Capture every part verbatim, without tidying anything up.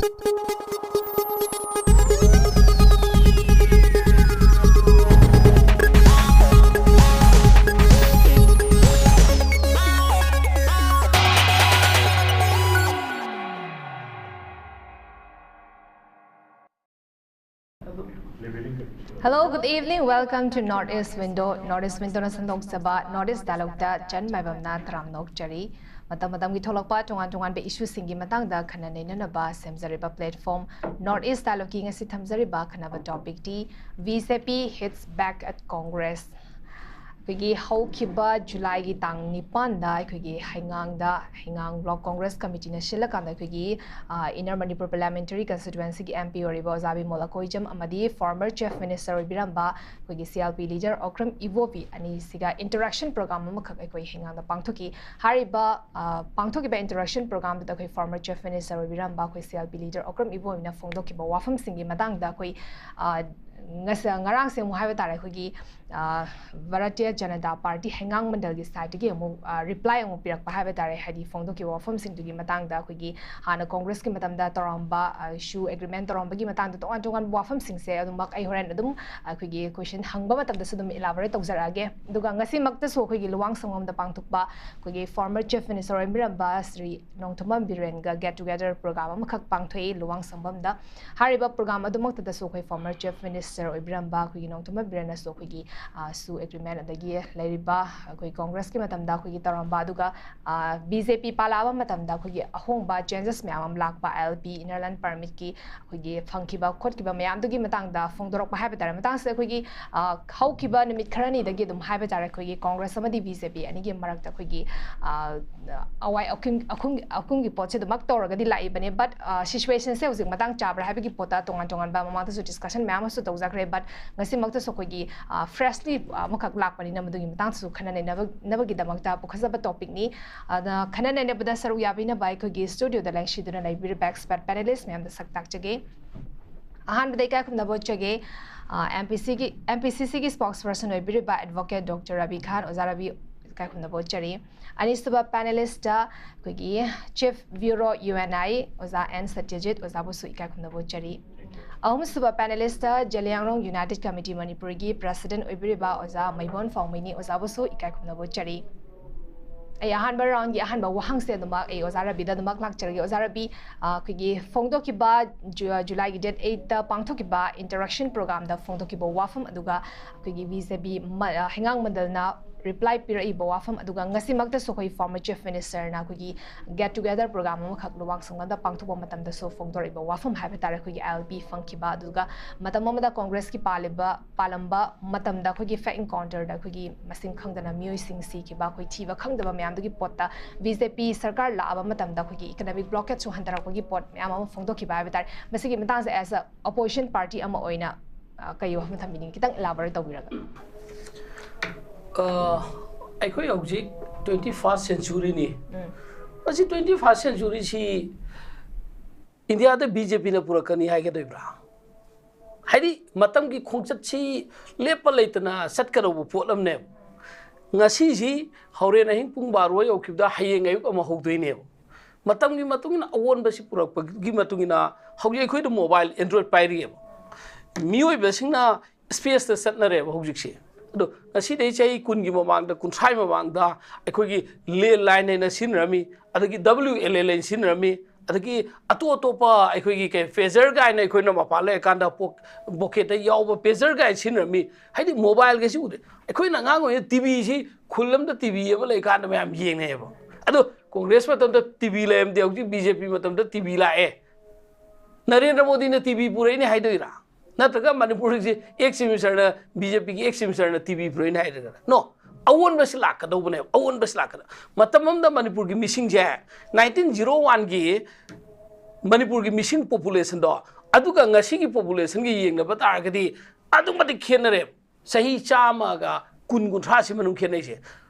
Hello, good evening. Welcome to North East Window. North East Window ꯅ ꯁꯟꯗꯣꯛꯆꯕ North East Dialogue ꯇ ꯆꯟ ꯃꯥꯏꯕꯝꯅ ꯇꯔꯥꯝꯅ ꯑꯣꯛꯆꯔꯤ꯫ ꯃꯇꯝ ꯃꯇꯝꯒꯤ ꯊꯣꯛꯂꯛꯄ ꯇꯣꯉꯥꯟ ꯇꯣꯉꯥꯟꯕ issue ꯁꯤꯡꯒꯤ ꯃꯇꯥꯡꯗ ꯈꯟꯅ ꯅꯩꯅꯅꯕ ꯁꯦꯝꯖꯔꯤꯕ platform North East Dialogue ꯀꯤ ꯉꯁꯤ ꯊꯝꯖꯔꯤꯕ ꯈꯟꯅꯕ topic T B J P hits back at Congress꯫ ꯑꯩꯈꯣꯏꯒꯤ ꯍꯧꯈꯤꯕ July ꯒꯤ ꯇꯥꯡ ꯅꯤꯄꯥꯟꯗ ꯑꯩꯈꯣꯏꯒꯤ ꯍꯩꯉꯥꯡꯗ, ꯍꯩꯉꯥꯡ Block Congress Committee ꯅ ꯁꯤꯜꯂꯀꯥꯟꯗ ꯑꯩꯈꯣꯏꯒꯤ, ꯑ, Inner Manipur Parliamentary Constituency ꯒꯤ M P ꯑꯣꯏꯔꯤꯕ ꯑꯣꯖꯥ ꯕꯤꯃꯣꯜ ꯑꯀꯣꯏꯖꯝ ꯑꯃꯗꯤ former Chief Minister ꯑꯣꯏꯕꯤꯔꯝꯕ ꯑꯩꯈꯣꯏꯒꯤ C L P leader Okram ꯏꯕꯣꯕꯤ ꯑꯅꯤꯁꯤꯒ interaction program ꯑꯃꯈꯛ ꯑꯩꯈꯣꯏ ꯍꯩꯉꯥꯡꯗ ꯄꯥꯡꯊꯣꯛꯈꯤ꯫ ꯍꯥꯏꯔꯤꯕ, ꯑ, ꯄꯥꯡꯊꯣꯛꯈꯤꯕ interaction program ꯗꯨꯗ ꯑꯩꯈꯣꯏ former Chief Minister ꯑꯣꯏꯕꯤꯔꯝꯕ ꯑꯩꯈꯣꯏ C L P leader Okram ꯏꯕꯣꯕꯤꯅ ꯐꯣꯡꯗꯣꯛꯈꯤꯕ ꯋꯥꯐꯝꯁꯤꯡꯒꯤ ꯃꯇꯥꯡꯗ ꯑꯩꯈꯣꯏ, ꯑ, ꯉꯁ-, ꯉꯔꯥꯡꯁꯦ ꯑꯃꯨꯛ ꯍꯥꯏꯕ ꯇꯥꯔꯦ, ꯑꯩꯈꯣꯏꯒꯤ, ꯑ, Bharatiya Janata Party ꯍꯩꯉꯥꯡ ꯃꯟꯗꯜꯒꯤ side ꯇꯒꯤ ꯑꯃꯨꯛ, ꯑ, reply ꯑꯃꯨꯛ ꯄꯤꯔꯛꯄ ꯍꯥꯏꯕ ꯇꯥꯔꯦ, ꯍꯥꯏꯗꯤ ꯐꯣꯡꯗꯣꯛꯈꯤꯕ ꯋꯥꯐꯝꯁꯤꯡꯗꯨꯒꯤ ꯃꯇꯥꯡꯗ꯫ ꯑꯩꯈꯣꯏꯒꯤ ꯍꯥꯟꯅ Congress ꯀꯤ ꯃꯇꯝꯗ ꯇꯧꯔꯝꯕ, ꯑ, issue, agreement ꯇꯧꯔꯝꯕꯒꯤ ꯃꯇꯥꯡꯗ ꯇꯣꯉꯥꯟ ꯇꯣꯉꯥꯟꯕ ꯋꯥꯐꯝꯁꯤꯡꯁꯦ ꯑꯗꯨꯃꯛ ꯑꯩ ꯍꯣꯔꯦꯟ ꯑꯗꯨꯝ ꯑꯩꯈꯣꯏꯒꯤ question ꯍꯪꯕ ꯃꯇꯝꯗꯁꯨ ꯑꯗꯨꯝ elaborate ꯇꯧꯖꯔꯛꯑꯒꯦ꯫ ꯑꯗꯨꯒ ꯉꯁꯤꯃꯛꯇꯁꯨ ꯑꯩꯈꯣꯏꯒꯤ ꯂꯨꯋꯥꯡ ꯁꯪꯕꯝꯗ ꯄꯥꯡꯊꯣꯛꯄ ꯑꯩꯈꯣꯏꯒꯤ former Chief Minister ꯑꯣꯏꯕꯤꯔꯝꯕ Shri Nongthombam ꯕꯤꯔꯦꯟꯒ get together program ꯑꯃꯈꯛ ꯄꯥꯡꯊꯣꯛꯏ ꯂꯨꯋꯥꯡ ꯁꯪꯕꯝꯗ꯫ ꯍꯥꯏꯔꯤꯕ program ꯑꯗꯨꯃꯛꯇꯗꯁꯨ ꯑꯩꯈꯣꯏ former Chief Minister ꯑꯣꯏꯕꯤꯔꯝꯕ ꯑꯩꯈꯣꯏꯒꯤ ꯅꯣꯡꯊꯣꯝꯕꯝ ꯕꯤꯔꯦꯟꯅꯁꯨ ꯑꯩꯈꯣꯏꯒꯤ, ꯑ, SoO agreement, ꯑꯗꯒꯤ ꯂꯩꯔꯤꯕ ꯑꯩꯈꯣꯏ Congress ꯀꯤ ꯃꯇꯝꯗ ꯑꯩꯈꯣꯏꯒꯤ ꯇꯧꯔꯝꯕ, ꯑꯗꯨꯒ, ꯑ, B J P ꯄꯥꯜꯂꯛꯑꯕ ꯃꯇꯝꯗ ꯑꯩꯈꯣꯏꯒꯤ ꯑꯍꯣꯡꯕ, changes ꯃꯌꯥꯝ ꯑꯃ ꯂꯥꯛꯄ, I L P, Inner Line Permit ꯀꯤ ꯑꯩꯈꯣꯏꯒꯤ ꯐꯪꯈꯤꯕ ꯈꯣꯠꯈꯤꯕ ꯃꯌꯥꯝꯗꯨꯒꯤ ꯃꯇꯥꯡꯗ ꯐꯣꯡꯗꯣꯔꯛꯄ ꯍꯥꯏꯕ ꯇꯥꯔꯦ꯫ ꯃꯇꯥꯡꯁꯤꯗ ꯑꯩꯈꯣꯏꯒꯤ, ꯑ, ꯍꯧꯈꯤꯕ ꯅꯨꯃꯤꯠ ꯈꯔꯅꯤꯗꯒꯤ ꯑꯗꯨꯝ ꯍꯥꯏꯕ ꯇꯥꯔꯦ, ꯑꯩꯈꯣꯏꯒꯤ Congress ꯑꯃꯗꯤ B J P ꯑꯅꯤꯒꯤ ꯃꯔꯛꯇ ꯑꯩꯈꯣꯏꯒꯤ, ꯑ, ꯑꯋꯥꯏ ꯑꯈꯨꯝ, ꯑꯈꯨꯝ, ꯑꯈꯨꯝꯒꯤ ꯄꯣꯠꯁꯦ ꯑꯗꯨꯃꯛ ꯇꯧꯔꯒꯗꯤ ꯂꯥꯛꯏꯕꯅꯦ꯫ But, ꯑ, situation ꯁꯦ ꯍꯧꯖꯤꯛ ꯃꯇꯥꯡ ꯆꯥꯕ꯭ꯔꯥ ꯍꯥꯏꯕꯒꯤ ꯄꯣꯠꯇ ꯇꯣꯉꯥꯟ ꯇꯣꯉꯥꯟꯕ ꯃꯃꯥꯡꯗꯁꯨ discussion ꯃꯌꯥꯝ ꯑꯃꯁꯨ ꯇꯧꯖꯈ꯭ꯔꯦ꯫ But ꯉꯁꯤꯃꯛꯇꯁꯨ ꯑꯩꯈꯣꯏꯒꯤ, ꯑ, freshly, ꯑ, ꯑꯃꯈꯛ ꯂꯥꯛꯄꯅꯤꯅ ꯃꯗꯨꯒꯤ ꯃꯇꯥꯡꯗꯁꯨ ꯈꯟꯅ ꯅꯩꯅꯕꯒꯤꯗꯃꯛꯇ ꯄꯨꯈꯠꯆꯕ topic ꯅꯤ꯫ ꯑꯗ ꯈꯟꯅ ꯅꯩꯅꯕꯗ ꯁꯔꯨꯛ ꯌꯥꯕꯤꯅꯕ ꯑꯩꯈꯣꯏꯒꯤ studio ꯗ ꯂꯦꯡꯁꯤꯟꯗꯨꯅ ꯂꯩꯕꯤꯔꯤꯕ expert panelist ꯃꯌꯥꯝꯗ ꯁꯛ ꯇꯥꯛꯆꯒꯦ꯫ ꯑꯍꯥꯟꯕꯗ ꯏꯀꯥꯏ ꯈꯨꯝꯅꯕ ꯎꯠꯆꯒꯦ, ꯑ, M P C ꯒꯤ, M P C C ꯒꯤ spokesperson ꯑꯣꯏꯕꯤꯔꯤꯕ advocate Doctor ꯔꯕꯤ ꯈꯥꯟ꯫ ꯑꯣꯖꯥ ꯔꯕꯤ, ꯏꯀꯥꯏ ꯈꯨꯝꯅꯕ ꯎꯠꯆꯔꯤ꯫ ꯑꯅꯤꯁꯨꯕ ꯄꯦꯅꯦꯂꯤꯁꯇ ꯑꯩꯈꯣꯏꯒꯤ ꯆꯤꯐ ꯕ꯭ꯌꯨꯔꯣ ꯌꯨ ꯑꯦꯟ ꯑꯥꯏ ꯑꯣꯖꯥ ꯑꯦꯟ ꯁꯇ꯭ꯌꯖꯤꯠ ꯑꯣꯖꯥꯕꯨꯁꯨ ꯏꯀꯥꯏ ꯈꯨꯝꯅꯕ ꯎꯠꯆꯔꯤ꯫ ꯑꯍꯨꯝꯁꯨꯕ ꯄꯦꯅꯦꯂꯤꯁꯇ ꯖꯦꯂꯤꯌꯥꯡꯔꯣꯡ ꯌꯨꯅꯥꯏꯇꯦꯗ ꯀꯃꯤꯇꯤ ꯃꯅꯤꯄꯨꯔꯒꯤ ꯄ꯭ꯔꯦꯁꯤꯗꯦꯟꯠ ꯑꯣꯏꯕꯤꯔꯤꯕ ꯑꯣꯖꯥ ꯃꯩꯕꯣꯟ ꯐꯥꯎꯃꯩꯅꯤ ꯑꯣꯖꯥꯕꯨꯁꯨ ꯏꯀꯥꯏ ꯈꯨꯝꯅꯕ ꯎꯠꯆꯔꯤ꯫ ꯑꯩ ꯑꯍꯥꯟꯕ ꯔꯥꯎꯟꯒꯤ ꯑꯍꯥꯟꯕ ꯋꯥꯍꯪꯁꯦ ꯑꯗꯨꯃꯛ ꯑꯩ ꯑꯣꯖꯥ ꯔꯕꯤꯗ ꯑꯗꯨꯃꯛ ꯂꯥꯛꯆꯔꯒꯦ꯫ ꯑꯣꯖꯥ ꯔꯕꯤ, ꯑ, ꯑꯩꯈꯣꯏꯒꯤ ꯐꯣꯡꯗꯣꯛꯈꯤꯕ ꯖꯨ-, ꯖꯨꯂꯥꯏꯒꯤ ꯗꯦꯠ ꯑꯩꯠꯇ ꯄꯥꯡꯊꯣꯛꯈꯤꯕ ꯏꯟꯇꯔꯦꯛꯁꯟ ꯄ꯭ꯔꯣꯒ꯭ꯔꯥꯝꯗ ꯐꯣꯡꯗꯣꯛꯈꯤꯕ ꯋꯥꯐꯝ, ꯑꯗꯨꯒ ꯑꯩꯈꯣꯏꯒꯤ ꯕꯤ ꯖꯦ ꯄꯤ ꯃ-, ꯑ, ꯍꯩꯉꯥꯡ ꯃꯟꯗꯜꯅ ꯔꯤꯄ꯭ꯂꯥꯏ ꯄꯤꯔꯛꯏꯕ ꯋꯥꯐꯝ, ꯑꯗꯨꯒ ꯉꯁꯤꯃꯛꯇꯁꯨ ꯑꯩꯈꯣꯏ ꯐꯣꯔꯃꯔ ꯆꯤꯐ ꯃꯤꯅꯤꯁꯇꯔꯅ ꯑꯩꯈꯣꯏꯒꯤ ꯒꯦꯠ ꯇꯨꯒꯦꯗꯔ ꯄ꯭ꯔꯣꯒ꯭ꯔꯥꯝ ꯑꯃꯈꯛ ꯂꯨꯋꯥꯡꯁꯪꯕꯝꯗ ꯄꯥꯡꯊꯣꯛꯄ ꯃꯇꯝꯗꯁꯨ ꯐꯣꯡꯗꯣꯔꯛꯏꯕ ꯋꯥꯐꯝ ꯍꯥꯏꯕ ꯇꯥꯔꯦ, ꯑꯩꯈꯣꯏꯒꯤ ꯑꯥꯏ ꯑꯦꯜ ꯄꯤ ꯐꯪꯈꯤꯕ, ꯑꯗꯨꯒ ꯃꯇꯝ ꯑꯃꯗ ꯀꯣꯡꯒ꯭ꯔꯦꯁꯀꯤ ꯄꯥꯜꯂꯤꯕ, ꯄꯥꯜꯂꯝꯕ ꯃꯇꯝꯗ ꯑꯩꯈꯣꯏꯒꯤ ꯐꯦꯛ ꯏꯟꯀꯥꯎꯟꯇꯔꯗ ꯑꯩꯈꯣꯏꯒꯤ ꯃꯁꯤꯡ ꯈꯪꯗꯅ ꯃꯤꯑꯣꯏꯁꯤꯡ ꯁꯤꯈꯤꯕ, ꯑꯩꯈꯣꯏ ꯊꯤꯕ ꯈꯪꯗꯕ ꯃꯌꯥꯝꯗꯨꯒꯤ ꯄꯣꯠꯇ ꯕꯤ ꯖꯦ ꯄꯤ ꯁꯔꯀꯥꯔ ꯂꯥꯛꯑꯕ ꯃꯇꯝꯗ ꯑꯩꯈꯣꯏꯒꯤ ꯏꯀꯅꯃꯤꯛ ꯕ꯭ꯂꯣꯀꯦꯠꯁꯨ ꯍꯟꯊꯔꯛꯄꯒꯤ ꯄꯣꯠ ꯃꯌꯥꯝ ꯑꯃ ꯐꯣꯡꯗꯣꯛꯈꯤꯕ ꯍꯥꯏꯕ ꯇꯥꯔꯦ꯫ ꯃꯁꯤꯒꯤ ꯃꯇꯥꯡꯁꯦ as a opposition party ꯑꯃ ꯑꯣꯏꯅ, ꯑ, ꯀꯩ ꯋꯥꯐꯝ ꯊꯝꯕꯤꯅꯤꯡꯉꯤ? ꯈꯤꯇꯪ elaborate ꯇꯧꯕꯤꯔꯒ꯫ ꯑ, ꯑꯩꯈꯣꯏ ꯍꯧꯖꯤꯛ twenty first centuryꯅꯤ꯫ ꯎꯝ꯫ ꯃꯁꯤ twenty first centuryꯁꯤ ꯏꯟꯗꯤꯌꯥꯗ ꯕꯤ ꯖꯦ ꯄꯤꯅ ꯄꯨꯔꯛꯀꯅꯤ ꯍꯥꯏꯒꯗꯣꯏꯕ꯭ꯔꯥ? ꯍꯥꯏꯗꯤ ꯃꯇꯝꯒꯤ ꯈꯣꯡꯆꯠꯁꯤ ꯂꯦꯞꯄ ꯂꯩꯇꯅ ꯆꯠꯀꯗꯧꯕ ꯄꯣꯠ ꯑꯃꯅꯦꯕ꯫ ꯉꯁꯤꯁꯤ ꯍꯣꯔꯦꯟ ꯑꯍꯤꯡ ꯄꯨꯡ ꯕꯥꯔꯣ ꯌꯧꯈꯤꯕꯗ ꯍꯌꯦꯡ ꯑꯌꯨꯛ ꯑꯃ ꯍꯧꯗꯣꯏꯅꯦꯕ꯫ ꯃꯇꯝꯒꯤ ꯃꯇꯨꯡ ꯏꯟꯅ ꯑꯑꯣꯟꯕꯁꯤ ꯄꯨꯔꯛꯄꯒꯤ ꯃꯇꯨꯡ ꯏꯟꯅ ꯍꯧꯖꯤꯛ ꯑꯩꯈꯣꯏꯗ mobile Android ꯄꯥꯏꯔꯤꯑꯕ꯫ ꯃꯤꯑꯣꯏꯕꯁꯤꯡꯅ spaceꯇ ꯆꯠꯅꯔꯦꯕ ꯍꯧꯖꯤꯛꯁꯦ꯫ ꯑꯗꯣ ꯉꯁꯤꯗꯩ ꯆꯍꯤ ꯀꯨꯟꯒꯤ ꯃꯃꯥꯡꯗ, ꯀꯨꯟꯊ꯭ꯔꯥꯒꯤ ꯃꯃꯥꯡꯗ ꯑꯩꯈꯣꯏꯒꯤ landline ꯍꯥꯏꯅ ꯁꯤꯖꯤꯟꯅꯔꯝꯃꯤ, ꯑꯗꯒꯤ W L L ꯍꯥꯏꯅ ꯁꯤꯖꯤꯟꯅꯔꯝꯃꯤ, ꯑꯗꯒꯤ ꯑꯇꯣꯞ ꯑꯇꯣꯞꯄ ꯑꯩꯈꯣꯏꯒꯤ ꯀꯩ pager ꯀꯥꯏꯅ ꯑꯩꯈꯣꯏꯅ ꯃꯄꯥꯟ ꯂꯩꯔꯀꯥꯟꯗ ꯄꯣ-, pocketꯇ ꯌꯥꯎꯕ pager ꯀꯥꯏꯅ ꯁꯤꯖꯤꯟꯅꯔꯝꯃꯤ꯫ ꯍꯥꯏꯗꯤ mobileꯒꯁꯤ ꯎꯗꯦ꯫ ꯑꯩꯈꯣꯏꯅ ꯑꯉꯥꯡ ꯑꯣꯏꯔꯤꯉꯩ T Vꯁꯤ ꯈꯨꯜ ꯑꯃꯗ T V ꯑꯃ ꯂꯩꯀꯥꯟꯗ ꯃꯌꯥꯝ ꯌꯦꯡꯅꯩꯌꯦꯕ꯫ ꯑꯗꯣ ꯀꯣꯡꯒ꯭ꯔꯦꯁ ꯃꯇꯝꯗ T V ꯂꯩꯔꯝꯗꯦ, ꯍꯧꯖꯤꯛ B J P ꯃꯇꯝꯗ T V ꯂꯥꯛꯑꯦ꯫ ꯅꯔꯦꯟꯗ꯭ꯔ ꯃꯣꯗꯤꯅ T V ꯄꯨꯔꯛꯏꯅꯦ ꯍꯥꯏꯗꯣꯏꯔꯥ? ꯅꯠꯇ꯭ꯔꯒ ꯃꯅꯤꯄꯨꯔꯒꯤ ex ministerꯅ, B J Pꯒꯤ ex ministerꯅ T V ꯄꯨꯔꯛꯏꯅꯦ ꯍꯥꯏꯗꯣꯏꯔꯥ? No, ꯑꯑꯣꯟꯕꯁꯤ ꯂꯥꯛꯀꯗꯧꯕꯅꯦꯕ, ꯑꯑꯣꯟꯕꯁꯤ ꯂꯥꯛꯀꯗ-, ꯃꯇꯝ ꯑꯃꯗ ꯃꯅꯤꯄꯨꯔꯒꯤ ꯃꯤꯁꯤꯡꯁꯦ nineteen zero oneꯒꯤ ꯃꯅꯤꯄꯨꯔꯒꯤ ꯃꯤꯁꯤꯡ populationꯗꯣ ꯑꯗꯨꯒ ꯉꯁꯤꯒꯤ populationꯒ ꯌꯦꯡꯅꯕ ꯇꯥꯔꯒꯗꯤ ꯑꯗꯨꯛ ꯃꯇꯤꯛ ꯈꯦꯠꯅꯔꯦꯕ꯫ ꯆꯍꯤ ꯆꯥꯝꯃꯒ ꯀꯨꯟ, ꯀꯨꯟꯊ꯭ꯔꯥꯁꯤ ꯃꯅꯨꯡ ꯈꯦꯠꯅꯩꯁꯦ꯫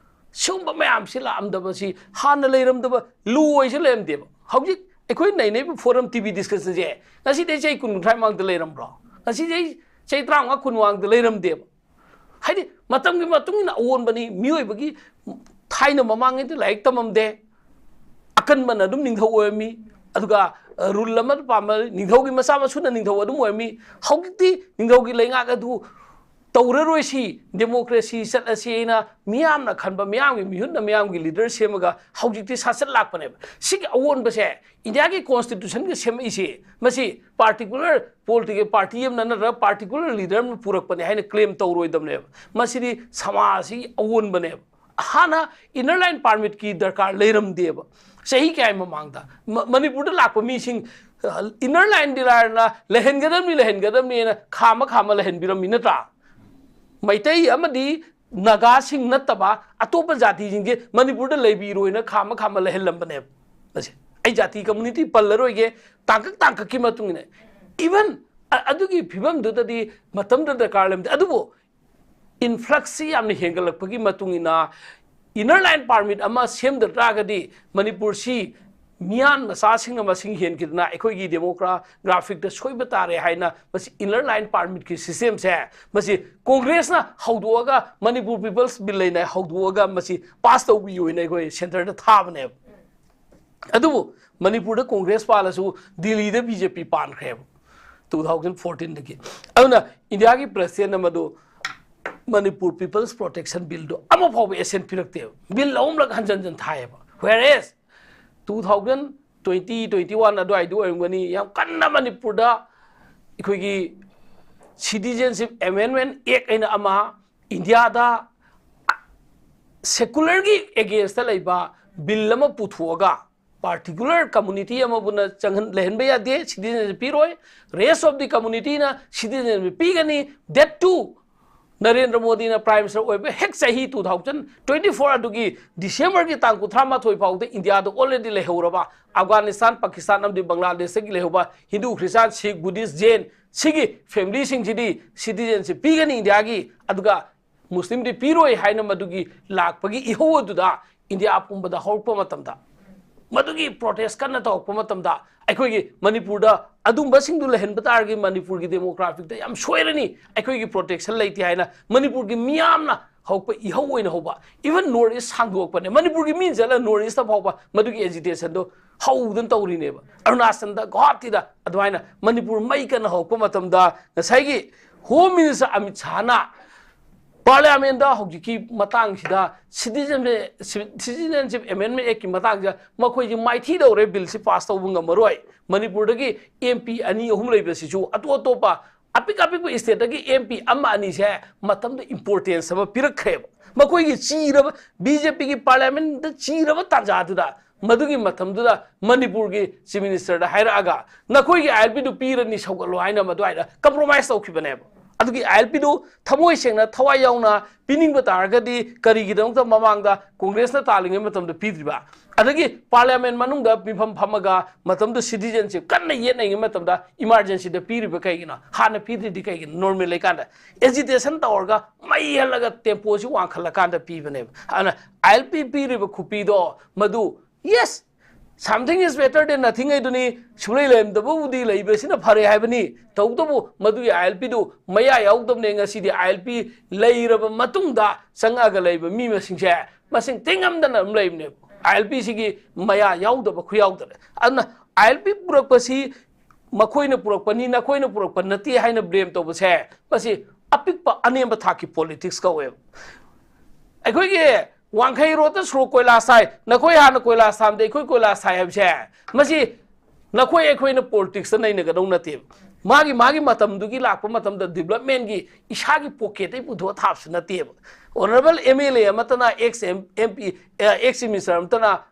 ꯁꯤꯒꯨꯝꯕ ꯃꯌꯥꯝꯁꯤ ꯂꯥꯛꯑꯝꯗꯕꯁꯤ, ꯍꯥꯟꯅ ꯂꯩꯔꯝꯗꯕ ꯂꯣ ꯍꯥꯏꯁꯦ ꯂꯩꯔꯝꯗꯦꯕ꯫ ꯍꯧꯖꯤꯛ ꯑꯩꯈꯣꯏ ꯅꯩꯅꯔꯤꯕ forum T V discussionꯁꯦ ꯉꯁꯤꯗꯩ ꯆꯍꯤ ꯀꯨꯟ, ꯀꯨꯟꯊ꯭ꯔꯥ ꯃꯃꯥꯡꯗ ꯂꯩꯔꯝꯕ꯭ꯔꯣ? ꯉꯁꯤꯗꯩ ꯆꯍꯤ ꯇꯔꯥꯃꯉꯥ, ꯀꯨꯟ ꯃꯃꯥꯡꯗ ꯂꯩꯔꯝꯗꯦꯕ꯫ ꯍꯥꯏꯗꯤ ꯃꯇꯝꯒꯤ ꯃꯇꯨꯡ ꯏꯟꯅ ꯑꯑꯣꯟꯕꯅꯤ, ꯃꯤꯑꯣꯏꯕꯒꯤ ꯊꯥꯏꯅ ꯃꯃꯥꯡꯉꯩꯗꯤ ꯂꯥꯏꯔꯤꯛ ꯇꯝꯃꯝꯗꯦ, ꯑꯀꯟꯕꯅ ꯑꯗꯨꯝ ꯅꯤꯡꯊꯧ ꯑꯣꯏꯔꯝꯃꯤ꯫ ꯑꯗꯨꯒ ꯔꯨꯜ ꯑꯃ ꯄꯥꯝꯕ ꯅꯤꯡꯊꯧꯒꯤ ꯃꯆꯥ ꯃꯁꯨꯅ ꯅꯤꯡꯊꯧ ꯑꯗꯨꯝ ꯑꯣꯏꯔꯝꯃꯤ꯫ ꯍꯧꯖꯤꯛꯇꯤ ꯅꯤꯡꯊꯧꯒꯤ ꯂꯩꯉꯥꯛ ꯑꯗꯨ ꯇꯧꯔꯔꯣꯏꯁꯤ, ꯗꯦꯃꯣꯀ꯭ꯔꯦꯁꯤ ꯆꯠꯂꯁꯤ ꯍꯥꯏꯅ ꯃꯤꯌꯥꯝꯅ ꯈꯟꯕ, ꯃꯤꯌꯥꯝꯒꯤ ꯃꯤꯍꯨꯠꯅ ꯃꯤꯌꯥꯝꯒꯤ ꯂꯤꯗꯔ ꯁꯦꯝꯃꯒ ꯍꯧꯖꯤꯛꯇꯤ ꯁꯥꯁꯠ ꯂꯥꯛꯄꯅꯦꯕ꯫ ꯁꯤꯒꯤ ꯑꯑꯣꯟꯕꯁꯦ ꯏꯟꯗꯤꯌꯥꯒꯤ ꯀꯣꯟꯁꯇꯤꯇ꯭ꯌꯨꯁꯟꯒ ꯁꯦꯝꯃꯛꯏꯁꯦ, ꯃꯁꯤ ꯄꯥꯔꯇꯤꯀꯨꯂꯔ ꯄꯣꯂꯤꯇꯤꯀꯦꯜ ꯄꯥꯔꯇꯤ ꯑꯃꯅ ꯅꯠꯇ꯭ꯔꯒ ꯄꯥꯔꯇꯤꯀꯨꯂꯔ ꯂꯤꯗꯔ ꯑꯃꯅ ꯄꯨꯔꯛꯄꯅꯦ ꯍꯥꯏꯅ ꯀ꯭ꯂꯦꯝ ꯇꯧꯔꯣꯏꯗꯕꯅꯦꯕ꯫ ꯃꯁꯤꯗꯤ ꯁꯃꯥꯖꯁꯤꯒꯤ ꯑꯑꯣꯟꯕꯅꯦꯕ꯫ ꯍꯥꯟꯅ ꯏꯟꯅꯔ ꯂꯥꯏꯟ ꯄꯥꯔꯃꯤꯠꯀꯤ ꯗꯔꯀꯥꯔ ꯂꯩꯔꯝꯗꯦꯕ꯫ ꯆꯍꯤ ꯀꯌꯥꯒꯤ ꯃꯃꯥꯡꯗ ꯃ-, ꯃꯅꯤꯄꯨꯔꯗ ꯂꯥꯛꯄ ꯃꯤꯁꯤꯡ, ꯑ, ꯏꯟꯅꯔ ꯂꯥꯏꯟ ꯗꯤꯂꯥꯏꯔꯅ ꯂꯩꯍꯟꯒꯗꯕꯅꯤ, ꯂꯩꯍꯟꯒꯗꯕꯅꯤꯅ ꯈꯥꯝꯃ ꯈꯥꯝꯃ ꯂꯩꯍꯟꯕꯤꯔꯝꯃꯤ ꯅꯠꯇ꯭ꯔꯥ? ꯃꯩꯇꯩ ꯑꯃꯗꯤ ꯅꯥꯒꯥꯁꯤꯡ ꯅꯠꯇꯕ ꯑꯇꯣꯞꯄ ꯖꯥꯇꯤꯁꯤꯡꯁꯦ ꯃꯅꯤꯄꯨꯔꯗ ꯂꯩꯕꯤꯔꯣꯏꯅ ꯈꯥꯝꯃ ꯈꯥꯝꯃ ꯂꯩꯍꯜꯂꯝꯕꯅꯦꯕ꯫ ꯃꯁꯤ ꯑꯩ ꯖꯥꯇꯤ ꯀꯝꯃꯨꯅꯤꯇꯤ ꯄꯜꯂꯔꯣꯏꯒꯦ, ꯇꯥꯡꯀꯛ ꯇꯥꯡꯀꯛꯀꯤ ꯃꯇꯨꯡ ꯏꯟꯅ꯫ ꯏꯚꯟ ꯑ-, ꯑꯗꯨꯒꯤ ꯐꯤꯕꯝꯗꯨꯗꯗꯤ ꯃꯇꯝꯗꯨꯗ ꯗꯔꯀꯥꯔ ꯂꯩꯔꯝꯗꯦ꯫ ꯑꯗꯨꯕꯨ ꯏꯟꯐ꯭ꯂꯛꯁꯁꯤ ꯌꯥꯝꯅ ꯍꯦꯟꯒꯠꯂꯛꯄꯒꯤ ꯃꯇꯨꯡ ꯏꯟꯅ ꯏꯟꯅꯔ ꯂꯥꯏꯟ ꯄꯥꯔꯃꯤꯠ ꯑꯃ ꯁꯦꯝꯗ ꯇꯥꯔꯒꯗꯤ ꯃꯅꯤꯄꯨꯔꯁꯤ ꯃꯤꯌꯥꯟ ꯃꯆꯥꯁꯤꯡꯅ ꯃꯁꯤꯡ ꯍꯦꯟꯈꯤꯗꯅ ꯑꯩꯈꯣꯏꯒꯤ ꯗꯦꯃꯣꯒ꯭ꯔꯥꯐꯤꯛꯇ ꯁꯣꯏꯕ ꯇꯥꯔꯦ ꯍꯥꯏꯅ ꯃꯁꯤ ꯏꯟꯅꯔ ꯂꯥꯏꯟ ꯄꯥꯔꯃꯤꯠꯀꯤ ꯁꯤꯁꯇꯦꯝꯁꯦ ꯃꯁꯤ ꯀꯣꯡꯒ꯭ꯔꯦꯁꯅ ꯍꯧꯗꯣꯛꯑꯒ, ꯃꯅꯤꯄꯨꯔ ꯄꯤꯄꯜꯁ ꯕꯤꯜ ꯂꯩꯅ ꯍꯧꯗꯣꯛꯑꯒ ꯃꯁꯤ ꯄꯥꯁ ꯇꯧꯕꯤꯌꯨ ꯍꯥꯏꯅ ꯑꯩꯈꯣꯏ ꯁꯦꯟꯇꯔꯗ ꯊꯥꯕꯅꯦꯕ꯫ ꯑꯗꯨꯕꯨ ꯃꯅꯤꯄꯨꯔꯗ ꯀꯣꯡꯒ꯭ꯔꯦꯁ ꯄꯥꯜꯂꯁꯨ ꯗꯤꯜꯂꯤꯗ ꯕꯤ ꯖꯦ ꯄꯤ ꯄꯥꯟꯈ꯭ꯔꯦꯕ ꯇꯨ ꯊꯥꯎꯖꯟ ꯐꯣꯔꯇꯤꯟꯗꯒꯤ꯫ ꯑꯗꯨꯅ ꯏꯟꯗꯤꯌꯥꯒꯤ ꯄ꯭ꯔꯁꯤꯗꯦꯟ ꯑꯃꯗꯨ ꯃꯅꯤꯄꯨꯔ ꯄꯤꯄꯜꯁ ꯄ꯭ꯔꯣꯇꯦꯛꯁꯟ ꯕꯤꯜꯗꯣ ꯑꯃꯐꯥꯎꯕ ꯑꯦꯁꯦꯟ ꯄꯤꯔꯛꯇꯦꯕ꯫ ꯕꯤꯜ ꯑꯍꯨꯝꯂꯛ ꯍꯟꯖꯟ ꯍꯟꯖꯟ ꯊꯥꯏꯌꯦꯕ꯫ Whereas two thousand twenty, twenty one ꯑꯗꯨꯋꯥꯏꯗ ꯑꯣꯏꯔꯝꯒꯅꯤ, ꯌꯥꯝ ꯀꯟꯅ ꯃꯅꯤꯄꯨꯔꯗ ꯑꯩꯈꯣꯏꯒꯤ ꯁꯤꯇꯤꯖꯦꯟꯁꯤꯞ ꯑꯦꯃꯦꯟꯃꯦꯟ ꯑꯦꯛ ꯍꯥꯏꯅ ꯑꯃ, ꯏꯟꯗꯤꯌꯥꯗ ꯁꯦꯀꯨꯂꯔꯒꯤ ꯑꯦꯒꯦꯟꯁꯇ ꯂꯩꯕ ꯕꯤꯜ ꯑꯃ ꯄꯨꯊꯣꯛꯑꯒ ꯄꯥꯔꯇꯤꯀꯨꯂꯔ ꯀꯝꯃꯨꯅꯤꯇꯤ ꯑꯃꯕꯨꯅ ꯆꯪꯍꯟ-, ꯂꯩꯍꯟꯕ ꯌꯥꯗꯦ, ꯁꯤꯇꯤꯖꯦꯟꯁꯤꯞ ꯄꯤꯔꯣꯏ, rest of the community ꯅ ꯁꯤꯇꯤꯖꯦꯟꯁꯤꯞ ꯄꯤꯒꯅꯤ, that too ꯅꯔꯦꯟꯗ꯭ꯔ ꯃꯣꯗꯤꯅ ꯄ꯭ꯔꯥꯏꯝ ꯃꯤꯅꯤꯁꯇꯔ ꯑꯣꯏꯕ ꯍꯦꯛ ꯆꯍꯤ ꯇꯨ ꯊꯥꯎꯖꯟ ꯇ꯭ꯋꯦꯟꯇꯤ ꯐꯣꯔ ꯑꯗꯨꯒꯤ ꯗꯤꯁꯦꯝꯕꯔꯒꯤ ꯇꯥꯡ ꯀꯨꯟꯊ꯭ꯔꯥ ꯃꯥꯊꯣꯏ ꯐꯥꯎꯗ ꯏꯟꯗꯤꯌꯥꯗ already ꯂꯩꯍꯧꯔꯕ ꯑꯐꯒꯥꯅꯤꯁꯇꯥꯟ, ꯄꯥꯀꯤꯁꯇꯥꯟ ꯑꯃꯗꯤ ꯕꯪꯒ꯭ꯂꯥꯗꯦꯁꯇꯒꯤ ꯂꯩꯍꯧꯕ ꯍꯤꯟꯗꯨ, ꯈ꯭ꯔꯤꯁꯇꯥꯟ, ꯁꯤꯈ, ꯕꯨꯙꯤꯁ, ꯖꯦꯟ ꯁꯤꯒꯤ ꯐꯦꯃꯤꯂꯤꯁꯤꯡꯁꯤꯗꯤ ꯁꯤꯇꯤꯖꯦꯟꯁꯤꯞ ꯄꯤꯒꯅꯤ ꯏꯟꯗꯤꯌꯥꯒꯤ, ꯑꯗꯨꯒ ꯃꯨꯁꯂꯤꯝꯗꯤ ꯄꯤꯔꯣꯏ ꯍꯥꯏꯅ ꯃꯗꯨꯒꯤ ꯂꯥꯛꯄꯒꯤ ꯏꯍꯧ ꯑꯗꯨꯗ ꯏꯟꯗꯤꯌꯥ ꯄꯨꯝꯕꯗ ꯍꯧꯔꯛꯄ ꯃꯇꯝꯗ, ꯃꯗꯨꯒꯤ ꯄ꯭ꯔꯣꯇꯦꯁ ꯀꯟꯅ ꯇꯧꯔꯛꯄ ꯃꯇꯝꯗ, ꯑꯩꯈꯣꯏꯒꯤ ꯃꯅꯤꯄꯨꯔꯗ ꯑꯗꯨꯝꯕꯁꯤꯡꯗꯨ ꯂꯩꯍꯟꯕ ꯇꯥꯔꯒꯗꯤ ꯃꯅꯤꯄꯨꯔꯒꯤ ꯗꯦꯃꯣꯒ꯭ꯔꯥꯐꯤꯛꯇ ꯌꯥꯝ ꯁꯣꯏꯔꯅꯤ, ꯑꯩꯈꯣꯏꯒꯤ ꯄ꯭ꯔꯣꯇꯦꯛꯁꯟ ꯂꯩꯇꯦ ꯍꯥꯏꯅ ꯃꯅꯤꯄꯨꯔꯒꯤ ꯃꯤꯌꯥꯝꯅ ꯍꯧꯔꯛꯄ ꯏꯍꯧ ꯑꯣꯏꯅ ꯍꯧꯕ, even North East ꯁꯥꯡꯗꯣꯛꯄꯅꯦ꯫ ꯃꯅꯤꯄꯨꯔꯒꯤ ꯃꯤꯅ ꯆꯠꯂꯒ North East ꯐꯥꯎꯕ ꯃꯗꯨꯒꯤ agitation ꯗꯣ ꯍꯧꯗꯅ ꯇꯧꯔꯤꯅꯦꯕ꯫ ꯑꯔꯨꯅꯥꯆꯜꯗ, ꯒꯨꯋꯥꯍꯥꯇꯤꯗ ꯑꯗꯨꯃꯥꯏꯅ ꯃꯅꯤꯄꯨꯔ ꯃꯩ ꯀꯟꯅ ꯍꯧꯔꯛꯄ ꯃꯇꯝꯗ ꯉꯁꯥꯏꯒꯤ Home Minister ꯑꯃꯤꯠ ꯁꯥꯍꯅ Parliament ꯗ ꯍꯧꯖꯤꯛꯀꯤ ꯃꯇꯥꯡꯁꯤꯗ citizen, Citizenship Amendment Act ꯀꯤ ꯃꯇꯥꯡꯁꯤꯗ ꯃꯈꯣꯏꯁꯤ ꯃꯥꯏꯊꯤ ꯇꯧꯔꯦ, bill ꯁꯤ pass ꯇꯧꯕ ꯉꯝꯃꯔꯣꯏ꯫ ꯃꯅꯤꯄꯨꯔꯗꯒꯤ M P ꯑꯅꯤ ꯑꯍꯨꯝ ꯂꯩꯕꯁꯤꯁꯨ ꯑꯇꯣꯞ ꯑꯇꯣꯞꯄ ꯑꯄꯤꯛ ꯑꯄꯤꯛꯄ state ꯇꯒꯤ M P ꯑꯃ ꯑꯅꯤꯁꯦ ꯃꯇꯝꯗ importance ꯑꯃ ꯄꯤꯔꯛꯈ꯭ꯔꯦꯕ꯫ ꯃꯈꯣꯏꯒꯤ ꯆꯤꯔꯕ, B J P ꯒꯤ Parliament ꯗ ꯆꯤꯔꯕ ꯇꯥꯟꯖꯥꯗꯨꯗ, ꯃꯗꯨꯒꯤ ꯃꯇꯝꯗꯨꯗ ꯃꯅꯤꯄꯨꯔꯒꯤ Chief Minister ꯗ ꯍꯥꯏꯔꯛꯑꯒ, "ꯅꯈꯣꯏꯒꯤ I L P ꯗꯨ ꯄꯤꯔꯅꯤ, ꯁꯧꯒꯠꯂꯣ" ꯍꯥꯏꯅ ꯃꯗꯨꯋꯥꯏꯗ compromise ꯇꯧꯈꯤꯕꯅꯦꯕ꯫ ꯑꯗꯨꯒꯤ I L P ꯗꯨ ꯊꯃꯣꯏ ꯁꯦꯡꯅ, ꯊꯋꯥꯏ ꯌꯥꯎꯅ ꯄꯤꯅꯤꯡꯕ ꯇꯥꯔꯒꯗꯤ ꯀꯔꯤꯒꯤꯗꯃꯛꯇ ꯃꯃꯥꯡꯗ Congress ꯅ ꯇꯥꯜꯂꯤꯉꯩ ꯃꯇꯝꯗ ꯄꯤꯗ꯭ꯔꯤꯕ? ꯑꯗꯒꯤ Parliament ꯃꯅꯨꯡꯗ ꯃꯤꯐꯝ ꯐꯝꯃꯒ ꯃꯇꯝꯗꯨ citizenship ꯀꯟꯅ ꯌꯦꯠꯅꯔꯤꯉꯩ ꯃꯇꯝꯗ emergency ꯗ ꯄꯤꯔꯤꯕ ꯀꯩꯒꯤꯅꯣ? ꯍꯥꯟꯅ ꯄꯤꯗ꯭ꯔꯤꯗꯤ ꯀꯩꯒꯤꯅꯣ? Normal ꯂꯩꯀꯥꯟꯗ agitation ꯇꯧꯔꯒ ꯃꯩ ꯍꯜꯂꯒ tempo ꯁꯤ ꯋꯥꯡꯈꯠꯂꯀꯥꯟꯗ ꯄꯤꯕꯅꯦꯕ꯫ ꯑꯗꯨꯅ I L P ꯄꯤꯔꯤꯕ ꯈꯨꯄꯤꯗꯣ ꯃꯗꯨ, yes, something is better than nothing ꯍꯥꯏꯗꯨꯅꯤ꯫ ꯁꯨꯡꯂꯩ ꯂꯩꯔꯝꯗꯕꯕꯨꯗꯤ ꯂꯩꯕꯁꯤꯅ ꯐꯔꯦ ꯍꯥꯏꯕꯅꯤ꯫ ꯇꯧꯕꯇꯕꯨ ꯃꯗꯨꯒꯤ I L P ꯗꯨ ꯃꯌꯥ ꯌꯥꯎꯗꯕꯅꯦ꯫ ꯉꯁꯤꯗꯤ I L P ꯂꯩꯔꯕ ꯃꯇꯨꯡꯗ ꯆꯪꯉꯛꯑꯒ ꯂꯩꯕ ꯃꯤ ꯃꯁꯤꯡꯁꯦ ꯃꯁꯤꯡ ꯇꯤꯡꯉꯝꯗꯅ ꯑꯗꯨꯝ ꯂꯩꯕꯅꯦꯕ꯫ I L P ꯁꯤꯒꯤ ꯃꯌꯥ ꯌꯥꯎꯗꯕ ꯈꯨꯌꯥꯎꯗꯅꯦ꯫ ꯑꯗꯨꯅ I L P ꯄꯨꯔꯛꯄꯁꯤ ꯃꯈꯣꯏꯅ ꯄꯨꯔꯛꯄꯅꯤ, ꯅꯈꯣꯏꯅ ꯄꯨꯔꯛꯄ ꯅꯠꯇꯦ ꯍꯥꯏꯅ blame ꯇꯧꯕꯁꯦ, ꯃꯁꯤ ꯑꯄꯤꯛꯄ ꯑꯅꯦꯝꯕ ꯊꯥꯛꯀꯤ politics ꯀꯧꯋꯦꯕ꯫ ꯑꯩꯈꯣꯏꯒꯤ ꯋꯥꯡꯈꯩ ꯔꯣꯗꯇ ꯁꯣꯔꯣꯛ ꯀꯣꯏꯂꯥꯁ ꯊꯥꯏ, ꯅꯈꯣꯏ ꯍꯥꯟꯅ ꯀꯣꯏꯂꯥꯁ ꯊꯥꯕꯗ ꯑꯩꯈꯣꯏ ꯀꯣꯏꯂꯥꯁ ꯊꯥꯏ ꯍꯥꯏꯕꯁꯦ, ꯃꯁꯤ ꯅꯈꯣꯏ ꯑꯩꯈꯣꯏꯅ politics ꯇ ꯅꯩꯅꯒꯗꯧ ꯅꯠꯇꯦꯕ꯫ ꯃꯥꯒꯤ, ꯃꯥꯒꯤ ꯃꯇꯝꯗꯨꯒꯤ ꯂꯥꯛꯄ ꯃꯇꯝꯗ development ꯀꯤ ꯏꯁꯥꯒꯤ pocket ꯇꯩ ꯄꯨꯊꯣꯛꯑ ꯊꯥꯕꯁꯨ ꯅꯠꯇꯦꯕ꯫ Honourable M L A ꯑꯃꯠꯇꯅ, ex M-, M P, ꯑ, ex minister ꯑꯃꯠꯇꯅ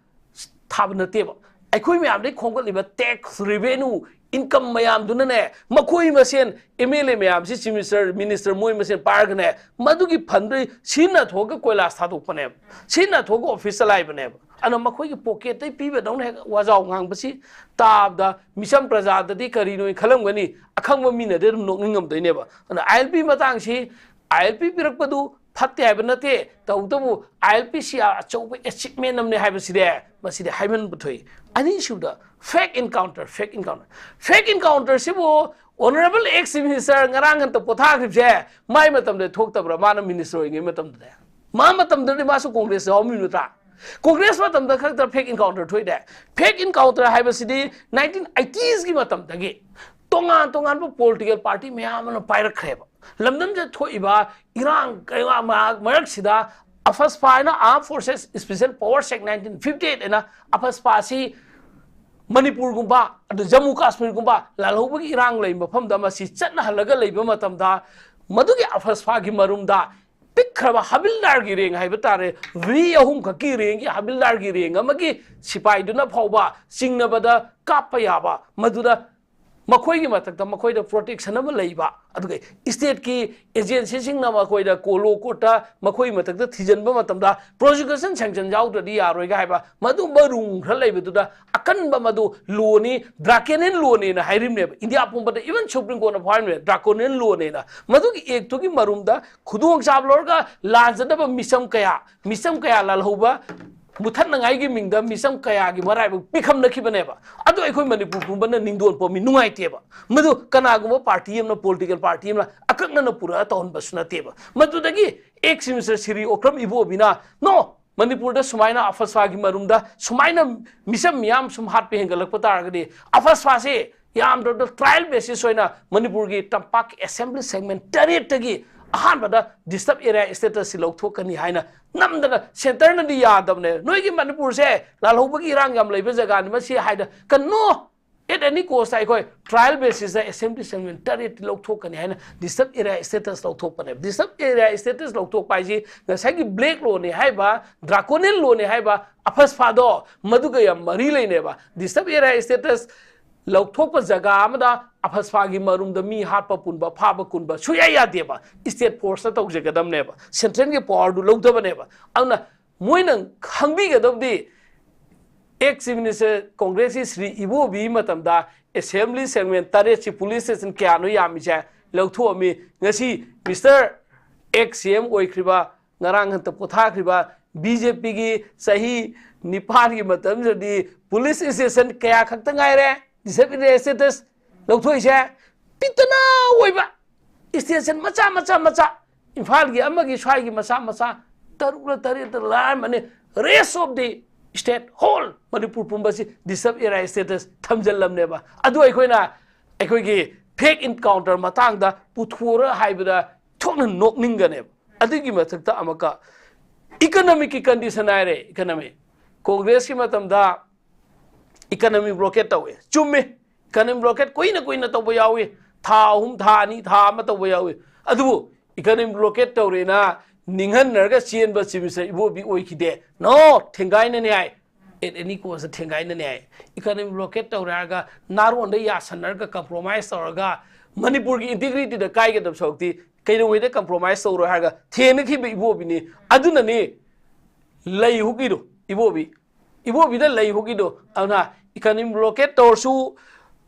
ꯊꯥꯕ ꯅꯠꯇꯦꯕ꯫ ꯑꯩꯈꯣꯏ ꯃꯌꯥꯝꯗꯒꯤ ꯈꯣꯝꯒꯠꯂꯤꯕ tax revenue, income ꯃꯌꯥꯝꯗꯨꯅꯅꯦ, ꯃꯈꯣꯏ ꯃꯁꯦꯟ, M L A ꯃꯌꯥꯝꯁꯤ, Chief Minister, Minister ꯃꯣꯏ ꯃꯁꯦꯟ ꯄꯥꯏꯔꯒꯅꯦ, ꯃꯗꯨꯒꯤ fund ꯗꯨ ꯁꯤꯖꯤꯟꯅꯊꯣꯛꯑꯒ ꯀꯣꯏꯂꯥꯁ ꯊꯥꯗꯣꯛꯄꯅꯦꯕ, ꯁꯤꯖꯤꯟꯅꯊꯣꯛꯑꯒ office ꯆꯂꯥꯏꯕꯅꯦꯕ꯫ ꯑꯗꯨꯅ ꯃꯈꯣꯏꯒꯤ pocket ꯇꯩ ꯄꯤꯕꯗꯧꯅ ꯍꯦꯛ ꯋꯥꯖꯥꯎ ꯉꯥꯡꯕꯁꯤ ꯇꯥꯕꯗ ꯃꯤꯆꯝ ꯄ꯭ꯔꯖꯥꯗꯗꯤ ꯀꯔꯤꯅꯣ ꯈꯜꯂꯝꯒꯅꯤ, ꯑꯈꯪꯕ ꯃꯤꯅꯗꯤ ꯑꯗꯨꯝ ꯅꯣꯛꯅꯤꯡꯉꯝꯗꯣꯏꯅꯦꯕ꯫ ꯑꯗꯨꯅ I L P ꯃꯇꯥꯡꯁꯤ, I L P ꯄꯤꯔꯛꯄꯗꯨ ꯐꯠꯇꯦ ꯍꯥꯏꯕ ꯅꯠꯇꯦ, ꯇꯧꯕꯇꯕꯨ ꯑꯥꯏ ꯑꯦꯜ ꯄꯤ ꯁꯤ ꯑꯥꯔ ꯑꯆꯧꯕ ꯑꯦꯆꯤꯞꯃꯦꯟ ꯑꯃꯅꯤ ꯍꯥꯏꯕꯁꯤꯗꯤ ꯃꯁꯤꯗꯤ ꯍꯥꯏꯃꯟꯕ ꯊꯣꯛꯏ꯫ ꯑꯅꯤꯁꯨꯕꯗ fake encounter, fake encounter, fake encounter ꯁꯤꯕꯨ honourable ex minister ꯉꯔꯥꯡ ꯉꯟꯇ ꯄꯣꯊꯥꯈ꯭ꯔꯤꯕꯁꯦ ꯃꯥꯏ ꯃꯇꯝꯗ ꯊꯣꯛꯇꯕ꯭ꯔꯥ? ꯃꯥꯅ ꯃꯤꯅꯤꯁꯇꯔ ꯑꯣꯏꯔꯤꯉꯩ ꯃꯇꯝꯗꯗꯤ, ꯃꯥ ꯃꯇꯝꯗꯗꯤ ꯃꯥꯁꯨ ꯀꯣꯡꯒ꯭ꯔꯦꯁ ꯌꯥꯎꯔꯝꯃꯤ ꯅꯠꯇ꯭ꯔꯥ? ꯀꯣꯡꯒ꯭ꯔꯦꯁ ꯃꯇꯝꯗ ꯈꯛꯇ fake encounter ꯊꯣꯛꯏꯗꯦ꯫ Fake encounter ꯍꯥꯏꯕꯁꯤꯗꯤ ꯅꯥꯏꯟꯇꯤꯟ ꯑꯩꯇꯤꯁꯀꯤ ꯃꯇꯝꯗꯒꯤ ꯇꯣꯉꯥꯟ ꯇꯣꯉꯥꯟꯕ ꯄꯣꯂꯤꯇꯤꯀꯦꯜ ꯄꯥꯔꯇꯤ ꯃꯌꯥꯝ ꯑꯃꯅ ꯄꯥꯏꯔꯛꯈ꯭ꯔꯦꯕ꯫ ꯂꯝꯗꯝꯁꯤꯗ ꯊꯣꯛꯏꯕ ꯏꯔꯥꯡ ꯀꯌꯥ ꯃꯔꯛꯁꯤꯗ ꯑꯐꯁꯄꯥ ꯍꯥꯏꯅ Armed Forces Special Powers Act nineteen fifty eight ꯍꯥꯏꯅ ꯑꯐꯁꯄꯥꯁꯤ ꯃꯅꯤꯄꯨꯔꯒꯨꯝꯕ, ꯑꯗꯨ ꯖꯝꯃꯨ ꯀꯥꯁꯃꯤꯔꯒꯨꯝꯕ ꯂꯥꯜꯍꯧꯕꯒꯤ ꯏꯔꯥꯡ ꯂꯩ ꯃꯐꯝꯗ ꯃꯁꯤ ꯆꯠꯅꯍꯜꯂꯒ ꯂꯩꯕ ꯃꯇꯝꯗ, ꯃꯗꯨꯒꯤ ꯑꯐꯁꯄꯥꯒꯤ ꯃꯔꯨꯝꯗ ꯄꯤꯛꯈ꯭ꯔꯕ ꯍꯕꯤꯜꯗꯥꯔꯒꯤ ꯔꯦꯡ ꯍꯥꯏꯕ ꯇꯥꯔꯦ, ꯚꯤ ꯑꯍꯨꯝ ꯈꯛꯀꯤ ꯔꯦꯡꯒꯤ ꯍꯕꯤꯜꯗꯥꯔꯒꯤ ꯔꯦꯡ ꯑꯃꯒꯤ ꯁꯤꯄꯥꯏꯗꯨꯅ ꯐꯥꯎꯕ ꯆꯤꯡꯅꯕꯗ ꯀꯥꯞꯄ ꯌꯥꯕ, ꯃꯗꯨꯗ ꯃꯈꯣꯏꯒꯤ ꯃꯊꯛꯇ ꯃꯈꯣꯏꯗ ꯄ꯭ꯔꯣꯇꯦꯛꯁꯟ ꯑꯃ ꯂꯩꯕ, ꯑꯗꯨꯒ ꯁ꯭ꯇꯦꯠꯀꯤ ꯑꯦꯖꯦꯟꯁꯤꯁꯤꯡꯅ ꯃꯈꯣꯏꯗ ꯀꯣ-, ꯂꯣ ꯀꯣꯔꯠꯇ ꯃꯈꯣꯏꯒꯤ ꯃꯊꯛꯇ ꯊꯤꯖꯤꯟꯕ ꯃꯇꯝꯗ ꯄ꯭ꯔꯣꯁꯤꯀ꯭ꯌꯨꯁꯟ ꯁꯦꯡꯁꯟ ꯌꯥꯎꯗ꯭ꯔꯗꯤ ꯌꯥꯔꯣꯏꯒ ꯍꯥꯏꯕ, ꯃꯗꯨꯒꯨꯝꯕ ꯔꯨꯜ ꯈꯔ ꯂꯩꯕꯗꯨꯗ ꯑꯀꯟꯕ ꯃꯗꯨ ꯂꯣꯅꯤ, ꯗ꯭ꯔꯥꯀꯣꯅꯤꯌꯟ ꯂꯣꯅꯦꯅ ꯍꯥꯏꯔꯤꯕꯅꯦꯕ꯫ ꯏꯟꯗꯤꯌꯥ ꯄꯨꯝꯕꯗ ꯏꯚꯟ ꯁꯨꯄ꯭ꯔꯤꯝ ꯀꯣꯔꯠꯅ ꯐꯥꯎ ꯍꯥꯏꯔꯤꯕꯅꯦ, ꯗ꯭ꯔꯥꯀꯣꯅꯤꯌꯟ ꯂꯣꯅꯦꯅ꯫ ꯃꯗꯨꯒꯤ ꯑꯦꯛꯇꯨꯒꯤ ꯃꯔꯨꯝꯗ ꯈꯨꯗꯣꯡꯆꯥꯕ ꯂꯧꯔꯒ ꯂꯥꯟꯖꯗꯕ ꯃꯤꯆꯝ ꯀꯌꯥ, ꯃꯤꯆꯝ ꯀꯌꯥ ꯂꯥꯜꯍꯧꯕ ꯃꯨꯊꯠꯅꯉꯥꯏꯒꯤ ꯃꯤꯡꯗ ꯃꯤꯆꯝ ꯀꯌꯥꯒꯤ ꯃꯔꯥꯏꯕꯛ ꯄꯤꯈꯝꯅꯈꯤꯕꯅꯦꯕ꯫ ꯑꯗꯨ ꯑꯩꯈꯣꯏ ꯃꯅꯤꯄꯨꯔ ꯄꯨꯝꯕꯅ ꯅꯤꯡꯗꯣꯟ ꯄꯣꯝꯃꯤ, ꯅꯨꯡꯉꯥꯏꯇꯦꯕ꯫ ꯃꯗꯨ ꯀꯅꯥꯒꯨꯝꯕ ꯄꯥꯔꯇꯤ ꯑꯃꯅ, ꯄꯣꯂꯤꯇꯤꯀꯦꯜ ꯄꯥꯔꯇꯤ ꯑꯃꯅ ꯑꯀꯛꯅꯅ ꯄꯨꯔꯛꯑ ꯇꯧꯍꯟꯕꯁꯨ ꯅꯠꯇꯦꯕ꯫ ꯃꯗꯨꯗꯒꯤ ꯑꯦꯛꯁ ꯃꯤꯅꯤꯁꯇꯔ ꯁꯤꯔꯤ ꯑꯣꯀ꯭ꯔꯝ ꯏꯕꯣꯕꯤꯅ, "ꯅꯣ, ꯃꯅꯤꯄꯨꯔꯗ ꯁꯨꯃꯥꯏꯅ ꯑꯐꯁꯄꯥꯒꯤ ꯃꯔꯨꯝꯗ ꯁꯨꯃꯥꯏꯅ ꯃꯤꯆꯝ ꯃꯤꯌꯥꯝ ꯁꯨꯝ ꯍꯥꯠꯄ ꯍꯦꯟꯒꯠꯂꯛꯄ ꯇꯥꯔꯒꯗꯤ ꯑꯐꯁꯄꯥꯁꯦ ꯌꯥꯝꯗ꯭ꯔꯕꯗ ꯇ꯭ꯔꯥꯏꯌꯦꯜ ꯕꯦꯁꯤꯁ ꯑꯣꯏꯅ ꯃꯅꯤꯄꯨꯔꯒꯤ ꯇꯝꯄꯥꯛꯀꯤ ꯑꯦꯁꯦꯝꯕ꯭ꯂꯤ ꯁꯦꯒꯃꯦꯟ ꯇꯔꯦꯠꯇꯒꯤ ꯑꯍꯥꯟꯕꯗ ꯗꯤꯁꯇꯔꯕ ꯑꯦꯔꯤꯌꯥ ꯁ꯭ꯇꯦꯇꯁꯁꯤ ꯂꯧꯊꯣꯛꯀꯅꯤ" ꯍꯥꯏꯅ ꯅꯝꯗꯅ, ꯁꯦꯟꯇꯔꯅꯗꯤ ꯌꯥꯗꯕꯅꯦ, "ꯅꯣꯏꯒꯤ ꯃꯅꯤꯄꯨꯔꯁꯦ ꯂꯥꯜꯍꯧꯕꯒꯤ ꯏꯔꯥꯡ ꯌꯥꯝ ꯂꯩꯕ ꯖꯒꯥꯅꯤ ꯃꯁꯤ" ꯍꯥꯏꯗ, ꯀꯟꯅꯣ, ꯑꯦꯠ ꯑꯦꯅꯤ ꯀꯣꯁꯇ ꯑꯩꯈꯣꯏ ꯇ꯭ꯔꯥꯏꯌꯦꯜ ꯕꯦꯁꯤꯁꯇ ꯑꯦꯁꯦꯝꯕ꯭ꯂꯤ ꯁꯦꯒꯃꯦꯟ ꯇꯔꯦꯠꯇꯤ ꯂꯧꯊꯣꯛꯀꯅꯤ ꯍꯥꯏꯅ ꯗꯤꯁꯇꯔꯕ ꯑꯦꯔꯤꯌꯥ ꯁ꯭ꯇꯦꯇꯁ ꯂꯧꯊꯣꯛꯄꯅꯦꯕ꯫ ꯗꯤꯁꯇꯔꯕ ꯑꯦꯔꯤꯌꯥ ꯁ꯭ꯇꯦꯇꯁ ꯂꯧꯊꯣꯛꯄ ꯍꯥꯏꯁꯤ ꯉꯁꯥꯏꯒꯤ ꯕ꯭ꯂꯦꯛ ꯂꯣꯅꯤ ꯍꯥꯏꯕ, ꯗ꯭ꯔꯥꯀꯣꯅꯤꯌꯟ ꯂꯣꯅꯤ ꯍꯥꯏꯕ ꯑꯐꯁꯄꯥꯗꯣ ꯃꯗꯨꯒ ꯌꯥꯝ ꯃꯔꯤ ꯂꯩꯅꯩꯕ꯫ ꯗꯤꯁꯇꯔꯕ ꯑꯦꯔꯤꯌꯥ ꯁ꯭ꯇꯦꯇꯁ ꯂꯧꯊꯣꯛꯄ ꯖꯒꯥ ꯑꯃꯗ ꯑꯐꯁꯄꯥꯒꯤ ꯃꯔꯨꯝꯗ ꯃꯤ ꯍꯥꯠꯄ ꯄꯨꯟꯕ, ꯐꯥꯕ ꯀꯨꯟꯕ ꯁꯨꯌꯥ ꯌꯥꯗꯦꯕ꯫ ꯁ꯭ꯇꯦꯠ ꯐꯣꯔꯁꯇ ꯇꯧꯖꯒꯗꯕꯅꯦꯕ, ꯁꯦꯟꯇ꯭ꯔꯦꯜꯒꯤ ꯄꯋꯥꯔꯗꯨ ꯂꯧꯗꯕꯅꯦꯕ꯫ ꯑꯗꯨꯅ ꯃꯣꯏꯅ ꯈꯪꯕꯤꯒꯗꯕꯗꯤ, ꯑꯦꯛꯁ ꯆꯤꯐ ꯃꯤꯅꯤꯁꯇꯔ ꯀꯣꯡꯒ꯭ꯔꯦꯁꯀꯤ ꯁ꯭ꯔꯤ ꯏꯕꯣꯕꯤ ꯃꯇꯝꯗ ꯑꯦꯁꯦꯝꯕ꯭ꯂꯤ ꯁꯦꯒꯃꯦꯟ ꯇꯔꯦꯠꯁꯤ ꯄꯨꯂꯤꯁ ꯁ꯭ꯇꯦꯁꯟ ꯀꯌꯥꯅꯣ ꯌꯥꯝꯃꯤꯁꯦ ꯂꯧꯊꯣꯛꯑꯝꯃꯤ꯫ ꯉꯁꯤ ꯃꯤꯁꯇꯔ ꯑꯦꯛꯁ ꯁꯤ ꯑꯦꯝ ꯑꯣꯏꯈ꯭ꯔꯤꯕ, ꯉꯔꯥꯡ ꯍꯟꯇ ꯄꯣꯊꯥꯈ꯭ꯔꯤꯕ ꯕꯤ ꯖꯦ ꯄꯤꯒꯤ ꯆꯍꯤ ꯅꯤꯄꯥꯟꯒꯤ ꯃꯇꯝꯁꯤꯗꯗꯤ ꯄꯨꯂꯤꯁ ꯁ꯭ꯇꯦꯁꯟ ꯀꯌꯥ ꯈꯛꯇ ꯉꯥꯏꯔꯦ ꯗꯤꯁꯑꯦꯕꯤꯂꯤꯇꯤ ꯁ꯭ꯇꯦꯇꯁ ꯂꯧꯊꯣꯛꯏꯁꯦ? ꯄꯤꯛꯇꯅ ꯑꯣꯏꯕ ꯁ꯭ꯇꯦꯁꯟ ꯃꯆꯥ ꯃꯆꯥ ꯃꯆꯥ, ꯏꯝꯐꯥꯜꯒꯤ ꯑꯃꯒꯤ ꯁ꯭ꯋꯥꯏꯒꯤ ꯃꯆꯥ ꯃꯆꯥ ꯇꯔꯨꯛꯂ ꯇꯔꯦꯠꯂ ꯂꯥꯛꯑꯝꯃꯅꯤ꯫ Rest of the state, whole Manipur ꯄꯨꯝꯕꯁꯤ ꯗꯤꯁꯑꯦꯕꯤꯂꯤꯇꯤ ꯁ꯭ꯇꯦꯇꯁ ꯊꯝꯖꯤꯜꯂꯝꯅꯦꯕ꯫ ꯑꯗꯨ ꯑꯩꯈꯣꯏꯅ ꯑꯩꯈꯣꯏꯒꯤ ꯐꯦꯛ ꯏꯟꯀꯥꯎꯟꯇꯔ ꯃꯇꯥꯡꯗ ꯄꯨꯊꯣꯔ ꯍꯥꯏꯕꯗ ꯊꯣꯛꯅ ꯅꯣꯛꯅꯤꯡꯒꯅꯦꯕ꯫ ꯑꯗꯨꯒꯤ ꯃꯊꯛꯇ ꯑꯃꯨꯛꯀ ꯏꯀꯅꯣꯃꯤꯛꯀꯤ ꯀꯟꯗꯤꯁꯟ ꯍꯥꯏꯔꯦ꯫ ꯏꯀꯅꯣꯃꯤ, ꯀꯣꯡꯒ꯭ꯔꯦꯁꯀꯤ ꯃꯇꯝꯗ ꯏꯀꯅꯣꯃꯤ ꯕ꯭ꯂꯣꯀꯦꯠ ꯇꯧꯋꯦ, ꯆꯨꯝꯃꯦ꯫ ꯏꯀꯅꯣꯃꯤ ꯕ꯭ꯂꯣꯀꯦꯠ ꯀꯨꯏꯅ ꯀꯨꯏꯅ ꯇꯧꯕ ꯌꯥꯎꯏ, ꯊꯥ ꯑꯍꯨꯝ, ꯊꯥ ꯑꯅꯤ, ꯊꯥ ꯑꯃ ꯇꯧꯕ ꯌꯥꯎꯏ꯫ ꯑꯗꯨꯕꯨ ꯏꯀꯅꯣꯃꯤ ꯕ꯭ꯂꯣꯀꯦꯠ ꯇꯧꯔꯦꯅ ꯅꯤꯡꯍꯟꯅꯔꯒ ꯆꯦꯟꯕ ꯆꯤꯞ ꯃꯤꯅꯤꯁꯇꯔ ꯏꯕꯣꯕꯤ ꯑꯣꯏꯈꯤꯗꯦ꯫ ꯅꯣ, ꯊꯦꯡꯒꯥꯏꯅꯅꯤ ꯍꯥꯏ꯫ At any cost ꯊꯦꯡꯒꯥꯏꯅꯅꯤ ꯍꯥꯏ꯫ ꯏꯀꯅꯣꯃꯤ ꯕ꯭ꯂꯣꯀꯦꯠ ꯇꯧꯔꯦ ꯍꯥꯏꯔꯒ ꯅꯥꯔꯣꯟꯗ ꯌꯥꯁꯟꯅꯔꯒ ꯀꯝꯄ꯭ꯔꯣꯃꯥꯏꯁ ꯇꯧꯔꯒ ꯃꯅꯤꯄꯨꯔꯒꯤ ꯏꯟꯇꯤꯒ꯭ꯔꯤꯇꯤꯗ ꯀꯥꯏꯒꯗꯕ ꯁꯔꯨꯛꯇꯤ ꯀꯩꯗꯧꯉꯩꯗ ꯀꯝꯄ꯭ꯔꯣꯃꯥꯏꯁ ꯇꯧꯔꯣꯏ ꯍꯥꯏꯔꯒ ꯊꯦꯡꯅꯈꯤꯕ ꯏꯕꯣꯕꯤꯅꯤ꯫ ꯑꯗꯨꯅꯅꯤ ꯂꯩ ꯍꯨꯛꯏꯗꯣ ꯏꯕꯣꯕꯤ꯫ ꯏꯕꯣꯕꯤꯗ ꯂꯩ ꯍꯨꯛꯏꯗꯣ꯫ ꯑꯗꯨꯅ ꯏꯀꯅꯣꯃꯤ ꯕ꯭ꯂꯣꯀꯦꯠ ꯇꯧꯔꯁꯨ,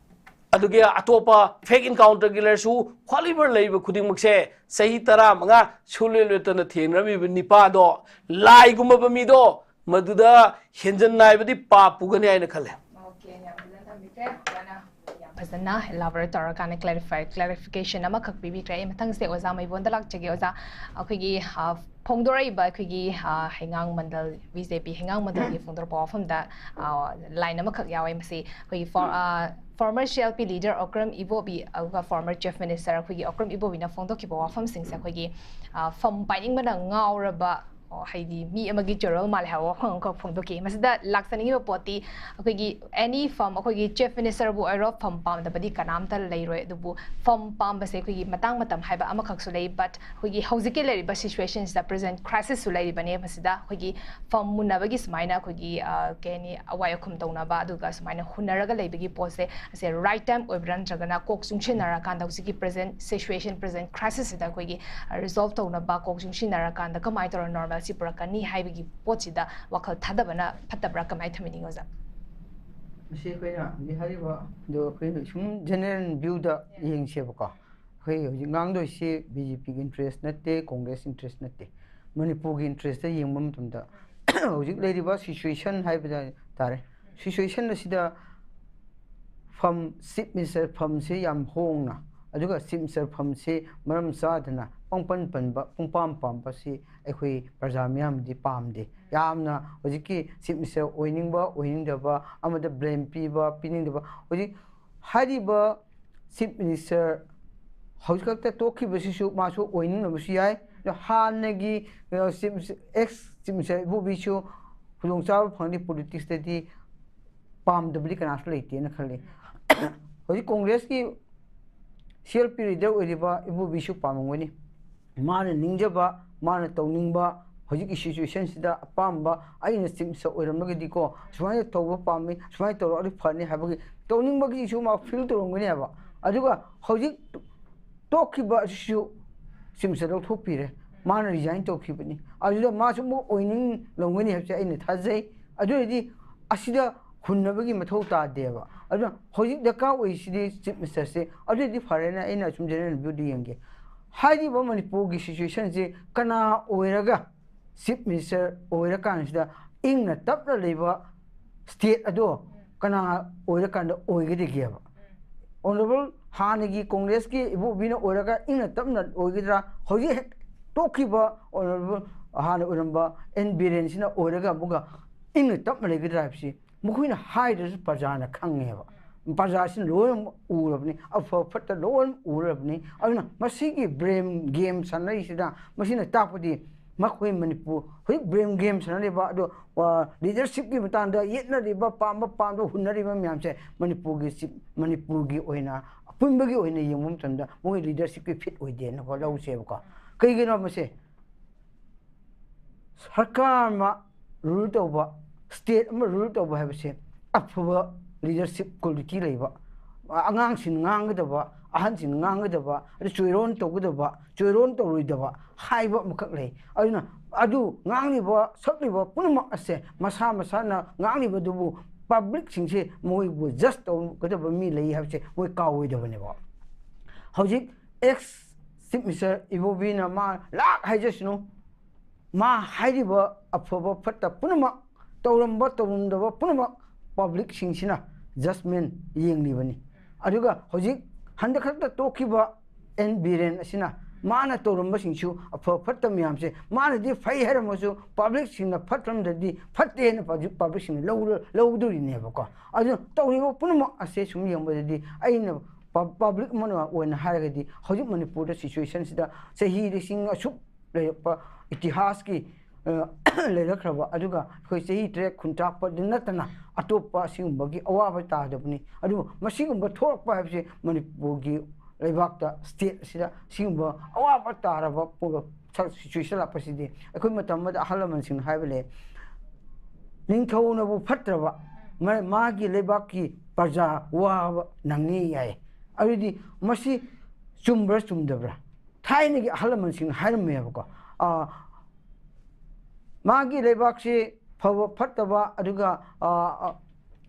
ꯑꯗꯨꯒꯤ ꯑꯇꯣꯞꯄ ꯐꯦꯛ ꯏꯟꯀꯥꯎꯟꯇꯔꯒꯤ ꯂꯩꯔꯁꯨ, ꯈ꯭ꯋꯥꯂꯤꯕꯔ ꯂꯩꯕ ꯈꯨꯗꯤꯡꯃꯛꯁꯦ ꯆꯍꯤ ꯇꯔꯥꯃꯉꯥ ꯁꯨꯡꯂꯦꯞ ꯂꯦꯞꯇꯅ ꯊꯦꯡꯅꯔꯝꯃꯤꯕ ꯅꯤꯄꯥꯗꯣ, ꯂꯥꯏꯒꯨꯝꯂꯕ ꯃꯤꯗꯣ, ꯃꯗꯨꯗ ꯍꯦꯟꯖꯟꯅ ꯍꯥꯏꯕꯗꯤ ꯄꯥꯞ ꯄꯨꯒꯅꯤ ꯍꯥꯏꯅ ꯈꯜꯂꯦ꯫ ꯑꯣꯀꯦ, ꯌꯥꯝ ꯐꯖꯅ ꯊꯝꯕꯤꯈ꯭ꯔꯦ꯫ ꯑꯣꯖꯥꯅ ꯌꯥꯝ ꯐꯖꯅ elaborate ꯇꯧꯔꯀꯥꯟꯗ clarify, clarification ꯑꯃꯈꯛ ꯄꯤꯕꯤꯈ꯭ꯔꯦ꯫ ꯑꯩ ꯃꯊꯪꯁꯦ ꯑꯣꯖꯥ ꯃꯩꯕꯣꯟꯗ ꯂꯥꯛꯆꯒꯦ꯫ ꯑꯣꯖꯥ, ꯑꯩꯈꯣꯏꯒꯤ, ꯑ, ꯐꯣꯡꯗꯣꯔꯛꯏꯕ ꯑꯩꯈꯣꯏꯒꯤ, ꯑ, ꯍꯩꯉꯥꯡ ꯃꯟꯗꯜ, ꯕꯤ ꯖꯦ ꯄꯤ ꯍꯩꯉꯥꯡ ꯃꯟꯗꯜꯒꯤ ꯐꯣꯡꯗꯣꯔꯛꯄ ꯋꯥꯐꯝꯗ, ꯑ, ꯂꯥꯏꯟ ꯑꯃꯈꯛ ꯌꯥꯎꯋꯦ꯫ ꯃꯁꯤ ꯑꯩꯈꯣꯏꯒꯤ for-, ꯑ, former C L P leader Okram ꯏꯕꯣꯕꯤ, ꯑꯗꯨꯒ former Chief Minister ꯑꯩꯈꯣꯏꯒꯤ ꯑꯣꯀ꯭ꯔꯝ ꯏꯕꯣꯕꯤꯅ ꯐꯣꯡꯗꯣꯛꯈꯤꯕ ꯋꯥꯐꯝꯁꯤꯡꯁꯦ ꯑꯩꯈꯣꯏꯒꯤ, ꯑ, ꯐꯝ ꯄꯥꯏꯅꯤꯡꯕꯅ ꯉꯥꯎꯔꯕ, ꯑꯣ, ꯍꯥꯏꯗꯤ ꯃꯤ ꯑꯃꯒꯤ ꯆꯣꯔꯦꯜ ꯃꯥꯜꯂꯦ ꯍꯥꯏꯕ ꯋꯥꯐꯝ ꯑꯃꯈꯛ ꯐꯣꯡꯗꯣꯛꯈꯤ꯫ ꯃꯁꯤꯗ ꯂꯥꯛꯆꯅꯤꯡꯉꯤꯕ ꯄꯣꯠꯇꯤ ꯑꯩꯈꯣꯏꯒꯤ any ꯐꯝ, ꯑꯩꯈꯣꯏꯒꯤ Chief Minister ꯕꯨ ꯑꯣꯏꯔꯣ, ꯐꯝ ꯄꯥꯝꯗꯕꯗꯤ ꯀꯅꯥꯝꯇ ꯂꯩꯔꯣꯏ꯫ ꯑꯗꯨꯕꯨ ꯐꯝ ꯄꯥꯝꯕꯁꯦ ꯑꯩꯈꯣꯏꯒꯤ ꯃꯇꯥꯡ ꯃꯇꯝ ꯍꯥꯏꯕ ꯑꯃꯈꯛꯁꯨ ꯂꯩ꯫ But ꯑꯩꯈꯣꯏꯒꯤ ꯍꯧꯖꯤꯛꯀꯤ ꯂꯩꯔꯤꯕ situation ꯁꯤꯗ present crisis ꯁꯨ ꯂꯩꯔꯤꯕꯅꯦ꯫ ꯃꯁꯤꯗ ꯑꯩꯈꯣꯏꯒꯤ ꯐꯝ ꯃꯨꯟꯅꯕꯒꯤ ꯁꯨꯃꯥꯏꯅ ꯑꯩꯈꯣꯏꯒꯤ, ꯑ, ꯀꯩ ꯍꯥꯏꯅꯤ, ꯑꯋꯥꯏ ꯑꯈꯨꯝ ꯇꯧꯅꯕ, ꯑꯗꯨꯒ ꯁꯨꯃꯥꯏꯅ ꯍꯨꯟꯅꯔꯒ ꯂꯩꯕꯒꯤ ꯄꯣꯠꯁꯦ, ꯑꯁꯦ right time ꯑꯣꯏꯕ꯭ꯔꯥ, ꯅꯠꯇ꯭ꯔꯒꯅ ꯀꯣꯛ ꯆꯨꯡꯁꯤꯟꯅꯔꯀꯥꯟꯗ ꯍꯧꯖꯤꯛꯀꯤ present situation, present crisis ꯁꯤꯗ ꯑꯩꯈꯣꯏꯒꯤ, ꯑ, resolve ꯇꯧꯅꯕ ꯀꯣꯛ ꯆꯨꯡꯁꯤꯟꯅꯔꯀꯥꯟꯗ ꯀꯃꯥꯏꯅ ꯇꯧꯔ normalcy ꯄꯨꯔꯛꯀꯅꯤ ꯍꯥꯏꯕꯒꯤ ꯄꯣꯠꯁꯤꯗ ꯋꯥꯈꯜ ꯊꯥꯗꯕꯅ ꯐꯠꯇꯕ꯭ꯔꯥ, ꯀꯃꯥꯏꯅ ꯊꯝꯕꯤꯅꯤꯡꯉꯤ ꯑꯣꯖꯥ? ꯃꯁꯤ ꯑꯩꯈꯣꯏꯅ ꯍꯧꯖꯤꯛ ꯍꯥꯏꯔꯤꯕ ꯑꯗꯣ ꯑꯩꯈꯣꯏꯅ ꯁꯨꯝ general view ꯗ ꯌꯦꯡꯁꯦꯕꯀꯣ꯫ ꯑꯩꯈꯣꯏ ꯍꯧꯖꯤꯛ ꯉꯥꯡꯗꯣꯏꯁꯤ ꯕꯤ ꯖꯦ ꯄꯤꯒꯤ ꯏꯟꯇꯔꯦꯁ ꯅꯠꯇꯦ, ꯀꯣꯡꯒ꯭ꯔꯦꯁ ꯏꯟꯇꯔꯦꯁ ꯅꯠꯇꯦ꯫ ꯃꯅꯤꯄꯨꯔꯒꯤ ꯏꯟꯇꯔꯦꯁꯇ ꯌꯦꯡꯕ ꯃꯇꯝꯗ ꯍꯧꯖꯤꯛ ꯂꯩꯔꯤꯕ ꯁꯤꯆꯨꯋꯦꯁꯟ ꯍꯥꯏꯕ ꯇꯥꯔꯦ꯫ ꯁꯤꯆꯨꯋꯦꯁꯟ ꯑꯁꯤꯗ ꯐꯝ, ꯆꯤꯐ ꯃꯤꯅꯤꯁꯇꯔ ꯐꯝꯁꯤ ꯌꯥꯝ ꯍꯣꯡꯅ, ꯑꯗꯨꯒ ꯆꯤꯐ ꯃꯤꯅꯤꯁꯇꯔ ꯐꯝꯁꯤ ꯃꯔꯝ ꯆꯥꯗꯅ ꯄꯪꯄꯟ ꯄꯟꯕ, ꯄꯪꯄꯥꯝ ꯄꯥꯝꯕꯁꯤ ꯑꯩꯈꯣꯏ ꯄ꯭ꯔꯖꯥ ꯃꯤꯌꯥꯝꯗꯤ ꯄꯥꯝꯗꯦ꯫ ꯌꯥꯝꯅ ꯍꯧꯖꯤꯛꯀꯤ ꯆꯤꯐ ꯃꯤꯅꯤꯁꯇꯔ ꯑꯣꯏꯅꯤꯡꯕ, ꯑꯣꯏꯅꯤꯡꯗꯕ, ꯑꯃꯗ ꯕ꯭ꯂꯦꯝ ꯄꯤꯕ, ꯄꯤꯅꯤꯡꯗꯕ, ꯍꯧꯖꯤꯛ ꯍꯥꯏꯔꯤꯕ ꯆꯤꯐ ꯃꯤꯅꯤꯁꯇꯔ ꯍꯧꯖꯤꯛ ꯈꯛꯇ ꯇꯣꯛꯈꯤꯕꯁꯤꯁꯨ ꯃꯥꯁꯨ ꯑꯣꯏꯅꯤꯡꯂꯕꯁꯨ ꯌꯥꯏ꯫ ꯑꯗꯣ ꯍꯥꯟꯅꯒꯤ, ꯑ, chief minister, ex chief minister ꯏꯕꯣꯕꯤꯁꯨ ꯈꯨꯗꯣꯡꯆꯥꯕ ꯐꯪꯂꯤ ꯄꯣꯂꯤꯇꯤꯛꯁꯇꯗꯤ ꯄꯥꯝꯗꯕꯗꯤ ꯀꯅꯥꯁꯨ ꯂꯩꯇꯦꯅ ꯈꯜꯂꯤ꯫ ꯍꯧꯖꯤꯛ ꯀꯣꯡꯒ꯭ꯔꯦꯁꯀꯤ ꯁꯤ ꯑꯦꯜ ꯄꯤ ꯂꯤꯗꯔ ꯑꯣꯏꯔꯤꯕ ꯏꯕꯣꯕꯤꯁꯨ ꯄꯥꯝꯂꯝꯒꯅꯤ꯫ ꯃꯥꯅ ꯅꯤꯡꯖꯕ, ꯃꯥꯅ ꯇꯧꯅꯤꯡꯕ, ꯍꯧꯖꯤꯛꯀꯤ ꯁꯤꯆꯨꯋꯦꯁꯟꯁꯤꯗ ꯑꯄꯥꯝꯕ, ꯑꯩꯅ ꯆꯤꯐ ꯃꯤꯅꯤꯁꯇꯔ ꯑꯣꯏꯔꯝꯂꯒꯗꯤꯀꯣ, ꯁꯨꯃꯥꯏꯅ ꯇꯧꯕ ꯄꯥꯝꯃꯤ, ꯁꯨꯃꯥꯏꯅ ꯇꯧꯔꯛꯑꯗꯤ ꯐꯅꯤ ꯍꯥꯏꯕꯒꯤ ꯇꯧꯅꯤꯡꯕꯒꯤꯁꯨ ꯃꯥ ꯐꯤꯜ ꯇꯧꯔꯝꯒꯅꯦꯕ꯫ ꯑꯗꯨꯒ ꯍꯧꯖꯤꯛ ꯇꯣꯛꯈꯤꯕ ꯑꯁꯤꯁꯨ ꯆꯤꯐ ꯃꯤꯅꯤꯁꯇꯔ ꯂꯧꯊꯣꯛꯄꯤꯔꯦ, ꯃꯥꯅ ꯔꯤꯖꯥꯏꯟ ꯇꯧꯈꯤꯕꯅꯤ꯫ ꯑꯗꯨꯗ ꯃꯥꯁꯨ ꯑꯃꯨꯛ ꯑꯣꯏꯅꯤꯡꯂꯝꯒꯅꯤ ꯍꯥꯏꯕꯁꯦ ꯑꯩꯅ ꯊꯥꯖꯩ꯫ ꯑꯗꯨ ꯑꯣꯏꯔꯗꯤ ꯑꯁꯤꯗ ꯍꯨꯟꯅꯕꯒꯤ ꯃꯊꯧ ꯇꯥꯗꯦꯕ꯫ ꯑꯗꯨꯅ ꯍꯧꯖꯤꯛ ꯗꯔꯀꯥꯔ ꯑꯣꯏꯔꯤꯁꯤꯗꯤ ꯆꯤꯐ ꯃꯤꯅꯤꯁꯇꯔꯁꯦ꯫ ꯑꯗꯨꯗꯤ ꯐꯔꯦꯅ ꯑꯩꯅ ꯑꯁꯨꯝ ꯖꯦꯅꯔꯦꯜ ꯚ꯭ꯌꯨꯗ ꯌꯦꯡꯒꯦ꯫ ꯍꯥꯏꯔꯤꯕ ꯃꯅꯤꯄꯨꯔꯒꯤ ꯁꯤꯆꯨꯋꯦꯁꯟꯁꯦ ꯀꯅꯥ ꯑꯣꯏꯔꯒ ꯆꯤꯐ ꯃꯤꯅꯤꯁꯇꯔ ꯑꯣꯏꯔꯀꯥꯟꯁꯤꯗ ꯏꯪꯅ ꯇꯞꯅ ꯂꯩꯕ ꯁ꯭ꯇꯦꯠ ꯑꯗꯣ ꯀꯅꯥ ꯑꯣꯏꯔꯀꯥꯟꯗ ꯑꯣꯏꯒꯗꯒꯦꯕ? ꯑꯣꯅꯔꯦꯕꯜ ꯍꯥꯟꯅꯒꯤ ꯀꯣꯡꯒ꯭ꯔꯦꯁꯀꯤ ꯏꯕꯣꯕꯤꯅ ꯑꯣꯏꯔꯒ ꯏꯪꯅ ꯇꯞꯅ ꯑꯣꯏꯒꯗ꯭ꯔꯥ? ꯍꯧꯖꯤꯛ ꯍꯦꯛ ꯇꯣꯛꯈꯤꯕ ꯑꯣꯅꯔꯦꯕꯜ ꯍꯥꯟꯅ ꯑꯣꯏꯔꯝꯕ ꯑꯦꯟ ꯕꯤꯔꯦꯟꯁꯤꯅ ꯑꯣꯏꯔꯒ ꯑꯃꯨꯛꯀ ꯏꯪꯅ ꯇꯞꯅ ꯂꯩꯒꯗ꯭ꯔꯥ ꯍꯥꯏꯕꯁꯤ ꯃꯈꯣꯏꯅ ꯍꯥꯏꯗ꯭ꯔꯁꯨ ꯄ꯭ꯔꯖꯥꯅ ꯈꯪꯉꯦꯕ꯫ ꯄ꯭ꯔꯖꯥꯁꯤꯅ ꯂꯣꯏꯅꯃꯛ ꯎꯔꯕꯅꯤ, ꯑꯐ ꯐꯠꯇ ꯂꯣꯏꯅꯃꯛ ꯎꯔꯕꯅꯤ꯫ ꯑꯗꯨꯅ ꯃꯁꯤꯒꯤ ꯕ꯭ꯂꯦꯝ ꯒꯦꯝ ꯁꯥꯟꯅꯔꯤꯁꯤꯗ ꯃꯁꯤꯅ ꯇꯥꯛꯄꯗꯤ ꯃꯈꯣꯏ ꯃꯅꯤꯄꯨꯔ ꯍꯧꯖꯤꯛ ꯕ꯭ꯂꯦꯝ ꯒꯦꯝ ꯁꯥꯟꯅꯔꯤꯕ ꯑꯗꯣ, ꯂꯤꯗꯔꯁꯤꯞꯀꯤ ꯃꯇꯥꯡꯗ ꯌꯦꯠꯅꯔꯤꯕ, ꯄꯥꯝꯕ ꯄꯥꯝꯗꯕ ꯍꯨꯟꯅꯔꯤꯕ ꯃꯌꯥꯝꯁꯦ ꯃꯅꯤꯄꯨꯔꯒꯤ ꯆꯤ-, ꯃꯅꯤꯄꯨꯔꯒꯤ ꯑꯣꯏꯅ ꯑꯄꯨꯟꯕꯒꯤ ꯑꯣꯏꯅ ꯌꯦꯡꯕ ꯃꯇꯝꯗ ꯃꯣꯏ ꯂꯤꯗꯔꯁꯤꯞꯀꯤ ꯐꯤꯠ ꯑꯣꯏꯗꯦꯅꯀꯣ ꯂꯧꯁꯦꯕꯀꯣ꯫ ꯀꯩꯒꯤꯅꯣ ꯃꯁꯦ? ꯁꯔꯀꯥꯔ ꯑꯃ ꯔꯨꯜ ꯇꯧꯕ, ꯁ꯭ꯇꯦꯠ ꯑꯃ ꯔꯨꯜ ꯇꯧꯕ ꯍꯥꯏꯕꯁꯦ ꯑꯐꯕ ꯂꯤꯗꯔꯁꯤꯞ ꯀ꯭ꯋꯥꯂꯤꯇꯤ ꯂꯩꯕ, ꯑꯉꯥꯡꯁꯤꯡ ꯉꯥꯡꯒꯗꯕ, ꯑꯍꯟꯁꯤꯡ ꯉꯥꯡꯒꯗꯕ, ꯑꯗꯨ ꯆꯣꯏꯔꯣꯟ ꯇꯧꯒꯗꯕ, ꯆꯣꯏꯔꯣꯟ ꯇꯧꯔꯣꯏꯗꯕ ꯍꯥꯏꯕ ꯑꯃꯈꯛ ꯂꯩ꯫ ꯑꯗꯨꯅ ꯑꯗꯨ ꯉꯥꯡꯂꯤꯕ, ꯁꯛꯂꯤꯕ ꯄꯨꯝꯅꯃꯛ ꯑꯁꯦ ꯃꯁꯥ ꯃꯁꯥꯅ ꯉꯥꯡꯂꯤꯕꯗꯨꯕꯨ ꯄꯕ꯭ꯂꯤꯛꯁꯤꯡꯁꯦ ꯃꯣꯏꯕꯨ ꯖꯁ ꯇꯧꯒꯗꯕ ꯃꯤ ꯂꯩ ꯍꯥꯏꯕꯁꯦ ꯃꯣꯏ ꯀꯥꯎꯔꯣꯏꯗꯕꯅꯦꯕ꯫ ꯍꯧꯖꯤꯛ ꯑꯦꯛꯁ ꯆꯤꯐ ꯃꯤꯅꯤꯁꯇꯔ ꯏꯕꯣꯕꯤꯅ ꯃꯥ ꯂꯥꯛ ꯍꯥꯏꯖꯁꯅꯨ, ꯃꯥ ꯍꯥꯏꯔꯤꯕ ꯑꯐꯕ ꯐꯠꯇ ꯄꯨꯝꯅꯃꯛ, ꯇꯧꯔꯝꯕ ꯇꯧꯔꯝꯗꯕ ꯄꯨꯝꯅꯃꯛ ꯄꯕ꯭ꯂꯤꯛꯁꯤꯡꯁꯤꯅ ꯖꯁꯃꯦꯟ ꯌꯦꯡꯂꯤꯕꯅꯤ꯫ ꯑꯗꯨꯒ ꯍꯧꯖꯤꯛ ꯍꯟꯗꯛ ꯈꯛꯇ ꯇꯣꯛꯈꯤꯕ ꯑꯦꯟ ꯕꯤꯔꯦꯟ ꯑꯁꯤꯅ ꯃꯥꯅ ꯇꯧꯔꯝꯕꯁꯤꯡꯁꯨ ꯑꯐ ꯐꯠꯇ ꯃꯌꯥꯝꯁꯦ ꯃꯥꯅꯗꯤ ꯐꯩ ꯍꯥꯏꯔꯝꯃꯁꯨ ꯄꯕ꯭ꯂꯤꯛꯁꯤꯡꯅ ꯐꯠꯇ꯭ꯔꯝꯗꯗꯤ ꯐꯠꯇꯦ ꯍꯥꯏꯅ ꯄꯕ꯭ꯂꯤꯛꯁꯤꯡꯅ ꯂꯧꯔ-, ꯂꯧꯗꯣꯔꯤꯅꯦꯕꯀꯣ꯫ ꯑꯗꯨꯅ ꯇꯧꯔꯤꯕ ꯄꯨꯝꯅꯃꯛ ꯑꯁꯦ ꯁꯨꯝ ꯌꯦꯡꯕꯗꯗꯤ ꯑꯩꯅ ꯄ-, ꯄꯕ꯭ꯂꯤꯛ ꯑꯃ ꯑꯣꯏꯅ ꯍꯥꯏꯔꯒꯗꯤ ꯍꯧꯖꯤꯛ ꯃꯅꯤꯄꯨꯔꯗ ꯁꯤꯆꯨꯋꯦꯁꯟꯁꯤꯗ ꯆꯍꯤ ꯂꯤꯁꯤꯡ ꯑꯁꯨꯛ ꯂꯩꯔꯛꯄ ꯏꯇꯤꯍꯥꯁꯀꯤ, ꯑ, ꯂꯩꯔꯛꯈ꯭ꯔꯕ, ꯑꯗꯨꯒ ꯑꯩꯈꯣꯏ ꯆꯍꯤ ꯇꯔꯦꯠ ꯈꯨꯟꯇꯥꯛꯄꯗ ꯅꯠꯇꯅ ꯑꯇꯣꯞꯄ ꯑꯁꯤꯒꯨꯝꯕꯒꯤ ꯑꯋꯥꯕ ꯇꯥꯗꯕꯅꯤ꯫ ꯑꯗꯨꯕꯨ ꯃꯁꯤꯒꯨꯝꯕ ꯊꯣꯛꯂꯛꯄ ꯍꯥꯏꯕꯁꯤ ꯃꯅꯤꯄꯨꯔꯒꯤ ꯂꯩꯕꯥꯛꯇ, ꯁ꯭ꯇꯦꯠ ꯑꯁꯤꯗ ꯁꯤꯒꯨꯝꯕ ꯑꯋꯥꯕ ꯇꯥꯔꯕ ꯄꯣ-, ꯁ-, ꯁꯤꯆꯨꯋꯦꯁꯟ ꯂꯥꯛꯄꯁꯤꯗꯤ ꯑꯩꯈꯣꯏ ꯃꯇꯝ ꯑꯃꯗ ꯑꯍꯜ ꯂꯃꯟꯁꯤꯡꯅ ꯍꯥꯏꯕ ꯂꯩ, "ꯅꯤꯡꯊꯧꯅꯕꯨ ꯐꯠꯇ꯭ꯔꯕ ꯃ-, ꯃꯥꯒꯤ ꯂꯩꯕꯥꯛꯀꯤ ꯄ꯭ꯔꯖꯥ ꯋꯥꯕ ꯅꯪꯉꯤ" ꯍꯥꯏ꯫ ꯑꯗꯨꯗꯤ ꯃꯁꯤ ꯆꯨꯝꯕ꯭ꯔꯥ ꯆꯨꯝꯗꯕ꯭ꯔꯥ? ꯊꯥꯏꯅꯒꯤ ꯑꯍꯜ ꯂꯃꯟꯁꯤꯡꯅ ꯍꯥꯏꯔꯝꯃꯦꯕꯀꯣ꯫ ꯑ, ꯃꯥꯒꯤ ꯂꯩꯕꯥꯛꯁꯤ ꯐꯕ ꯐꯠꯇꯕ, ꯑꯗꯨꯒ, ꯑ, ꯑ,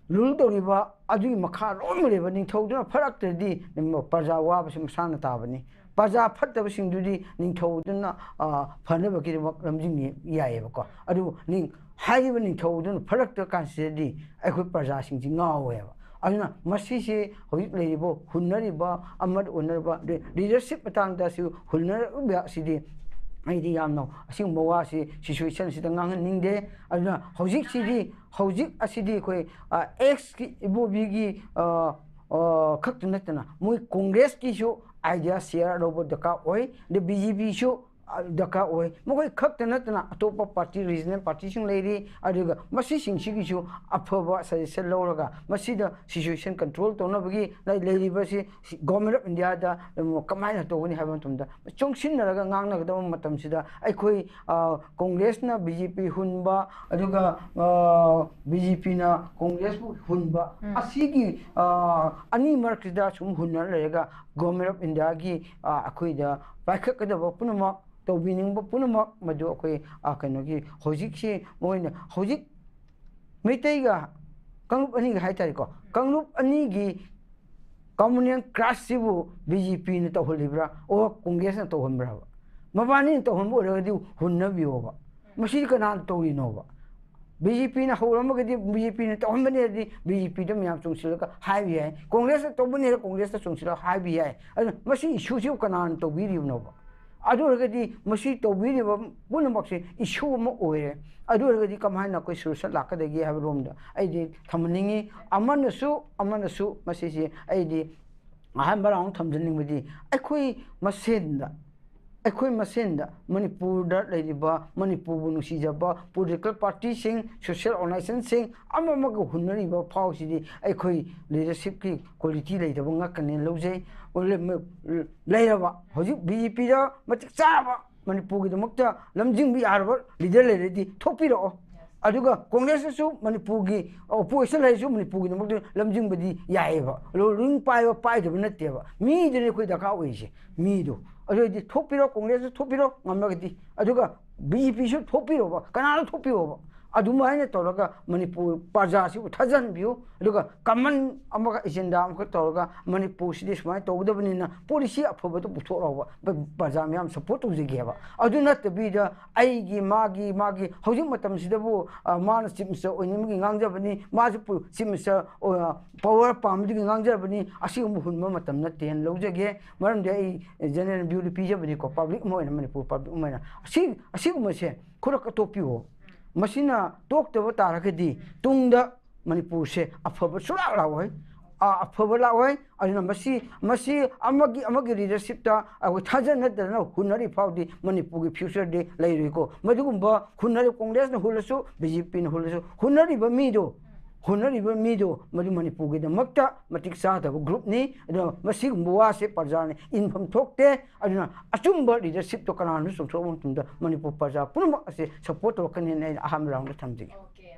ꯔꯨꯜ ꯇꯧꯔꯤꯕ ꯑꯗꯨꯒꯤ ꯃꯈꯥ ꯂꯣꯏꯅ ꯂꯩꯕ ꯅꯤꯡꯊꯧꯗꯨꯅ ꯐꯔꯛꯇ꯭ꯔꯗꯤ ꯄ꯭ꯔꯖꯥ ꯋꯥꯕꯁꯤ ꯃꯁꯥꯅ ꯇꯥꯕꯅꯤ꯫ ꯄ꯭ꯔꯖꯥ ꯐꯠꯇꯕꯁꯤꯡꯗꯨꯗꯤ ꯅꯤꯡꯊꯧꯗꯨꯅ, ꯑ, ꯐꯅꯕꯒꯤꯗꯃꯛ ꯂꯝꯖꯤꯡꯕ ꯌꯥꯏꯑꯕꯀꯣ꯫ ꯑꯗꯨꯕꯨ ꯅꯤꯡ-, ꯍꯥꯏꯔꯤꯕ ꯅꯤꯡꯊꯧꯗꯨꯅ ꯐꯔꯛꯇ꯭ꯔ ꯀꯥꯟꯁꯤꯗꯗꯤ ꯑꯩꯈꯣꯏ ꯄ꯭ꯔꯖꯥꯁꯤꯡꯁꯤ ꯉꯥꯎꯋꯦꯕ꯫ ꯑꯗꯨꯅ ꯃꯁꯤꯁꯦ ꯍꯧꯖꯤꯛ ꯂꯩꯔꯤꯕ ꯍꯨꯟꯅꯔꯤꯕ, ꯑꯃꯠ ꯑꯣꯟꯅꯔꯤꯕ ꯂꯤ-, ꯂꯤꯗꯔꯁꯤꯞ ꯃꯇꯥꯡꯗꯁꯨ ꯍꯨꯟꯅꯔꯤꯕ ꯑꯁꯤꯗꯤ ꯑꯩꯗꯤ ꯌꯥꯝꯅ ꯑꯁꯤꯒꯨꯝꯕ ꯋꯥꯁꯤ ꯁꯤꯆꯨꯋꯦꯁꯟꯁꯤꯗ ꯉꯥꯡꯍꯟꯅꯤꯡꯗꯦ꯫ ꯑꯗꯨꯅ ꯍꯧꯖꯤꯛꯁꯤꯗꯤ, ꯍꯧꯖꯤꯛ ꯑꯁꯤꯗꯤ ꯑꯩꯈꯣꯏ, ꯑ, ꯑꯦꯛꯁꯀꯤ ꯏꯕꯣꯕꯤꯒꯤ, ꯑ, ꯑ, ꯈꯛꯇ ꯅꯠꯇꯅ ꯃꯣꯏ ꯀꯣꯡꯒ꯭ꯔꯦꯁꯀꯤꯁꯨ ꯑꯥꯏꯗꯤꯌꯥ ꯁꯤꯌꯥꯔ ꯂꯧꯕ ꯗꯔꯀꯥꯔ ꯑꯣꯏ, ꯑꯗꯩ ꯕꯤ ꯖꯦ ꯄꯤꯁꯨ, ꯑ, ꯗꯔꯀꯥꯔ ꯑꯣꯏ꯫ ꯃꯈꯣꯏ ꯈꯛꯇ ꯅꯠꯇꯅ ꯑꯇꯣꯞꯄ ꯄꯥꯔꯇꯤ, ꯔꯤꯖꯅꯦꯜ ꯄꯥꯔꯇꯤꯁꯤꯡ ꯂꯩꯔꯤ, ꯑꯗꯨꯒ ꯃꯁꯤꯁꯤꯡꯁꯤꯒꯤꯁꯨ ꯑꯐꯕ ꯁꯖꯦꯁꯟ ꯂꯧꯔꯒ ꯃꯁꯤꯗ ꯁꯤꯆꯨꯋꯦꯁꯟ ꯀꯟꯇ꯭ꯔꯣꯜ ꯇꯧꯅꯕꯒꯤ ꯂꯩ-, ꯂꯩꯔꯤꯕꯁꯤ ꯁꯤ ꯒꯣꯔꯃꯦꯟ ꯑꯣꯐ ꯏꯟꯗꯤꯌꯥꯗ, ꯎꯝ, ꯀꯃꯥꯏꯅ ꯇꯧꯒꯅꯤ ꯍꯥꯏꯕ ꯃꯇꯝꯗ ꯆꯨꯡꯁꯤꯟꯅꯔꯒ ꯉꯥꯡꯅꯒꯗꯕ ꯃꯇꯝꯁꯤꯗ ꯑꯩꯈꯣꯏ, ꯑ, ꯀꯣꯡꯒ꯭ꯔꯦꯁꯅ ꯕꯤ ꯖꯦ ꯄꯤ ꯍꯨꯟꯕ, ꯑꯗꯨꯒ, ꯑ, ꯕꯤ ꯖꯦ ꯄꯤꯅ ꯀꯣꯡꯒ꯭ꯔꯦꯁꯄꯨ ꯍꯨꯟꯕ, ꯎꯝ꯫ ꯑꯁꯤꯒꯤ, ꯑ, ꯑꯅꯤ ꯃꯔꯛꯁꯤꯗ ꯁꯨꯝ ꯍꯨꯟꯅꯔ ꯂꯩꯔꯒ ꯒꯣꯔꯃꯦꯟ ꯑꯣꯐ ꯏꯟꯗꯤꯌꯥꯒꯤ, ꯑ, ꯑꯩꯈꯣꯏꯗ ꯄꯥꯏꯈꯠꯀꯗꯕ ꯄꯨꯝꯅꯃꯛ, ꯇꯧꯕꯤꯅꯤꯡꯕ ꯄꯨꯝꯅꯃꯛ ꯃꯗꯨ ꯑꯩꯈꯣꯏ, ꯑ, ꯀꯩꯅꯣꯒꯤ ꯍꯧꯖꯤꯛꯁꯤ ꯃꯣꯏꯅ ꯍꯧꯖꯤꯛ ꯃꯩꯇꯩꯒ ꯀꯥꯡꯂꯨꯞ ꯑꯅꯤꯒ ꯍꯥꯏꯇꯥꯔꯦꯀꯣ, ꯀꯥꯡꯂꯨꯞ ꯑꯅꯤꯒꯤ ꯀꯃꯟ ꯀ꯭ꯔꯥꯁꯁꯤꯕꯨ ꯕꯤ ꯖꯦ ꯄꯤꯅ ꯇꯧꯍꯜꯂꯤꯕ꯭ꯔꯥ ꯑꯣꯔ ꯀꯣꯡꯒ꯭ꯔꯦꯁꯅ ꯇꯧꯍꯟꯕ꯭ꯔꯥꯕ? ꯃꯕꯥꯅꯤꯅ ꯇꯧꯍꯟꯕ ꯑꯣꯏꯔꯒꯗꯤ ꯍꯨꯟꯅꯕꯤꯌꯣꯕ꯫ ꯃꯁꯤꯗꯤ ꯀꯅꯥꯅ ꯇꯧꯔꯤꯅꯣꯕ? ꯕꯤ ꯖꯦ ꯄꯤꯅ ꯍꯧꯔꯝꯃꯒꯗꯤ ꯕꯤ ꯖꯦ ꯄꯤꯅ ꯇꯧꯍꯟꯕꯅꯦ ꯍꯥꯏꯔꯗꯤ ꯕꯤ ꯖꯦ ꯄꯤꯗ ꯃꯌꯥꯝ ꯆꯣꯡꯁꯤꯜꯂꯒ ꯍꯥꯏꯕ ꯌꯥꯏ, ꯀꯣꯡꯒ꯭ꯔꯦꯁꯅ ꯇꯧꯕꯅꯦ ꯍꯥꯏꯔꯒ ꯀꯣꯡꯒ꯭ꯔꯦꯁꯇ ꯆꯣꯡꯁꯤꯜꯂꯒ ꯍꯥꯏꯕ ꯌꯥꯏ꯫ ꯑꯗꯨꯅ ꯃꯁꯤ ꯏꯁꯨꯁꯤꯕꯨ ꯀꯅꯥꯅ ꯇꯧꯕꯤꯔꯤꯕꯅꯣꯕ? ꯑꯗꯨ ꯑꯣꯏꯔꯒꯗꯤ ꯃꯁꯤ ꯇꯧꯕꯤꯔꯤꯕ ꯄꯨꯝꯅꯃꯛꯁꯦ ꯏꯁꯨ ꯑꯃ ꯑꯣꯏꯔꯦ꯫ ꯑꯗꯨ ꯑꯣꯏꯔꯒꯗꯤ ꯀꯃꯥꯏꯅ ꯑꯩꯈꯣꯏ ꯁꯣꯂꯨꯁꯟ ꯂꯥꯛꯀꯗꯒꯦ ꯍꯥꯏꯕꯔꯣꯝꯗ ꯑꯩꯗꯤ ꯊꯝꯍꯟꯅꯤꯡꯉꯤ꯫ ꯑꯃꯅꯁꯨ ꯑꯃꯅꯁꯨ ꯃꯁꯤꯁꯦ ꯑꯩꯗꯤ ꯑꯍꯥꯟꯕ ꯔꯥꯎꯟ ꯊꯝꯖꯅꯤꯡꯕꯗꯤ ꯑꯩꯈꯣꯏ ꯃꯁꯦꯟꯗ, ꯑꯩꯈꯣꯏ ꯃꯁꯦꯟꯗ ꯃꯅꯤꯄꯨꯔꯗ ꯂꯩꯔꯤꯕ ꯃꯅꯤꯄꯨꯔꯕꯨ ꯅꯨꯡꯁꯤꯖꯕ ꯄꯣꯂꯤꯇꯤꯀꯦꯜ ꯄꯥꯔꯇꯤꯁꯤꯡ, ꯁꯣꯁꯤꯌꯦꯜ ꯑꯣꯔꯒꯅꯥꯏꯖꯦꯁꯟꯁꯤꯡ ꯑꯃ ꯑꯃꯒ ꯍꯨꯟꯅꯔꯤꯕ ꯐꯥꯎꯁꯤꯗꯤ ꯑꯩꯈꯣꯏ ꯂꯤꯗꯔꯁꯤꯞꯀꯤ ꯀ꯭ꯋꯥꯂꯤꯇꯤ ꯂꯩꯇꯕ ꯉꯥꯛꯇꯅꯦꯅ ꯂꯧꯖꯩ꯫ ꯂꯩꯔꯕ ꯍꯧꯖꯤꯛ ꯕꯤ ꯖꯦ ꯄꯤꯗ ꯃꯇꯤꯛ ꯆꯥꯔꯕ ꯃꯅꯤꯄꯨꯔꯒꯤꯗꯃꯛꯇ ꯂꯝꯖꯤꯡꯕ ꯌꯥꯔꯕ ꯂꯤꯗꯔ ꯂꯩꯔꯗꯤ ꯊꯣꯛꯄꯤꯔꯛꯑꯣ꯫ ꯑꯗꯨꯒ ꯀꯣꯡꯒ꯭ꯔꯦꯁꯇꯁꯨ ꯃꯅꯤꯄꯨꯔꯒꯤ ꯑꯣꯄꯣꯖꯤꯁꯟ ꯂꯩꯔꯁꯨ ꯃꯅꯤꯄꯨꯔꯒꯤꯗꯃꯛꯇ ꯂꯝꯖꯤꯡꯕꯗꯤ ꯌꯥꯏꯑꯕ꯫ ꯔꯨꯂꯤꯡ ꯄꯥꯏꯕ ꯄꯥꯏꯗꯕ ꯅꯠꯇꯦꯕ, ꯃꯤꯗꯨꯅꯤ ꯑꯩꯈꯣꯏ ꯗꯔꯀꯥꯔ ꯑꯣꯏꯔꯤꯁꯦ, ꯃꯤꯗꯣ꯫ ꯑꯗꯨ ꯑꯣꯏꯔꯗꯤ ꯊꯣꯛꯄꯤꯔꯣ, ꯀꯣꯡꯒ꯭ꯔꯦꯁꯇ ꯊꯣꯛꯄꯤꯔꯣ ꯉꯝꯂꯒꯗꯤ, ꯑꯗꯨꯒ ꯕꯤ ꯖꯦ ꯄꯤꯁꯨ ꯊꯣꯛꯄꯤꯔꯣꯕ, ꯀꯅꯥꯅꯣ ꯊꯣꯛꯄꯤꯔꯣꯕ꯫ ꯑꯗꯨꯃꯥꯏꯅ ꯇꯧꯔꯒ ꯃꯅꯤꯄꯨꯔ ꯄ꯭ꯔꯖꯥꯁꯤꯕꯨ ꯊꯥꯖꯍꯟꯕꯤꯌꯨ꯫ ꯑꯗꯨꯒ ꯀꯃꯟ ꯑꯃꯒ ꯑꯦꯖꯦꯟꯗꯥ ꯑꯃꯈꯛ ꯇꯧꯔꯒ ꯃꯅꯤꯄꯨꯔꯁꯤꯗꯤ ꯁꯨꯃꯥꯏꯅ ꯇꯧꯒꯗꯕꯅꯤꯅ ꯄꯣꯂꯤꯁꯤ ꯑꯐꯕꯗꯨ ꯄꯨꯊꯣꯛꯂꯛꯑꯣꯕ꯫ ꯄ꯭ꯔꯖꯥ ꯃꯌꯥꯝ ꯁꯞꯄꯣꯔꯠ ꯇꯧꯖꯒꯦꯕ꯫ ꯑꯗꯨ ꯅꯠꯇꯕꯤꯗ ꯑꯩꯒꯤ, ꯃꯥꯒꯤ, ꯃꯥꯒꯤ ꯍꯧꯖꯤꯛ ꯃꯇꯝꯁꯤꯗꯕꯨ, ꯑ, ꯃꯥꯅ ꯆꯤꯐ ꯃꯤꯅꯤꯁꯇꯔ ꯑꯣꯏꯅꯤꯡꯕꯒꯤ ꯉꯥꯡꯖꯕꯅꯤ, ꯃꯥꯁꯨ ꯄꯨ-, ꯆꯤꯐ ꯃꯤꯅꯤꯁꯇꯔ, ꯑ, ꯄꯋꯥꯔ ꯄꯥꯝꯕꯗꯨꯒꯤ ꯉꯥꯡꯖꯕꯅꯤ꯫ ꯑꯁꯤꯒꯨꯝꯕ ꯍꯨꯟꯕ ꯃꯇꯝ ꯅꯠꯇꯦꯅ ꯂꯧꯖꯒꯦ꯫ ꯃꯔꯝꯗꯤ ꯑꯩ ꯖꯦꯅꯔꯦꯜ ꯚ꯭ꯌꯨꯗ ꯄꯤꯖꯕꯅꯤꯀꯣ, ꯄꯕ꯭ꯂꯤꯛ ꯑꯃ ꯑꯣꯏꯅ, ꯃꯅꯤꯄꯨꯔ ꯄꯕ꯭ꯂꯤꯛ ꯑꯃ ꯑꯣꯏꯅ꯫ ꯑꯁꯤ, ꯑꯁꯤꯒꯨꯝꯕꯁꯦ ꯈꯨꯗꯛꯇ ꯇꯣꯛꯄꯤꯌꯣ꯫ ꯃꯁꯤꯅ ꯇꯣꯛꯇꯕ ꯇꯥꯔꯒꯗꯤ ꯇꯨꯡꯗ ꯃꯅꯤꯄꯨꯔꯁꯦ ꯑꯐꯕ ꯁꯨꯡꯂꯥꯛ ꯂꯥꯛꯑꯣꯏ꯫ ꯑ, ꯑꯐꯕ ꯂꯥꯛꯑꯣꯏ꯫ ꯑꯗꯨꯅ ꯃꯁꯤ, ꯃꯁꯤ ꯑꯃꯒꯤ, ꯑꯃꯒꯤ ꯂꯤꯗꯔꯁꯤꯞꯇ ꯑꯩꯈꯣꯏ ꯊꯥꯖꯅꯗꯅ ꯍꯨꯟꯅꯔꯤ ꯐꯥꯎꯗꯤ ꯃꯅꯤꯄꯨꯔꯒꯤ ꯐ꯭ꯌꯨꯆꯔꯗꯤ ꯂꯩꯔꯣꯏꯀꯣ꯫ ꯃꯗꯨꯒꯨꯝꯕ ꯍꯨꯟꯅꯔꯤ, ꯀꯣꯡꯒ꯭ꯔꯦꯁꯅ ꯍꯨꯜꯂꯁꯨ, ꯕꯤ ꯖꯦ ꯄꯤꯅ ꯍꯨꯜꯂꯁꯨ, ꯍꯨꯟꯅꯔꯤꯕ ꯃꯤꯗꯣ, ꯍꯨꯟꯅꯔꯤꯕ ꯃꯤꯗꯣ ꯃꯗꯨ ꯃꯅꯤꯄꯨꯔꯒꯤꯗꯃꯛꯇ ꯃꯇꯤꯛ ꯆꯥꯗꯕ ꯒ꯭ꯔꯨꯞꯅꯤ꯫ ꯑꯗꯨꯅ ꯃꯁꯤꯒꯨꯝꯕ ꯋꯥꯁꯦ ꯄ꯭ꯔꯖꯥꯅ ꯏꯟꯐꯝ ꯊꯣꯛꯇꯦ꯫ ꯑꯗꯨꯅ ꯑꯆꯨꯝꯕ ꯂꯤꯗꯔꯁꯤꯞꯇꯣ ꯀꯅꯥꯅꯣ ꯆꯣꯡꯊꯣꯔꯛꯄ ꯃꯇꯝꯗ ꯃꯅꯤꯄꯨꯔ ꯄ꯭ꯔꯖꯥ ꯄꯨꯝꯅꯃꯛ ꯑꯁꯦ ꯁꯞꯄꯣꯔꯠ ꯇꯧꯔꯛꯀꯅꯤꯅ ꯑꯩꯅ ꯑꯍꯥꯟꯕ ꯔꯥꯎꯟꯗ ꯊꯝꯖꯒꯦ꯫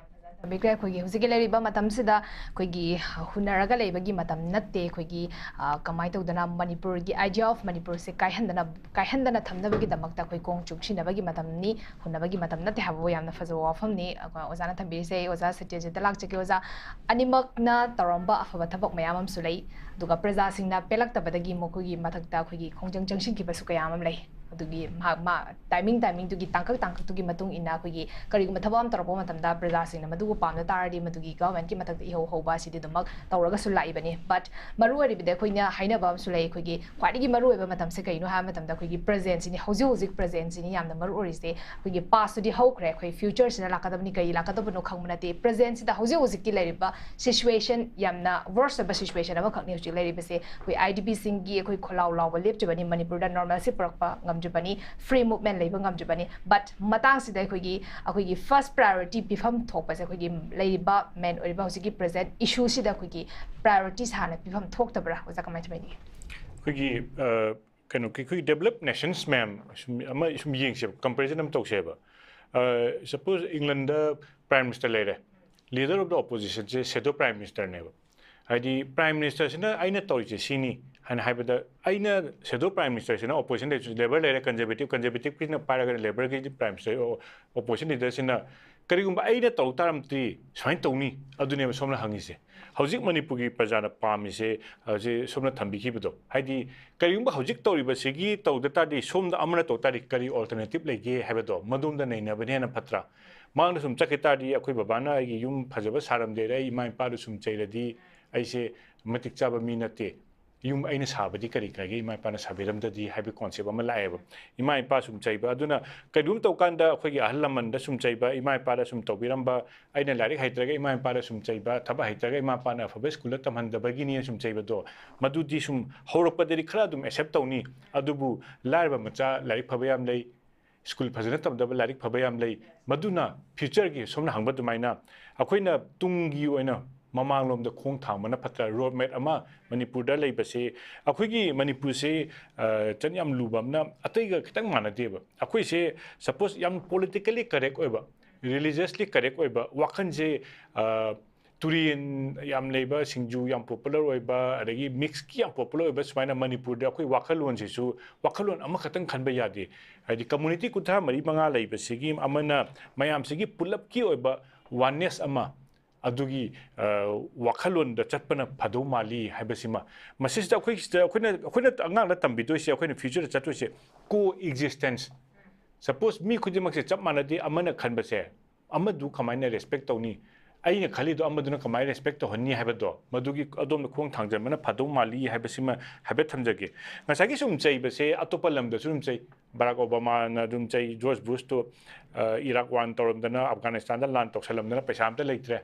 ꯇꯝꯕꯤꯈ꯭ꯔꯦ꯫ ꯑꯩꯈꯣꯏꯒꯤ ꯍꯧꯖꯤꯛꯀꯤ ꯂꯩꯔꯤꯕ ꯃꯇꯝꯁꯤꯗ ꯑꯩꯈꯣꯏꯒꯤ ꯍꯨꯟꯅꯔꯒ ꯂꯩꯕꯒꯤ ꯃꯇꯝ ꯅꯠꯇꯦ꯫ ꯑꯩꯈꯣꯏꯒꯤ, ꯑ, ꯀꯃꯥꯏꯅ ꯇꯧꯗꯅ ꯃꯅꯤꯄꯨꯔꯒꯤ idea of ꯃꯅꯤꯄꯨꯔꯁꯦ ꯀꯥꯏꯍꯟꯗꯅ, ꯀꯥꯏꯍꯟꯗꯅ ꯊꯝꯅꯕꯒꯤꯗꯃꯛꯇ ꯑꯩꯈꯣꯏ ꯈꯣꯡ ꯆꯨꯞꯁꯤꯟꯅꯕꯒꯤ ꯃꯇꯝꯅꯤ, ꯍꯨꯟꯅꯕꯒꯤ ꯃꯇꯝ ꯅꯠꯇꯦ ꯍꯥꯏꯕꯕꯨ ꯌꯥꯝꯅ ꯐꯖꯕ ꯋꯥꯐꯝꯅꯤ꯫ ꯑꯩꯈꯣꯏ ꯑꯣꯖꯥꯅ ꯊꯝꯕꯤꯔꯤꯁꯦ꯫ ꯑꯩ ꯑꯣꯖꯥ ꯁꯇ꯭ꯌꯖꯤꯠꯇ ꯂꯥꯛꯆꯒꯦ꯫ ꯑꯣꯖꯥ, ꯑꯅꯤꯃꯛꯅ ꯇꯧꯔꯝꯕ ꯑꯐꯕ ꯊꯕꯛ ꯃꯌꯥꯝ ꯑꯃꯁꯨ ꯂꯩ, ꯑꯗꯨꯒ ꯄ꯭ꯔꯖꯥꯁꯤꯡꯅ ꯄꯦꯜꯂꯛꯇꯕꯗꯒꯤ ꯃꯈꯣꯏꯒꯤ ꯃꯊꯛꯇ ꯑꯩꯈꯣꯏꯒꯤ ꯈꯣꯡꯖꯪ ꯆꯪꯁꯤꯟꯈꯤꯕꯁꯨ ꯀꯌꯥ ꯑꯃ ꯂꯩ꯫ ꯑꯗꯨꯒꯤ ꯃꯍꯥꯛ, ꯃꯥ, timing timingꯗꯨꯒꯤ, ꯇꯥꯡꯀꯛ ꯇꯥꯡꯀꯛꯇꯨꯒꯤ ꯃꯇꯨꯡ ꯏꯟꯅ ꯑꯩꯈꯣꯏꯒꯤ ꯀꯔꯤꯒꯨꯝꯕ ꯊꯕꯛ ꯑꯃ ꯇꯧꯔꯛꯄ ꯃꯇꯝꯗ ꯄ꯭ꯔꯖꯥꯁꯤꯡꯅ ꯃꯗꯨꯕꯨ ꯄꯥꯝꯅ ꯇꯥꯔꯗꯤ ꯃꯗꯨꯒꯤ governmentꯀꯤ ꯃꯊꯛꯇ ꯏꯍꯧ ꯍꯧꯕ ꯑꯁꯤꯗꯤ ꯑꯗꯨꯃꯛ ꯇꯧꯔꯒꯁꯨ ꯂꯥꯛꯏꯕꯅꯤ꯫ But ꯃꯔꯨ ꯑꯣꯏꯔꯤꯕꯗꯤ ꯑꯩꯈꯣꯏꯅ ꯍꯥꯏꯅꯕ ꯑꯃꯁꯨ ꯂꯩ꯫ ꯑꯩꯈꯣꯏꯒꯤ ꯈ꯭ꯋꯥꯏꯗꯒꯤ ꯃꯔꯨ ꯑꯣꯏꯕ ꯃꯇꯝꯁꯦ ꯀꯩꯅꯣ ꯍꯥꯏꯕ ꯃꯇꯝꯗ ꯑꯩꯈꯣꯏꯒꯤ presentꯁꯤꯅꯤ, ꯍꯧꯖꯤꯛ ꯍꯧꯖꯤꯛ presentꯁꯤꯅꯤ ꯌꯥꯝꯅ ꯃꯔꯨ ꯑꯣꯏꯔꯤꯁꯦ꯫ ꯑꯩꯈꯣꯏꯒꯤ pastꯇꯨꯗꯤ ꯍꯧꯈ꯭ꯔꯦ, ꯑꯩꯈꯣꯏ futureꯁꯤꯅ ꯂꯥꯛꯀꯗꯕꯅꯤ, ꯀꯔꯤ ꯂꯥꯛꯀꯗꯕꯅꯣ ꯈꯪꯕ ꯅꯠꯇꯦ꯫ Presentꯁꯤꯗ ꯍꯧꯖꯤꯛ ꯍꯧꯖꯤꯛꯀꯤ ꯂꯩꯔꯤꯕ situation ꯌꯥꯝꯅ worst ꯑꯣꯏꯕ situation ꯑꯃꯈꯛꯅꯤ ꯍꯧꯖꯤꯛ ꯂꯩꯔꯤꯕꯁꯦ꯫ ꯑꯩꯈꯣꯏ IDPꯁꯤꯡꯒꯤ ꯑꯩꯈꯣꯏ ꯈꯣꯜꯂꯥꯎ ꯂꯥꯎꯕ ꯂꯦꯞꯇ꯭ꯔꯤꯕꯅꯤ, ꯃꯅꯤꯄꯨꯔꯗ normalcy ꯄꯨꯔꯛꯄ ꯉꯝꯗ꯭ꯔꯤꯕꯅꯤ, free movement ꯂꯩꯕ ꯉꯝꯗ꯭ꯔꯤꯕꯅꯤ꯫ But ꯃꯇꯥꯡꯁꯤꯗ ꯑꯩꯈꯣꯏꯒꯤ, ꯑꯩꯈꯣꯏꯒꯤ first priority ꯄꯤꯐꯝ ꯊꯣꯛꯄꯁꯦ ꯑꯩꯈꯣꯏꯒꯤ ꯂꯩꯔꯤꯕ main ꯑꯣꯏꯔꯤꯕ ꯍꯧꯖꯤꯛꯀꯤ present issueꯁꯤꯗ ꯑꯩꯈꯣꯏꯒꯤ priorities ꯍꯥꯟꯅ ꯄꯤꯐꯝ ꯊꯣꯛꯇꯕ꯭ꯔꯥ? ꯑꯣꯖꯥ, ꯀꯃꯥꯏꯅ ꯊꯝꯕꯤꯅꯤꯡꯉꯤ? ꯑꯩꯈꯣꯏꯒꯤ, ꯑ, ꯀꯩꯅꯣꯒꯤ, ꯑꯩꯈꯣꯏꯒꯤ developed nations ꯃꯌꯥꯝ ꯁꯨꯝ ꯑꯃ ꯁꯨꯝ ꯌꯦꯡꯁꯦꯕ, comparison ꯑꯃ ꯇꯧꯁꯦꯕ꯫ ꯑ, suppose Englandꯗ Prime Minister ꯂꯩꯔꯦ, leader of the oppositionꯁꯦ shadow Prime Ministerꯅꯦꯕ꯫ ꯍꯥꯏꯗꯤ Prime Ministerꯁꯤꯅ ꯑꯩꯅ ꯇꯧꯔꯤꯁꯦ ꯁꯤꯅꯤ ꯍꯥꯏꯅ ꯍꯥꯏꯕꯗ, ꯑꯩꯅ shadow Prime Ministerꯁꯤꯅ opposition ꯂꯩꯔꯁꯨ, Labour ꯂꯩꯔꯦ, Conservative, Conservativeꯀꯤꯅ ꯄꯥꯏꯔꯒꯅ Labourꯒꯤ Prime Minister, opposition leaderꯁꯤꯅ ꯀꯔꯤꯒꯨꯝꯕ ꯑꯩꯅ ꯇꯧ ꯇꯥꯔꯝꯗꯤ ꯁꯨꯃꯥꯏꯅ ꯇꯧꯅꯤ, ꯑꯗꯨꯅꯦꯕ ꯁꯣꯝꯅ ꯍꯪꯉꯤꯁꯦ꯫ ꯍꯧꯖꯤꯛ ꯃꯅꯤꯄꯨꯔꯒꯤ ꯄ꯭ꯔꯖꯥꯅ ꯄꯥꯝꯃꯤꯁꯦ, ꯍꯧꯖꯤꯛ ꯁꯣꯝꯅ ꯊꯝꯕꯤꯈꯤꯕꯗꯣ, ꯍꯥꯏꯗꯤ ꯀꯔꯤꯒꯨꯝꯕ ꯍꯧꯖꯤꯛ ꯇꯧꯔꯤꯕꯁꯤꯒꯤ ꯇꯧꯗ ꯇꯥꯔꯗꯤ, ꯁꯣꯝꯗ ꯑꯃꯅ ꯇꯧ ꯇꯥꯔꯗꯤ ꯀꯔꯤ alternative ꯂꯩꯒꯦ ꯍꯥꯏꯕꯗꯣ, ꯃꯗꯣꯝꯗ ꯅꯩꯅꯕꯅ ꯍꯦꯟꯅ ꯐꯠꯇ꯭ꯔꯥ? ꯃꯥꯡꯗ ꯁꯨꯝ ꯆꯠꯈꯤ ꯇꯥꯔꯗꯤ, ꯑꯩꯈꯣꯏ ꯕꯕꯥꯅ ꯑꯩꯒꯤ ꯌꯨꯝ ꯐꯖꯕ ꯁꯥꯔꯝꯗꯦ, ꯑꯩ ꯏꯃꯥ ꯏꯄꯥꯗꯨ ꯁꯨꯝ ꯆꯩꯔꯗꯤ ꯑꯩꯁꯦ ꯃꯇꯤꯛ ꯆꯥꯕ ꯃꯤ ꯅꯠꯇꯦ, ꯌꯨꯝ ꯑꯩꯅ ꯁꯥꯕꯗꯤ ꯀꯔꯤ ꯀꯥꯏꯒꯦ, ꯏꯃꯥ ꯏꯄꯥꯅ ꯁꯥꯕꯤꯔꯝꯗꯗꯤ ꯍꯥꯏꯕꯒꯤ concept ꯑꯃ ꯂꯥꯛꯑꯦꯕ꯫ ꯏꯃꯥ ꯏꯄꯥ ꯁꯨꯝ ꯆꯩꯕ, ꯑꯗꯨꯅ ꯀꯩꯒꯨꯝ ꯇꯧꯀꯥꯟꯗ ꯑꯩꯈꯣꯏꯒꯤ ꯑꯍꯜ ꯂꯃꯟꯗ ꯁꯨꯝ ꯆꯩꯕ, ꯏꯃꯥ ꯏꯄꯥꯗ ꯁꯨꯝ ꯇꯧꯕꯤꯔꯝꯕ, ꯑꯩꯅ ꯂꯥꯏꯔꯤꯛ ꯍꯩꯇ꯭ꯔꯒ ꯏꯃꯥ ꯏꯄꯥꯗ ꯁꯨꯝ ꯆꯩꯕ, ꯊꯕꯛ ꯍꯩꯇ꯭ꯔꯒ ꯏꯃꯥ ꯏꯄꯥꯅ ꯑꯐꯕ ꯁ꯭ꯀꯨꯜꯗ ꯇꯝꯍꯟꯗꯕꯒꯤꯅꯦꯅ ꯁꯨꯝ ꯆꯩꯕꯗꯣ, ꯃꯗꯨꯗꯤ ꯁꯨꯝ ꯍꯧꯔꯛꯄꯗꯗꯤ ꯈꯔ ꯑꯗꯨꯝ accept ꯇꯧꯅꯤ꯫ ꯑꯗꯨꯕꯨ ꯂꯥꯏꯔꯕ ꯃꯆꯥ ꯂꯥꯏꯔꯤꯛ ꯐꯕ ꯌꯥꯝ ꯂꯩ, ꯁ꯭ꯀꯨꯜ ꯐꯖꯅ ꯇꯝꯗꯕ ꯂꯥꯏꯔꯤꯛ ꯐꯕ ꯌꯥꯝ ꯂꯩ꯫ ꯃꯗꯨꯅ futureꯒꯤ, ꯁꯣꯝꯅ ꯍꯪꯕ ꯑꯗꯨꯃꯥꯏꯅ, ꯑꯩꯈꯣꯏꯅ ꯇꯨꯡꯒꯤ ꯑꯣꯏꯅ ꯃꯃꯥꯡꯂꯣꯝꯗ ꯈꯣꯡ ꯊꯥꯡꯕꯅ ꯐꯠꯇ꯭ꯔꯥ? Road map ꯑꯃ ꯃꯅꯤꯄꯨꯔꯗ ꯂꯩꯕꯁꯦ, ꯑꯩꯈꯣꯏꯒꯤ ꯃꯅꯤꯄꯨꯔꯁꯦ, ꯑ, ꯆꯠ ꯌꯥꯝ ꯂꯨꯕ ꯑꯃꯅ, ꯑꯇꯩꯒ ꯈꯤꯇꯪ ꯃꯥꯟꯅꯗꯦꯕ꯫ ꯑꯩꯈꯣꯏꯁꯦ suppose ꯌꯥꯝ politically correct ꯑꯣꯏꯕ, ꯔꯤꯂꯤꯖꯁꯂꯤ ꯀꯔꯦꯛ ꯑꯣꯏꯕ ꯋꯥꯈꯜꯁꯦ, ꯑ, ꯇꯨꯔꯦꯟ ꯌꯥꯝ ꯂꯩꯕ, ꯁꯤꯡꯖꯨ ꯌꯥꯝ ꯄꯣꯄꯨꯂꯔ ꯑꯣꯏꯕ, ꯑꯗꯒꯤ ꯃꯤꯛꯁꯀꯤ ꯌꯥꯝ ꯄꯣꯄꯨꯂꯔ ꯑꯣꯏꯕ, ꯁꯨꯃꯥꯏꯅ ꯃꯅꯤꯄꯨꯔꯗ ꯑꯩꯈꯣꯏ ꯋꯥꯈꯜꯂꯣꯟꯁꯤꯁꯨ ꯋꯥꯈꯜꯂꯣꯟ ꯑꯃꯈꯛꯇꯪ ꯈꯟꯕ ꯌꯥꯗꯦ꯫ ꯍꯥꯏꯗꯤ ꯀꯝꯃꯨꯅꯤꯇꯤ ꯀꯨꯟꯊ꯭ꯔꯥ ꯃꯔꯤ ꯃꯉꯥ ꯂꯩꯕꯁꯤꯒꯤ ꯑꯃꯅ ꯃꯌꯥꯝꯁꯤꯒꯤ ꯄꯨꯂꯞꯀꯤ ꯑꯣꯏꯕ ꯋꯥꯟꯅꯦꯁ ꯑꯃ, ꯑꯗꯨꯒꯤ, ꯑ, ꯋꯥꯈꯜꯂꯣꯟꯗ ꯆꯠꯄꯅ ꯐꯗꯧ ꯃꯥꯜꯂꯤ ꯍꯥꯏꯕꯁꯤꯃ꯫ ꯃꯁꯤꯁꯤꯗ ꯑꯩꯈꯣꯏ ꯁꯤꯗ ꯑꯩꯈꯣꯏꯅ, ꯑꯩꯈꯣꯏꯅ ꯑꯉꯥꯡꯗ ꯇꯝꯕꯤꯗꯣꯏꯁꯦ, ꯑꯩꯈꯣꯏꯅ ꯐ꯭ꯌꯨꯆꯔꯗ ꯆꯠꯇꯣꯏꯁꯦ ꯀꯣ ꯑꯦꯛꯖꯤꯁꯇꯦꯟꯁ꯫ ꯁꯄꯣꯁ ꯃꯤ ꯈꯨꯗꯤꯡꯃꯛꯁꯦ ꯆꯞ ꯃꯥꯟꯅꯗꯦ, ꯑꯃꯅ ꯈꯟꯕꯁꯦ ꯑꯃꯗꯨ ꯀꯃꯥꯏꯅ ꯔꯦꯁꯄꯦꯛ ꯇꯧꯅꯤ, ꯑꯩꯅ ꯈꯜꯂꯤꯗꯣ ꯑꯃꯗꯨꯅ ꯀꯃꯥꯏꯅ ꯔꯦꯁꯄꯦꯛ ꯇꯧꯍꯟꯅꯤ ꯍꯥꯏꯕꯗꯣ, ꯃꯗꯨꯒꯤ ꯑꯗꯣꯝꯗ ꯈꯣꯡ ꯊꯥꯡꯖꯟꯕꯅ ꯐꯗꯧ ꯃꯥꯜꯂꯤ ꯍꯥꯏꯕꯁꯤꯃ ꯍꯥꯏꯐꯦꯠ ꯊꯝꯖꯒꯦ꯫ ꯉꯁꯥꯏꯒꯤ ꯁꯨꯝ ꯆꯩꯕꯁꯦ ꯑꯇꯣꯞꯄ ꯂꯝꯗꯁꯨ ꯑꯗꯨꯝ ꯆꯩ꯫ ꯕꯔꯥꯛ ꯑꯣꯕꯥꯃꯥꯅ ꯑꯗꯨꯝ ꯆꯩ, ꯖꯣꯔꯖ ꯕꯨꯁꯇꯨ, ꯑ, ꯏꯔꯥꯛ ꯋꯥꯔ ꯇꯧꯔꯝꯗꯅ, ꯑꯐꯒꯥꯅꯤꯁꯇꯥꯟꯗ ꯂꯥꯟ ꯇꯧꯁꯜꯂꯝꯗꯅ ꯄꯩꯁꯥ ꯑꯝꯇ ꯂꯩꯇ꯭ꯔꯦ꯫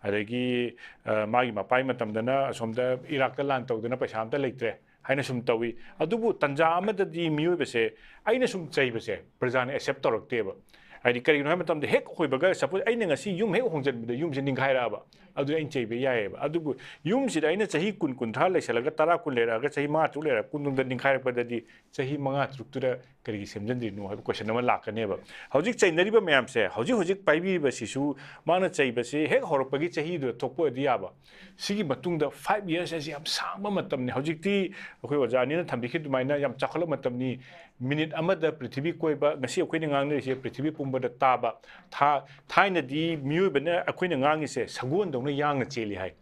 ꯑꯗꯒꯤ, ꯑ, ꯃꯥꯒꯤ ꯃꯄꯥꯒꯤ ꯃꯇꯝꯗꯅ ꯑꯁꯣꯝꯗ ꯏꯔꯥꯛꯇ ꯂꯥꯟ ꯇꯧꯗꯅ ꯄꯩꯁꯥ ꯑꯝꯇ ꯂꯩꯇ꯭ꯔꯦ ꯍꯥꯏꯅ ꯁꯨꯝ ꯇꯧꯏ꯫ ꯑꯗꯨꯕꯨ ꯇꯟꯖꯥ ꯑꯃꯗꯗꯤ ꯃꯤꯑꯣꯏꯕꯁꯦ, ꯑꯩꯅ ꯁꯨꯝ ꯆꯩꯕꯁꯦ ꯄ꯭ꯔꯖꯥꯅ ꯑꯦꯛꯁꯦꯞ ꯇꯧꯔꯛꯇꯦꯕ꯫ ꯍꯥꯏꯗꯤ ꯀꯔꯤꯒꯤꯅꯣ ꯍꯥꯏꯕ ꯃꯇꯝꯗ, ꯍꯦꯛ ꯑꯣꯏꯕꯒ, ꯁꯄꯣꯁ ꯑꯩꯅ ꯉꯁꯤ ꯌꯨꯝ ꯍꯦꯛ ꯍꯣꯡꯖꯤꯟꯕꯗ ꯌꯨꯝꯁꯦ ꯅꯤꯡꯈꯥꯏꯔꯛꯑꯕ, ꯑꯗꯨꯗꯤ ꯑꯩꯅ ꯆꯩꯕ ꯌꯥꯏꯑꯕ꯫ ꯑꯗꯨꯕꯨ ꯌꯨꯝꯁꯤꯗ ꯑꯩꯅ ꯆꯍꯤ ꯀꯨꯟ, ꯀꯨꯟꯊ꯭ꯔꯥ ꯂꯩꯁꯜꯂꯒ, ꯇꯔꯥ, ꯀꯨꯟ ꯂꯩꯔꯛꯑꯒ, ꯆꯍꯤ ꯃꯉꯥ, ꯇꯔꯨꯛ ꯂꯩꯔꯛꯄꯗꯗꯤ ꯆꯍꯤ ꯃꯉꯥ, ꯇꯔꯨꯛꯇꯨꯗ ꯀꯔꯤꯒꯤ ꯁꯦꯝꯖꯤꯟꯗ꯭ꯔꯤꯅꯣ ꯍꯥꯏꯕ ꯀꯣꯏꯁꯟ ꯑꯃ ꯂꯥꯛꯀꯅꯦꯕ꯫ ꯍꯧꯖꯤꯛ ꯆꯩꯅꯔꯤꯕ ꯃꯌꯥꯝꯁꯦ, ꯍꯧꯖꯤꯛ ꯍꯧꯖꯤꯛ ꯄꯥꯏꯕꯤꯔꯤꯕꯁꯤꯁꯨ ꯃꯥꯅ ꯆꯩꯕꯁꯤ ꯍꯦꯛ ꯍꯧꯔꯛꯄꯒꯤ ꯆꯍꯤꯗꯨꯗ ꯊꯣꯛꯄ ꯑꯣꯏꯔꯗꯤ ꯌꯥꯕ꯫ ꯁꯤꯒꯤ ꯃꯇꯨꯡꯗ ꯐꯥꯏꯚ ꯌꯔꯁ ꯍꯥꯏꯁꯤ ꯌꯥꯝ ꯁꯥꯡꯕ ꯃꯇꯝꯅꯤ꯫ ꯍꯧꯖꯤꯛꯇꯤ ꯑꯩꯈꯣꯏ ꯑꯣꯖꯥ ꯑꯅꯤꯅ ꯊꯝꯕꯤꯈꯤꯕ ꯑꯗꯨꯃꯥꯏꯅ ꯌꯥꯝ ꯆꯥꯎꯈꯠꯂꯕ ꯃꯇꯝꯅꯤ꯫ ꯃꯤꯅꯤꯠ ꯑꯃꯗ ꯄ꯭ꯔꯤꯊꯤꯕꯤ ꯀꯣꯏꯕ, ꯉꯁꯤ ꯑꯩꯈꯣꯏꯅ ꯉꯥꯡꯅꯔꯤꯁꯦ ꯄ꯭ꯔꯤꯊꯤꯕꯤ ꯄꯨꯝꯕꯗ ꯇꯥꯕ꯫ ꯊꯥ-, ꯊꯥꯏꯅꯗꯤ ꯃꯤꯑꯣꯏꯕꯅ ꯑꯩꯈꯣꯏꯅ ꯉꯥꯡꯉꯤꯁꯦ ꯁꯒꯣꯜꯗꯧꯅ ꯌꯥꯡꯅ ꯆꯦꯜꯂꯤ ꯍꯥꯏ꯫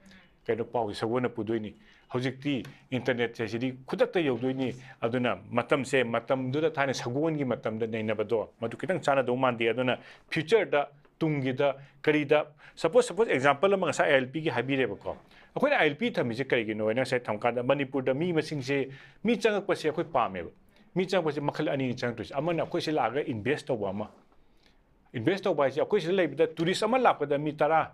ꯀꯩꯅꯣ, ꯄꯥꯎꯁꯦ ꯁꯒꯣꯜꯅ ꯄꯨꯗꯣꯏꯅꯤ꯫ ꯍꯧꯖꯤꯛꯇꯤ ꯏꯟꯇꯔꯅꯦꯠꯁꯦ ꯁꯤꯗꯤ ꯈꯨꯗꯛꯇ ꯌꯧꯗꯣꯏꯅꯤ꯫ ꯑꯗꯨꯅ ꯃꯇꯝꯁꯦ, ꯃꯇꯝꯗꯨꯗ ꯊꯥꯏꯅ ꯁꯒꯣꯜꯒꯤ ꯃꯇꯝꯗ ꯅꯩꯅꯕꯗꯣ ꯃꯗꯨ ꯈꯤꯇꯪ ꯆꯥꯟꯅꯗꯧ ꯃꯥꯟꯗꯦ꯫ ꯑꯗꯨꯅ ꯐ꯭ꯌꯨꯆꯔꯗ, ꯇꯨꯡꯒꯤꯗ, ꯀꯔꯤꯗ, ꯁꯄꯣꯁ, ꯁꯄꯣꯁ ꯑꯦꯛꯖꯥꯝꯄꯜ ꯑꯃ ꯉꯁꯥꯏ ꯑꯥꯏ ꯑꯦꯜ ꯄꯤꯒꯤ ꯍꯥꯏꯕꯤꯔꯦꯕꯀꯣ꯫ ꯑꯩꯈꯣꯏꯅ ꯑꯥꯏ ꯑꯦꯜ ꯄꯤ ꯊꯝꯃꯤꯁꯦ ꯀꯔꯤꯒꯤꯅꯣ ꯍꯥꯏꯅ ꯉꯁꯥꯏ ꯊꯝꯀꯥꯟꯗ ꯃꯅꯤꯄꯨꯔꯗ ꯃꯤ ꯃꯁꯤꯡꯁꯦ, ꯃꯤ ꯆꯪꯉꯛꯄꯁꯦ ꯑꯩꯈꯣꯏ ꯄꯥꯝꯃꯦꯕ꯫ ꯃꯤ ꯆꯪꯉꯛꯄꯁꯦ ꯃꯈꯜ ꯑꯅꯤꯅꯤ ꯆꯪꯉꯛꯇꯣꯏꯁꯦ꯫ ꯑꯃꯅ ꯑꯩꯈꯣꯏ ꯁꯤ ꯂꯥꯛꯑꯒ ꯏꯟꯚꯦꯁ ꯇꯧꯕ ꯑꯃ, ꯏꯟꯚꯦꯁ ꯇꯧꯕ ꯍꯥꯏꯁꯦ ꯑꯩꯈꯣꯏ ꯁꯤꯗ ꯂꯩꯕꯗ ꯇꯨꯔꯤꯁ ꯑꯃ ꯂꯥꯛꯄꯗ ꯃꯤ ꯇꯔꯥ,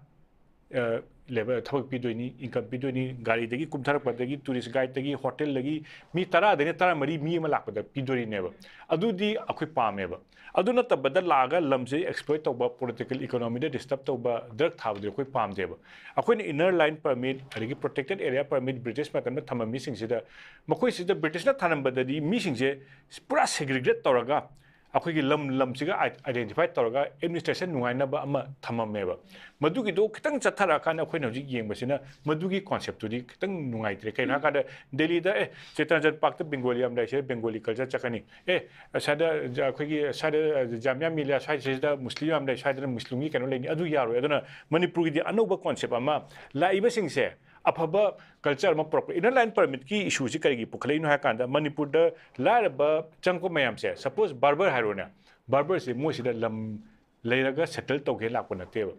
ꯑ, ꯂꯦꯕꯔ ꯊꯕꯛ ꯄꯤꯗꯣꯏꯅꯤ, ꯏꯟꯀꯝ ꯄꯤꯗꯣꯏꯅꯤ, ꯒꯥꯔꯤꯗꯒꯤ ꯀꯨꯝꯊꯔꯛꯄꯗꯒꯤ, ꯇꯨꯔꯤꯁ ꯒꯥꯏꯗꯇꯒꯤ, ꯍꯣꯇꯦꯜꯗꯒꯤ ꯃꯤ ꯇꯔꯥꯗꯒꯤꯅ ꯇꯔꯥꯃꯔꯤ ꯃꯤ ꯑꯃ ꯂꯥꯛꯄꯗ ꯄꯤꯗꯣꯔꯤꯅꯦꯕ꯫ ꯑꯗꯨꯗꯤ ꯑꯩꯈꯣꯏ ꯄꯥꯝꯃꯦꯕ꯫ ꯑꯗꯨ ꯅꯠꯇꯕꯗ ꯂꯥꯛꯑꯒ ꯂꯝꯁꯦ ꯑꯦꯛꯁꯄ꯭ꯂꯣꯏꯠ ꯇꯧꯕ, ꯄꯣꯂꯤꯇꯤꯀꯦꯜ ꯏꯀꯣꯅꯣꯃꯤꯗ ꯗꯤꯁꯇꯔꯕ ꯇꯧꯕ, ꯗ꯭ꯔꯒ ꯊꯥꯕꯗꯨꯗꯤ ꯑꯩꯈꯣꯏ ꯄꯥꯝꯗꯦꯕ꯫ ꯑꯩꯈꯣꯏꯅ ꯏꯟꯅꯔ ꯂꯥꯏꯟ ꯄꯔꯃꯤꯠ, ꯑꯗꯒꯤ ꯄ꯭ꯔꯣꯇꯦꯛꯇꯦꯠ ꯑꯦꯔꯤꯌꯥ ꯄꯔꯃꯤꯠ ꯕ꯭ꯔꯤꯇꯤꯁ ꯃꯇꯝꯗ ꯊꯝꯕ ꯃꯤꯁꯤꯡꯁꯤꯗ, ꯃꯈꯣꯏꯁꯤꯗ ꯕ꯭ꯔꯤꯇꯤꯁꯅ ꯊꯝꯂꯝꯕꯗꯗꯤ ꯃꯤꯁꯤꯡꯁꯦ ꯄꯨꯔꯥ ꯁꯦꯒ꯭ꯔꯤꯒꯦꯠ ꯇꯧꯔꯒ, ꯑꯩꯈꯣꯏꯒꯤ ꯂꯝ ꯂꯝꯁꯤꯒ identify ꯇꯧꯔꯒ administration ꯅꯨꯡꯉꯥꯏꯅꯕ ꯑꯃ ꯊꯝꯃꯝꯃꯦꯕ꯫ ꯃꯗꯨꯒꯤꯗꯣ ꯈꯤꯇꯪ ꯆꯠꯊꯔꯛꯑꯀꯥꯟꯗ ꯑꯩꯈꯣꯏꯅ ꯍꯧꯖꯤꯛ ꯌꯦꯡꯕꯁꯤꯅ ꯃꯗꯨꯒꯤ concept ꯇꯨꯗꯤ ꯈꯤꯇꯪ ꯅꯨꯡꯉꯥꯏꯇ꯭ꯔꯦ꯫ ꯀꯩꯅꯣ ꯍꯥꯏꯔꯀꯥꯟꯗ ꯗꯦꯜꯂꯤꯗ ꯑꯦ ꯆꯤꯇꯔꯟꯖꯟ ꯄꯥꯔꯛꯇ ꯕꯦꯡꯒꯣꯂꯤ ꯌꯥꯝ ꯂꯩ, ꯁꯤꯗ ꯕꯦꯡꯒꯣꯂꯤ culture ꯆꯠꯀꯅꯤ꯫ ꯑꯦ ꯑꯁ꯭ꯋꯥꯏꯗ ꯑꯩꯈꯣꯏꯒꯤ ꯁ꯭ꯋꯥꯏꯗ ꯖꯥꯃꯤꯌꯥ ꯃꯤꯂꯤꯌꯥ ꯁ꯭ꯋꯥꯏꯁꯤꯗ ꯃꯨꯁꯂꯤꯝ ꯌꯥꯝ ꯂꯩ, ꯁ꯭ꯋꯥꯏꯗꯅ ꯃꯨꯁꯂꯤꯝꯒꯤ ꯀꯩꯅꯣ ꯂꯩꯅꯤ, ꯑꯗꯨ ꯌꯥꯔꯣꯏ꯫ ꯑꯗꯨꯅ ꯃꯅꯤꯄꯨꯔꯒꯤꯗꯤ ꯑꯅꯧꯕ concept ꯑꯃ ꯂꯥꯛꯏꯕꯁꯤꯡꯁꯦ ꯑꯐꯕ culture ꯑꯃ ꯄꯨꯔꯛꯄ꯫ Inner Line Permit ꯀꯤ issue ꯁꯤ ꯀꯔꯤꯒꯤ ꯄꯨꯈꯠꯂꯛꯏꯅꯣ ꯍꯥꯏ ꯀꯥꯟꯗ ꯃꯅꯤꯄꯨꯔꯗ ꯂꯥꯏꯔꯕ ꯆꯪꯉꯛꯄ ꯃꯌꯥꯝꯁꯦ, suppose barber ꯍꯥꯏꯔꯣꯅꯦ, barber ꯁꯦ ꯃꯣꯏꯁꯤꯗ ꯂꯝ ꯂꯩꯔꯒ settle ꯇꯧꯒꯦ ꯂꯥꯛꯄ ꯅꯠꯇꯦꯕ꯫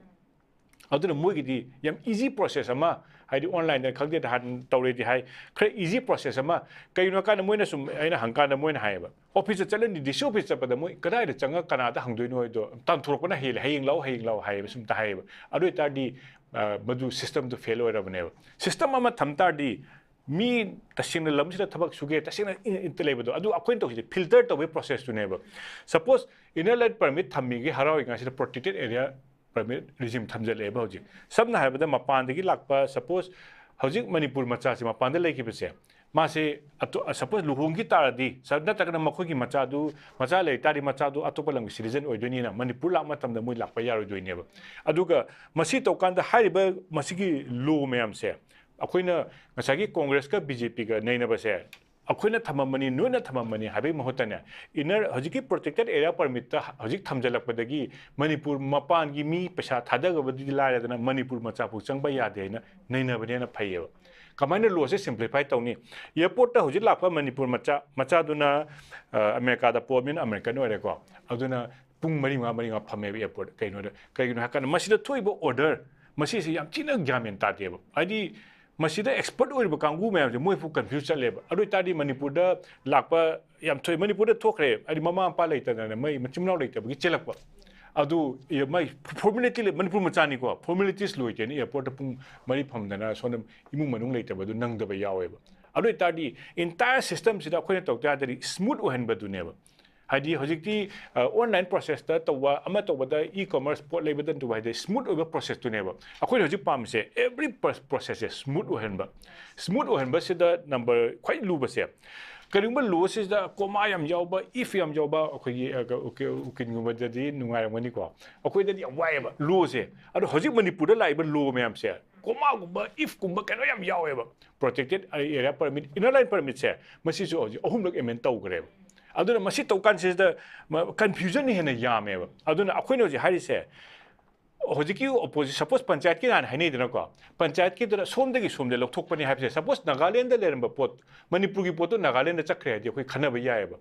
ꯑꯗꯨꯅ ꯃꯣꯏꯒꯤꯗꯤ ꯌꯥꯝ easy process ꯑꯃ, ꯍꯥꯏꯗꯤ online ꯗ ꯈꯪꯗꯦ ꯍꯥꯟꯅ ꯇꯧꯔꯦꯗꯤ ꯍꯥꯏ, ꯈꯔ easy process ꯑꯃ꯫ ꯀꯩꯒꯤꯅꯣ ꯍꯥꯏ ꯀꯥꯟꯗ ꯃꯣꯏꯅ ꯁꯨꯝ ꯑꯩꯅ ꯍꯪꯀꯥꯟꯗ ꯃꯣꯏꯅ ꯍꯥꯏꯌꯦꯕ, office ꯇ ꯆꯠꯂꯅꯤ, D C office ꯆꯠꯄꯗ ꯃꯣꯏ ꯀꯗꯥꯏꯗ ꯆꯪꯉꯒ ꯀꯅꯥꯗ ꯍꯪꯗꯣꯏꯅꯣ ꯍꯥꯏꯗꯣ ꯇꯥꯟꯊꯣꯔꯛꯄꯅ ꯍꯦꯜꯂꯦ, "ꯍꯌꯦꯡ ꯂꯥꯛꯑꯣ, ꯍꯌꯦꯡ ꯂꯥꯛꯑꯣ" ꯍꯥꯏꯌꯦꯕ, ꯁꯨꯝꯇ ꯍꯥꯏꯌꯦꯕ꯫ ꯑꯗꯨ ꯑꯣꯏꯇꯥꯔꯗꯤ ꯑ, ꯃꯗꯨ system ꯗꯨ fail ꯑꯣꯏꯔꯕꯅꯦꯕ꯫ System ꯑꯃ ꯊꯝ ꯇꯥꯔꯗꯤ ꯃꯤ ꯇꯁꯦꯡꯅ ꯂꯝꯁꯤꯗ ꯊꯕꯛ ꯁꯨꯒꯦ, ꯇꯁꯦꯡꯅ ꯏꯟ-, ꯏꯟꯇ ꯂꯩꯕꯗꯣ, ꯑꯗꯨ ꯑꯩꯈꯣꯏꯅ ꯇꯧꯁꯤꯗꯤ filter ꯇꯧꯕꯒꯤ process ꯇꯨꯅꯦꯕ꯫ Suppose Inner Line Permit ꯊꯝꯃꯤꯒꯤ ꯍꯔꯥꯎꯔꯤꯉꯩꯁꯤꯗ protected area permit regime ꯊꯝꯖꯤꯜꯂꯛꯑꯦꯕ ꯍꯧꯖꯤꯛ꯫ ꯁꯝꯅ ꯍꯥꯏꯔꯕꯗ ꯃꯄꯥꯟꯗꯒꯤ ꯂꯥꯛꯄ, suppose ꯍꯧꯖꯤꯛ ꯃꯅꯤꯄꯨꯔ ꯃꯆꯥꯁꯦ ꯃꯄꯥꯟꯗ ꯂꯩꯈꯤꯕꯁꯦ, ꯃꯥꯁꯦ ꯑꯇꯣ-, suppose ꯂꯨꯍꯣꯡꯈꯤ ꯇꯥꯔꯗꯤ, ꯁ-, ꯅꯠꯇ꯭ꯔꯒꯅ ꯃꯈꯣꯏꯒꯤ ꯃꯆꯥꯗꯨ, ꯃꯆꯥ ꯂꯩ ꯇꯥꯔꯗꯤ ꯃꯆꯥꯗꯨ ꯑꯇꯣꯞꯄ ꯂꯝꯒꯤ citizen ꯑꯣꯏꯗꯣꯏꯅꯤꯅ ꯃꯅꯤꯄꯨꯔ ꯂꯥꯛꯄ ꯃꯇꯝꯗ ꯃꯣꯏ ꯂꯥꯛꯄ ꯌꯥꯔꯣꯏꯗꯣꯏꯅꯦꯕ꯫ ꯑꯗꯨꯒ ꯃꯁꯤ ꯇꯧꯀꯥꯟꯗ ꯍꯥꯏꯔꯤꯕ ꯃꯁꯤꯒꯤ law ꯃꯌꯥꯝꯁꯦ ꯑꯩꯈꯣꯏꯅ ꯉꯁꯥꯏꯒꯤ ꯀꯣꯡꯒ꯭ꯔꯦꯁꯀ B J P ꯒ ꯅꯩꯅꯕꯁꯦ, ꯑꯩꯈꯣꯏꯅ ꯊꯝꯃꯝꯕꯅꯤ, ꯅꯣꯏꯅ ꯊꯝꯃꯝꯕꯅꯤ ꯍꯥꯏꯕꯒꯤ ꯃꯍꯨꯠꯇꯅꯦ, inner, ꯍꯧꯖꯤꯛꯀꯤ protected area permit ꯇ ꯍꯧꯖꯤꯛ ꯊꯝꯖꯤꯜꯂꯛꯄꯗꯒꯤ ꯃꯅꯤꯄꯨꯔ ꯃꯄꯥꯟꯒꯤ ꯃꯤ ꯄꯩꯁꯥ ꯊꯥꯗꯕꯗꯨꯗꯤ ꯂꯥꯏꯔꯗꯅ ꯃꯅꯤꯄꯨꯔ ꯃꯆꯥꯐꯥꯎ ꯆꯪꯕ ꯌꯥꯗꯦ ꯍꯥꯏꯅ ꯅꯩꯅꯕꯅ ꯍꯦꯟꯅ ꯐꯩꯌꯦꯕ꯫ ꯀꯃꯥꯏꯅ law ꯁꯦ simplify ꯇꯧꯅꯤ? Airport ꯇ ꯍꯧꯖꯤꯛ ꯂꯥꯛꯄ ꯃꯅꯤꯄꯨꯔ ꯃꯆꯥ, ꯃꯆꯥꯗꯨꯅ, ꯑ, ꯑꯃꯦꯔꯤꯀꯥꯗ ꯄꯣꯛꯑꯕꯅꯤꯅ American ꯑꯣꯏꯔꯦꯀꯣ꯫ ꯑꯗꯨꯅ ꯄꯨꯡ ꯃꯔꯤ ꯃꯉꯥ, ꯃꯔꯤ ꯃꯉꯥ ꯐꯝꯃꯦꯕ airport꯫ ꯀꯩꯅꯣꯗ, ꯀꯩꯒꯤꯅꯣ ꯍꯥꯏ ꯀꯥꯟꯗ ꯃꯁꯤꯗ ꯊꯣꯛꯏꯕ order ꯃꯁꯤꯁꯦ ꯌꯥꯝ ꯊꯤꯅ ꯒ꯭ꯌꯥꯟ ꯃꯦꯟ ꯇꯥꯗꯦꯕ꯫ ꯍꯥꯏꯗꯤ ꯃꯁꯤꯗ expert ꯑꯣꯏꯔꯤꯕ ꯀꯥꯡꯕꯨ ꯃꯌꯥꯝꯁꯦ ꯃꯣꯏꯐꯥꯎ confuse ꯆꯠꯂꯦꯕ꯫ ꯑꯗꯨ ꯑꯣꯏꯇꯥꯔꯗꯤ ꯃꯅꯤꯄꯨꯔꯗ ꯂꯥꯛꯄ ꯌꯥꯝ ꯊꯣꯛꯑꯦ꯫ ꯃꯅꯤꯄꯨꯔꯗ ꯊꯣꯛꯈ꯭ꯔꯦ, ꯍꯥꯏꯗꯤ ꯃꯃꯥ ꯃꯄꯥ ꯂꯩꯇꯗꯅ, ꯃꯩ ꯃꯆꯤꯟ ꯃꯅꯥꯎ ꯂꯩꯇꯕꯒꯤ ꯆꯦꯜꯂꯛꯄ꯫ ꯑꯗꯨ ꯏ-, ꯃꯩ formality ꯂꯩ-, ꯃꯅꯤꯄꯨꯔ ꯃꯆꯥꯅꯤꯀꯣ, formalities ꯂꯣꯏꯗꯦꯅ airport ꯇ ꯄꯨꯡ ꯃꯔꯤ ꯐꯝꯗꯅ ꯁꯣꯝꯗ ꯏꯃꯨꯡ ꯃꯅꯨꯡ ꯂꯩꯇꯕꯗꯨ ꯅꯪꯗꯕ ꯌꯥꯎꯋꯦꯕ꯫ ꯑꯗꯨ ꯑꯣꯏꯇꯥꯔꯗꯤ entire system ꯁꯤꯗ ꯑꯩꯈꯣꯏꯅ ꯇꯧ ꯇꯥꯔꯗꯤ smooth ꯑꯣꯏꯍꯟꯕꯗꯨꯅꯦꯕ꯫ ꯍꯥꯏꯗꯤ ꯍꯧꯖꯤꯛꯇꯤ, ꯑ, online process ꯇ ꯇꯧꯕ, ꯑꯃ ꯇꯧꯕꯗ e-commerce ꯄꯣꯠ ꯂꯩꯕꯗ ꯇꯧꯕ ꯍꯥꯏꯗꯤ smooth ꯑꯣꯏꯕ process ꯇꯨꯅꯦꯕ꯫ ꯑꯩꯈꯣꯏꯅ ꯍꯧꯖꯤꯛ ꯄꯥꯝꯃꯤꯁꯦ every pro-, process ꯁꯦ smooth ꯑꯣꯏꯍꯟꯕ꯫ Smooth ꯑꯣꯏꯍꯟꯕꯁꯤꯗ number ꯈ꯭ꯋꯥꯏ ꯂꯨꯕꯁꯦ, ꯀꯔꯤꯒꯨꯝꯕ ꯂꯣꯁꯤꯗ ꯀꯣꯃꯥ ꯌꯥꯝ ꯌꯥꯎꯕ, ꯏꯐ ꯌꯥꯝ ꯌꯥꯎꯕ, ꯑꯩꯈꯣꯏꯒꯤ ꯑ, ꯎꯀꯤ- ꯎꯀꯤꯜꯒꯨꯝꯕꯗꯗꯤ ꯅꯨꯡꯉꯥꯏꯔꯝꯒꯅꯤꯀꯣ꯫ ꯑꯩꯈꯣꯏꯗꯗꯤ ꯌꯥꯝ ꯋꯥꯏꯑꯦꯕ ꯂꯣꯁꯦ꯫ ꯑꯗꯣ ꯍꯧꯖꯤꯛ ꯃꯅꯤꯄꯨꯔꯗ ꯂꯥꯛꯏꯕ ꯂꯣ ꯃꯌꯥꯝꯁꯦ ꯀꯣꯃꯥꯒꯨꯝꯕ, ꯏꯐꯀꯨꯝꯕ ꯀꯩꯅꯣ ꯌꯥꯝ ꯌꯥꯎꯋꯦꯕ꯫ Protected area permit, inner line ꯄꯔꯃꯤꯠꯁꯦ ꯃꯁꯤꯁꯨ ꯍꯧꯖꯤꯛ ꯑꯍꯨꯝꯂꯛ ꯑꯦꯃꯦꯟ ꯇꯧꯈ꯭ꯔꯦꯕ꯫ ꯑꯗꯨꯅ ꯃꯁꯤ ꯇꯧꯀꯥꯟꯁꯤꯗ ꯀꯟꯐ꯭ꯌꯨꯖꯟꯅ ꯍꯦꯟꯅ ꯌꯥꯝꯃꯦꯕ꯫ ꯑꯗꯨꯅ ꯑꯩꯈꯣꯏꯅ ꯍꯧꯖꯤꯛ ꯍꯥꯏꯔꯤꯁꯦ, ꯍꯧꯖꯤꯛꯀꯤ ꯑꯣꯄꯣꯖꯤꯠ, ꯁꯄꯣꯁ ꯄꯟꯆꯥꯌꯠꯀꯤ ꯍꯥꯟꯅ ꯍꯥꯏꯅꯩꯗꯅꯀꯣ, ꯄꯟꯆꯥꯌꯠꯀꯤꯗꯨꯅ ꯁꯣꯝꯗꯒꯤ ꯁꯣꯝꯗ ꯂꯧꯊꯣꯛꯄꯅꯤ ꯍꯥꯏꯕꯁꯦ, ꯁꯄꯣꯁ ꯅꯥꯒꯥꯂꯦꯟꯗ ꯂꯩꯔꯝꯕ ꯄꯣꯠ, ꯃꯅꯤꯄꯨꯔꯒꯤ ꯄꯣꯠꯇꯣ ꯅꯥꯒꯥꯂꯦꯟꯗ ꯆꯠꯈ꯭ꯔꯦ ꯍꯥꯏꯗꯤ ꯑꯩꯈꯣꯏ ꯈꯟꯅꯕ ꯌꯥꯏꯑꯕ꯫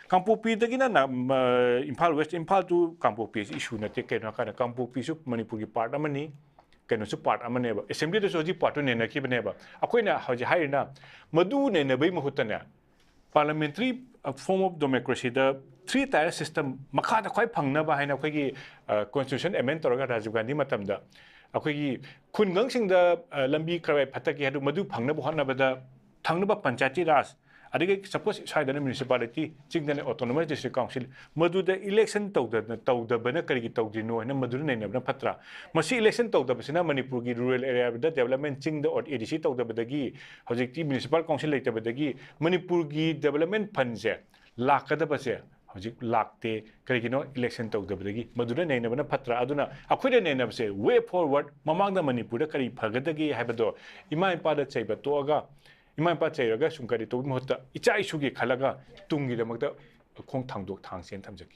ꯀꯥꯡꯄꯣꯛꯄꯤꯗꯒꯤꯅ ꯅ- ꯃ- ꯏꯝꯐꯥꯜ ꯋꯦꯁ, ꯏꯝꯐꯥꯜ ꯇꯨ ꯀꯥꯡꯄꯣꯛꯄꯤꯁꯤ ꯏꯁꯨ ꯅꯠꯇꯦ꯫ ꯀꯩꯅꯣ ꯍꯥꯏꯔꯀꯥꯟꯗ ꯀꯥꯡꯄꯣꯛꯄꯤꯁꯨ ꯃꯅꯤꯄꯨꯔꯒꯤ ꯄꯥꯔꯠ ꯑꯃꯅꯤ, ꯀꯩꯅꯣꯁꯨ ꯄꯥꯔꯠ ꯑꯃꯅꯦꯕ꯫ ꯑꯦꯁꯦꯝꯕ꯭ꯂꯤꯗꯁꯨ ꯍꯧꯖꯤꯛ ꯄꯥꯔꯠ ꯇꯨ ꯅꯩꯅꯈꯤꯕꯅꯦꯕ꯫ ꯑꯩꯈꯣꯏꯅ ꯍꯧꯖꯤꯛ ꯍꯥꯏꯔꯤꯅ ꯃꯗꯨ ꯅꯩꯅꯕꯩ ꯃꯍꯨꯠꯇꯅꯦ, ꯄꯥꯔꯂꯥꯃꯦꯟꯇꯔꯤ ꯐꯣꯔꯝ ꯑꯣꯐ ꯗꯦꯃꯣꯀ꯭ꯔꯦꯁꯤꯗ ꯊ꯭ꯔꯤ ꯇꯥꯌꯔ ꯁꯤꯁꯇꯝ ꯃꯈꯥꯗ ꯈ꯭ꯋꯥꯏ ꯐꯪꯅꯕ ꯍꯥꯏꯅ ꯑꯩꯈꯣꯏꯒꯤ ꯀꯣꯟꯁꯇꯤꯇ꯭ꯌꯨꯁꯟ ꯑꯦꯃꯦꯟ ꯇꯧꯔꯒ ꯔꯥꯖꯤꯕ ꯒꯥꯟꯙꯤ ꯃꯇꯝꯗ ꯑꯩꯈꯣꯏꯒꯤ ꯈꯨꯟꯒꯪꯁꯤꯡꯗ ꯑ, ꯂꯝꯕꯤ ꯀꯔꯥꯏ ꯐꯠꯇꯒꯦ ꯍꯥꯏꯗꯨ ꯃꯗꯨ ꯐꯪꯅꯕ ꯍꯣꯠꯅꯕꯗ ꯊꯪꯅꯕ ꯄꯟꯆꯥꯌꯇꯤ ꯔꯥꯖ, ꯑꯗꯒꯤ ꯁꯄꯣꯁ ꯁ꯭ꯋꯥꯏꯗꯅ ꯃ꯭ꯌꯨꯅꯤꯁꯤꯄꯥꯂꯤꯇꯤ, ꯆꯤꯡꯗꯅ ꯑꯣꯇꯣꯅꯣꯃꯁ ꯗꯤꯁꯇ꯭ꯔꯤꯛ ꯀꯥꯎꯟꯁꯤꯜ, ꯃꯗꯨꯗ ꯏꯂꯦꯛꯁꯟ ꯇꯧꯗꯅ, ꯇꯧꯗꯕꯅ ꯀꯔꯤꯒꯤ ꯇꯧꯗ꯭ꯔꯤꯅꯣ ꯍꯥꯏꯅ ꯃꯗꯨꯗ ꯅꯩꯅꯕꯅ ꯐꯠꯇ꯭ꯔꯥ? ꯃꯁꯤ ꯏꯂꯦꯛꯁꯟ ꯇꯧꯗꯕꯁꯤꯅ ꯃꯅꯤꯄꯨꯔꯒꯤ ꯔꯨꯔꯦꯜ ꯑꯦꯔꯤꯌꯥꯗ ꯗꯦꯕꯂꯞꯃꯦꯟ, ꯆꯤꯡꯗ ꯑꯦ ꯗꯤ ꯁꯤ ꯇꯧꯗꯕꯗꯒꯤ, ꯍꯧꯖꯤꯛꯇꯤ ꯃ꯭ꯌꯨꯅꯤꯁꯤꯄꯥꯜ ꯀꯥꯎꯟꯁꯤꯜ ꯂꯩꯇꯕꯗꯒꯤ ꯃꯅꯤꯄꯨꯔꯒꯤ ꯗꯦꯕꯂꯞꯃꯦꯟ ꯐꯟꯁꯦ ꯂꯥꯛꯀꯗꯕꯁꯦ ꯍꯧꯖꯤꯛ ꯂꯥꯛꯇꯦ꯫ ꯀꯔꯤꯒꯤꯅꯣ? ꯏꯂꯦꯛꯁꯟ ꯇꯧꯗꯕꯗꯒꯤ꯫ ꯃꯗꯨꯗ ꯅꯩꯅꯕꯅ ꯐꯠꯇ꯭ꯔꯥ? ꯑꯗꯨꯅ ꯑꯩꯈꯣꯏꯅ ꯅꯩꯅꯕꯁꯦ ꯋꯦ ꯐꯣꯔꯋꯥꯔꯗ, ꯃꯃꯥꯡꯗ ꯃꯅꯤꯄꯨꯔꯗ ꯀꯔꯤ ꯐꯒꯗꯒꯦ ꯍꯥꯏꯕꯗꯣ ꯏꯃꯥ ꯏꯄꯥꯗ ꯆꯩꯕ ꯇꯣꯛꯑꯒ, ꯏꯃꯥ ꯏꯄꯥ ꯆꯩꯔꯒ ꯁꯨꯝ ꯀꯔꯤ ꯇꯧꯕꯒꯤ ꯃꯍꯨꯠꯇ ꯏꯆꯥ ꯏꯁꯨꯒꯤ ꯈꯜꯂꯒ ꯇꯨꯡꯒꯤꯗꯃꯛꯇ ꯈꯣꯡ ꯊꯥꯡꯗꯣꯛ ꯊꯥꯡꯁꯦꯅ ꯊꯝꯖꯒꯦ꯫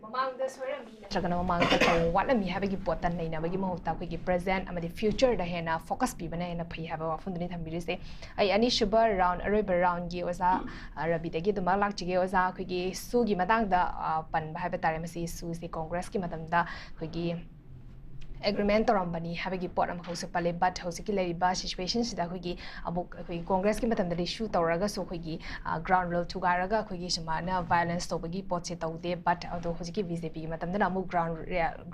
ꯃꯃꯥꯡꯗ ꯁꯣꯏꯔꯝꯃꯤ ꯅꯠꯇ꯭ꯔꯒꯅ ꯃꯃꯥꯡꯗ ꯇꯧ ꯋꯥꯠꯂꯝꯃꯤ ꯍꯥꯏꯕꯒꯤ ꯄꯣꯠꯇ ꯅꯩꯅꯕꯒꯤ ꯃꯍꯨꯠꯇ ꯑꯩꯈꯣꯏꯒꯤ ꯄ꯭ꯔꯖꯦꯟ ꯑꯃꯗꯤ ꯐ꯭ꯌꯨꯆꯔꯗ ꯍꯦꯟꯅ ꯐꯣꯀꯁ ꯄꯤꯕꯅ ꯍꯦꯟꯅ ꯐꯩ ꯍꯥꯏꯕ ꯋꯥꯐꯝꯗꯨꯅꯤ ꯊꯝꯕꯤꯔꯤꯁꯦ꯫ ꯑꯩ ꯑꯅꯤꯁꯨꯕ ꯔꯥꯎꯟ, ꯑꯔꯣꯏꯕ ꯔꯥꯎꯟꯒꯤ ꯑꯣꯖꯥ ꯑ, ꯔꯕꯤꯗꯒꯤ ꯑꯗꯨꯃꯛ ꯂꯥꯛꯆꯒꯦ꯫ ꯑꯣꯖꯥ, ꯑꯩꯈꯣꯏꯒꯤ ꯁꯨꯒꯤ ꯃꯇꯥꯡꯗ ꯑ, ꯄꯟꯕ ꯍꯥꯏꯕ ꯇꯥꯔꯦ꯫ ꯃꯁꯤ ꯁꯨꯁꯦ ꯀꯣꯡꯒ꯭ꯔꯦꯁꯀꯤ ꯃꯇꯝꯗ ꯑꯩꯈꯣꯏꯒꯤ ꯑꯦꯒ꯭ꯔꯤꯃꯦꯟ ꯇꯧꯔꯝꯕꯅꯤ ꯍꯥꯏꯕꯒꯤ ꯄꯣꯠ ꯑꯃꯈꯛꯁꯨ ꯄꯜꯂꯤ꯫ ꯕꯠ ꯍꯧꯖꯤꯛꯀꯤ ꯂꯩꯔꯤꯕ ꯁꯤꯆꯨꯋꯦꯁꯟꯁꯤꯗ ꯑꯩꯈꯣꯏꯒꯤ ꯑꯃꯨꯛ ꯑꯩꯈꯣꯏꯒꯤ ꯀꯣꯡꯒ꯭ꯔꯦꯁꯀꯤ ꯃꯇꯝꯗꯗꯤ ꯁꯨ ꯇꯧꯔꯒꯁꯨ ꯑꯩꯈꯣꯏꯒꯤ ꯒ꯭ꯔꯥꯎꯟ ꯔꯨꯜ ꯊꯨꯒꯥꯏꯔꯒ ꯑꯩꯈꯣꯏꯒꯤ ꯁꯨꯃꯥꯏꯅ ꯚꯥꯏꯑꯣꯂꯦꯟꯁ ꯇꯧꯕꯒꯤ ꯄꯣꯠꯁꯦ ꯇꯧꯗꯦ꯫ ꯕꯠ ꯑꯗꯣ ꯍꯧꯖꯤꯛꯀꯤ ꯕꯤ ꯖꯦ ꯄꯤꯒꯤ ꯃꯇꯝꯗꯅ ꯑꯃꯨꯛ ꯒ꯭ꯔꯥꯎꯟ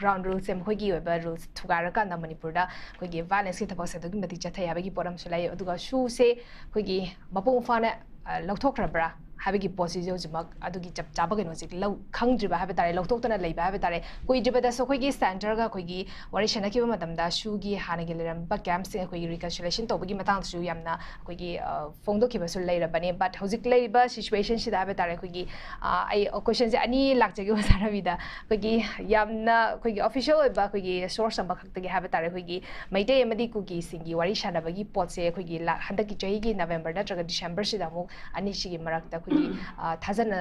ꯒ꯭ꯔꯥꯎꯟ ꯔꯨꯜꯁꯦ ꯃꯈꯣꯏꯒꯤ ꯑꯣꯏꯕ ꯔꯨꯜꯁ ꯊꯨꯒꯥꯏꯔꯀꯥꯟꯗ ꯃꯅꯤꯄꯨꯔꯗ ꯑꯩꯈꯣꯏꯒꯤ ꯚꯥꯏꯑꯣꯂꯦꯟꯁꯀꯤ ꯊꯕꯛꯁꯦ ꯑꯗꯨꯛꯀꯤ ꯃꯇꯤꯛ ꯆꯠꯊꯩ ꯍꯥꯏꯕꯒꯤ ꯄꯣꯠ ꯑꯃꯁꯨ ꯂꯩ꯫ ꯑꯗꯨꯒ ꯁꯨꯁꯦ ꯑꯩꯈꯣꯏꯒꯤ ꯃꯄꯨꯡ ꯐꯥꯅ ꯑ, ꯂꯧꯊꯣꯛꯈ꯭ꯔꯕ꯭ꯔꯥ ꯍꯥꯏꯕꯒꯤ ꯄꯣꯠꯁꯤꯁꯨ ꯍꯧꯖꯤꯛꯃꯛ ꯑꯗꯨꯒꯤ ꯆꯞ ꯆꯥꯕ ꯀꯩꯅꯣꯁꯦ ꯂꯧ ꯈꯪꯗ꯭ꯔꯤꯕ ꯍꯥꯏꯕ ꯇꯥꯔꯦ, ꯂꯧꯊꯣꯛꯇꯅ ꯂꯩꯕ ꯍꯥꯏꯕ ꯇꯥꯔꯦ꯫ ꯀꯨꯏꯗ꯭ꯔꯤꯕꯗꯁꯨ ꯑꯩꯈꯣꯏꯒꯤ ꯁꯦꯟꯇꯔꯒ ꯑꯩꯈꯣꯏꯒꯤ ꯋꯥꯔꯤ ꯁꯥꯟꯅꯈꯤꯕ ꯃꯇꯝꯗ ꯁꯨꯒꯤ ꯍꯥꯟꯅꯒꯤ ꯂꯩꯔꯝꯕ ꯀꯦꯝꯞꯁꯤꯡ ꯑꯩꯈꯣꯏꯒꯤ ꯔꯤꯀꯟꯁꯤꯂꯦꯁꯟ ꯇꯧꯕꯒꯤ ꯃꯇꯥꯡꯗꯁꯨ ꯌꯥꯝꯅ ꯑꯩꯈꯣꯏꯒꯤ ꯑ, ꯐꯣꯡꯗꯣꯛꯈꯤꯕꯁꯨ ꯂꯩꯔꯕꯅꯦ꯫ ꯕꯠ ꯍꯧꯖꯤꯛ ꯂꯩꯔꯤꯕ ꯁꯤꯆꯨꯋꯦꯁꯟꯁꯤꯗ ꯍꯥꯏꯕ ꯇꯥꯔꯦ, ꯑꯩꯈꯣꯏꯒꯤ ꯑ, ꯑꯩ ꯀꯣꯏꯁꯟꯁꯦ ꯑꯅꯤ ꯂꯥꯛꯆꯒꯦ ꯑꯣꯖꯥ ꯔꯕꯤꯗ꯫ ꯑꯩꯈꯣꯏꯒꯤ ꯌꯥꯝꯅ ꯑꯩꯈꯣꯏꯒꯤ ꯑꯣꯐꯤꯁꯤꯌꯦꯜ ꯑꯣꯏꯕ ꯑꯩꯈꯣꯏꯒꯤ ꯁꯣꯔꯁ ꯑꯃꯈꯛꯇꯒꯤ ꯍꯥꯏꯕ ꯇꯥꯔꯦ, ꯑꯩꯈꯣꯏꯒꯤ ꯃꯩꯇꯩ ꯑꯃꯗꯤ ꯀꯨꯀꯤꯁꯤꯡꯒꯤ ꯋꯥꯔꯤ ꯁꯥꯟꯅꯕꯒꯤ ꯄꯣꯠꯁꯦ ꯑꯩꯈꯣꯏꯒꯤ ꯂꯥ-, ꯍꯟꯗꯛꯀꯤ ꯆꯍꯤꯒꯤ ꯅꯕꯦꯝꯕꯔ ꯅꯠꯇ꯭ꯔꯒ ꯗꯤꯁꯦꯝꯕꯔꯁꯤꯗ ꯑꯃꯨꯛ ꯑꯅꯤꯁꯤꯒꯤ ꯃꯔꯛꯇ ꯑꯩꯈꯣꯏꯒꯤ ꯑ, ꯊꯥꯖꯅ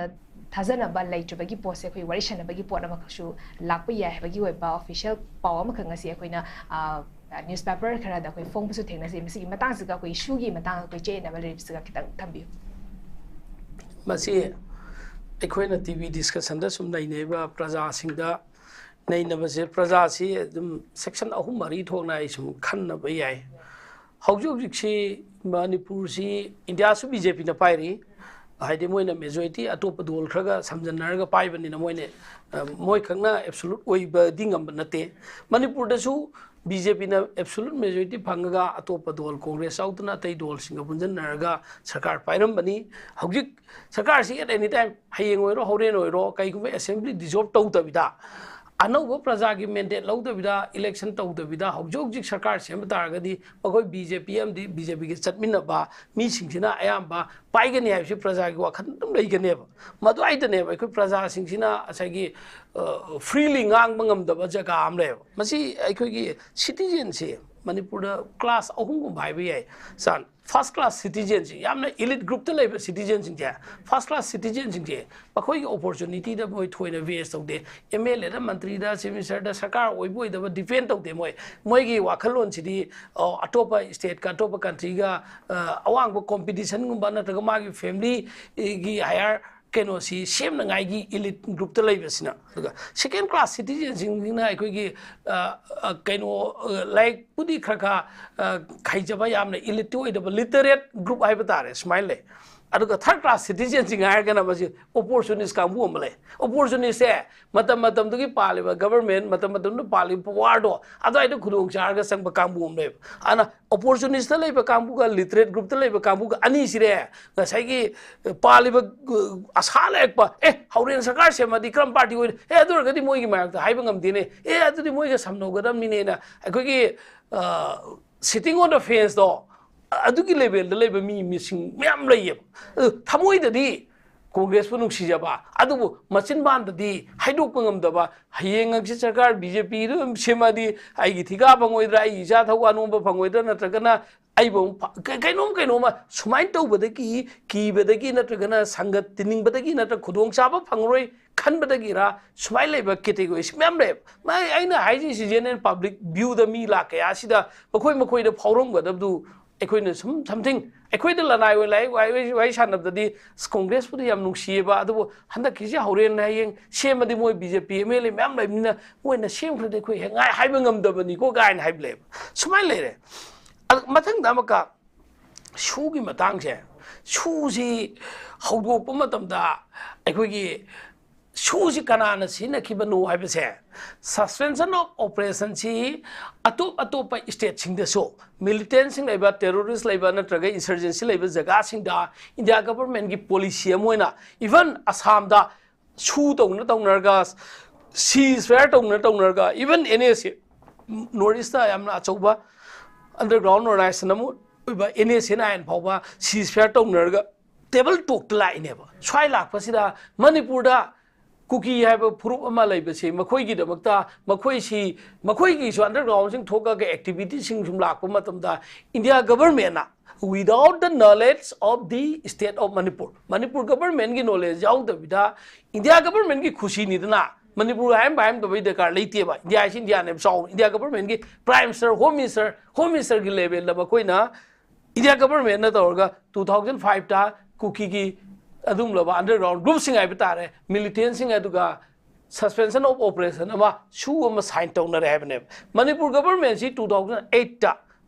ꯊꯥꯖꯅꯕ ꯂꯩꯇ꯭ꯔꯕꯒꯤ ꯄꯣꯠꯁꯦ ꯑꯩꯈꯣꯏ ꯋꯥꯔꯤ ꯁꯥꯟꯅꯕꯒꯤ ꯄꯣꯠ ꯑꯃꯈꯛꯁꯨ ꯂꯥꯛꯄ ꯌꯥꯏ ꯍꯥꯏꯕꯒꯤ ꯑꯣꯏꯕ ꯑꯣꯐꯤꯁꯤꯌꯦꯜ ꯄꯥꯎ ꯑꯃꯈꯛ ꯉꯁꯤ ꯑꯩꯈꯣꯏꯅ ꯑ, ꯅ꯭ꯌꯨꯁꯄꯦꯄꯔ ꯈꯔꯗ ꯑꯩꯈꯣꯏ ꯐꯣꯡꯕꯁꯨ ꯊꯦꯡꯅꯖꯩ꯫ ꯃꯁꯤꯒꯤ ꯃꯇꯥꯡꯁꯤꯒ ꯑꯩꯈꯣꯏ ꯏꯁꯨꯒꯤ ꯃꯇꯥꯡ ꯑꯩꯈꯣꯏ ꯆꯌꯦꯠꯅꯕ ꯂꯩꯔꯤꯕꯁꯤꯒ ꯈꯤꯇꯪ ꯊꯝꯕꯤꯌꯨ꯫ ꯃꯁꯤ ꯑꯩꯈꯣꯏꯅ ꯇꯤ ꯚꯤ ꯗꯤꯁꯀꯁꯟꯗ ꯁꯨꯝ ꯅꯩꯅꯔꯤꯕ ꯄ꯭ꯔꯖꯥꯁꯤꯡꯗ ꯅꯩꯅꯕꯁꯦ, ꯄ꯭ꯔꯖꯥꯁꯤ ꯑꯗꯨꯝ ꯁꯦꯛꯁꯟ ꯑꯍꯨꯝ ꯃꯔꯤ ꯊꯣꯛꯅ ꯑꯩ ꯁꯨꯝ ꯈꯟꯅꯕ ꯌꯥꯏ꯫ ꯍꯧꯖꯤꯛ ꯍꯧꯖꯤꯛꯁꯤ ꯃꯅꯤꯄꯨꯔꯁꯤ ꯏꯟꯗꯤꯌꯥꯁꯨ ꯕꯤ ꯖꯦ ꯄꯤꯅ ꯄꯥꯏꯔꯤ, ꯍꯥꯏꯗꯤ ꯃꯣꯏꯅ ꯃꯦꯖꯣꯔꯤꯇꯤ ꯑꯇꯣꯞꯄ ꯗꯣꯜ ꯈꯔꯒ ꯁꯝꯖꯟꯅꯔꯒ ꯄꯥꯏꯕꯅꯤꯅ ꯃꯣꯏꯅ, ꯑ, ꯃꯣꯏꯈꯛꯅ ꯑꯦꯕꯁꯣꯂꯨꯠ ꯑꯣꯏꯕꯗꯤ ꯉꯝꯕ ꯅꯠꯇꯦ꯫ ꯃꯅꯤꯄꯨꯔꯗꯁꯨ ꯕꯤ ꯖꯦ ꯄꯤꯅ ꯑꯦꯕꯁꯣꯂꯨꯠ ꯃꯦꯖꯣꯔꯤꯇꯤ ꯐꯪꯉꯒ ꯑꯇꯣꯞꯄ ꯗꯣꯜ ꯀꯣꯡꯒ꯭ꯔꯦꯁ ꯌꯥꯎꯗꯅ ꯑꯇꯩ ꯗꯣꯜꯁꯤꯡꯒ ꯄꯨꯟꯁꯤꯟꯅꯔꯒ ꯁꯔꯀꯥꯔ ꯄꯥꯏꯔꯝꯕꯅꯤ꯫ ꯍꯧꯖꯤꯛ ꯁꯔꯀꯥꯔꯁꯤ at any time, ꯍꯌꯦꯡ ꯑꯣꯏꯔꯣ ꯍꯣꯔꯦꯟ ꯑꯣꯏꯔꯣ, ꯀꯩꯒꯨꯝꯕ ꯑꯦꯁꯦꯝꯕ꯭ꯂꯤ ꯗꯤꯖꯣꯜꯕ ꯇꯧꯗꯕꯤꯗ ꯑꯅꯧꯕ ꯄ꯭ꯔꯖꯥꯒꯤ ꯃꯦꯟꯗꯦꯠ ꯂꯧꯗꯕꯤꯗ, ꯏꯂꯦꯛꯁꯟ ꯇꯧꯗꯕꯤꯗ ꯍꯧꯖꯤꯛ ꯍꯧꯖꯤꯛ ꯁꯔꯀꯥꯔ ꯁꯦꯝꯕ ꯇꯥꯔꯒꯗꯤ ꯃꯈꯣꯏ ꯕꯤ ꯖꯦ ꯄꯤ ꯑꯃꯗꯤ ꯕꯤ ꯖꯦ ꯄꯤꯒ ꯆꯠꯃꯤꯟꯅꯕ ꯃꯤꯁꯤꯡꯁꯤꯅ ꯑꯌꯥꯝꯕ ꯄꯥꯏꯒꯅꯤ ꯍꯥꯏꯕꯁꯤ ꯄ꯭ꯔꯖꯥꯒꯤ ꯋꯥꯈꯜ ꯑꯗꯨꯝ ꯂꯩꯒꯅꯦꯕ꯫ ꯃꯗꯨꯋꯥꯏꯗꯅꯦꯕ ꯑꯩꯈꯣꯏ ꯄ꯭ꯔꯖꯥꯁꯤꯡꯁꯤꯅ ꯉꯁꯥꯏꯒꯤ, ꯑ, ꯐ꯭ꯔꯤꯂꯤ ꯉꯥꯡꯕ ꯉꯝꯗꯕ ꯖꯒꯥ ꯑꯃ ꯂꯩꯌꯦꯕ꯫ ꯃꯁꯤ ꯑꯩꯈꯣꯏꯒꯤ ꯁꯤꯇꯤꯖꯦꯟꯁꯤ ꯃꯅꯤꯄꯨꯔꯗ ꯀ꯭ꯂꯥꯁ ꯑꯍꯨꯝꯒꯨꯝꯕ ꯍꯥꯏꯕ ꯌꯥꯏ꯫ ꯁꯥꯔ, ꯐꯥꯔꯁ ꯀ꯭ꯂꯥꯁ ꯁꯤꯇꯤꯖꯦꯟꯁꯤꯡ, ꯌꯥꯝꯅ ꯏꯂꯤꯠ ꯒ꯭ꯔꯨꯞꯇ ꯂꯩꯕ ꯁꯤꯇꯤꯖꯦꯟꯁꯤꯡꯁꯦ, ꯐꯥꯔꯁ ꯀ꯭ꯂꯥꯁ ꯁꯤꯇꯤꯖꯦꯟꯁꯤꯡꯁꯦ, ꯃꯈꯣꯏꯒꯤ ꯑꯣꯄꯣꯔꯆꯨꯅꯤꯇꯤꯗ ꯃꯣꯏ ꯊꯣꯏꯅ ꯋꯦꯁ ꯇꯧꯗꯦ꯫ ꯑꯦꯝ ꯑꯦꯜ ꯑꯦꯗ, ꯃꯟꯇ꯭ꯔꯤꯗ, ꯆꯤꯐ ꯃꯤꯅꯤꯁꯇꯔꯗ, ꯁꯔꯀꯥꯔ ꯑꯣꯏꯕ ꯑꯣꯏꯗꯕ ꯗꯤꯄꯦꯟ ꯇꯧꯗꯦ꯫ ꯃꯣꯏ, ꯃꯣꯏꯒꯤ ꯋꯥꯈꯜꯂꯣꯟꯁꯤꯗꯤ, ꯑ, ꯑꯇꯣꯞꯄ ꯁ꯭ꯇꯦꯠꯀ ꯑꯇꯣꯞꯄ ꯀꯟꯇ꯭ꯔꯤꯒ, ꯑ, ꯑꯋꯥꯡꯕ ꯀꯣꯝꯄꯤꯇꯤꯁꯟꯒꯨꯝꯕ ꯅꯠꯇ꯭ꯔꯒ ꯃꯥꯒꯤ ꯐꯦꯃꯤꯂꯤꯒꯤ ꯍꯥꯏꯌꯔ ꯀꯩꯅꯣꯁꯤ ꯁꯦꯝꯅꯉꯥꯏꯒꯤ ꯏꯂꯤꯠ ꯒ꯭ꯔꯨꯞꯇ ꯂꯩꯕꯁꯤꯅ꯫ ꯑꯗꯨꯒ ꯁꯦꯀꯦꯟ ꯀ꯭ꯂꯥꯁ ꯁꯤꯇꯤꯖꯦꯟꯁꯤꯡꯁꯤꯅ ꯑꯩꯈꯣꯏꯒꯤ, ꯑ, ꯑ, ꯀꯩꯅꯣ, ꯑ, ꯂꯥꯏꯔꯤꯛꯄꯨꯗꯤ ꯈꯔ ꯈꯔ, ꯑ, ꯍꯩꯖꯕ, ꯌꯥꯝꯅ ꯏꯂꯤꯠꯇꯤ ꯑꯣꯏꯗꯕ ꯂꯤꯇꯔꯦꯠ ꯒ꯭ꯔꯨꯞ ꯍꯥꯏꯕ ꯇꯥꯔꯦ, ꯁꯨꯃꯥꯏꯅ ꯂꯩ꯫ ꯑꯗꯨꯒ ꯊꯥꯔꯠ ꯀ꯭ꯂꯥꯁ ꯁꯤꯇꯤꯖꯦꯟꯁꯤꯡ ꯍꯥꯏꯔꯒꯅ ꯃꯁꯤ ꯑꯣꯄꯣꯔꯆꯨꯅꯤꯁ ꯀꯥꯡꯕꯨ ꯑꯃ ꯂꯩ꯫ ꯑꯣꯄꯣꯔꯆꯨꯅꯤꯁꯁꯦ ꯃꯇꯝ ꯃꯇꯝꯗꯨꯒꯤ ꯄꯥꯜꯂꯤꯕ ꯒꯕꯔꯃꯦꯟ, ꯃꯇꯝ ꯃꯇꯝꯗꯨ ꯄꯥꯜꯂꯤꯕ ꯄꯋꯥꯔꯗꯣ ꯑꯗꯨꯋꯥꯏꯗ ꯈꯨꯗꯣꯡ ꯆꯥꯔꯒ ꯆꯪꯕ ꯀꯥꯡꯕꯨ ꯑꯃ ꯂꯩꯕ꯫ ꯑꯗꯨꯅ ꯑꯣꯄꯣꯔꯆꯨꯅꯤꯁꯇ ꯂꯩꯕ ꯀꯥꯡꯕꯨꯒ ꯂꯤꯇꯔꯦꯠ ꯒ꯭ꯔꯨꯞꯇ ꯂꯩꯕ ꯀꯥꯡꯕꯨꯒ ꯑꯅꯤꯁꯤꯅꯦ ꯉꯁꯥꯏꯒꯤ, ꯑ, ꯄꯥꯜꯂꯤꯕ, ꯑ, ꯑꯁꯥ ꯂꯩꯔꯛꯄ, "ꯑꯦ, ꯍꯧꯔꯦꯟ ꯁꯔꯀꯥꯔ ꯁꯦꯝꯃꯗꯤ ꯀꯔꯝ ꯄꯥꯔꯇꯤ ꯑꯣꯏꯅꯤ? ꯑꯦ, ꯑꯗꯨ ꯑꯣꯏꯔꯒꯗꯤ ꯃꯣꯏꯒꯤ ꯃꯔꯛꯇ ꯍꯥꯏꯕ ꯉꯝꯗꯦꯅꯦ꯫ ꯑꯦ, ꯑꯗꯨꯗꯤ ꯃꯣꯏꯒ ꯁꯝꯅꯧꯒꯗꯕꯅꯤꯅꯦꯅ" ꯑꯩꯈꯣꯏꯒꯤ, ꯑ, ꯁꯤꯇꯤꯡ ꯑꯣꯟ ꯗ ꯐꯦꯟꯁꯇꯣ ꯑꯗꯨꯒꯤ ꯂꯦꯚꯦꯜꯗ ꯂꯩꯕ ꯃꯤ, ꯃꯤꯁꯤꯡ ꯃꯌꯥꯝ ꯂꯩꯌꯦꯕ꯫ ꯑꯗꯨ ꯊꯃꯣꯏꯗꯗꯤ ꯀꯣꯡꯒ꯭ꯔꯦꯁꯄꯨ ꯅꯨꯡꯁꯤꯖꯕ, ꯑꯗꯨꯕꯨ ꯃꯆꯤꯟꯕꯥꯟꯗꯗꯤ ꯍꯥꯏꯗꯣꯛꯄ ꯉꯝꯗꯕ, "ꯍꯌꯦꯡ ꯍꯪꯆꯤꯠ ꯁꯔꯀꯥꯔ ꯕꯤ ꯖꯦ ꯄꯤꯗꯨ ꯑꯗꯨꯝ ꯁꯦꯝꯃꯗꯤ ꯑꯩꯒꯤ ꯊꯤꯀꯥ ꯐꯪꯉꯣꯏꯗ꯭ꯔꯥ, ꯑꯩꯒꯤ ꯏꯆꯥ ꯊꯧ ꯑꯅꯣꯝꯕ ꯐꯪꯉꯣꯏꯗ꯭ꯔꯥ, ꯅꯠꯇ꯭ꯔꯒꯅ ꯑꯩꯕꯨ ꯑꯃꯨꯛ ꯐ-, ꯀ-, ꯀꯩꯅꯣꯝ ꯀꯩꯅꯣꯝꯃ ꯁꯨꯃꯥꯏꯅ ꯇꯧꯕꯗꯒꯤ ꯀꯤꯕꯗꯒꯤ ꯅꯠꯇ꯭ꯔꯒꯅ ꯁꯪꯒ ꯇꯤꯟꯅꯤꯡꯕꯗꯒꯤ ꯅꯠꯇ꯭ꯔꯒ ꯈꯨꯗꯣꯡꯆꯥꯕ ꯐꯪꯉꯔꯣꯏ ꯈꯟꯕꯗꯒꯤꯔ ꯁꯨꯃꯥꯏꯅ ꯂꯩꯕ ꯀꯦꯇꯦꯒꯣꯔꯤꯁꯤ ꯃꯌꯥꯝ ꯂꯩꯌꯦꯕ"꯫ ꯃꯥ-, ꯑꯩꯅ ꯍꯥꯏꯖꯔꯤꯁꯤ ꯖꯦꯅꯔꯦꯜ ꯄꯕ꯭ꯂꯤꯛ ꯚ꯭ꯌꯨꯗ ꯃꯤ ꯂꯥꯛ ꯀꯌꯥꯁꯤꯗ ꯃꯈꯣꯏ ꯃꯈꯣꯏꯗ ꯐꯥꯎꯔꯝꯒꯗꯕꯗꯨ ꯑꯩꯈꯣꯏꯅ ꯁꯨꯝ ꯁꯝꯊꯤꯡ ꯑꯩꯈꯣꯏꯗ ꯂꯅꯥꯏ ꯑꯣꯏꯅ ꯂꯥꯏꯔꯤꯛ ꯋꯥꯔꯤ, ꯋꯥꯔꯤ ꯁꯥꯟꯅꯕꯗꯗꯤ "ꯑꯁ, ꯀꯣꯡꯒ꯭ꯔꯦꯁꯄꯨꯗꯤ ꯌꯥꯝ ꯅꯨꯡꯁꯤꯌꯦꯕ, ꯑꯗꯨꯕꯨ ꯍꯟꯗꯛꯀꯤꯁꯦ ꯍꯧꯔꯦꯟ ꯍꯌꯦꯡ ꯁꯦꯝꯃꯗꯤ ꯃꯣꯏ B J P M L A ꯃꯌꯥꯝ ꯂꯩꯕꯅꯤꯅ ꯃꯣꯏꯅ ꯁꯦꯝꯈ꯭ꯔꯗꯤ ꯑꯩꯈꯣꯏ ꯍꯦꯛ ꯉꯥꯏ ꯍꯥꯏꯕ ꯉꯝꯗꯕꯅꯤꯀꯣ" ꯀꯥꯏꯅ ꯍꯥꯏꯕ ꯂꯩꯌꯦꯕ꯫ ꯁꯨꯃꯥꯏꯅ ꯂꯩꯔꯦ꯫ ꯑꯗꯨ ꯃꯊꯪꯗ ꯑꯃꯨꯛꯀ ꯁꯨꯒꯤ ꯃꯇꯥꯡꯁꯦ, ꯁꯨꯁꯤ ꯍꯧꯗꯣꯛꯄ ꯃꯇꯝꯗ ꯑꯩꯈꯣꯏꯒꯤ ꯁꯨꯁꯤ ꯀꯅꯥꯅ ꯁꯤꯖꯤꯟꯅꯈꯤꯕꯅꯣ ꯍꯥꯏꯕꯁꯦ, suspension of operationꯁꯤ ꯑꯇꯣꯞ ꯑꯇꯣꯞꯄ stateꯁꯤꯡꯗꯁꯨ militantꯁꯤꯡ ꯂꯩꯕ, terrorist ꯂꯩꯕ ꯅꯠꯇ꯭ꯔꯒ insurgency ꯂꯩꯕ ꯖꯒꯥꯁꯤꯡꯗ India governmentꯀꯤ policy ꯑꯃ ꯑꯣꯏꯅ, even ꯑꯁꯥꯝꯗ ꯁꯨ ꯇꯧꯅ ꯇꯧꯅꯔꯒ, ceasefire ꯇꯧꯅ ꯇꯧꯅꯔꯒ, even N S A, North Eastꯇ ꯌꯥꯝꯅ ꯑꯆꯧꯕ underground organization ꯑꯃ ꯑꯣꯏꯕ N S N I N ꯐꯥꯎꯕ ceasefire ꯇꯧꯅꯔꯒ table talkꯇ ꯂꯥꯛꯏꯅꯦꯕ꯫ ꯁ꯭ꯋꯥꯏ ꯂꯥꯛꯄꯁꯤꯗ ꯃꯅꯤꯄꯨꯔꯗ ꯀꯨꯀꯤ ꯍꯥꯏꯕ ꯐꯨꯔꯨꯞ ꯑꯃ ꯂꯩꯕꯁꯤ, ꯃꯈꯣꯏꯒꯤꯗꯃꯛꯇ, ꯃꯈꯣꯏꯁꯤ, ꯃꯈꯣꯏꯒꯤꯁꯨ undergroundꯁꯤꯡ ꯊꯣꯛꯑꯒ activityꯁꯤꯡ ꯁꯨꯝ ꯂꯥꯛꯄ ꯃꯇꯝꯗ India governmentꯅ without the knowledge of the state of Manipur, Manipur governmentꯀꯤ knowledge ꯌꯥꯎꯗꯕꯤꯗ, India governmentꯀꯤ ꯈꯨꯁꯤꯅꯤꯗꯅ, ꯃꯅꯤꯄꯨꯔ ꯍꯥꯏꯔꯝꯕ ꯍꯥꯏꯔꯝꯗꯕꯒꯤ ꯗꯔꯀꯥꯔ ꯂꯩꯇꯦꯕ꯫ India ꯍꯥꯏꯁꯤ Indiaꯅꯦꯕ ꯆꯥꯎꯅ꯫ India governmentꯀꯤ Prime Minister, Home Minister, Home Ministerꯒꯤ levelꯗ ꯃꯈꯣꯏꯅ India governmentꯅ ꯇꯧꯔꯒ two thousand fiveꯇ ꯀꯨꯀꯤꯒꯤ ꯑꯗꯨꯒꯨꯝꯂꯕ underground groupꯁꯤꯡ ꯍꯥꯏꯕ ꯇꯥꯔꯦ, militantꯁꯤꯡ ꯑꯗꯨꯒ suspension of operation ꯑꯃ, ꯁꯨ ꯑꯃ sign ꯇꯧꯅꯔꯦ ꯍꯥꯏꯕꯅꯦꯕ꯫ ꯃꯅꯤꯄꯨꯔ governmentꯁꯤ two thousand eightꯇ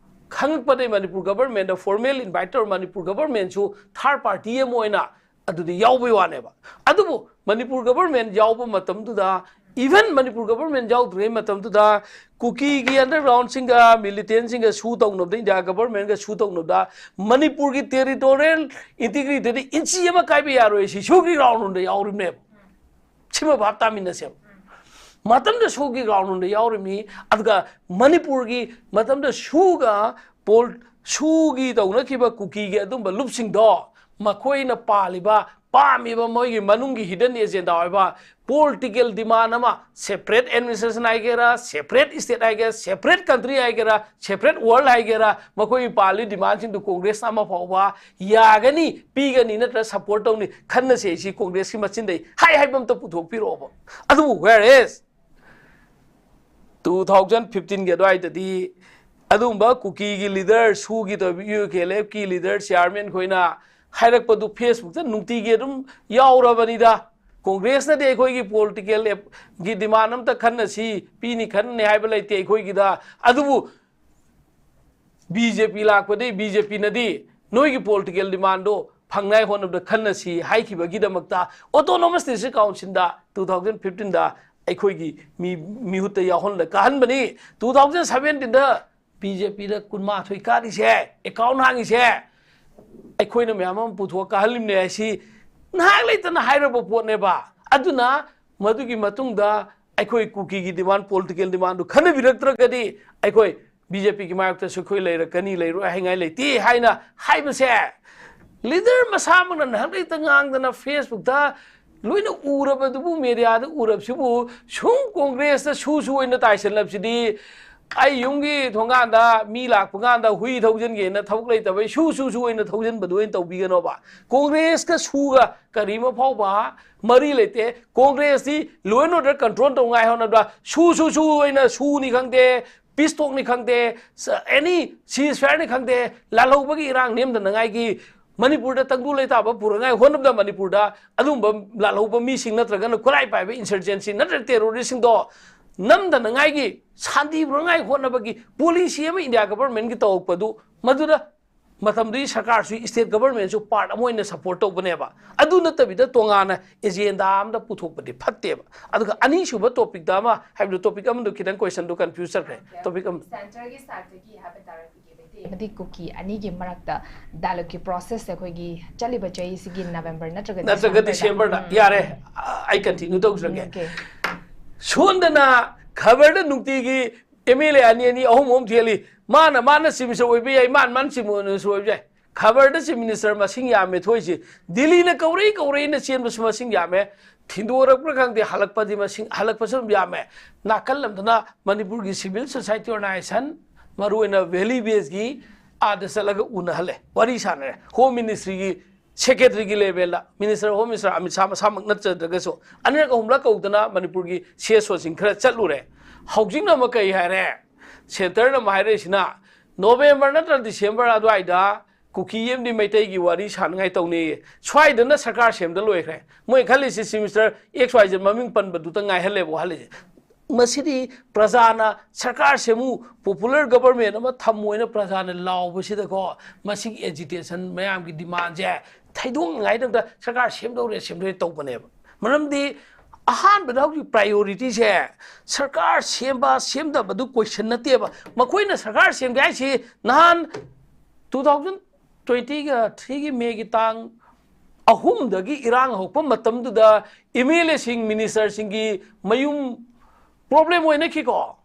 ꯈꯪꯉꯛꯄꯗꯒꯤ ꯃꯅꯤꯄꯨꯔ ꯒꯚꯔꯟꯃꯦꯟꯗ ꯐꯣꯔꯃꯦꯜ ꯏꯟꯚꯥꯏꯠ ꯇꯧꯔ ꯃꯅꯤꯄꯨꯔ ꯒꯚꯔꯟꯃꯦꯟꯁꯨ ꯊꯥꯔꯠ ꯄꯥꯔꯇꯤ ꯑꯃ ꯑꯣꯏꯅ ꯑꯗꯨꯗꯤ ꯌꯥꯎꯕꯩ ꯋꯥꯅꯦꯕ꯫ ꯑꯗꯨꯕꯨ ꯃꯅꯤꯄꯨꯔ ꯒꯚꯔꯟꯃꯦꯟ ꯌꯥꯎꯕ ꯃꯇꯝꯗꯨꯗ, ꯏꯚꯟ ꯃꯅꯤꯄꯨꯔ ꯒꯚꯔꯟꯃꯦꯟ ꯌꯥꯎꯗ꯭ꯔꯤꯉꯩ ꯃꯇꯝꯗꯨꯗ ꯀꯨꯀꯤꯒꯤ ꯑꯟꯗꯔꯒ꯭ꯔꯥꯎꯟꯁꯤꯡꯒ ꯃꯤꯂꯤꯇꯦꯟꯁꯤꯡꯒ ꯁꯨ ꯇꯧꯅꯕꯗ, ꯏꯟꯗꯤꯌꯥ ꯒꯚꯔꯟꯃꯦꯟꯒ ꯁꯨ ꯇꯧꯅꯕꯗ ꯃꯅꯤꯄꯨꯔꯒꯤ ꯇꯦꯔꯤꯇꯣꯔꯤꯌꯦꯜ ꯏꯟꯇꯤꯒ꯭ꯔꯤꯇꯤꯗꯤ ꯏꯟꯆꯤ ꯑꯃ ꯀꯥꯏꯕ ꯌꯥꯔꯣꯏ, ꯁꯤ ꯁꯨꯒꯤ ꯒ꯭ꯔꯥꯎꯟ ꯔꯨꯜꯗ ꯌꯥꯎꯔꯤꯕꯅꯦꯕ꯫ ꯁꯤꯃ ꯚꯥꯞ ꯇꯥꯃꯤꯟꯅꯁꯦꯕ꯫ ꯃꯇꯝꯗ ꯁꯨꯒꯤ ꯒ꯭ꯔꯥꯎꯟ ꯔꯨꯜꯗ ꯌꯥꯎꯔꯤꯃꯤ꯫ ꯑꯗꯨꯒ ꯃꯅꯤꯄꯨꯔꯒꯤ ꯃꯇꯝꯗ ꯁꯨꯒ ꯄꯣꯜ ꯁꯨꯒꯤ ꯇꯧꯅꯈꯤꯕ ꯀꯨꯀꯤꯒꯤ ꯑꯗꯨꯝꯕ ꯂꯨꯞꯁꯤꯡꯗꯣ, ꯃꯈꯣꯏꯅ ꯄꯥꯜꯂꯤꯕ, ꯄꯥꯝꯃꯤꯕ, ꯃꯣꯏꯒꯤ ꯃꯅꯨꯡꯒꯤ ꯍꯤꯗꯟ ꯑꯦꯖꯦꯟꯗꯥ ꯑꯣꯏꯕ ꯄꯣꯂꯤꯇꯤꯀꯦꯜ ꯗꯤꯃꯥꯟ ꯑꯃ, ꯁꯦꯄꯔꯦꯠ ꯑꯦꯗꯃꯤꯅꯤꯁꯇ꯭ꯔꯦꯁꯟ ꯍꯥꯏꯒꯦꯔꯥ, ꯁꯦꯄꯔꯦꯠ ꯁ꯭ꯇꯦꯠ ꯍꯥꯏꯒꯦꯔꯥ, ꯁꯦꯄꯔꯦꯠ ꯋꯥꯔꯜ ꯍꯥꯏꯒꯦꯔꯥ, ꯃꯈꯣꯏꯒꯤ ꯄꯥꯜꯂꯤ ꯗꯤꯃꯥꯟꯁꯤꯡꯗꯨ ꯀꯣꯡꯒ꯭ꯔꯦꯁꯅ ꯑꯃ ꯐꯥꯎꯕ ꯌꯥꯒꯅꯤ, ꯄꯤꯒꯅꯤ ꯅꯠꯇ꯭ꯔꯒ ꯁꯄꯣꯔꯠ ꯇꯧꯅꯤ ꯈꯟꯅꯁꯦ꯫ ꯑꯩꯁꯤ ꯀꯣꯡꯒ꯭ꯔꯦꯁꯀꯤ ꯃꯆꯤꯟꯗꯩ ꯍꯥꯏ ꯍꯥꯏꯕ ꯑꯝꯇ ꯄꯨꯊꯣꯛꯄꯤꯔꯛꯑꯣꯕ꯫ ꯑꯗꯨꯕꯨ where is two thousand fifteenꯒꯤ ꯑꯗꯨꯋꯥꯏꯗꯗꯤ ꯑꯗꯨꯒꯨꯝꯕ ꯀꯨꯀꯤꯒꯤ ꯂꯤꯗꯔ, ꯁꯨꯒꯤ ꯇꯧꯕ ꯌꯨ ꯀꯦ ꯑꯦꯜ ꯑꯦꯐꯀꯤ ꯂꯤꯗꯔ, ꯆꯤꯌꯥꯔꯃꯦꯟ ꯈꯣꯏꯅ ꯍꯥꯏꯔꯛꯄꯗꯨ ꯐꯦꯁꯕꯨꯛꯇ ꯅꯨꯡꯇꯤꯒꯤ ꯑꯗꯨꯝ ꯌꯥꯎꯔꯕꯅꯤꯗ꯫ ꯀꯣꯡꯒ꯭ꯔꯦꯁꯅꯗꯤ ꯑꯩꯈꯣꯏꯒꯤ ꯄꯣꯂꯤꯇꯤꯀꯦꯜ ꯑꯦꯞ-, ꯒꯤ ꯗꯤꯃꯥꯟ ꯑꯝꯇ ꯈꯟꯅꯁꯤ, ꯄꯤꯅꯤ ꯈꯟꯅꯤ ꯍꯥꯏꯕ ꯂꯩꯇꯦ ꯑꯩꯈꯣꯏꯒꯤꯗ꯫ ꯑꯗꯨꯕꯨ ꯕꯤ ꯖꯦ ꯄꯤ ꯂꯥꯛꯄꯗꯒꯤ ꯕꯤ ꯖꯦ ꯄꯤꯅꯗꯤ ꯅꯣꯏꯒꯤ ꯄꯣꯂꯤꯇꯤꯀꯦꯜ ꯗꯤꯃꯥꯟꯗꯣ ꯐꯪꯅꯉꯥꯏ ꯍꯣꯠꯅꯕꯗ ꯈꯟꯅꯁꯤ ꯍꯥꯏꯈꯤꯕꯒꯤꯗꯃꯛꯇ ꯑꯣꯇꯣꯅꯣꯃꯁ ꯗꯤꯁꯇ꯭ꯔꯤꯛ ꯀꯥꯎꯟꯁꯤꯜꯗ two thousand fifteenꯗ ꯑꯩꯈꯣꯏꯒꯤ ꯃꯤ ꯃꯤꯍꯨꯠꯇ ꯌꯥꯎꯍꯜꯂ ꯀꯥꯍꯟꯕꯅꯤ꯫ Two thousand seventeenꯗ ꯕꯤ ꯖꯦ ꯄꯤꯗ ꯀꯨꯟꯃꯥꯊꯣꯏ ꯀꯥꯔꯤꯁꯦ, ꯑꯦꯀꯥꯎꯟ ꯍꯥꯡꯉꯤꯁꯦ, ꯑꯩꯈꯣꯏꯅ ꯃꯌꯥꯝ ꯑꯃ ꯄꯨꯊꯣꯛꯑ ꯀꯥꯍꯜꯂꯤꯕꯅꯦ ꯍꯥꯏꯁꯤ ꯉꯥꯏꯍꯥꯛ ꯂꯩꯇꯅ ꯍꯥꯏꯔꯕ ꯄꯣꯠꯅꯦꯕ꯫ ꯑꯗꯨꯅ ꯃꯗꯨꯒꯤ ꯃꯇꯨꯡꯗ ꯑꯩꯈꯣꯏ ꯀꯨꯀꯤꯒꯤ ꯗꯤꯃꯥꯟ, ꯄꯣꯂꯤꯇꯤꯀꯦꯜ ꯗꯤꯃꯥꯟꯗꯨ ꯈꯟꯅꯕꯤꯔꯛꯇ꯭ꯔꯒꯗꯤ ꯑꯩꯈꯣꯏ ꯕꯤ ꯖꯦ ꯄꯤꯒꯤ ꯃꯥꯌꯣꯛꯇꯁꯨ ꯑꯩꯈꯣꯏ ꯂꯩꯔꯛꯀꯅꯤ, ꯂꯩꯔꯣꯏ ꯍꯥꯏꯉꯥꯏ ꯂꯩꯇꯦ ꯍꯥꯏꯅ ꯍꯥꯏꯕꯁꯦ ꯂꯤꯗꯔ ꯃꯁꯥꯃꯛꯅ ꯉꯥꯏꯍꯥꯛ ꯂꯩꯇ ꯉꯥꯡꯗꯅ ꯐꯦꯁꯕꯨꯛꯇ ꯂꯣꯏꯅ ꯎꯔꯕꯗꯨꯕꯨ, ꯃꯦꯗꯤꯌꯥꯗ ꯎꯔꯕꯁꯤꯕꯨ, ꯁꯨꯝ ꯀꯣꯡꯒ꯭ꯔꯦꯁꯇ ꯁꯨ ꯁꯨ ꯑꯣꯏꯅ ꯇꯥꯏꯁꯜꯂꯕꯁꯤꯗꯤ, ꯑꯩ ꯌꯨꯝꯒꯤ ꯊꯣꯡꯒꯥꯟꯗ ꯃꯤ ꯂꯥꯛꯄ ꯀꯥꯟꯗ ꯍꯨꯏ ꯊꯧꯖꯤꯟꯒꯦꯅ ꯊꯕꯛ ꯂꯩꯇꯕꯩ ꯁꯨ ꯁꯨ ꯁꯨ ꯑꯣꯏꯅ ꯊꯧꯖꯤꯟꯕꯗꯨ ꯑꯣꯏꯅ ꯇꯧꯕꯤꯒꯅꯣꯕ꯫ ꯀꯣꯡꯒ꯭ꯔꯦꯁꯀ ꯁꯨꯒ ꯀꯔꯤꯃ ꯐꯥꯎꯕ ꯃꯔꯤ ꯂꯩꯇꯦ꯫ ꯀꯣꯡꯒ꯭ꯔꯦꯁꯇꯤ law and order control ꯇꯧꯉꯥꯏ ꯍꯣꯠꯅꯕꯗ ꯁꯨ ꯁꯨ ꯁꯨ ꯑꯣꯏꯅ ꯁꯨꯅꯤ ꯈꯪꯗꯦ, ꯄꯤꯁ ꯇꯣꯛꯅꯤ ꯈꯪꯗꯦ, ꯑꯦꯅꯤ ꯁꯤꯖ ꯐꯥꯌꯔꯅꯤ ꯈꯪꯗꯦ, ꯂꯥꯜꯍꯧꯕꯒꯤ ꯏꯔꯥꯡ ꯅꯦꯝꯗꯅꯉꯥꯏꯒꯤ, ꯃꯅꯤꯄꯨꯔꯗ ꯇꯪꯗꯨ ꯂꯩꯇꯥꯕ ꯄꯨꯔꯉꯥꯏ ꯍꯣꯠꯅꯕꯗ ꯃꯅꯤꯄꯨꯔꯗ ꯑꯗꯨꯒꯨꯝꯕ ꯂꯥꯜꯍꯧꯕ ꯃꯤꯁꯤꯡ ꯅꯠꯇ꯭ꯔꯒꯅ ꯈꯨꯠꯂꯥꯏ ꯄꯥꯏꯕ ꯏꯟꯁꯔꯖꯦꯟꯁꯤ ꯅꯠꯇ꯭ꯔꯒ ꯇꯦꯔꯣꯔꯤꯁꯁꯤꯡꯗꯣ ꯅꯝꯗꯅꯉꯥꯏꯒꯤ, ꯁꯥꯟꯇꯤ ꯄꯨꯔꯛꯅꯉꯥꯏ ꯍꯣꯠꯅꯕꯒꯤ ꯄꯣꯂꯤꯁꯤ ꯑꯃ ꯏꯟꯗꯤꯌꯥ ꯒꯚꯔꯟꯃꯦꯟꯠꯀꯤ ꯇꯧꯔꯛꯄꯗꯨ, ꯃꯗꯨꯗ ꯃꯇꯝꯗꯨꯒꯤ ꯁꯔꯀꯥꯔꯁꯨ, ꯁ꯭ꯇꯦꯠ ꯒꯚꯔꯟꯃꯦꯟꯠꯁꯨ ꯄꯥꯔꯠ ꯑꯃ ꯑꯣꯏꯅ ꯁꯄꯣꯔꯠ ꯇꯧꯕꯅꯦꯕ꯫ ꯑꯗꯨ ꯅꯠꯇꯕꯤꯗ ꯇꯣꯉꯥꯟꯅ ꯑꯦꯖꯦꯟꯗꯥ ꯑꯃꯗ ꯄꯨꯊꯣꯛꯄꯗꯤ ꯐꯠꯇꯦꯕ꯫ ꯑꯗꯨꯒ ꯑꯅꯤꯁꯨꯕ ꯇꯣꯄꯤꯛꯇ ꯑꯃ ꯍꯥꯏꯕꯗꯣ, ꯇꯣꯄꯤꯛ ꯑꯃꯗꯨ ꯈꯤꯇꯪ ꯀꯣꯏꯁꯟꯗꯨ ꯀꯟꯐ꯭ꯌꯨꯁ ꯆꯠꯈ꯭ꯔꯦ꯫ ꯇꯣꯄꯤꯛ ꯑꯃ ꯁꯦꯟꯇꯔꯒꯤ ꯁꯥꯏꯠꯇꯒꯤ ꯍꯥꯏꯕ ꯇꯥꯔꯒꯗꯤ ꯑꯃꯗꯤ ꯀꯨꯀꯤ ꯑꯅꯤꯒꯤ ꯃꯔꯛꯇ ꯗꯥꯏꯂꯣꯒꯀꯤ ꯄ꯭ꯔꯣꯁꯦꯁꯁꯦ ꯑꯩꯈꯣꯏꯒꯤ ꯆꯠꯂꯤꯕ ꯆꯍꯤꯁꯤꯒꯤ ꯅꯕꯦꯝꯕꯔ ꯅꯠꯇ꯭ꯔꯒ ꯅꯠꯇ꯭ꯔꯒ ꯗꯤꯁꯦꯝꯕꯔꯗ꯫ ꯗꯤꯁꯦꯝꯕꯔꯗ꯫ ꯌꯥꯔꯦ, ꯑꯩ ꯀꯟꯇꯤꯅ꯭ꯌꯨ ꯇꯧꯖꯔꯒꯦ꯫ ꯑꯣꯀꯦ꯫ ꯁꯣꯝꯗꯅ ꯈꯕꯔꯗ ꯅꯨꯡꯇꯤꯒꯤ ꯑꯦꯝ ꯑꯦꯜ ꯑꯦ ꯑꯅꯤ ꯑꯅꯤ, ꯑꯍꯨꯝ ꯑꯍꯨꯝ ꯊꯦꯠꯂꯤ꯫ ꯃꯥꯅ, ꯃꯥꯅ ꯆꯤꯐ ꯃꯤꯅꯤꯁꯇꯔ ꯑꯣꯏꯕ ꯌꯥꯏ, ꯃꯥꯅ, ꯃꯥꯅ ꯆꯤꯐ ꯃꯤꯅꯤꯁꯇꯔ ꯑꯣꯏꯕ ꯌꯥꯏ꯫ ꯈꯕꯔꯗ ꯆꯤꯐ ꯃꯤꯅꯤꯁꯇꯔ ꯃꯁꯤꯡ ꯌꯥꯝꯃꯦ ꯊꯣꯛꯏꯁꯤ꯫ ꯗꯤꯜꯂꯤꯅ ꯀꯧꯔꯛꯏ ꯀꯧꯔꯛꯏꯅ ꯆꯦꯟꯕꯁꯨ ꯃꯁꯤꯡ ꯌꯥꯝꯃꯦ꯫ ꯊꯤꯟꯗꯣꯔꯛꯄ꯭ꯔꯥ ꯈꯪꯗꯦ, ꯍꯜꯂꯛꯄꯗꯤ ꯃꯁꯤꯡ, ꯍꯜꯂꯛꯄꯁꯨ ꯑꯗꯨꯝ ꯌꯥꯝꯃꯦ꯫ ꯅꯥꯀꯜ ꯑꯃꯗꯅ ꯃꯅꯤꯄꯨꯔꯒꯤ ꯁꯤꯚꯤꯜ ꯁꯣꯁꯥꯏꯇꯤ ꯑꯣꯔꯒꯅꯥꯏꯖꯦꯁꯟ, ꯃꯔꯨꯑꯣꯏꯅ ꯚꯦꯂꯤ ꯕꯦꯁꯀꯤ, ꯑꯥꯗ ꯆꯠꯂꯒ ꯎꯅꯍꯜꯂꯦ, ꯋꯥꯔꯤ ꯁꯥꯟꯅꯔꯦ꯫ ꯍꯣꯝ ꯃꯤꯅꯤꯁꯇ꯭ꯔꯤꯒꯤ ꯁꯦꯀ꯭ꯔꯦꯇꯔꯤꯒꯤ ꯂꯦꯚꯦꯜꯗ, minister, home minister Amit Shah ꯃꯁꯥꯃꯛ ꯅꯠꯆꯗ꯭ꯔꯒꯁꯨ, ꯑꯅꯤꯔꯛ ꯑꯍꯨꯝꯂꯛ ꯀꯧꯗꯅ ꯃꯅꯤꯄꯨꯔꯒꯤ ꯁꯤ ꯑꯦꯁ ꯑꯣꯁꯤꯡ ꯈꯔ ꯆꯠꯂꯨꯔꯦ꯫ ꯍꯧꯖꯤꯛꯅ ꯑꯃ ꯀꯩ ꯍꯥꯏꯔꯦ? ꯁꯦꯟꯇꯔꯅ ꯑꯃ ꯍꯥꯏꯔꯛꯏꯁꯤꯅ, ꯅꯣꯕꯦꯝꯕꯔ ꯅꯠꯇ꯭ꯔꯒ ꯗꯤꯁꯦꯝꯕꯔ ꯑꯗꯨꯋꯥꯏꯗ ꯀꯨꯀꯤ ꯑꯃꯗꯤ ꯃꯩꯇꯩꯒꯤ ꯋꯥꯔꯤ ꯁꯥꯅꯉꯥꯏ ꯇꯧꯅꯩꯌꯦ꯫ ꯁ꯭ꯋꯥꯏꯗꯅ ꯁꯔꯀꯥꯔ ꯁꯦꯝꯗ ꯂꯣꯏꯈ꯭ꯔꯦ꯫ ꯃꯣꯏ ꯈꯜꯂꯤꯁꯤ ꯁꯤ ꯃꯤꯅꯤꯁꯇꯔ ꯑꯦꯛꯁ ꯋꯥꯏ ꯖꯦꯗ ꯃꯃꯤꯡ ꯄꯟꯕꯗꯨꯇ ꯉꯥꯏꯍꯜꯂꯦꯕ ꯈꯜꯂꯤꯁꯦ꯫ ꯃꯁꯤꯗꯤ ꯄ꯭ꯔꯖꯥꯅ ꯁꯔꯀꯥꯔ ꯁꯦꯝꯃꯨ, ꯄꯣꯄꯨꯂꯔ ꯒꯕꯔꯃꯦꯟ ꯑꯃ ꯊꯝꯃꯨ ꯍꯥꯏꯅ ꯄ꯭ꯔꯖꯥꯅ ꯂꯥꯎꯕꯁꯤꯗꯀꯣ, ꯃꯁꯤꯒꯤ ꯑꯦꯖꯤꯇꯦꯁꯟ, ꯃꯌꯥꯝꯒꯤ ꯗꯤꯃꯥꯟꯁꯦ ꯊꯩꯗꯣꯛꯅꯉꯥꯏꯗꯃꯛꯇ ꯁꯔꯀꯥꯔ ꯁꯦꯝꯗꯧꯔꯦ, ꯁꯦꯝꯗꯧꯔꯦ ꯇꯧꯕꯅꯦꯕ꯫ ꯃꯔꯝꯗꯤ ꯑꯍꯥꯟꯕꯗ ꯍꯧꯖꯤꯛ ꯄ꯭ꯔꯥꯏꯌꯣꯔꯤꯇꯤꯁꯦ ꯁꯔꯀꯥꯔ ꯁꯦꯝꯕ ꯁꯦꯝꯗꯕꯗꯨ ꯀꯣꯏꯁꯟ ꯅꯠꯇꯦꯕ꯫ ꯃꯈꯣꯏꯅ ꯁꯔꯀꯥꯔ ꯁꯦꯝꯒꯦ ꯍꯥꯏꯁꯤ ꯅꯍꯥꯟ ꯇꯨ ꯊꯥꯎꯖꯟ ꯇ꯭ꯋꯦꯟꯇꯤꯒ ꯊ꯭ꯔꯤꯒꯤ ꯃꯦꯒꯤ ꯇꯥꯡ ꯑꯍꯨꯝꯗꯒꯤ ꯏꯔꯥꯡ ꯍꯧꯔꯛꯄ ꯃꯇꯝꯗꯨꯗ ꯑꯦꯝ ꯑꯦꯜ ꯑꯦꯁꯤꯡ, ꯃꯤꯅꯤꯁꯇꯔꯁꯤꯡꯒꯤ ꯃꯌꯨꯝ ꯄ꯭ꯔꯣꯕ꯭ꯂꯦꯝ ꯑꯣꯏꯅꯈꯤꯀꯣ꯫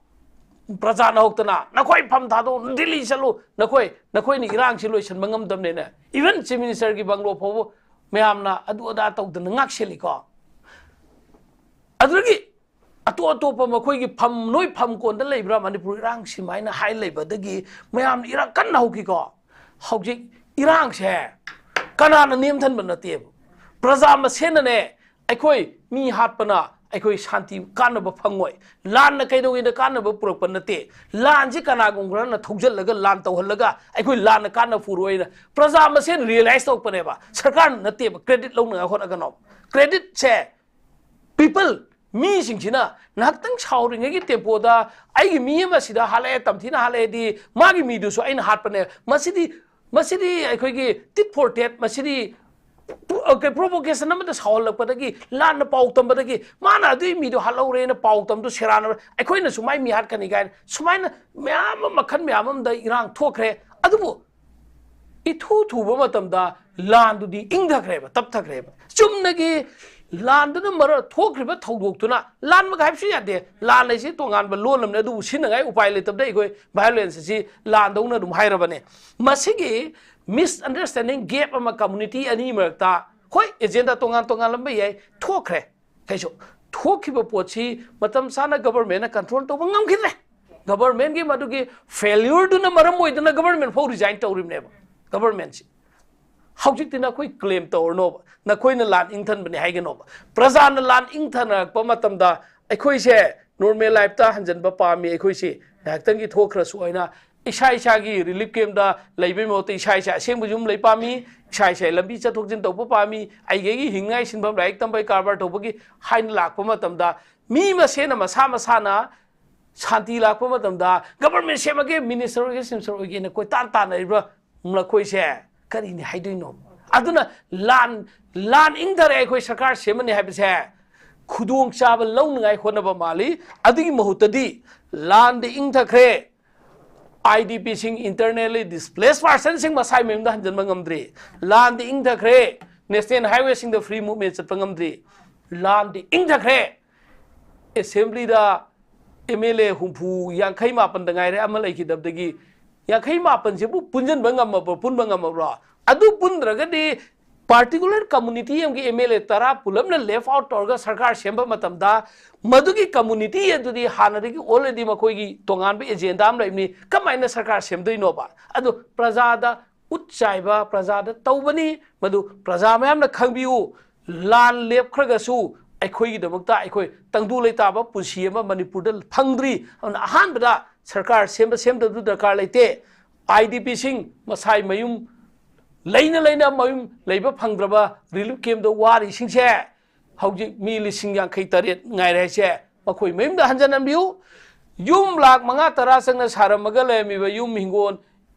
ꯄ꯭ꯔꯖꯥꯅ ꯍꯧꯔꯛꯇꯅ, "ꯅꯈꯣꯏ ꯐꯝ ꯊꯥꯗꯣꯛꯎ, ꯗꯤꯜꯂꯤ ꯆꯠꯂꯨ, ꯅꯈꯣꯏ, ꯅꯈꯣꯏꯅ ꯏꯔꯥꯡꯁꯤ ꯂꯣꯏꯁꯤꯟꯕ ꯉꯝꯗꯕꯅꯦꯅ", ꯏꯚꯟ ꯆꯤꯐ ꯃꯤꯅꯤꯁꯇꯔꯒꯤ ꯕꯪꯒ꯭ꯂꯣ ꯐꯥꯎꯕ ꯃꯌꯥꯝꯅ ꯑꯗꯨ ꯑꯗꯥ ꯇꯧꯗꯅ ꯉꯥꯛꯁꯦꯜꯂꯤꯀꯣ꯫ ꯑꯗꯨꯗꯒꯤ ꯑꯇꯣꯞ ꯑꯇꯣꯞꯄ ꯃꯈꯣꯏꯒꯤ ꯐꯝ, "ꯅꯣꯏ ꯐꯝ ꯀꯣꯟꯗ ꯂꯩꯕ꯭ꯔꯥ ꯃꯅꯤꯄꯨꯔ ꯏꯔꯥꯡ?" ꯁꯨꯃꯥꯏꯅ ꯍꯥꯏ ꯂꯩꯕꯗꯒꯤ ꯃꯌꯥꯝ ꯏꯔꯥꯡ ꯀꯟꯅ ꯍꯧꯈꯤꯀꯣ꯫ ꯍꯧꯖꯤꯛ ꯏꯔꯥꯡꯁꯦ ꯀꯅꯥꯅ ꯅꯦꯝꯊꯟꯕ ꯅꯠꯇꯦꯕ, ꯄ꯭ꯔꯖꯥ ꯃꯁꯦꯟꯅꯅꯦ꯫ ꯑꯩꯈꯣꯏ ꯃꯤ ꯍꯥꯠꯄꯅ ꯑꯩꯈꯣꯏ ꯁꯥꯟꯇꯤ ꯀꯥꯟꯅꯕ ꯐꯪꯉꯣꯏ꯫ ꯂꯥꯟꯅ ꯀꯩꯗꯧꯉꯩꯗ ꯀꯥꯟꯅꯕ ꯄꯨꯔꯛꯄ ꯅꯠꯇꯦ꯫ ꯂꯥꯟꯁꯤ ꯀꯅꯥꯒꯨꯝꯕ ꯈꯔꯅ ꯊꯧꯖꯤꯜꯂꯒ, ꯂꯥꯟ ꯇꯧꯍꯜꯂꯒ ꯑꯩꯈꯣꯏ ꯂꯥꯟꯅ ꯀꯥꯟꯅꯕ ꯄꯨꯔꯛꯑꯣꯏꯅ ꯄ꯭ꯔꯖꯥ ꯃꯁꯦꯟ ꯔꯤꯌꯦꯂꯥꯏꯁ ꯇꯧꯔꯛꯄꯅꯦꯕ꯫ ꯁꯔꯀꯥꯔꯅ ꯅꯠꯇꯦꯕ ꯀ꯭ꯔꯦꯗꯤꯠ ꯂꯧꯅꯉꯥꯏ ꯍꯣꯠꯅꯒꯅꯣ꯫ ꯀ꯭ꯔꯦꯗꯤꯠꯁꯦ ꯄꯤꯄꯜ, ꯃꯤꯁꯤꯡꯁꯤꯅ ꯉꯥꯏꯍꯥꯛꯇꯪ ꯁꯥꯎꯔꯤꯉꯩꯒꯤ ꯇꯦꯝꯄꯣꯗ ꯑꯩꯒꯤ ꯃꯤ ꯑꯃ ꯁꯤꯗ ꯍꯥꯠꯂꯛꯑꯦ, ꯇꯝꯊꯤꯅ ꯍꯥꯠꯂꯛꯑꯦꯗꯤ ꯃꯥꯒꯤ ꯃꯤꯗꯨꯁꯨ ꯑꯩꯅ ꯍꯥꯠꯄꯅꯦ꯫ ꯃꯁꯤꯗꯤ, ꯃꯁꯤꯗꯤ ꯑꯩꯈꯣꯏꯒꯤ tit for tat, ꯃꯁꯤꯗꯤ ꯄ꯭ꯔꯣ-, ꯑ, ꯀꯩ, provocation ꯑꯃꯗ ꯁꯥꯎꯍꯜꯂꯛꯄꯗꯒꯤ, ꯂꯥꯟꯅ ꯄꯥꯎ ꯇꯝꯕꯗꯒꯤ, ꯃꯥꯅ ꯑꯗꯨꯒꯤ ꯃꯤꯗꯣ ꯍꯥꯠꯍꯧꯔꯦꯅ ꯄꯥꯎ ꯇꯝꯗꯣ ꯁꯦꯔꯥꯟꯅ, ꯑꯩꯈꯣꯏꯅꯁꯨ ꯃꯥꯏ ꯃꯤ ꯍꯥꯠꯀꯅꯤ ꯀꯥꯏꯅ ꯁꯨꯃꯥꯏꯅ ꯃꯌꯥꯝ ꯑꯃ, ꯃꯈꯜ ꯃꯌꯥꯝ ꯑꯃꯗ ꯏꯔꯥꯡ ꯊꯣꯛꯈ꯭ꯔꯦ꯫ ꯑꯗꯨꯕꯨ ꯏꯊꯨ ꯊꯨꯕ ꯃꯇꯝꯗ ꯂꯥꯟꯗꯨꯗꯤ ꯏꯪꯊꯈ꯭ꯔꯦꯕ, ꯇꯞꯊꯈ꯭ꯔꯦꯕ꯫ ꯆꯨꯝꯅꯒꯤ ꯂꯥꯟꯗꯨꯅ ꯃꯔ-, ꯊꯣꯛꯈ꯭ꯔꯤꯕ ꯊꯧꯗꯣꯛꯇꯨꯅ, ꯂꯥꯟꯃꯛ ꯍꯥꯏꯕꯁꯨ ꯌꯥꯗꯦ, ꯂꯥꯟ ꯍꯥꯏꯁꯤ ꯇꯣꯉꯥꯟꯕ ꯂꯣꯟ ꯑꯃꯅꯤ, ꯑꯗꯨꯕꯨ ꯁꯤꯖꯤꯟꯅꯉꯥꯏ ꯎꯄꯥꯏ ꯂꯩꯇꯕꯗ ꯑꯩꯈꯣꯏ violence ꯑꯁꯤ ꯂꯥꯟꯗꯧꯅ ꯑꯗꯨꯝ ꯍꯥꯏꯔꯕꯅꯦ꯫ ꯃꯁꯤꯒꯤ misunderstanding gap ꯑꯃ community ꯑꯅꯤ ꯃꯔꯛꯇ, ꯍꯣꯏ, agenda ꯇꯣꯉꯥꯟ ꯇꯣꯉꯥꯟꯂꯝꯕ ꯌꯥꯏ, ꯊꯣꯛꯈ꯭ꯔꯦ꯫ ꯀꯩꯁꯨ ꯊꯣꯛꯈꯤꯕ ꯄꯣꯠꯁꯤ ꯃꯇꯝ ꯆꯥꯅ governmentꯅ control ꯇꯧꯕ ꯉꯝꯈꯤꯗ꯭ꯔꯦ꯫ Governmentꯀꯤ ꯃꯗꯨꯒꯤ failureꯗꯨꯅ ꯃꯔꯝ ꯑꯣꯏꯗꯅ government ꯐꯥꯎ resign ꯇꯧꯔꯤꯕꯅꯦꯕ꯫ Governmentꯁꯤ ꯍꯧꯖꯤꯛꯇꯤ ꯅꯈꯣꯏ claim ꯇꯧꯔꯅꯣꯕ, ꯅꯈꯣꯏꯅ ꯂꯥꯟ ꯏꯪꯊꯟꯕꯅꯤ ꯍꯥꯏꯒꯅꯣꯕ꯫ ꯄ꯭ꯔꯖꯥꯅ ꯂꯥꯟ ꯏꯪꯊꯅꯔꯛꯄ ꯃꯇꯝꯗ ꯑꯩꯈꯣꯏꯁꯦ normal lifeꯇ ꯍꯟꯖꯤꯟꯕ ꯄꯥꯝꯃꯤ꯫ ꯑꯩꯈꯣꯏꯁꯤ ꯉꯥꯏꯍꯥꯛꯇꯪꯒꯤ ꯊꯣꯛꯈ꯭ꯔꯁꯨ ꯍꯥꯏꯅ ꯏꯁꯥ ꯏꯁꯥꯒꯤ relief campꯇ ꯂꯩꯕꯒꯤ ꯃꯍꯨꯠꯇ ꯏꯁꯥ ꯏꯁꯥ ꯑꯁꯦꯡꯕ ꯌꯨꯝ ꯂꯩ ꯄꯥꯝꯃꯤ, ꯏꯁꯥ ꯏꯁꯥ ꯂꯝꯕꯤ ꯆꯠꯊꯣꯛ ꯆꯠꯁꯤꯟ ꯇꯧꯕ ꯄꯥꯝꯃꯤ, ꯑꯩꯒꯤ ꯑꯩꯒꯤ ꯍꯤꯡꯉꯥꯏ ꯁꯤꯟꯐꯝ, ꯂꯥꯏꯔꯤꯛ ꯇꯝꯕꯒꯤ, ꯀꯔꯕꯥꯔ ꯇꯧꯕꯒꯤ ꯍꯥꯏꯅ ꯂꯥꯛꯄ ꯃꯇꯝꯗ, ꯃꯤ ꯃꯁꯦꯟꯅ ꯃꯁꯥ ꯃꯁꯥꯅ ꯁꯥꯟꯇꯤ ꯂꯥꯛꯄ ꯃꯇꯝꯗ government ꯁꯦꯝꯃꯒꯦ, minister ꯑꯣꯏꯒꯦ, minister ꯑꯣꯏꯒꯦꯅ ꯀꯣꯏꯇꯥꯟ ꯇꯥꯟꯅꯔꯤꯕ ꯃꯈꯣꯏꯁꯦ ꯀꯔꯤꯅꯤ ꯍꯥꯏꯗꯣꯏꯅꯣ? ꯑꯗꯨꯅ ꯂꯥꯟ, ꯂꯥꯟ ꯏꯪꯊꯔꯦ, ꯑꯩꯈꯣꯏ ꯁꯔꯀꯥꯔ ꯁꯦꯝꯃꯅꯤ ꯍꯥꯏꯕꯁꯦ ꯈꯨꯗꯣꯡꯆꯥꯕ ꯂꯧꯅꯉꯥꯏ ꯍꯣꯠꯅꯕ ꯃꯥꯜꯂꯤ꯫ ꯑꯗꯨꯒꯤ ꯃꯍꯨꯠꯇꯗꯤ ꯂꯥꯟꯗꯤ ꯏꯪꯊꯈ꯭ꯔꯦ, IDPꯁꯤꯡ, internally displaced personꯁꯤꯡ ꯃꯁꯥꯏ ꯃꯌꯨꯝꯗ ꯍꯟꯖꯤꯟꯕ ꯉꯝꯗ꯭ꯔꯤ, ꯂꯥꯟꯗꯤ ꯏꯪꯊꯈ꯭ꯔꯦ, national highwayꯁꯤꯡꯗ free movement ꯆꯠꯄ ꯉꯝꯗ꯭ꯔꯤ, ꯂꯥꯟꯗꯤ ꯏꯪꯊꯈ꯭ꯔꯦ꯫ Assemblyꯗ MLA ꯍꯨꯝꯐꯨ, ꯌꯥꯡꯈꯩ ꯃꯥꯄꯟꯗ ꯉꯥꯏꯔꯦ ꯑꯃ ꯂꯩꯈꯤꯗꯕꯗꯒꯤ꯫ ꯌꯥꯡꯈꯩ ꯃꯥꯄꯟꯁꯤꯕꯨ ꯄꯨꯟꯁꯤꯟꯕ ꯉꯝꯃꯕ꯭ꯔꯣ, ꯄꯨꯟꯕ ꯉꯝꯃꯕ꯭ꯔꯣ? ꯑꯗꯨ ꯄꯨꯟꯗ꯭ꯔꯒꯗꯤ particular community ꯑꯃꯒꯤ MLA ꯇꯔꯥ ꯄꯨꯂꯞꯅ left out ꯇꯧꯔꯒ ꯁꯔꯀꯥꯔ ꯁꯦꯝꯕ ꯃꯇꯝꯗ ꯃꯗꯨꯒꯤ community ꯑꯗꯨꯗꯤ ꯍꯥꯟꯅꯗꯒꯤ already ꯃꯈꯣꯏꯒꯤ ꯇꯣꯉꯥꯟꯕ agenda ꯑꯃ ꯂꯩꯕꯅꯤ, ꯀꯃꯥꯏꯅ ꯁꯔꯀꯥꯔ ꯁꯦꯝꯗꯣꯏꯅꯣꯕ? ꯑꯗꯨ ꯄ꯭ꯔꯖꯥꯗ ꯎꯠ ꯆꯥꯏꯕ, ꯄ꯭ꯔꯖꯥꯗ ꯇꯧꯕꯅꯤ꯫ ꯃꯗꯨ ꯄ꯭ꯔꯖꯥ ꯃꯌꯥꯝꯅ ꯈꯪꯕꯤꯌꯨ꯫ ꯂꯥꯟ ꯂꯦꯞꯈ꯭ꯔꯒꯁꯨ ꯑꯩꯈꯣꯏꯒꯤꯗꯃꯛꯇ ꯑꯩꯈꯣꯏ ꯇꯪꯗꯨ ꯂꯩꯇꯥꯕ ꯄꯨꯟꯁꯤ ꯑꯃ ꯃꯅꯤꯄꯨꯔꯗ ꯐꯪꯗ꯭ꯔꯤ꯫ ꯑꯗꯨꯅ ꯑꯍꯥꯟꯕꯗ ꯁꯔꯀꯥꯔ ꯁꯦꯝꯕ ꯁꯦꯝꯗꯕꯗꯨ ꯗꯔꯀꯥꯔ ꯂꯩꯇꯦ꯫ IDPꯁꯤꯡ ꯃꯁꯥꯏ ꯃꯌꯨꯝ ꯂꯩꯅ ꯂꯩꯅ ꯃꯌꯨꯝ ꯂꯩꯕ ꯐꯪꯗ꯭ꯔꯕ relief campꯇ ꯋꯥꯔꯤꯁꯤꯡꯁꯦ ꯍꯧꯖꯤꯛ ꯃꯤ ꯂꯤꯁꯤꯡ ꯌꯥꯡꯈꯩ ꯇꯔꯦꯠ ꯉꯥꯏꯔꯦ ꯍꯥꯏꯁꯦ, ꯃꯈꯣꯏ ꯃꯌꯨꯝꯗ ꯍꯟꯖꯤꯟꯍꯟꯕꯤꯌꯨ꯫ ꯌꯨꯝ ꯂꯥꯛ ꯃꯉꯥ ꯇꯔꯥ ꯆꯪꯅ ꯁꯥꯔꯝꯃꯒ ꯂꯩꯔꯝꯃꯤꯕ ꯌꯨꯝ ꯍꯤꯡꯒꯣꯜ,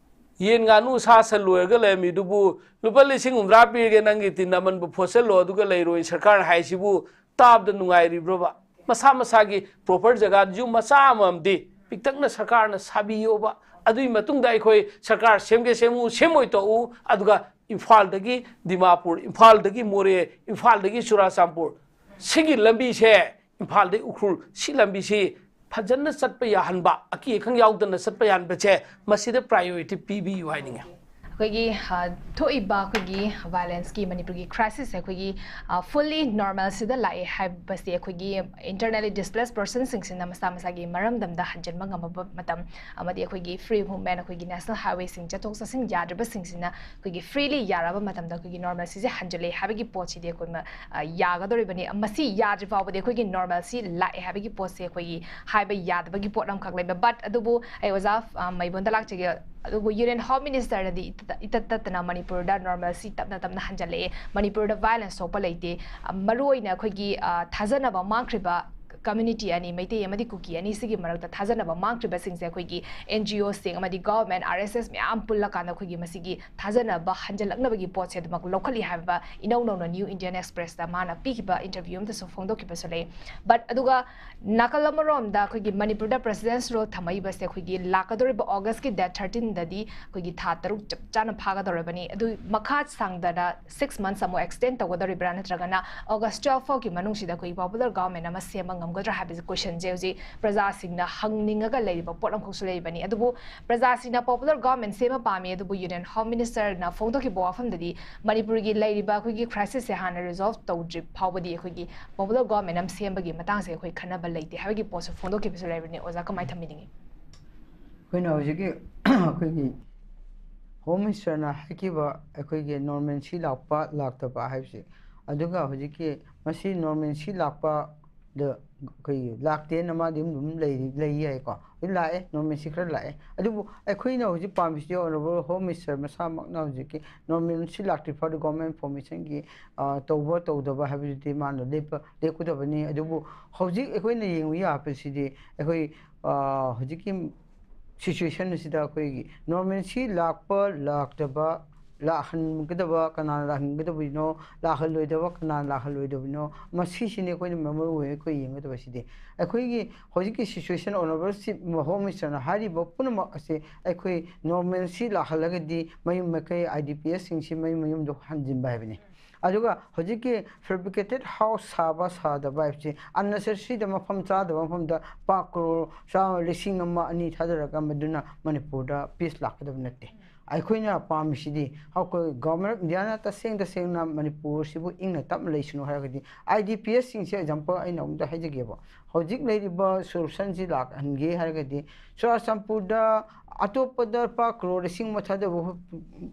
ꯌꯦꯟ ꯉꯥꯅꯨ ꯁꯥ ꯁꯟ ꯂꯣꯏꯔꯒ ꯂꯩꯔꯝꯃꯤꯗꯨꯕꯨ ꯂꯨꯄꯥ ꯂꯤꯁꯤꯡ ꯍꯨꯝꯗ꯭ꯔꯥ ꯄꯤꯔꯒꯦ, ꯅꯪꯒꯤ ꯇꯤꯟ ꯑꯃꯟꯕ ꯐꯣꯠꯆꯜꯂꯣ ꯑꯗꯨꯒ ꯂꯩꯔꯣꯏ ꯁꯔꯀꯥꯔꯅ ꯍꯥꯏꯁꯤꯕꯨ ꯇꯥꯕꯗ ꯅꯨꯡꯉꯥꯏꯔꯤꯕ꯭ꯔꯕ? ꯃꯁꯥ ꯃꯁꯥꯒꯤ ꯄ꯭ꯔꯣꯄꯔ ꯖꯒꯥ ꯌꯨꯝ ꯃꯆꯥ ꯑꯃꯃꯝꯗꯤ ꯄꯤꯛꯇꯛꯅ ꯁꯔꯀꯥꯔꯅ ꯁꯥꯕꯤꯌꯣꯕ꯫ ꯑꯗꯨꯒꯤ ꯃꯇꯨꯡꯗ ꯑꯩꯈꯣꯏ ꯁꯔꯀꯥꯔ ꯁꯦꯝꯒꯦ ꯁꯦꯝꯃꯨ, ꯁꯦꯝꯃꯣꯏ ꯇꯣꯛꯎ, ꯑꯗꯨꯒ ꯏꯝꯐꯥꯜꯗꯒꯤ ꯗꯤꯃꯥꯄꯨꯔ, ꯏꯝꯐꯥꯜꯗꯒꯤ ꯃꯣꯔꯦ, ꯏꯝꯐꯥꯜꯗꯒꯤ ꯆꯨꯔꯥꯆꯥꯟꯄꯨꯔ, ꯁꯤꯒꯤ ꯂꯝꯕꯤꯁꯦ, ꯏꯝꯐꯥꯜꯗꯒꯤ ꯎꯈ꯭ꯔꯨꯜ, ꯁꯤ ꯂꯝꯕꯤꯁꯤ ꯐꯖꯅ ꯆꯠꯄ ꯌꯥꯍꯟꯕ, ꯑꯀꯤ ꯑꯈꯪ ꯌꯥꯎꯗꯅ ꯆꯠꯄ ꯌꯥꯍꯟꯕꯁꯦ, ꯃꯁꯤꯗ ꯄ꯭ꯔꯥꯏꯌꯣꯔꯤꯇꯤ ꯄꯤꯕꯤꯌꯨ ꯍꯥꯏꯅꯤꯡꯉꯤ꯫ ꯑꯩꯈꯣꯏꯒꯤ ꯑ, ꯊꯣꯛꯏꯕ ꯑꯩꯈꯣꯏꯒꯤ ꯚꯥꯏꯂꯦꯟꯁꯀꯤ ꯃꯅꯤꯄꯨꯔꯒꯤ ꯀ꯭ꯔꯥꯏꯁꯤꯁꯁꯦ ꯑꯩꯈꯣꯏꯒꯤ ꯐꯨꯜꯂꯤ ꯅꯣꯔꯃꯦꯜꯁꯤꯗ ꯂꯥꯛꯑꯦ ꯍꯥꯏꯕꯁꯦ ꯑꯩꯈꯣꯏꯒꯤ ꯏꯟꯇꯔꯅꯦꯂꯤ ꯗꯤꯁꯄ꯭ꯂꯦꯁ ꯄꯔꯁꯟꯁꯤꯡꯁꯤꯅ ꯃꯁꯥ ꯃꯁꯥꯒꯤ ꯃꯔꯝꯗꯝꯗ ꯍꯟꯖꯤꯟꯕ ꯉꯝꯃꯕ ꯃꯇꯝ, ꯑꯃꯗꯤ ꯑꯩꯈꯣꯏꯒꯤ ꯐ꯭ꯔꯤ ꯃꯨꯚꯃꯦꯟ, ꯑꯩꯈꯣꯏꯒꯤ ꯅꯦꯁꯅꯦꯜ ꯍꯥꯏꯋꯦꯁꯤꯡ ꯆꯠꯊꯣꯛ ꯆꯠꯁꯤꯟ ꯌꯥꯗ꯭ꯔꯤꯕꯁꯤꯡꯁꯤꯅ ꯑꯩꯈꯣꯏꯒꯤ ꯐ꯭ꯔꯤꯂꯤ ꯌꯥꯔꯛꯑꯕ ꯃꯇꯝꯗ ꯑꯩꯈꯣꯏꯒꯤ ꯅꯣꯔꯃꯦꯜꯁꯤꯁꯦ ꯍꯟꯖꯤꯜꯂꯦ ꯍꯥꯏꯕꯒꯤ ꯄꯣꯠꯁꯤꯗꯤ ꯑꯩꯈꯣꯏ ꯃ-, ꯑ, ꯌꯥꯒꯗꯧꯔꯤꯕꯅꯤ꯫ ꯃꯁꯤ ꯌꯥꯗ꯭ꯔꯤ ꯐꯥꯎꯕꯗꯤ ꯑꯩꯈꯣꯏꯒꯤ ꯅꯣꯔꯃꯦꯜꯁꯤ ꯂꯥꯛꯑꯦ ꯍꯥꯏꯕꯒꯤ ꯄꯣꯠꯁꯦ ꯑꯩꯈꯣꯏꯒꯤ ꯍꯥꯏꯕ ꯌꯥꯗꯕꯒꯤ ꯄꯣꯠ ꯑꯃꯈꯛ ꯂꯩꯕ꯫ ꯕꯠ ꯑꯗꯨꯕꯨ ꯑꯩ ꯑꯣꯖꯥ, ꯑ, ꯃꯩꯕꯣꯟꯗ ꯂꯥꯛꯆꯒꯦ꯫ ꯑꯗꯨꯕꯨ ꯌꯨꯅꯤꯌꯟ ꯍꯣꯝ ꯃꯤꯅꯤꯁꯇꯔꯅꯗꯤ ꯏꯇꯠ-, ꯏꯇꯠ ꯇꯠꯇꯅ ꯃꯅꯤꯄꯨꯔꯗ ꯅꯣꯔꯃꯦꯜꯁꯤ ꯇꯞꯅ ꯇꯞꯅ ꯍꯟꯖꯜꯂꯛꯑꯦ, ꯃꯅꯤꯄꯨꯔꯗ ꯚꯥꯏꯂꯦꯟꯁ ꯊꯣꯛꯄ ꯂꯩꯇꯦ꯫ ꯑ, ꯃꯔꯨꯑꯣꯏꯅ ꯑꯩꯈꯣꯏꯒꯤ, ꯑ, ꯊꯥꯖꯅꯕ ꯃꯥꯡꯈ꯭ꯔꯤꯕ ꯀꯝꯃ꯭ꯌꯨꯅꯤꯇꯤ ꯑꯅꯤ, ꯃꯩꯇꯩ ꯑꯃꯗꯤ ꯀꯨꯀꯤ ꯑꯅꯤꯁꯤꯒꯤ ꯃꯔꯛꯇ ꯊꯥꯖꯅꯕ ꯃꯥꯡꯈ꯭ꯔꯤꯕꯁꯤꯡꯁꯦ ꯑꯩꯈꯣꯏꯒꯤ ꯑꯦꯟ ꯖꯤ ꯑꯣꯁꯤꯡ ꯑꯃꯗꯤ ꯒꯚꯔꯟꯃꯦꯟꯠ, ꯑꯥꯔ ꯑꯦꯁ ꯑꯦꯁ ꯃꯌꯥꯝ ꯄꯨꯜꯂꯀꯥꯟꯗ ꯑꯩꯈꯣꯏꯒꯤ ꯃꯁꯤꯒꯤ ꯊꯥꯖꯅꯕ ꯍꯟꯖꯜꯂꯛꯅꯕꯒꯤ ꯄꯣꯠꯁꯦ ꯑꯗꯨꯃꯛ ꯂꯧꯈꯠꯂꯤ ꯍꯥꯏꯕ ꯏꯅꯧ ꯅꯧꯅ ꯅ꯭ꯌꯨ ꯏꯟꯗꯤꯌꯟ ꯑꯦꯛꯁꯄ꯭ꯔꯦꯁꯇ ꯃꯥꯅ ꯄꯤꯈꯤꯕ ꯏꯟꯇꯔꯚ꯭ꯌꯨ ꯑꯃꯗꯁꯨ ꯐꯣꯡꯗꯣꯛꯈꯤꯕꯁꯨ ꯂꯩ꯫ ꯕꯠ ꯑꯗꯨꯒ ꯅꯥꯀꯜ ꯑꯃꯔꯣꯝꯗ ꯑꯩꯈꯣꯏꯒꯤ ꯃꯅꯤꯄꯨꯔꯗ ꯄ꯭ꯔꯦꯁꯤꯗꯦꯟꯁ ꯔꯨꯜ ꯊꯝꯃꯛꯏꯕꯁꯦ ꯑꯩꯈꯣꯏꯒꯤ ꯂꯥꯛꯀꯗꯧꯔꯤꯕ ꯑꯣꯒꯁꯀꯤ ꯗꯦꯠ ꯊꯥꯔꯇꯤꯟꯗꯗꯤ ꯑꯩꯈꯣꯏꯒꯤ ꯊꯥ ꯇꯔꯨꯛ ꯆꯞ ꯆꯥꯅ ꯐꯥꯒꯗꯧꯔꯕꯅꯤ꯫ ꯑꯗꯨ ꯃꯈꯥ ꯁꯥꯡꯗꯅ ꯁꯤꯛꯁ ꯃꯟꯊꯁ ꯑꯃꯨꯛ ꯑꯦꯛꯁꯇꯦꯟ ꯇꯧꯒꯗꯧꯔꯤꯕ꯭ꯔꯥ, ꯅꯠꯇ꯭ꯔꯒꯅ ꯑꯣꯒꯁ ꯇꯨꯋꯦꯜꯐ ꯐꯥꯎꯒꯤ ꯃꯅꯨꯡꯁꯤꯗ ꯑꯩꯈꯣꯏꯒꯤ ꯄꯣꯄꯨꯂꯔ ꯒꯚꯔꯟꯃꯦꯟꯠ ꯑꯃ ꯁꯦꯝꯕ ꯉꯝꯒꯗ꯭ꯔꯥ ꯍꯥꯏꯕꯁꯦ ꯀꯣꯏꯁꯟꯁꯦ ꯍꯧꯖꯤꯛ ꯄ꯭ꯔꯖꯥꯁꯤꯡꯅ ꯍꯪꯅꯤꯡꯉꯒ ꯂꯩꯔꯤꯕ ꯄꯣꯠ ꯑꯃꯈꯛꯁꯨ ꯂꯩꯔꯤꯕꯅꯤ꯫ ꯑꯗꯨꯕꯨ ꯄ꯭ꯔꯖꯥꯁꯤꯡꯅ ꯄꯣꯄꯨꯂꯔ ꯒꯚꯔꯟꯃꯦꯟꯠ ꯁꯦꯝꯕ ꯄꯥꯝꯃꯤ, ꯑꯗꯨꯕꯨ ꯌꯨꯅꯤꯌꯟ ꯍꯣꯝ ꯃꯤꯅꯤꯁꯇꯔꯅ ꯐꯣꯡꯗꯣꯛꯈꯤꯕ ꯋꯥꯐꯝꯗꯗꯤ ꯃꯅꯤꯄꯨꯔꯒꯤ ꯂꯩꯔꯤꯕ ꯑꯩꯈꯣꯏꯒꯤ ꯀ꯭ꯔꯥꯏꯁꯤꯁꯁꯦ ꯍꯥꯟꯅ ꯔꯤꯖꯣꯜꯚ ꯇꯧꯗ꯭ꯔꯤ ꯐꯥꯎꯕꯗꯤ ꯑꯩꯈꯣꯏꯒꯤ ꯄꯣꯄꯨꯂꯔ ꯒꯚꯔꯟꯃꯦꯟꯠ ꯑꯃ ꯁꯦꯝꯕꯒꯤ ꯃꯇꯥꯡꯁꯦ ꯑꯩꯈꯣꯏ ꯈꯟꯅꯕ ꯂꯩꯇꯦ ꯍꯥꯏꯕꯒꯤ ꯄꯣꯠꯁꯨ ꯐꯣꯡꯗꯣꯛꯈꯤꯕꯁꯨ ꯂꯩꯕꯅꯤ꯫ ꯑꯣꯖꯥ, ꯀꯃꯥꯏꯅ ꯊꯝꯕꯤꯅꯤꯡꯉꯤ? ꯑꯩꯈꯣꯏꯅ ꯍꯧꯖꯤꯛꯀꯤ ꯑꯩꯈꯣꯏꯒꯤ ꯍꯣꯝ ꯃꯤꯅꯤꯁꯇꯔꯅ ꯍꯥꯏꯈꯤꯕ ꯑꯩꯈꯣꯏꯒꯤ ꯅꯣꯔꯃꯦꯟꯁꯤ ꯂꯥꯛꯄ ꯂꯥꯛꯇꯕ ꯍꯥꯏꯕꯁꯦ, ꯑꯗꯨꯒ ꯍꯧꯖꯤꯛꯀꯤ ꯃꯁꯤ ꯅꯣꯔꯃꯦꯟꯁꯤ ꯂꯥꯛꯄ ꯑꯗꯣ ꯑꯩꯈꯣꯏꯒꯤ ꯂꯥꯛꯇꯦꯅ ꯃꯥꯗꯤ ꯑꯗꯨꯝ ꯑꯗꯨꯝ ꯂꯩꯔꯤ, ꯂꯩ ꯌꯥꯏꯀꯣ꯫ ꯑꯗꯨ ꯂꯥꯛꯑꯦ, normalcy ꯈꯔ ꯂꯥꯛꯑꯦ꯫ ꯑꯗꯨꯕꯨ ꯑꯩꯈꯣꯏꯅ ꯍꯧꯖꯤꯛ ꯄꯥꯝꯃꯤꯁꯤꯗꯤ Honourable Home Minister ꯃꯁꯥꯃꯛꯅ ꯍꯧꯖꯤꯛꯀꯤ normalcy ꯂꯥꯛꯇ꯭ꯔꯤ ꯐꯥꯎꯗꯤ government formationꯒꯤ, ꯑ, ꯇꯧꯕ ꯇꯧꯗꯕ ꯍꯥꯏꯕꯗꯨꯗꯤ ꯃꯥꯅ ꯂꯦꯞꯄ, ꯂꯦꯞꯀꯗꯕꯅꯤ꯫ ꯑꯗꯨꯕꯨ ꯍꯧꯖꯤꯛ ꯑꯩꯈꯣꯏꯅ ꯌꯦꯡꯕ ꯌꯥꯕꯁꯤꯗꯤ ꯑꯩꯈꯣꯏ, ꯑ, ꯍꯧꯖꯤꯛꯀꯤ situation ꯑꯁꯤꯗ ꯑꯩꯈꯣꯏꯒꯤ normalcy ꯂꯥꯛꯄ ꯂꯥꯛꯇꯕ, ꯂꯥꯛꯍꯟꯒꯗꯕ ꯀꯅꯥꯅ ꯂꯥꯛꯍꯟꯒꯗꯕꯅꯣ, ꯂꯥꯛꯍꯜꯂꯣꯏꯗꯕ ꯀꯅꯥꯅ ꯂꯥꯛꯍꯜꯂꯣꯏꯗꯕꯅꯣ, ꯃꯁꯤꯁꯤꯅꯤ ꯑꯩꯈꯣꯏꯅ ꯃꯔꯨ ꯑꯣꯏꯅ ꯑꯩꯈꯣꯏ ꯌꯦꯡꯒꯗꯕꯁꯤꯗꯤ꯫ ꯑꯩꯈꯣꯏꯒꯤ ꯍꯧꯖꯤꯛꯀꯤ situation, Honourable Chief Home Ministerꯅ ꯍꯥꯏꯔꯤꯕ ꯄꯨꯝꯅꯃꯛ ꯑꯁꯤ ꯑꯩꯈꯣꯏ normalcy ꯂꯥꯛꯍꯜꯂꯒꯗꯤ ꯃꯌꯨꯝ ꯃꯀꯩ IDPsꯁꯤꯡꯁꯤ ꯃꯌꯨꯝ ꯃꯌꯨꯝꯗ ꯍꯟꯖꯤꯟꯕ ꯍꯥꯏꯕꯅꯤ꯫ ꯑꯗꯨꯒ ꯍꯧꯖꯤꯛꯀꯤ fabricated house ꯁꯥꯕ ꯁꯥꯗꯕ ꯍꯥꯏꯕꯁꯤ unnecessaryꯗ ꯃꯐꯝ ꯆꯥꯗꯕ ꯃꯐꯝꯗ ꯂꯨꯄꯥ ꯀ꯭ꯔꯣꯔ ꯆꯥꯝꯃ, ꯂꯤꯁꯤꯡ ꯑꯃ, ꯑꯅꯤ ꯊꯥꯗꯔꯒ ꯃꯗꯨꯅ ꯃꯅꯤꯄꯨꯔꯗ peace ꯂꯥꯛꯀꯗꯕ ꯅꯠꯇꯦ꯫ ꯑꯩꯈꯣꯏꯅ ꯄꯥꯝꯃꯤꯁꯤꯗꯤ ꯑꯩꯈꯣꯏ Government of Indiaꯅ ꯇꯁꯦꯡ ꯇꯁꯦꯡꯅ ꯃꯅꯤꯄꯨꯔꯁꯤꯕꯨ ꯏꯪꯅ ꯇꯞꯅ ꯂꯩꯁꯅꯨ ꯍꯥꯏꯔꯒꯗꯤ, IDPsꯁꯤꯡꯁꯦ example ꯑꯩꯅ ꯑꯃꯨꯛꯇ ꯍꯥꯏꯖꯒꯦꯕ꯫ ꯍꯧꯖꯤꯛ ꯂꯩꯔꯤꯕ solutionꯁꯤ ꯂꯥꯛꯍꯟꯒꯦ ꯍꯥꯏꯔꯒꯗꯤ ꯆꯨꯔꯥꯆꯥꯟꯄꯨꯔꯗ ꯑꯇꯣꯞꯄꯗ ꯂꯨꯄꯥ ꯀ꯭ꯔꯣꯔ ꯂꯤꯁꯤꯡ ꯑꯃ ꯊꯥꯗꯕ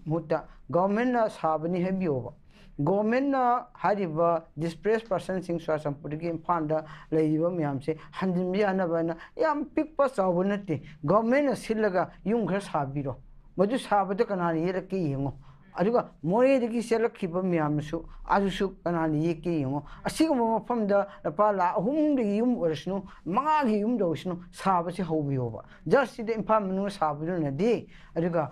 ꯃꯍꯨꯠꯇ governmentꯅ ꯁꯥꯕꯅꯤ ꯍꯥꯏꯕꯤꯌꯣꯕ꯫ Governmentꯅ ꯍꯥꯏꯔꯤꯕ displaced personꯁꯤꯡ ꯆꯨꯔꯥꯆꯥꯟꯄꯨꯔꯗꯒꯤ ꯏꯝꯐꯥꯜꯗ ꯂꯩꯔꯤꯕ ꯃꯌꯥꯝꯁꯦ ꯍꯟꯖꯤꯟꯕ ꯌꯥꯅꯕ ꯍꯥꯏꯅ ꯌꯥꯝ ꯄꯤꯛꯄ ꯆꯥꯎꯕ ꯅꯠꯇꯦ, governmentꯅ ꯁꯤꯜꯂꯒ ꯌꯨꯝ ꯈꯔ ꯁꯥꯕꯤꯔꯣ꯫ ꯃꯗꯨ ꯁꯥꯕꯗ ꯀꯅꯥꯅ ꯌꯦꯠꯂꯛꯀꯦ ꯌꯦꯡꯉꯣ꯫ ꯑꯗꯨꯒ ꯃꯣꯔꯦꯗꯒꯤ ꯆꯦꯜꯂꯛꯈꯤꯕ ꯃꯌꯥꯝꯁꯨ, ꯑꯗꯨꯁꯨ ꯀꯅꯥꯅ ꯌꯦꯠꯀꯦ ꯌꯦꯡꯉꯣ꯫ ꯑꯁꯤꯒꯨꯝꯕ ꯃꯐꯝꯗ ꯂꯨꯄꯥ ꯂꯥꯈ ꯑꯍꯨꯝꯗꯒꯤ ꯌꯨꯝ ꯑꯣꯏꯔꯁꯅꯨ, ꯃꯉꯥꯒꯤ ꯌꯨꯝꯗ ꯑꯣꯏꯔꯁꯅꯨ, ꯁꯥꯕꯁꯦ ꯍꯧꯕꯤꯌꯣꯕ꯫ Just ꯁꯤꯗ ꯏꯝꯐꯥꯜ ꯃꯅꯨꯡꯗ ꯁꯥꯕꯗꯨꯅꯗꯤ, ꯑꯗꯨꯒ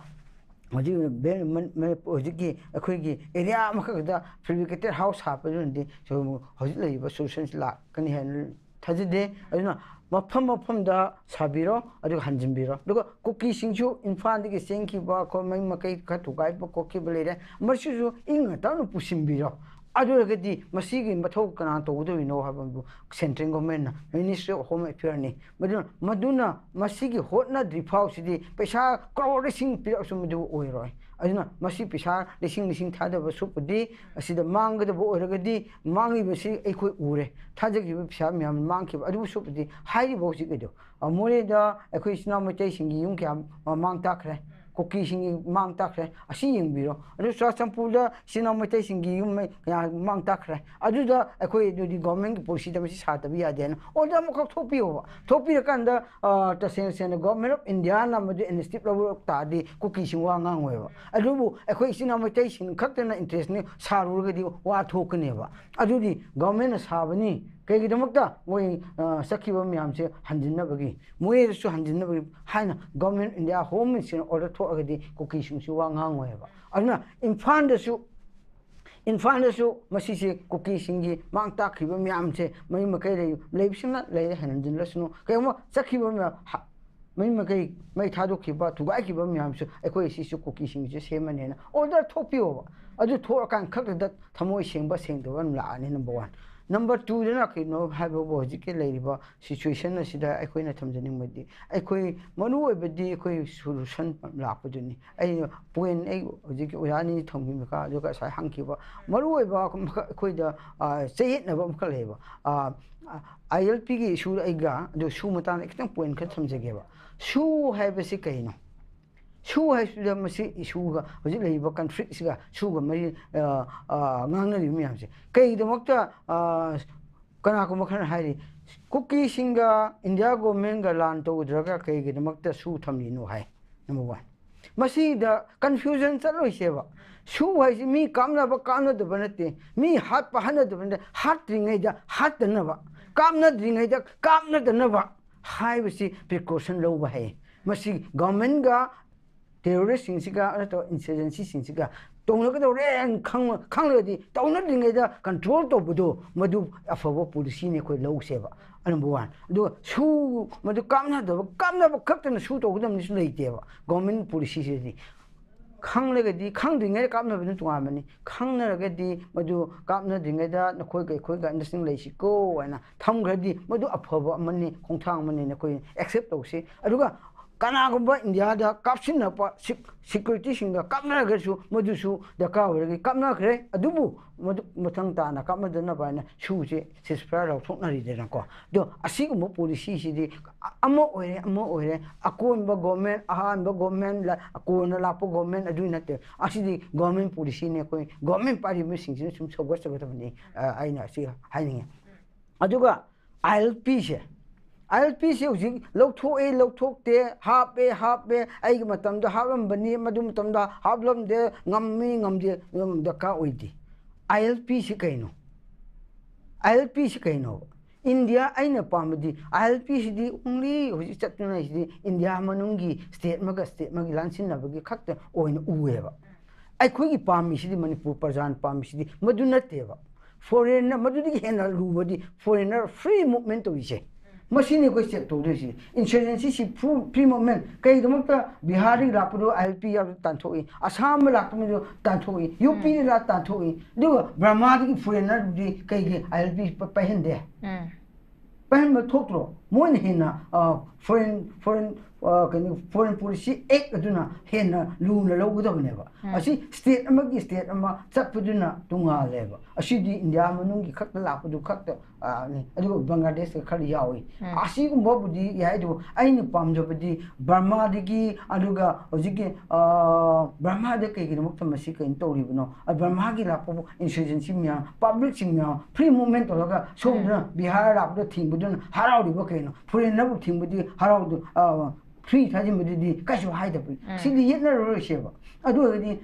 ꯍꯧꯖꯤꯛ ꯕꯦ-, ꯃꯟ-, ꯃꯅꯤꯄꯨꯔ ꯍꯧꯖꯤꯛꯀꯤ ꯑꯩꯈꯣꯏꯒꯤ area ꯑꯃꯈꯛꯇꯗ fabricated house ꯁꯥꯕꯗꯨꯅꯗꯤ ꯁꯨꯝ ꯍꯧꯖꯤꯛ ꯂꯩꯔꯤꯕ solutionꯁꯤ ꯂꯥꯛꯀꯅꯤ ꯍꯥꯏꯅ ꯊꯥꯖꯗꯦ꯫ ꯑꯗꯨꯅ ꯃꯐꯝ ꯃꯐꯝꯗ ꯁꯥꯕꯤꯔꯣ, ꯑꯗꯨꯒ ꯍꯟꯖꯤꯟꯕꯤꯔꯣ꯫ ꯑꯗꯨꯒ ꯀꯨꯀꯤꯁꯤꯡꯁꯨ ꯏꯝꯐꯥꯜꯗꯒꯤ ꯆꯦꯟꯈꯤꯕ, ꯑꯩꯈꯣꯏ ꯃꯌꯨꯝ ꯃꯀꯩ ꯈꯔ ꯊꯨꯒꯥꯏꯕ ꯈꯣꯠꯈꯤꯕ ꯂꯩꯔꯦ, ꯃꯁꯤꯁꯨ ꯏꯪꯅ ꯇꯞꯅ ꯄꯨꯁꯤꯟꯕꯤꯔꯣ꯫ ꯑꯗꯨ ꯑꯣꯏꯔꯒꯗꯤ ꯃꯁꯤꯒꯤ ꯃꯊꯧ ꯀꯅꯥꯅ ꯇꯧꯒꯗꯧꯔꯤꯅꯣ ꯍꯥꯏꯕꯗꯨ central governmentꯅ, Ministry of Home Affairꯅꯤ꯫ ꯃꯗꯨꯅ, ꯃꯗꯨꯅ ꯃꯁꯤꯒꯤ ꯍꯣꯠꯅꯗ꯭ꯔꯤ ꯐꯥꯎꯁꯤꯗꯤ ꯄꯩꯁꯥ ꯀ꯭ꯔꯣꯔ ꯂꯤꯁꯤꯡ ꯄꯤꯔꯛꯑꯁꯨ ꯃꯗꯨ ꯑꯣꯏꯔꯣꯏ꯫ ꯑꯗꯨꯅ ꯃꯁꯤ ꯄꯩꯁꯥ ꯂꯤꯁꯤꯡ ꯂꯤꯁꯤꯡ ꯊꯥꯗꯕ ꯁꯨꯛꯄꯨꯗꯤ, ꯑꯁꯤꯗ ꯃꯥꯡꯒꯗꯕ ꯑꯣꯏꯔꯒꯗꯤ ꯃꯥꯡꯂꯤꯕꯁꯤ ꯑꯩꯈꯣꯏ ꯎꯔꯦ꯫ ꯊꯥꯖꯈꯤꯕ ꯄꯩꯁꯥ ꯃꯌꯥꯝ ꯃꯥꯡꯈꯤꯕ꯫ ꯑꯗꯨꯕꯨ ꯁꯨꯛꯄꯨꯗꯤ ꯍꯥꯏꯔꯤꯕ ꯍꯧꯖꯤꯛ ꯑꯩꯗꯣ, ꯑ, ꯃꯣꯔꯦꯗ ꯑꯩꯈꯣꯏ ꯏꯆꯤꯟ ꯏꯅꯥꯎ ꯃꯩꯇꯩꯁꯤꯡꯒꯤ ꯌꯨꯝ ꯀꯌꯥ, ꯑ, ꯃꯥꯡ ꯇꯥꯛꯈ꯭ꯔꯦ꯫ ꯀꯨꯀꯤꯁꯤꯡꯒꯤ ꯃꯥꯡ ꯇꯥꯛꯈ꯭ꯔꯦ, ꯑꯁꯤ ꯌꯦꯡꯕꯤꯔꯣ꯫ ꯑꯗꯨ ꯆꯨꯔꯥꯆꯥꯟꯄꯨꯔꯗ ꯏꯆꯤꯟ ꯏꯅꯥꯎ ꯃꯩꯇꯩꯁꯤꯡꯒꯤ ꯌꯨꯝ ꯃꯩ ꯀꯌꯥ ꯃꯥꯡ ꯇꯥꯛꯈ꯭ꯔꯦ꯫ ꯑꯗꯨꯗ ꯑꯩꯈꯣꯏ ꯑꯗꯨꯗꯤ ꯒꯣꯔꯃꯦꯟꯒꯤ ꯄꯣꯂꯤꯁꯤꯗ ꯃꯁꯤ ꯁꯥꯗꯕ ꯌꯥꯗꯦ ꯍꯥꯏꯅ ꯑꯣꯔꯗꯔ ꯑꯃꯈꯛ ꯊꯣꯛꯄꯤꯌꯣꯕ꯫ ꯊꯣꯛꯄꯤꯔꯀꯥꯟꯗ, ꯑ, ꯇꯁꯦꯡ ꯇꯁꯦꯡꯅ ꯒꯣꯔꯃꯦꯟ ꯑꯣꯐ ꯏꯟꯗꯤꯌꯥꯅ ꯃꯗꯨ ꯏꯅꯤꯁꯤꯌꯦꯇꯤꯚ ꯂꯧꯔꯛ ꯇꯥꯔꯗꯤ ꯀꯨꯀꯤꯁꯤꯡ ꯋꯥ ꯉꯥꯡꯉꯣꯏꯕ꯫ ꯑꯗꯨꯕꯨ ꯑꯩꯈꯣꯏ ꯏꯆꯤꯟ ꯏꯅꯥꯎ ꯃꯩꯇꯩꯁꯤꯡ ꯈꯛꯇꯅ ꯏꯟꯇꯔꯦꯁꯅꯤ ꯁꯥꯔꯨꯔꯒꯗꯤ ꯋꯥ ꯊꯣꯛꯀꯅꯦꯕ꯫ ꯑꯗꯨꯗꯤ ꯒꯣꯔꯃꯦꯟꯅ ꯁꯥꯕꯅꯤ, ꯀꯩꯒꯤꯗꯃꯛꯇ ꯃꯣꯏ, ꯑ, ꯆꯠꯈꯤꯕ ꯃꯌꯥꯝꯁꯦ ꯍꯟꯖꯤꯟꯅꯕꯒꯤ, ꯃꯣꯏꯗꯁꯨ ꯍꯟꯖꯤꯟꯅꯕꯒꯤ ꯍꯥꯏꯅ ꯒꯣꯔꯃꯦꯟ ꯑꯣꯐ ꯏꯟꯗꯤꯌꯥ ꯍꯣꯝ ꯃꯤꯅꯤꯁꯇ꯭ꯔꯤꯅ ꯑꯣꯔꯗꯔ ꯊꯣꯛꯑꯒꯗꯤ ꯀꯨꯀꯤꯁꯤꯡꯁꯨ ꯋꯥ ꯉꯥꯡꯉꯣꯏꯕ꯫ ꯑꯗꯨꯅ ꯏꯝꯐꯥꯜꯗꯁꯨ, ꯏꯝꯐꯥꯜꯗꯁꯨ ꯃꯁꯤꯁꯦ ꯀꯨꯀꯤꯁꯤꯡꯒꯤ ꯃꯥꯡ ꯇꯥꯛꯈꯤꯕ ꯃꯌꯥꯝꯁꯦ ꯃꯌꯨꯝ ꯃꯀꯩ ꯂꯩ-, ꯂꯩꯕꯁꯤꯡꯅ ꯂꯩꯔꯦ, ꯍꯟꯖꯤꯜꯂꯁꯅꯨ꯫ ꯀꯩꯒꯨꯝꯕ ꯆꯠꯈꯤꯕ ꯃꯌꯥꯝ ꯍ-, ꯃꯌꯨꯝ ꯃꯀꯩ ꯃꯩ ꯊꯥꯗꯣꯛꯈꯤꯕ, ꯊꯨꯒꯥꯏꯈꯤꯕ ꯃꯌꯥꯝꯁꯨ ꯑꯩꯈꯣꯏ ꯁꯤꯁꯨ ꯀꯨꯀꯤꯁꯤꯡꯁꯦ ꯁꯦꯝꯃꯅꯦꯅ ꯑꯣꯔꯗꯔ ꯊꯣꯛꯄꯤꯌꯣꯕ꯫ ꯑꯗꯨ ꯊꯣꯛꯂꯀꯥꯟ ꯈꯛꯇꯗ ꯊꯃꯣꯏ ꯁꯦꯡꯕ ꯁꯦꯡꯗꯕ ꯑꯗꯨꯝ ꯂꯥꯛꯑꯅꯤ, ꯅꯝꯕꯔ ꯋꯥꯟ꯫ ꯅꯝꯕꯔ ꯇꯨꯗꯅ ꯀꯩꯅꯣ ꯍꯥꯏꯕꯕꯨ ꯍꯧꯖꯤꯛꯀꯤ ꯂꯩꯔꯤꯕ ꯁꯤꯆꯨꯋꯦꯁꯟ ꯑꯁꯤꯗ ꯑꯩꯈꯣꯏꯅ ꯊꯝꯖꯅꯤꯡꯕꯗꯤ, ꯑꯩꯈꯣꯏ ꯃꯔꯨ ꯑꯣꯏꯕꯗꯤ ꯑꯩꯈꯣꯏ ꯁꯣꯂꯨꯁꯟ ꯂꯥꯛꯄꯗꯨꯅꯤ꯫ ꯑꯩꯅ ꯄꯣꯏꯟ, ꯑꯩ ꯍꯧꯖꯤꯛꯀꯤ ꯑꯣꯖꯥ ꯑꯅꯤ ꯊꯝꯈꯤꯕ ꯃꯈꯥ, ꯑꯗꯨꯒ ꯉꯁꯥꯏ ꯍꯪꯈꯤꯕ ꯃꯔꯨ ꯑꯣꯏꯕ ꯑꯃꯈꯛ ꯑꯩꯈꯣꯏꯗ, ꯑ, ꯆꯌꯦꯠꯅꯕ ꯑꯃꯈꯛ ꯂꯩꯌꯦꯕ꯫ ꯑꯥꯏ ꯑꯦꯜ ꯄꯤꯒꯤ ꯏꯁꯨ ꯑꯩꯒ ꯑꯗꯨ ꯁꯨ ꯃꯇꯥꯡꯗ ꯈꯤꯇꯪ ꯄꯣꯏꯟ ꯈꯔ ꯊꯝꯖꯒꯦꯕ꯫ ꯁꯨ ꯍꯥꯏꯕꯁꯤ ꯀꯩꯅꯣ? ꯁꯨ ꯍꯥꯏꯁꯤꯗ ꯃꯁꯤ ꯏꯁꯨꯒ ꯍꯧꯖꯤꯛ ꯂꯩꯔꯤꯕ ꯀꯟꯐ꯭ꯂꯤꯛꯁꯤꯒ ꯁꯨꯒ ꯃꯔꯤ, ꯑ, ꯑ, ꯉꯥꯡꯅꯔꯤꯕ ꯃꯌꯥꯝꯁꯦ ꯀꯩꯒꯤꯗꯃꯛꯇ, ꯑ, ꯀꯅꯥꯒꯨꯝꯕ ꯈꯔꯅ ꯍꯥꯏꯔꯤ, ꯀꯨꯀꯤꯁꯤꯡꯒ ꯏꯟꯗꯤꯌꯥ ꯒꯣꯔꯃꯦꯟꯒ ꯂꯥꯟ ꯇꯧꯗ꯭ꯔꯒ ꯀꯩꯒꯤꯗꯃꯛꯇ ꯁꯨ ꯊꯝꯂꯤꯅꯣ ꯍꯥꯏ꯫ Number one. ꯃꯁꯤꯗ ꯀꯟꯐ꯭ꯌꯨꯖꯟ ꯆꯠꯂꯣꯏꯁꯦꯕ꯫ ꯁꯨ ꯍꯥꯏꯁꯤ ꯃꯤ ꯀꯥꯞꯅꯕ ꯀꯥꯞꯅꯗꯕ ꯅꯠꯇꯦ, ꯃꯤ ꯍꯥꯠꯄ ꯍꯥꯠꯅꯗꯕ ꯅꯠꯇꯦ, ꯍꯥꯠꯇ꯭ꯔꯤꯉꯩꯗ ꯍꯥꯠꯇꯅꯕ, ꯀꯥꯞꯅꯗ꯭ꯔꯤꯉꯩꯗ ꯀꯥꯞꯅꯗꯅꯕ ꯍꯥꯏꯕꯁꯤ ꯄ꯭ꯔꯤꯀꯣꯁꯟ ꯂꯧꯕ ꯍꯥꯏ꯫ ꯃꯁꯤ ꯒꯚꯔꯟꯃꯦꯟꯒ ꯇꯦꯔꯣꯔꯤꯁꯁꯤꯡꯁꯤꯒ ꯅꯠꯇ꯭ꯔꯒ ꯏꯟꯁꯔꯖꯦꯟꯁꯤꯁꯤꯡꯁꯤꯒ ꯇꯧꯅꯒꯗꯧꯔꯦ ꯍꯥꯏꯅ ꯈꯪ-, ꯈꯪꯂꯒꯗꯤ ꯇꯧꯅꯗ꯭ꯔꯤꯉꯩꯗ ꯀꯟꯇ꯭ꯔꯣꯜ ꯇꯧꯕꯗꯣ ꯃꯗꯨ ꯑꯐꯕ ꯄꯣꯂꯤꯁꯤꯅꯤ ꯑꯩꯈꯣꯏ ꯂꯧꯁꯦꯕ, ꯅꯝꯕꯔ ꯋꯥꯟ꯫ ꯑꯗꯨꯒ ꯁꯨ ꯃꯗꯨ ꯀꯥꯞꯅꯗꯕ, ꯀꯥꯞꯅꯕ ꯈꯛꯇꯅ ꯁꯨ ꯇꯧꯒꯗꯕꯅꯤꯁꯨ ꯂꯩꯇꯦꯕ ꯒꯣꯔꯃꯦꯟ ꯄꯣꯂꯤꯁꯤꯁꯤꯗꯤ꯫ ꯈꯪꯂꯒꯗꯤ, ꯈꯪꯗ꯭ꯔꯤꯉꯩꯗ ꯀꯥꯞꯅꯕꯅ ꯇꯣꯉꯥꯟꯕꯅꯤ꯫ ꯈꯪꯅꯔꯒꯗꯤ ꯃꯗꯨ ꯀꯥꯞꯅꯗ꯭ꯔꯤꯉꯩꯗ ꯅꯈꯣꯏꯒ ꯑꯩꯈꯣꯏꯒ ꯑꯟꯗꯔꯁꯇꯦꯟꯗꯤꯡ ꯂꯩꯁꯤꯀꯣ ꯍꯥꯏꯅ ꯊꯝꯈ꯭ꯔꯗꯤ ꯃꯗꯨ ꯑꯐꯕ ꯑꯃꯅꯤ, ꯈꯣꯡꯊꯥꯡ ꯑꯃꯅꯤ, ꯅꯈꯣꯏ ꯑꯦꯛꯁꯦꯞ ꯇꯧꯁꯤ꯫ ꯑꯗꯨꯒ ꯀꯅꯥꯒꯨꯝꯕ ꯏꯟꯗꯤꯌꯥꯗ ꯀꯥꯞꯁꯤꯟꯅꯔꯛꯄ ꯁꯤꯛ- ꯁꯤꯀ꯭ꯌꯨꯔꯤꯇꯤꯁꯤꯡꯒ ꯀꯥꯞꯅꯔꯒꯁꯨ ꯃꯗꯨꯁꯨ ꯗꯔꯀꯥꯔ ꯑꯣꯏꯔꯒꯗꯤ ꯀꯥꯞꯅꯈ꯭ꯔꯦ꯫ ꯑꯗꯨꯕꯨ ꯃꯗꯨ ꯃꯊꯪ ꯇꯥꯅ ꯀꯥꯞꯅꯗꯅꯕ ꯍꯥꯏꯅ ꯁꯨꯁꯦ ceasefire ꯂꯧꯊꯣꯛꯅꯔꯤꯗꯅꯀꯣ꯫ ꯑꯗꯣ ꯑꯁꯤꯒꯨꯝꯕ ꯄꯣꯂꯤꯁꯤꯁꯤꯗꯤ ꯑꯃ ꯑꯣꯏꯔꯦ, ꯑꯃ ꯑꯣꯏꯔꯦ, ꯑꯀꯣꯟꯕ ꯒꯣꯔꯃꯦꯟ, ꯑꯍꯥꯟꯕ ꯒꯣꯔꯃꯦꯟ, ꯀꯣꯟꯅ ꯂꯥꯛꯄ ꯒꯣꯔꯃꯦꯟ ꯑꯗꯨ ꯅꯠꯇꯦ꯫ ꯑꯁꯤꯗꯤ ꯒꯣꯔꯃꯦꯟ ꯄꯣꯂꯤꯁꯤꯅꯦ, ꯑꯩꯈꯣꯏ ꯒꯣꯔꯃꯦꯟ ꯄꯥꯏꯔꯤꯕꯁꯤꯡꯁꯤꯅ ꯁꯨꯝ ꯁꯧꯒꯠꯆꯒꯗꯕꯅꯤ꯫ ꯑ, ꯑꯩꯅ ꯑꯁꯤ ꯍꯥꯏꯅꯤꯡꯉꯤ꯫ ꯑꯗꯨꯒ ꯑꯥꯏ ꯑꯦꯜ ꯄꯤꯁꯦ, ꯑꯥꯏ ꯑꯦꯜ ꯄꯤꯁꯦ ꯍꯧꯖꯤꯛ ꯂꯧꯊꯣꯛꯑꯦ, ꯂꯧꯊꯣꯛꯇꯦ, ꯍꯥꯞꯄꯦ, ꯍꯥꯞꯄꯦ, ꯑꯩꯒꯤ ꯃꯇꯝꯗ ꯍꯥꯞꯂꯝꯕꯅꯤ, ꯃꯗꯨ ꯃꯇꯝꯗ ꯍꯥꯞꯂꯝꯗꯦ, ꯉꯝꯃꯤ, ꯉꯝꯗꯦ, ꯗꯔꯀꯥꯔ ꯑꯣꯏꯗꯦ꯫ ꯑꯥꯏ ꯑꯦꯜ ꯄꯤꯁꯤ ꯀꯩꯅꯣ? ꯑꯥꯏ ꯑꯦꯜ ꯄꯤꯁꯤ ꯀꯩꯅꯣꯕ? ꯏꯟꯗꯤꯌꯥ, ꯑꯩꯅ ꯄꯥꯝꯕꯗꯤ ꯑꯥꯏ ꯑꯦꯜ ꯄꯤꯁꯤꯗꯤ only ꯍꯧꯖꯤꯛ ꯆꯠꯇꯨꯅ ꯂꯩꯁꯤꯗꯤ ꯏꯟꯗꯤꯌꯥ ꯃꯅꯨꯡꯒꯤ ꯁ꯭ꯇꯦꯠ ꯑꯃꯒ ꯁ꯭ꯇꯦꯠ ꯑꯃꯒꯤ ꯂꯥꯟꯁꯤꯟꯅꯕꯒꯤ ꯈꯛꯇ ꯑꯣꯏꯅ ꯎꯑꯦꯕ꯫ ꯑꯩꯈꯣꯏꯒꯤ ꯄꯥꯝꯃꯤꯁꯤꯗꯤ, ꯃꯅꯤꯄꯨꯔ ꯄ꯭ꯔꯖꯥꯅ ꯄꯥꯝꯃꯤꯁꯤꯗꯤ ꯃꯗꯨ ꯅꯠꯇꯦꯕ꯫ ꯐꯣꯔꯦꯟꯅ, ꯃꯗꯨꯗꯒꯤ ꯍꯦꯟꯅ ꯂꯨꯕꯗꯤ ꯐꯣꯔꯦꯟꯅꯔ ꯐ꯭ꯔꯤ ꯃꯨꯞꯃꯦꯟ ꯇꯧꯔꯤꯁꯦ꯫ ꯃꯁꯤꯅꯤ ꯑꯩꯈꯣꯏ ꯆꯦꯛ ꯇꯧꯗꯣꯏꯁꯤ꯫ ꯏꯟꯁꯔꯖꯦꯟꯁꯤꯁꯤ ꯐ꯭ꯔꯨ-, ꯐ꯭ꯔꯤ ꯃꯨꯞꯃꯦꯟ꯫ ꯀꯩꯒꯤꯗꯃꯛꯇ ꯕꯤꯍꯥꯔꯗꯒꯤ ꯂꯥꯛꯄꯗꯣ ꯑꯥꯏ ꯑꯦꯜ ꯄꯤ ꯌꯥꯎꯗ ꯇꯥꯟꯊꯣꯛꯏ, ꯑꯁꯥꯝꯗ ꯂꯥꯛꯄ ꯃꯤꯗꯣ ꯇꯥꯟꯊꯣꯛꯏ, ꯌꯨ ꯄꯤꯗ ꯂꯥꯛ ꯇꯥꯟꯊꯣꯛꯏ, ꯑꯗꯨꯒ ꯕꯔꯃꯥꯗꯒꯤ ꯐꯣꯔꯦꯟꯅꯔꯗꯨꯗꯤ ꯀꯩꯒꯤ ꯑꯥꯏ ꯑꯦꯜ ꯄꯤ ꯄ-, ꯄꯥꯏꯍꯟꯗꯦ? ꯎꯝ꯫ ꯄꯥꯏꯍꯟꯕ ꯊꯣꯛꯇ꯭ꯔꯣ? ꯃꯣꯏꯅ ꯍꯦꯟꯅ, ꯑ, ꯐꯣꯔꯦꯟ, ꯐꯣꯔꯦꯟ, ꯑ, ꯀꯩꯅꯣ, ꯐꯣꯔꯦꯟ ꯄꯣꯂꯤꯁꯤ ꯑꯦꯛ ꯑꯗꯨꯅ ꯍꯦꯟꯅ ꯂꯨꯅ ꯂꯧꯒꯗꯕꯅꯦꯕ꯫ ꯎꯝ꯫ ꯑꯁꯤ ꯁ꯭ꯇꯦꯠ ꯑꯃꯒꯤ ꯁ꯭ꯇꯦꯠ ꯑꯃ ꯆꯠꯄꯗꯨꯅ ꯇꯣꯉꯥꯜꯂꯦꯕ꯫ ꯑꯁꯤꯗꯤ ꯏꯟꯗꯤꯌꯥ ꯃꯅꯨꯡꯒꯤ ꯈꯛꯇ ꯂꯥꯛꯄꯗꯨ ꯈꯛꯇ, ꯑ, ꯅꯤ꯫ ꯑꯗꯨꯒ ꯕꯪꯒ꯭ꯂꯥꯗꯦꯁꯇ ꯈꯔ ꯌꯥꯎꯏ꯫ ꯎꯝ꯫ ꯑꯁꯤꯒꯨꯝꯕꯕꯨꯗꯤ ꯌꯥꯏ, ꯑꯗꯨꯕꯨ ꯑꯩꯅ ꯄꯥꯝꯖꯕꯗꯤ ꯕꯔꯃꯥꯗꯒꯤ, ꯑꯗꯨꯒ ꯍꯧꯖꯤꯛꯀꯤ, ꯑ, ꯕꯔꯃꯥꯗ ꯀꯩꯒꯤꯗꯃꯛꯇ ꯃꯁꯤ ꯀꯩꯅꯣ ꯇꯧꯔꯤꯕꯅꯣ? ꯑ, ꯕꯔꯃꯥꯒꯤ ꯂꯥꯛꯄꯕꯨ ꯏꯟꯁꯔꯖꯦꯟꯁꯤ ꯃꯌꯥꯝ, ꯄꯕ꯭ꯂꯤꯛꯁꯤꯡ ꯃꯌꯥꯝ, ꯐ꯭ꯔꯤ ꯃꯨꯞꯃꯦꯟ ꯇꯧꯔꯒ ꯁꯣꯝꯗꯅ ꯎꯝ꯫ ꯕꯤꯍꯥꯔ ꯂꯥꯛꯄꯗ ꯊꯤꯡꯕꯗꯨꯅ ꯍꯔꯥꯎꯔꯤꯕ ꯀꯩꯅꯣ? ꯐꯣꯔꯦꯟꯅꯔꯕꯨ ꯊꯤꯡꯕꯗꯤ ꯍꯔꯥꯎꯗ-, ꯑ, ꯐ꯭ꯔꯤ ꯊꯥꯖꯤꯟꯕꯗꯨꯗꯤ ꯀꯩꯁꯨ ꯍꯥꯏꯗꯕꯅꯤ꯫ ꯎꯝ꯫ ꯁꯤꯗꯤ ꯌꯦꯠꯅꯔꯔꯣꯏꯁꯦꯕ꯫ ꯑꯗꯨ ꯑꯣꯏꯔꯒꯗꯤ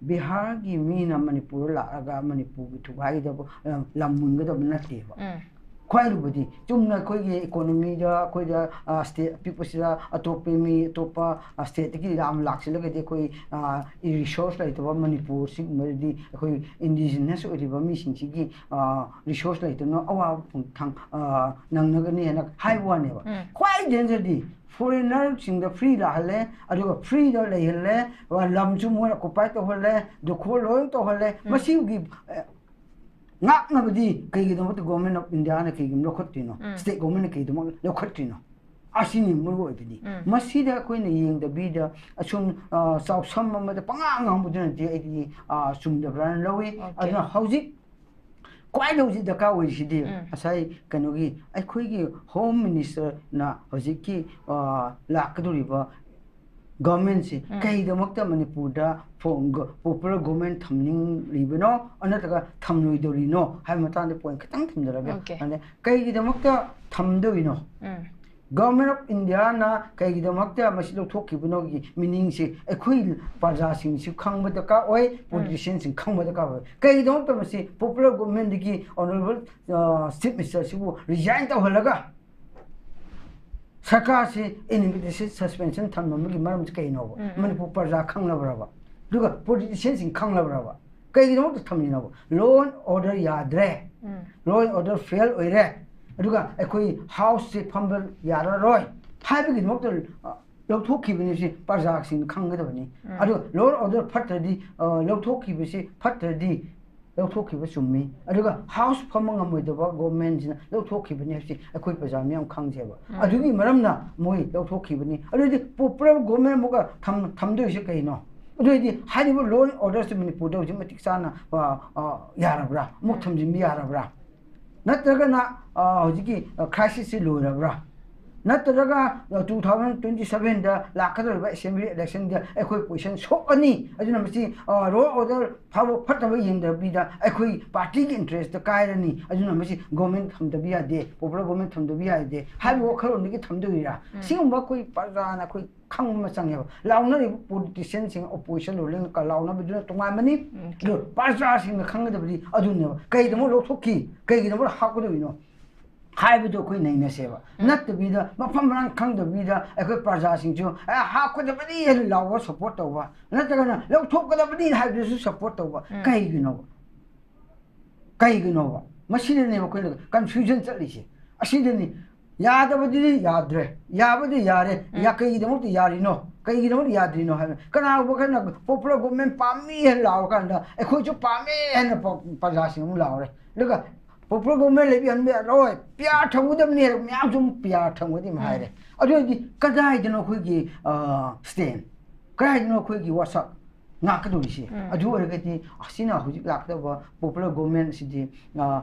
ꯕꯤꯍꯥꯔꯒꯤ ꯃꯤꯅ ꯃꯅꯤꯄꯨꯔꯗ ꯂꯥꯛꯑꯒ ꯃꯅꯤꯄꯨꯔꯒꯤ ꯊꯨꯒꯥꯏꯒꯗꯕ, ꯑ, ꯂꯝ ꯃꯨꯟꯒꯗꯕ ꯅꯠꯇꯦꯕ꯫ ꯎꯝ꯫ ꯈ꯭ꯋꯥꯏ ꯂꯨꯕꯗꯤ ꯆꯨꯝꯅ ꯑꯩꯈꯣꯏꯒꯤ ꯏꯀꯣꯅꯣꯃꯤꯗ, ꯑꯩꯈꯣꯏꯗ, ꯑ, ꯁ꯭ꯇꯦꯠ ꯑꯄꯤꯛꯄꯁꯤꯗ ꯑꯇꯣꯞꯄ ꯃꯤ, ꯑꯇꯣꯞꯄ, ꯑ, ꯁ꯭ꯇꯦꯠꯇꯒꯤ ꯌꯥꯝ ꯂꯥꯛꯁꯤꯜꯂꯒꯗꯤ ꯑꯩꯈꯣꯏ, ꯑ, ꯔꯤꯁꯣꯔꯁ ꯂꯩꯇꯕ ꯃꯅꯤꯄꯨꯔ ꯁꯤꯒꯨꯝꯕꯗꯗꯤ ꯑꯩꯈꯣꯏ ꯏꯟꯗꯤꯖꯤꯅꯁ ꯑꯣꯏꯔꯤꯕ ꯃꯤꯁꯤꯡꯁꯤꯒꯤ, ꯑ, ꯔꯤꯁꯣꯔꯁ ꯂꯩꯇꯅ ꯑꯋꯥꯕ ꯐꯪ-, ꯊꯪ-, ꯑ, ꯅꯪꯅꯒꯅꯤ ꯍꯥꯏꯅ ꯍꯥꯏꯕ ꯋꯥꯅꯦꯕ꯫ ꯎꯝ꯫ ꯈ꯭ꯋꯥꯏ ꯗꯦꯟꯖꯔꯗꯤ ꯐꯣꯔꯦꯟꯅꯔꯁꯤꯡꯗ ꯐ꯭ꯔꯤ ꯂꯥꯛꯍꯜꯂꯦ, ꯑꯗꯨꯒ ꯐ꯭ꯔꯤꯗ ꯂꯩꯍꯜꯂꯦ, ꯂꯝꯁꯨ ꯃꯣꯏꯅ ꯑꯣꯀꯨꯄꯥꯏ ꯇꯧꯍꯜꯂꯦ, ꯗꯣꯈꯣꯜ ꯂꯣꯏ ꯇꯧꯍꯜꯂꯦ꯫ ꯎꯝ꯫ ꯃꯁꯤꯒꯤ, ꯑ, ꯉꯥꯛꯅꯕꯗꯤ ꯀꯩꯒꯤꯗꯃꯛꯇ Government of Indiaꯅ ꯀꯩꯒꯤꯅꯣ ꯂꯧꯈꯠꯇ꯭ꯔꯤꯅꯣ? ꯎꯝ꯫ State governmentꯅ ꯀꯩꯒꯤꯗꯃꯛ ꯂꯧꯈꯠꯇ꯭ꯔꯤꯅꯣ? ꯑꯁꯤꯅꯤ ꯃꯔꯨ ꯑꯣꯏꯕꯗꯤ꯫ ꯎꯝ. ꯃꯁꯤꯗ ꯑꯩꯈꯣꯏꯅ ꯌꯦꯡꯗꯕꯤꯗ ꯑꯁꯨꯝ, ꯑ, ꯆꯥꯎꯁꯝ ꯑꯃꯗ ꯄꯉꯥꯡ ꯉꯥꯡꯕꯗꯨꯅꯗꯤ ꯑꯩꯗꯤ, ꯑ, ꯆꯨꯝꯗꯕ꯭ꯔꯥꯅ ꯂꯧꯏ꯫ Okay. ꯑꯗꯨꯅ ꯍꯧꯖꯤꯛ, ꯈ꯭ꯋꯥꯏꯗ ꯍꯧꯖꯤꯛ ꯗꯔꯀꯥꯔ ꯑꯣꯏꯔꯤꯁꯤꯗꯤ ꯎꯝ. ꯉꯁꯥꯏ ꯀꯩꯅꯣꯒꯤ ꯑꯩꯈꯣꯏꯒꯤ Home Minister ꯅ ꯍꯧꯖꯤꯛꯀꯤ, ꯑ, ꯂꯥꯛꯀꯗꯧꯔꯤꯕ government ꯁꯤ ꯎꯝ. ꯀꯩꯒꯤꯗꯃꯛꯇ ꯃꯅꯤꯄꯨꯔꯗ ꯐꯣ-, ꯒ-, popular government ꯊꯝꯅꯤꯡꯂꯤꯕꯅꯣ ꯅꯠꯇ꯭ꯔꯒ ꯊꯝꯂꯣꯏꯗꯧꯔꯤꯅꯣ ꯍꯥꯏꯕ ꯃꯇꯥꯡꯗ point ꯈꯤꯇꯪ ꯊꯝꯖꯔꯒꯦ꯫ Okay. ꯑꯗ ꯀꯩꯒꯤꯗꯃꯛꯇ ꯊꯝꯗꯣꯏꯅꯣ? ꯎꯝ. Government of India ꯅ ꯀꯩꯒꯤꯗꯃꯛꯇ ꯃꯁꯤ ꯂꯧꯊꯣꯛꯈꯤꯕꯅꯣꯒꯤ meaning ꯁꯤ ꯑꯩꯈꯣꯏ ꯄ꯭ꯔꯖꯥꯁꯤꯡꯁꯨ ꯈꯪꯕ ꯗꯔꯀꯥꯔ ꯑꯣꯏ, politician ꯁꯤꯡ ꯈꯪꯕ ꯗꯔꯀꯥꯔ ꯑꯣꯏ꯫ ꯀꯩꯒꯤꯗꯃꯛꯇ ꯃꯁꯤ popular government ꯗꯒꯤ Honourable, ꯑ, Chief Minister ꯁꯤꯕꯨ resign ꯇꯧꯍꯜꯂꯒ ꯁꯔꯀꯥꯔꯁꯤ in absentia suspension ꯊꯝꯂꯝꯕꯒꯤ ꯃꯔꯝꯁꯤ ꯀꯩꯅꯣꯕ? ꯎꯝ, ꯎꯝ. ꯃꯅꯤꯄꯨꯔ ꯄ꯭ꯔꯖꯥ ꯈꯪꯂꯕ꯭ꯔꯕ? ꯑꯗꯨꯒ politician ꯁꯤꯡ ꯈꯪꯂꯕ꯭ꯔꯕ? ꯀꯩꯒꯤꯗꯃꯛꯇ ꯊꯝꯃꯤꯅꯣꯕ? Law and order ꯌꯥꯗ꯭ꯔꯦ, ꯎꯝ. law and order fail ꯑꯣꯏꯔꯦ, ꯑꯗꯨꯒ ꯑꯩꯈꯣꯏ House ꯁꯤ ꯐꯝꯕ ꯌꯥꯔꯔꯣꯏ ꯍꯥꯏꯕꯒꯤꯗꯃꯛꯇ, ꯑ, ꯂꯧꯊꯣꯛꯈꯤꯕꯅꯤ꯫ ꯁꯤ ꯄ꯭ꯔꯖꯥꯁꯤꯡꯅ ꯈꯪꯒꯗꯕꯅꯤ꯫ ꯎꯝ. ꯑꯗꯨ law and order ꯐꯠꯇ꯭ꯔꯗꯤ, ꯑ, ꯂꯧꯊꯣꯛꯈꯤꯕꯁꯤ ꯐꯠꯇ꯭ꯔꯗꯤ ꯂꯧꯊꯣꯛꯈꯤꯕ ꯆꯨꯝꯃꯤ, ꯑꯗꯨꯒ House ꯐꯝꯕ ꯉꯝꯃꯣꯏꯗꯕ government ꯁꯤꯅ ꯂꯧꯊꯣꯛꯈꯤꯕꯅꯤ ꯍꯥꯏꯕꯁꯤ ꯑꯩꯈꯣꯏ ꯄ꯭ꯔꯖꯥ ꯃꯤꯌꯥꯝ ꯈꯪꯖꯩꯕ꯫ ꯎꯝ. ꯑꯗꯨꯒꯤ ꯃꯔꯝꯅ ꯃꯣꯏ ꯂꯧꯊꯣꯛꯈꯤꯕꯅꯤ꯫ ꯑꯗꯨꯗꯤ popular government ꯑꯃꯨꯛꯀ ꯊꯝ-, ꯊꯝꯗꯣꯏꯁꯦ ꯀꯩꯅꯣ? ꯑꯗꯨ ꯑꯣꯏꯔꯗꯤ ꯍꯥꯏꯔꯤꯕ law and order ꯁꯤ ꯃꯅꯤꯄꯨꯔꯗ ꯍꯧꯖꯤꯛ ꯃꯇꯤꯛ ꯆꯥꯅ, ꯑ, ꯑ, ꯌꯥꯔꯕ꯭ꯔꯥ? ꯑꯃꯨꯛ ꯎꯝ. ꯊꯝꯖꯤꯟꯕ ꯌꯥꯔꯕ꯭ꯔꯥ? ꯅꯠꯇ꯭ꯔꯒꯅ, ꯑ, ꯍꯧꯖꯤꯛꯀꯤ, ꯑ, crisis ꯁꯤ ꯂꯣꯏꯔꯕ꯭ꯔꯥ? ꯅꯠꯇ꯭ꯔꯒ, ꯑ, two thousand twenty seven ꯗ ꯂꯥꯛꯀꯗꯧꯔꯤꯕ assembly election ꯗ ꯑꯩꯈꯣꯏ position ꯁꯣꯛꯀꯅꯤ, ꯑꯗꯨꯅ ꯃꯁꯤ, ꯑ, law order ꯐꯕ ꯐꯠꯇꯕ ꯌꯦꯡꯗꯕꯤꯗ ꯑꯩꯈꯣꯏ party ꯒꯤ interest ꯇ ꯀꯥꯏꯔꯅꯤ, ꯑꯗꯨꯅ ꯃꯁꯤ government ꯊꯝꯗꯕ ꯌꯥꯗꯦ, popular government ꯊꯝꯗꯕ ꯌꯥꯗꯦ ꯍꯥꯏꯕ ꯋꯥꯈꯜꯂꯣꯟꯗꯒꯤ ꯊꯝꯗꯣꯏꯔꯥ? ꯎꯝ. ꯁꯤꯒꯨꯝꯕ ꯑꯩꯈꯣꯏ ꯄ꯭ꯔꯖꯥꯅ ꯑꯩꯈꯣꯏ ꯈꯪꯕ ꯑꯃ ꯆꯪꯉꯦꯕ꯫ ꯂꯥꯎꯅꯔꯤꯕ politician ꯁꯤꯡ, opposition ruling ꯀ ꯂꯥꯎꯅꯕꯗꯨꯅ ꯇꯣꯉꯥꯟꯕꯅꯤ꯫ Okay. ꯑꯗꯨ ꯄ꯭ꯔꯖꯥꯁꯤꯡꯅ ꯈꯪꯒꯗꯕꯗꯤ ꯑꯗꯨꯅꯦꯕ꯫ ꯀꯩꯒꯤꯗꯃꯛ ꯂꯧꯊꯣꯛꯈꯤ? ꯀꯩꯒꯤꯗꯃꯛ ꯍꯥꯞꯀꯗꯧꯔꯤꯅꯣ? ꯍꯥꯏꯕꯗꯣ ꯑꯩꯈꯣꯏ ꯅꯩꯅꯁꯦꯕ꯫ ꯎꯝ. ꯅꯠꯇꯕꯤꯗ ꯃꯐꯝ ꯃꯔꯥꯡ ꯈꯪꯗꯕꯤꯗ ꯑꯩꯈꯣꯏ ꯄ꯭ꯔꯖꯥꯁꯤꯡꯁꯨ, "ꯑꯦ, ꯍꯥꯞꯀꯗꯕꯅꯤ" ꯍꯥꯏꯅ ꯂꯥꯎꯕ support ꯇꯧꯕ, ꯅꯠꯇ꯭ꯔꯒꯅ "ꯂꯧꯊꯣꯛꯀꯗꯕꯅꯤ" ꯍꯥꯏꯕꯗꯨꯁꯨ support ꯇꯧꯕ꯫ ꯎꯝ. ꯀꯩꯒꯤꯅꯣꯕ? ꯀꯩꯒꯤꯅꯣꯕ? ꯃꯁꯤꯗꯅꯦꯕ ꯑꯩꯈꯣꯏꯅ confusion ꯆꯠꯂꯤꯁꯦ꯫ ꯑꯁꯤꯗꯅꯤ꯫ ꯌꯥꯗꯕꯗꯨꯗꯤ ꯌꯥꯗ꯭ꯔꯦ, ꯌꯥꯕꯗꯤ ꯌꯥꯔꯦ꯫ ꯎꯝ. ꯌꯥ-, ꯀꯩꯒꯤꯗꯃꯛꯇ ꯌꯥꯔꯤꯅꯣ? ꯀꯩꯒꯤꯗꯃꯛꯇ ꯌꯥꯗ꯭ꯔꯤꯅꯣ ꯍꯥꯏꯕ꯫ ꯀꯅꯥꯒꯨꯝꯕ ꯈꯔꯅ popular government ꯄꯥꯝꯃꯤ ꯍꯥꯏꯅ ꯂꯥꯎꯔꯀꯥꯟꯗ ꯑꯩꯈꯣꯏꯁꯨ ꯄꯥꯝꯃꯦ ꯍꯥꯏꯅ ꯄ-, ꯄ꯭ꯔꯖꯥꯁꯤꯡ ꯑꯃꯨꯛ ꯂꯥꯎꯔꯦ꯫ ꯑꯗꯨꯒ ꯄꯣꯄꯨꯂꯔ ꯒꯣꯚꯔꯟꯃꯦꯟ ꯂꯩꯕ ꯍꯟꯕ ꯌꯥꯔꯣꯏ, ꯄꯤ ꯑꯥꯔ ꯊꯝꯒꯗꯕꯅꯤ ꯍꯥꯏꯔꯒ ꯃꯌꯥꯝꯁꯨ ꯑꯃꯨꯛ ꯄꯤ ꯑꯥꯔ ꯊꯝꯒꯗꯕꯅꯤ ꯍꯥꯏꯔꯦ꯫ ꯑꯗꯨ ꯑꯣꯏꯔꯗꯤ ꯀꯗꯥꯏꯗꯅꯣ ꯑꯩꯈꯣꯏꯒꯤ ꯁ꯭ꯇꯦꯟ? ꯀꯗꯥꯏꯗꯅꯣ ꯑꯩꯈꯣꯏꯒꯤ ꯋꯥꯁꯛ? ꯉꯥꯛꯀꯗꯧꯔꯤꯁꯦ꯫ ꯑꯗꯨ ꯑꯣꯏꯔꯒꯗꯤ ꯑꯁꯤꯅ ꯍꯧꯖꯤꯛ ꯂꯥꯛꯀꯗꯧꯕ ꯄꯣꯄꯨꯂꯔ ꯒꯣꯚꯔꯟꯃꯦꯟ ꯑꯁꯤꯗꯤ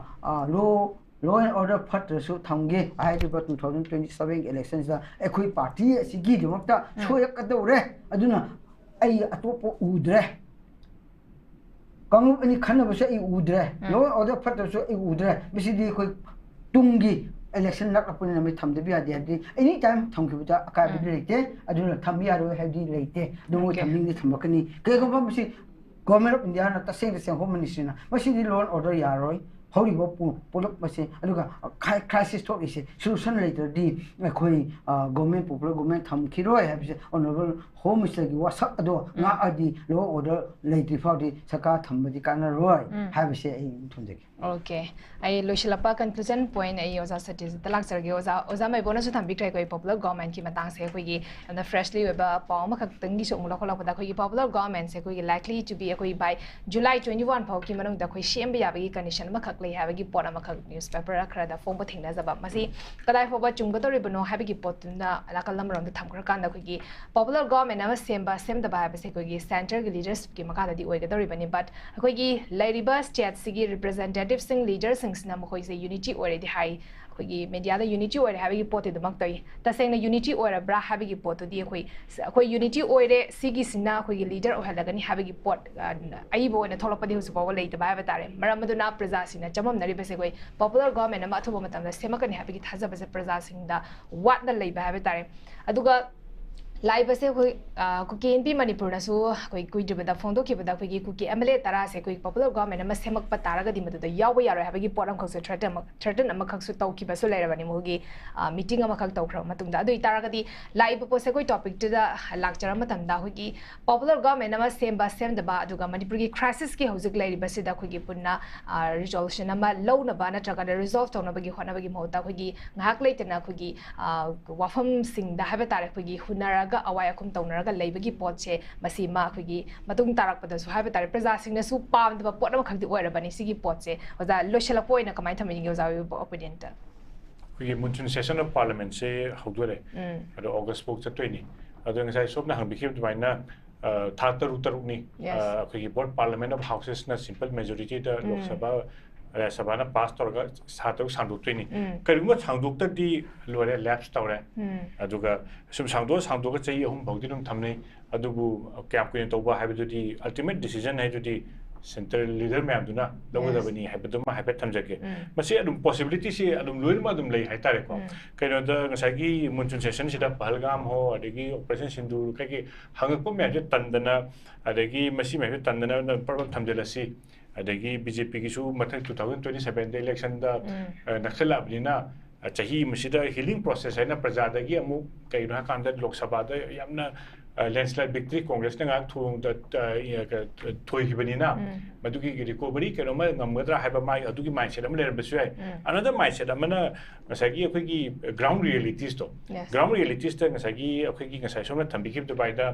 ꯂꯣ ꯂꯣ ꯑꯦꯟ ꯑꯣꯔꯗꯔ ꯐꯠꯇ꯭ꯔꯁꯨ ꯊꯝꯒꯦ ꯍꯥꯏꯔꯤꯕ ꯇꯨ ꯊꯥꯎꯖꯟ ꯇ꯭ꯋꯦꯟꯇꯤ ꯁꯚꯦꯟꯒꯤ ꯏꯂꯦꯛꯁꯟꯁꯤꯗ ꯑꯩꯈꯣꯏ ꯄꯥꯔꯇꯤ ꯑꯁꯤꯒꯤꯗꯃꯛꯇ ꯁꯣꯏꯔꯛꯀꯗꯧꯔꯦ꯫ ꯑꯗꯨꯅ ꯑꯩ ꯑꯇꯣꯞꯄ ꯎꯗ꯭ꯔꯦ꯫ ꯀꯥꯡꯂꯨꯞ ꯑꯅꯤ ꯈꯟꯅꯕꯁꯨ ꯑꯩ ꯎꯗ꯭ꯔꯦ꯫ ꯂꯣ ꯑꯦꯟ ꯑꯣꯔꯗꯔ ꯐꯠꯇꯕꯁꯨ ꯑꯩ ꯎꯗ꯭ꯔꯦ꯫ ꯃꯁꯤꯗꯤ ꯑꯩꯈꯣꯏ ꯇꯨꯡꯒꯤ ꯏꯂꯦꯛꯁꯟ ꯅꯛꯂꯛꯄꯅꯤꯅ ꯃꯣꯏ ꯊꯝꯗꯕ ꯌꯥꯗꯦ ꯍꯥꯏꯕꯗꯤ ꯑꯦꯅꯤ ꯇꯥꯏꯝ ꯊꯝꯈꯤꯕꯗ ꯑꯀꯥꯏꯕꯗꯤ ꯂꯩꯇꯦ꯫ ꯑꯗꯨꯅ ꯊꯝꯕ ꯌꯥꯔꯣꯏ ꯍꯥꯏꯕꯗꯤ ꯂꯩꯇꯦ꯫ ꯑꯗꯨ ꯃꯣꯏ ꯊꯝꯅꯤꯡꯉꯗꯤ ꯊꯝꯂꯛꯀꯅꯤ꯫ ꯀꯩꯒꯨꯝꯕ ꯃꯁꯤ ꯒꯣꯚꯔꯟꯃꯦꯟ ꯑꯣꯐ ꯏꯟꯗꯤꯌꯥꯅ ꯇꯁꯦꯡ ꯇꯁꯦꯡ ꯍꯣꯝ ꯃꯤꯅꯤꯁꯇ꯭ꯔꯤꯅ ꯃꯁꯤꯗꯤ ꯂꯣ ꯑꯦꯟ ꯑꯣꯔꯗꯔ ꯌꯥꯔꯣꯏ꯫ ꯍꯧꯔꯤꯕ ꯄꯨ-, ꯄꯨꯂꯞ ꯑꯁꯦ, ꯑꯗꯨꯒ ꯈꯥꯏ-, ꯀ꯭ꯔꯥꯏꯁꯤꯁ ꯊꯣꯛꯂꯤꯁꯦ ꯁꯣꯂꯨꯁꯟ ꯂꯩꯇ꯭ꯔꯗꯤ ꯑꯩꯈꯣꯏ, ꯑ, ꯒꯣꯚꯔꯟꯃꯦꯟ, ꯄꯣꯄꯨꯂꯔ ꯒꯣꯚꯔꯟꯃꯦꯟ ꯊꯝꯈꯤꯔꯣꯏ ꯍꯥꯏꯕꯁꯦ ꯑꯣꯅꯔꯦꯕꯜ ꯍꯣꯝ ꯃꯤꯅꯤꯁꯇꯔꯒꯤ ꯋꯥꯁꯛ ꯑꯗꯣ ꯉꯥꯛꯑꯗꯤ ꯂꯣ ꯑꯦꯟ ꯑꯣꯔꯗꯔ ꯂꯩꯇ꯭ꯔꯤ ꯐꯥꯎꯗꯤ ꯁꯔꯀꯥꯔ ꯊꯝꯕꯗꯤ ꯀꯥꯟꯅꯔꯣꯏ ꯍꯥꯏꯕꯁꯦ ꯑꯩ ꯑꯗꯨꯝ ꯊꯝꯖꯒꯦ꯫ ꯑꯣꯀꯦ꯫ ꯑꯩ ꯂꯣꯏꯁꯤꯜꯂꯛꯄ ꯀꯟꯀ꯭ꯂꯨꯖꯟ ꯄꯣꯏꯟ ꯑꯩ ꯑꯣꯖꯥ ꯁꯇꯤꯁꯇ ꯂꯥꯛꯆꯔꯒꯦ꯫ ꯑꯣꯖꯥ, ꯑꯣꯖꯥ ꯃꯥꯏꯕꯣꯅꯁꯨ ꯊꯝꯕꯤꯈ꯭ꯔꯦ ꯑꯩꯈꯣꯏ ꯄꯣꯄꯨꯂꯔ ꯒꯣꯚꯔꯟꯃꯦꯟꯀꯤ ꯃꯇꯥꯡꯁꯦ꯫ ꯑꯩꯈꯣꯏꯒꯤ ꯌꯥꯝꯅ ꯐ꯭ꯔꯦꯁꯂꯤ ꯑꯣꯏꯕ ꯄꯥꯎ ꯑꯃꯈꯛꯇꯪꯒꯤꯁꯨ ꯑꯃꯨꯛ ꯂꯧꯈꯠꯂꯛꯄꯗ ꯑꯩꯈꯣꯏꯒꯤ ꯄꯣꯄꯨꯂꯔ ꯒꯣꯚꯔꯟꯃꯦꯟꯁꯦ ꯑꯩꯈꯣꯏꯒꯤ likely to be ꯑꯩꯈꯣꯏ by July twenty one ꯐꯥꯎꯒꯤ ꯃꯅꯨꯡꯗ ꯑꯩꯈꯣꯏ ꯁꯦꯝꯕ ꯌꯥꯕꯒꯤ ꯀꯟꯗꯤꯁꯟ ꯑꯃꯈꯛ ꯂꯩ ꯍꯥꯏꯕꯒꯤ ꯄꯣꯠ ꯑꯃꯈꯛ ꯅ꯭ꯌꯨꯁꯄꯦꯄꯔ ꯈꯔꯗ ꯐꯣꯡꯕ ꯊꯦꯡꯅꯖꯕ꯫ ꯃꯁꯤ ꯀꯗꯥꯏ ꯐꯥꯎꯕ ꯆꯨꯝꯒꯗꯧꯔꯤꯕꯅꯣ ꯍꯥꯏꯕꯒꯤ ꯄꯣꯠꯇꯨꯅ ꯅꯥꯀꯜ ꯑꯃꯔꯣꯝꯗ ꯊꯝꯈ꯭ꯔꯀꯥꯟꯗ ꯑꯩꯈꯣꯏꯒꯤ ꯄꯣꯄꯨꯂꯔ ꯒꯣꯚꯔꯟꯃꯦꯟ ꯑꯃ ꯁꯦꯝꯕ ꯁꯦꯝꯗꯕ ꯍꯥꯏꯕꯁꯦ ꯑꯩꯈꯣꯏꯒꯤ ꯁꯦꯟꯇꯔꯒꯤ ꯂꯤꯗꯔꯁꯤꯞꯀꯤ ꯃꯈꯥꯗꯗꯤ ꯑꯣꯏꯒꯗꯧꯔꯤꯕꯅꯤ꯫ But ꯑꯩꯈꯣꯏꯒꯤ ꯂꯩꯔꯤꯕ ꯁ꯭ꯇꯦꯠꯁꯤꯒꯤ ꯔꯤꯄ꯭ꯔꯖꯦꯟꯇꯦꯇꯤꯞꯁꯤꯡ, ꯂꯤꯗꯔꯁꯤꯡꯁꯤꯅ ꯃꯈꯣꯏꯁꯦ ꯌꯨꯅꯤꯇꯤ ꯑꯣꯏꯔꯦꯗꯤ ꯍꯥꯏ, ꯑꯩꯈꯣꯏꯒꯤ ꯃꯦꯗꯤꯌꯥꯗ ꯌꯨꯅꯤꯇꯤ ꯑꯣꯏꯔꯦ ꯍꯥꯏꯕꯒꯤ ꯄꯣꯠꯇꯤ ꯑꯗꯨꯃꯛ ꯇꯧꯏ꯫ ꯇꯁꯦꯡꯅ ꯌꯨꯅꯤꯇꯤ ꯑꯣꯏꯔꯕ꯭ꯔꯥ ꯍꯥꯏꯕꯒꯤ ꯄꯣꯠꯇꯨꯗꯤ ꯑꯩꯈꯣꯏ, ꯑꯩꯈꯣꯏ ꯌꯨꯅꯤꯇꯤ ꯑꯣꯏꯔꯦ, ꯁꯤꯒꯤꯁꯤꯅ ꯑꯩꯈꯣꯏꯒꯤ ꯂꯤꯗꯔ ꯑꯣꯏꯍꯜꯂꯒꯅꯤ ꯍꯥꯏꯕꯒꯤ ꯄꯣꯠ, ꯑ, ꯑꯏꯕ ꯑꯣꯏꯅ ꯊꯣꯛꯂꯛꯄꯗꯤ ꯍꯧꯖꯤꯛ ꯐꯥꯎꯕ ꯂꯩꯇꯕ ꯍꯥꯏꯕ ꯇꯥꯔꯦ꯫ ꯃꯔꯝ ꯑꯗꯨꯅ ꯄ꯭ꯔꯖꯥꯁꯤꯡꯅ ꯆꯃꯝꯅꯔꯤꯕꯁꯦ ꯑꯩꯈꯣꯏ ꯄꯣꯄꯨꯂꯔ ꯒꯣꯚꯔꯟꯃꯦꯟ ꯑꯃ ꯑꯊꯨꯕ ꯃꯇꯝꯗ ꯁꯦꯝꯃꯛꯀꯅꯤ ꯍꯥꯏꯕꯒꯤ ꯊꯥꯖꯕꯁꯦ ꯄ꯭ꯔꯖꯥꯁꯤꯡꯗ ꯋꯥꯠꯅ ꯂꯩꯕ ꯍꯥꯏꯕ ꯇꯥꯔꯦ꯫ ꯑꯗꯨꯒ ꯂꯥꯛꯏꯕꯁꯦ ꯑꯩꯈꯣꯏ, ꯑ, ꯀꯨꯀꯤ ꯏꯟꯄꯤ ꯃꯅꯤꯄꯨꯔꯅꯁꯨ ꯑꯩꯈꯣꯏ ꯀꯨꯏꯗ꯭ꯔꯤꯕꯗ ꯐꯣꯡꯗꯣꯛꯈꯤꯕꯗ ꯑꯩꯈꯣꯏꯒꯤ ꯀꯨꯀꯤ ꯑꯦꯝ ꯑꯦꯜ ꯑꯦ ꯇꯔꯥꯁꯦ ꯑꯩꯈꯣꯏ ꯄꯣꯄꯨꯂꯔ ꯒꯣꯚꯔꯟꯃꯦꯟ ꯑꯃ ꯁꯦꯝꯃꯛꯄ ꯇꯥꯔꯒꯗꯤ ꯃꯗꯨꯗ ꯌꯥꯎꯕ ꯌꯥꯔꯣꯏ ꯍꯥꯏꯕꯒꯤ ꯄꯣꯠ ꯑꯃꯈꯛꯁꯨ ꯊ꯭ꯔꯦꯇꯟ ꯑꯃ, ꯊ꯭ꯔꯦꯇꯟ ꯑꯃꯈꯛꯁꯨ ꯇꯧꯈꯤꯕꯁꯨ ꯂꯩꯔꯕꯅꯤ ꯃꯈꯣꯏꯒꯤ, ꯑ, ꯃꯤꯇꯤꯡ ꯑꯃꯈꯛ ꯇꯧꯈ꯭ꯔꯕ ꯃꯇꯨꯡꯗ꯫ ꯑꯗꯨ ꯑꯣꯏꯇꯥꯔꯒꯗꯤ ꯂꯥꯛꯏꯕ ꯄꯣꯠꯁꯦ ꯑꯩꯈꯣꯏ ꯇꯣꯄꯤꯛꯇꯨꯗ ꯂꯥꯛꯆꯔ ꯃꯇꯝꯗ ꯑꯩꯈꯣꯏꯒꯤ ꯄꯣꯄꯨꯂꯔ ꯒꯣꯚꯔꯟꯃꯦꯟ ꯑꯃ ꯁꯦꯝꯕ ꯁꯦꯝꯗꯕ, ꯑꯗꯨꯒ ꯃꯅꯤꯄꯨꯔꯒꯤ ꯀ꯭ꯔꯥꯏꯁꯤꯁꯀꯤ ꯍꯧꯖꯤꯛ ꯂꯩꯔꯤꯕꯁꯤꯗ ꯑꯩꯈꯣꯏꯒꯤ ꯄꯨꯟꯅ, ꯑ, ꯔꯤꯖꯣꯂꯨꯁꯟ ꯑꯃ ꯂꯧꯅꯕ ꯅꯠꯇ꯭ꯔꯒꯅ ꯔꯤꯖꯣꯜꯚ ꯇꯧꯅꯕꯒꯤ ꯍꯣꯠꯅꯕꯒꯤ ꯃꯍꯨꯠꯇ ꯑꯩꯈꯣꯏꯒꯤ ꯉꯥꯏꯍꯥꯛ ꯂꯩꯇꯅ ꯑꯩꯈꯣꯏꯒꯤ, ꯑ, ꯋꯥꯐꯝꯁꯤꯡꯗ ꯍꯥꯏꯕ ꯇꯥꯔꯦ ꯑꯩꯈꯣꯏꯒꯤ ꯍꯨꯟꯅꯔꯒ ꯑꯋꯥꯏ ꯑꯈꯨꯝ ꯇꯧꯅꯔꯒ ꯂꯩꯕꯒꯤ ꯄꯣꯠꯁꯦ, ꯃꯁꯤꯃ ꯑꯩꯈꯣꯏꯒꯤ ꯃꯇꯨꯡ ꯇꯥꯔꯛꯄꯗꯁꯨ ꯍꯥꯏꯕ ꯇꯥꯔꯦ, ꯄ꯭ꯔꯖꯥꯁꯤꯡꯅꯁꯨ ꯄꯥꯝꯗꯕ ꯄꯣꯠ ꯑꯃꯈꯛꯇꯤ ꯑꯣꯏꯔꯕꯅꯤ꯫ ꯁꯤꯒꯤ ꯄꯣꯠꯁꯦ ꯑꯣꯖꯥ, ꯂꯣꯏꯁꯤꯜꯂꯛꯄ ꯑꯣꯏꯅ ꯀꯃꯥꯏꯅ ꯊꯝꯕꯤꯅꯤꯡꯒꯦ ꯑꯣꯖꯥ ꯍꯣꯏꯒꯤ ꯑꯣꯄꯤꯅꯤꯌꯟꯗ? ꯑꯩꯈꯣꯏꯒꯤ ꯃꯨꯟꯁꯨꯟ ꯁꯦꯁꯟ ꯑꯣꯐ ꯄꯥꯔꯂꯤꯌꯥꯃꯦꯟꯁꯦ ꯍꯧꯗꯣꯔꯦ꯫ ꯎꯝ꯫ ꯑꯗꯣ ꯑꯣꯒꯁ ꯐꯥꯎ ꯆꯠꯇꯣꯏꯅꯤ꯫ ꯑꯗꯣ ꯉꯁꯥꯏ ꯁꯣꯝꯅ ꯍꯪꯕꯤꯈꯤꯕ ꯑꯗꯨꯃꯥꯏꯅ, ꯑ, ꯊꯥ ꯇꯔꯨꯛ ꯇꯔꯨꯛꯅꯤ꯫ Yes. ꯑ, ꯑꯩꯈꯣꯏꯒꯤ ꯕꯣꯠ ꯄꯥꯔꯂꯤꯌꯥꯃꯦꯟ ꯑꯣꯐ ꯍꯥꯎꯁꯦꯁꯅ ꯁꯤꯝꯄꯜ ꯃꯦꯖꯣꯔꯤꯇꯤꯗ ꯎꯝ꯫ ꯂꯣꯛ ꯁꯚꯥ, ꯔꯥꯖ꯭ꯌ ꯁꯚꯥꯅ ꯄꯥꯁ ꯇꯧꯔꯒ ꯊꯥ ꯇꯔꯨꯛ ꯁꯥꯡꯗꯣꯛꯇꯣꯏꯅꯤ꯫ ꯎꯝ꯫ ꯀꯔꯤꯒꯨꯝꯕ ꯁꯥꯡꯗꯣꯛꯇ꯭ꯔꯗꯤ ꯂꯣꯏꯔꯦ, ꯂꯦꯞꯁ ꯇꯧꯔꯦ꯫ ꯎꯝ꯫ ꯑꯗꯨꯒ ꯁꯨꯝ ꯁꯥꯡꯗꯣꯛꯑ ꯁꯥꯡꯗꯣꯛꯑꯒ ꯆꯍꯤ ꯑꯍꯨꯝ ꯐꯥꯎꯗꯤ ꯑꯗꯨꯝ ꯊꯝꯅꯩ꯫ ꯑꯗꯨꯕꯨ ꯀꯌꯥꯝ ꯀꯨꯏꯅ ꯇꯧꯕ ꯍꯥꯏꯕꯗꯨꯗꯤ, ꯑꯜꯇꯤꯃꯦꯠ ꯗꯤꯁꯤꯖꯟ ꯍꯥꯏꯗꯨꯗꯤ ꯁꯦꯟꯇ꯭ꯔꯦꯜ ꯂꯤꯗꯔ ꯃꯌꯥꯝꯗꯨꯅ ꯂꯧꯒꯗꯕꯅꯤ ꯍꯥꯏꯕꯗꯨꯃ ꯍꯥꯏꯐꯦꯠ ꯊꯝꯖꯒꯦ꯫ ꯎꯝ꯫ ꯃꯁꯤ ꯑꯗꯨꯝ ꯄꯣꯁꯤꯕꯤꯂꯤꯇꯤꯁꯤ ꯑꯗꯨꯝ ꯂꯣꯏꯅꯃꯛ ꯑꯗꯨꯝ ꯂꯩ ꯍꯥꯏꯇꯥꯔꯦꯀꯣ꯫ ꯎꯝ꯫ ꯀꯩꯅꯣꯗ ꯉꯁꯥꯏꯒꯤ ꯃꯨꯟꯁꯨꯟ ꯁꯦꯁꯟꯁꯤꯗ ꯄꯍꯜꯒꯥꯝ ꯍꯣ, ꯑꯗꯒꯤ ꯑꯣꯄꯔꯦꯁꯟ ꯁꯤꯟꯗꯨꯔ, ꯀꯩꯀꯩ ꯍꯪꯉꯛꯄ ꯃꯌꯥꯝꯁꯦ ꯇꯟꯗꯅ, ꯑꯗꯒꯤ ꯃꯁꯤ ꯃꯌꯥꯝꯁꯦ ꯇꯟꯗꯅ ꯄ꯭ꯔꯣꯕ꯭ꯂꯦꯝ ꯊꯝꯖꯤꯜꯂꯁꯤ꯫ ꯑꯗꯒꯤ ꯕꯤ ꯖꯦ ꯄꯤꯒꯤꯁꯨ ꯃꯊꯪ two thousand twenty seven election ꯗ, ꯎꯝ꯫ ꯑ, ꯅꯛꯁꯜꯂꯛꯑꯕꯅꯤꯅ, ꯑ, ꯆꯍꯤ ꯑꯃꯁꯤꯗ healing process ꯍꯥꯏꯅ ꯄ꯭ꯔꯖꯥꯗꯒꯤ ꯑꯃꯨꯛ ꯀꯩꯅꯣ ꯍꯥꯏꯀꯥꯟꯗ ꯂꯣꯛ ꯁꯚꯥꯗ ꯌꯥꯝꯅ, ꯑ, landslide victory ꯀꯣꯡꯒ꯭ꯔꯦꯁꯅ ꯉꯥꯏꯍꯥꯛ ꯊꯣꯡꯗ, ꯑ, ꯑ, ꯊꯣꯏꯈꯤꯕꯅꯤꯅ, ꯎꯝ꯫ ꯃꯗꯨꯒꯤ recovery ꯀꯩꯅꯣꯝꯃ ꯉꯝꯒꯗ꯭ꯔꯥ ꯍꯥꯏꯕ ꯃꯥꯒꯤ ꯑꯗꯨꯒꯤ mindset ꯑꯃ ꯂꯩꯔꯝꯕꯁꯨ ꯌꯥꯏ꯫ ꯎꯝ꯫ Another mindset ꯑꯃꯅ ꯉꯁꯥꯏꯒꯤ ꯑꯩꯈꯣꯏꯒꯤ ground realities ꯇꯣ, Yes. ground realities ꯇ ꯉꯁꯥꯏꯒꯤ ꯑꯩꯈꯣꯏꯒꯤ ꯉꯁꯥꯏ ꯁꯣꯝꯅ ꯊꯝꯕꯤꯈꯤꯕ ꯑꯗꯨꯃꯥꯏꯅ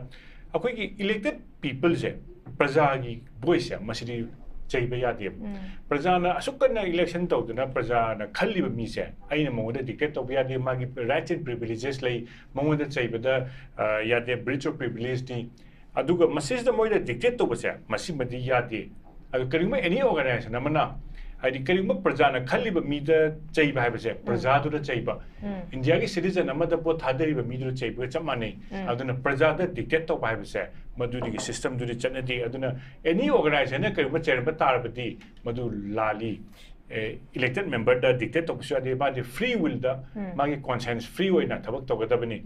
ꯑꯩꯈꯣꯏꯒꯤ elected people ꯁꯦ, ꯄ꯭ꯔꯖꯥꯒꯤ voice ꯁꯦ, ꯃꯁꯤꯗꯤ ꯆꯩꯕ ꯌꯥꯗꯦꯕ꯫ ꯎꯝ꯫ ꯄ꯭ꯔꯖꯥꯅ ꯑꯁꯨꯛ ꯀꯟꯅ election ꯇꯧꯗꯨꯅ ꯄ꯭ꯔꯖꯥꯅ ꯈꯜꯂꯤꯕ ꯃꯤꯁꯦ ꯑꯩꯅ ꯃꯉꯣꯟꯗ dictate ꯇꯧꯕ ꯌꯥꯗꯦ, ꯃꯥꯒꯤ rights and privileges ꯂꯩ, ꯃꯉꯣꯟꯗ ꯆꯩꯕꯗ, ꯑ, ꯌꯥꯗꯦ, breach of privilege ꯅꯤ꯫ ꯑꯗꯨꯒ ꯃꯁꯤꯁꯤꯗ ꯃꯣꯏꯗ dictate ꯇꯧꯕꯁꯦ, ꯃꯁꯤꯃꯗꯤ ꯌꯥꯗꯦ꯫ ꯑꯗꯨ ꯀꯔꯤꯒꯨꯝꯕ any organization ꯑꯃꯅ, ꯍꯥꯏꯗꯤ ꯀꯔꯤꯒꯨꯝꯕ ꯄ꯭ꯔꯖꯥꯅ ꯈꯜꯂꯤꯕ ꯃꯤꯗ ꯆꯩꯕ ꯍꯥꯏꯕꯁꯦ, ꯄ꯭ꯔꯖꯥꯗꯨꯗ ꯆꯩꯕ, ꯎꯝ꯫ ꯏꯟꯗꯤꯌꯥꯒꯤ citizen ꯑꯃꯗ ꯚꯣꯠ ꯊꯥꯗꯔꯤꯕ ꯃꯤꯗꯨꯗ ꯆꯩꯕꯒ ꯆꯞ ꯃꯥꯟꯅꯩ꯫ ꯎꯝ꯫ ꯑꯗꯨꯅ ꯄ꯭ꯔꯖꯥꯗ dictate ꯇꯧꯕ ꯍꯥꯏꯕꯁꯦ, ꯃꯗꯨꯗꯒꯤ system ꯗꯨꯗꯤ ꯆꯠꯅꯗꯦ꯫ ꯑꯗꯨꯅ any organization ꯅ ꯀꯔꯤꯒꯨꯝꯕ ꯆꯩꯔꯝꯕ ꯇꯥꯔꯕꯗꯤ ꯃꯗꯨ ꯂꯥꯜꯂꯤ꯫ ꯑꯦ, elected member ꯗ dictate ꯇꯧꯕꯁꯨ ꯌꯥꯗꯦ, ꯃꯥꯗꯤ free will ꯗ, ꯎꯝ꯫ ꯃꯥꯒꯤ conscience free ꯑꯣꯏꯅ ꯊꯕꯛ ꯇꯧꯒꯗꯕꯅꯤ꯫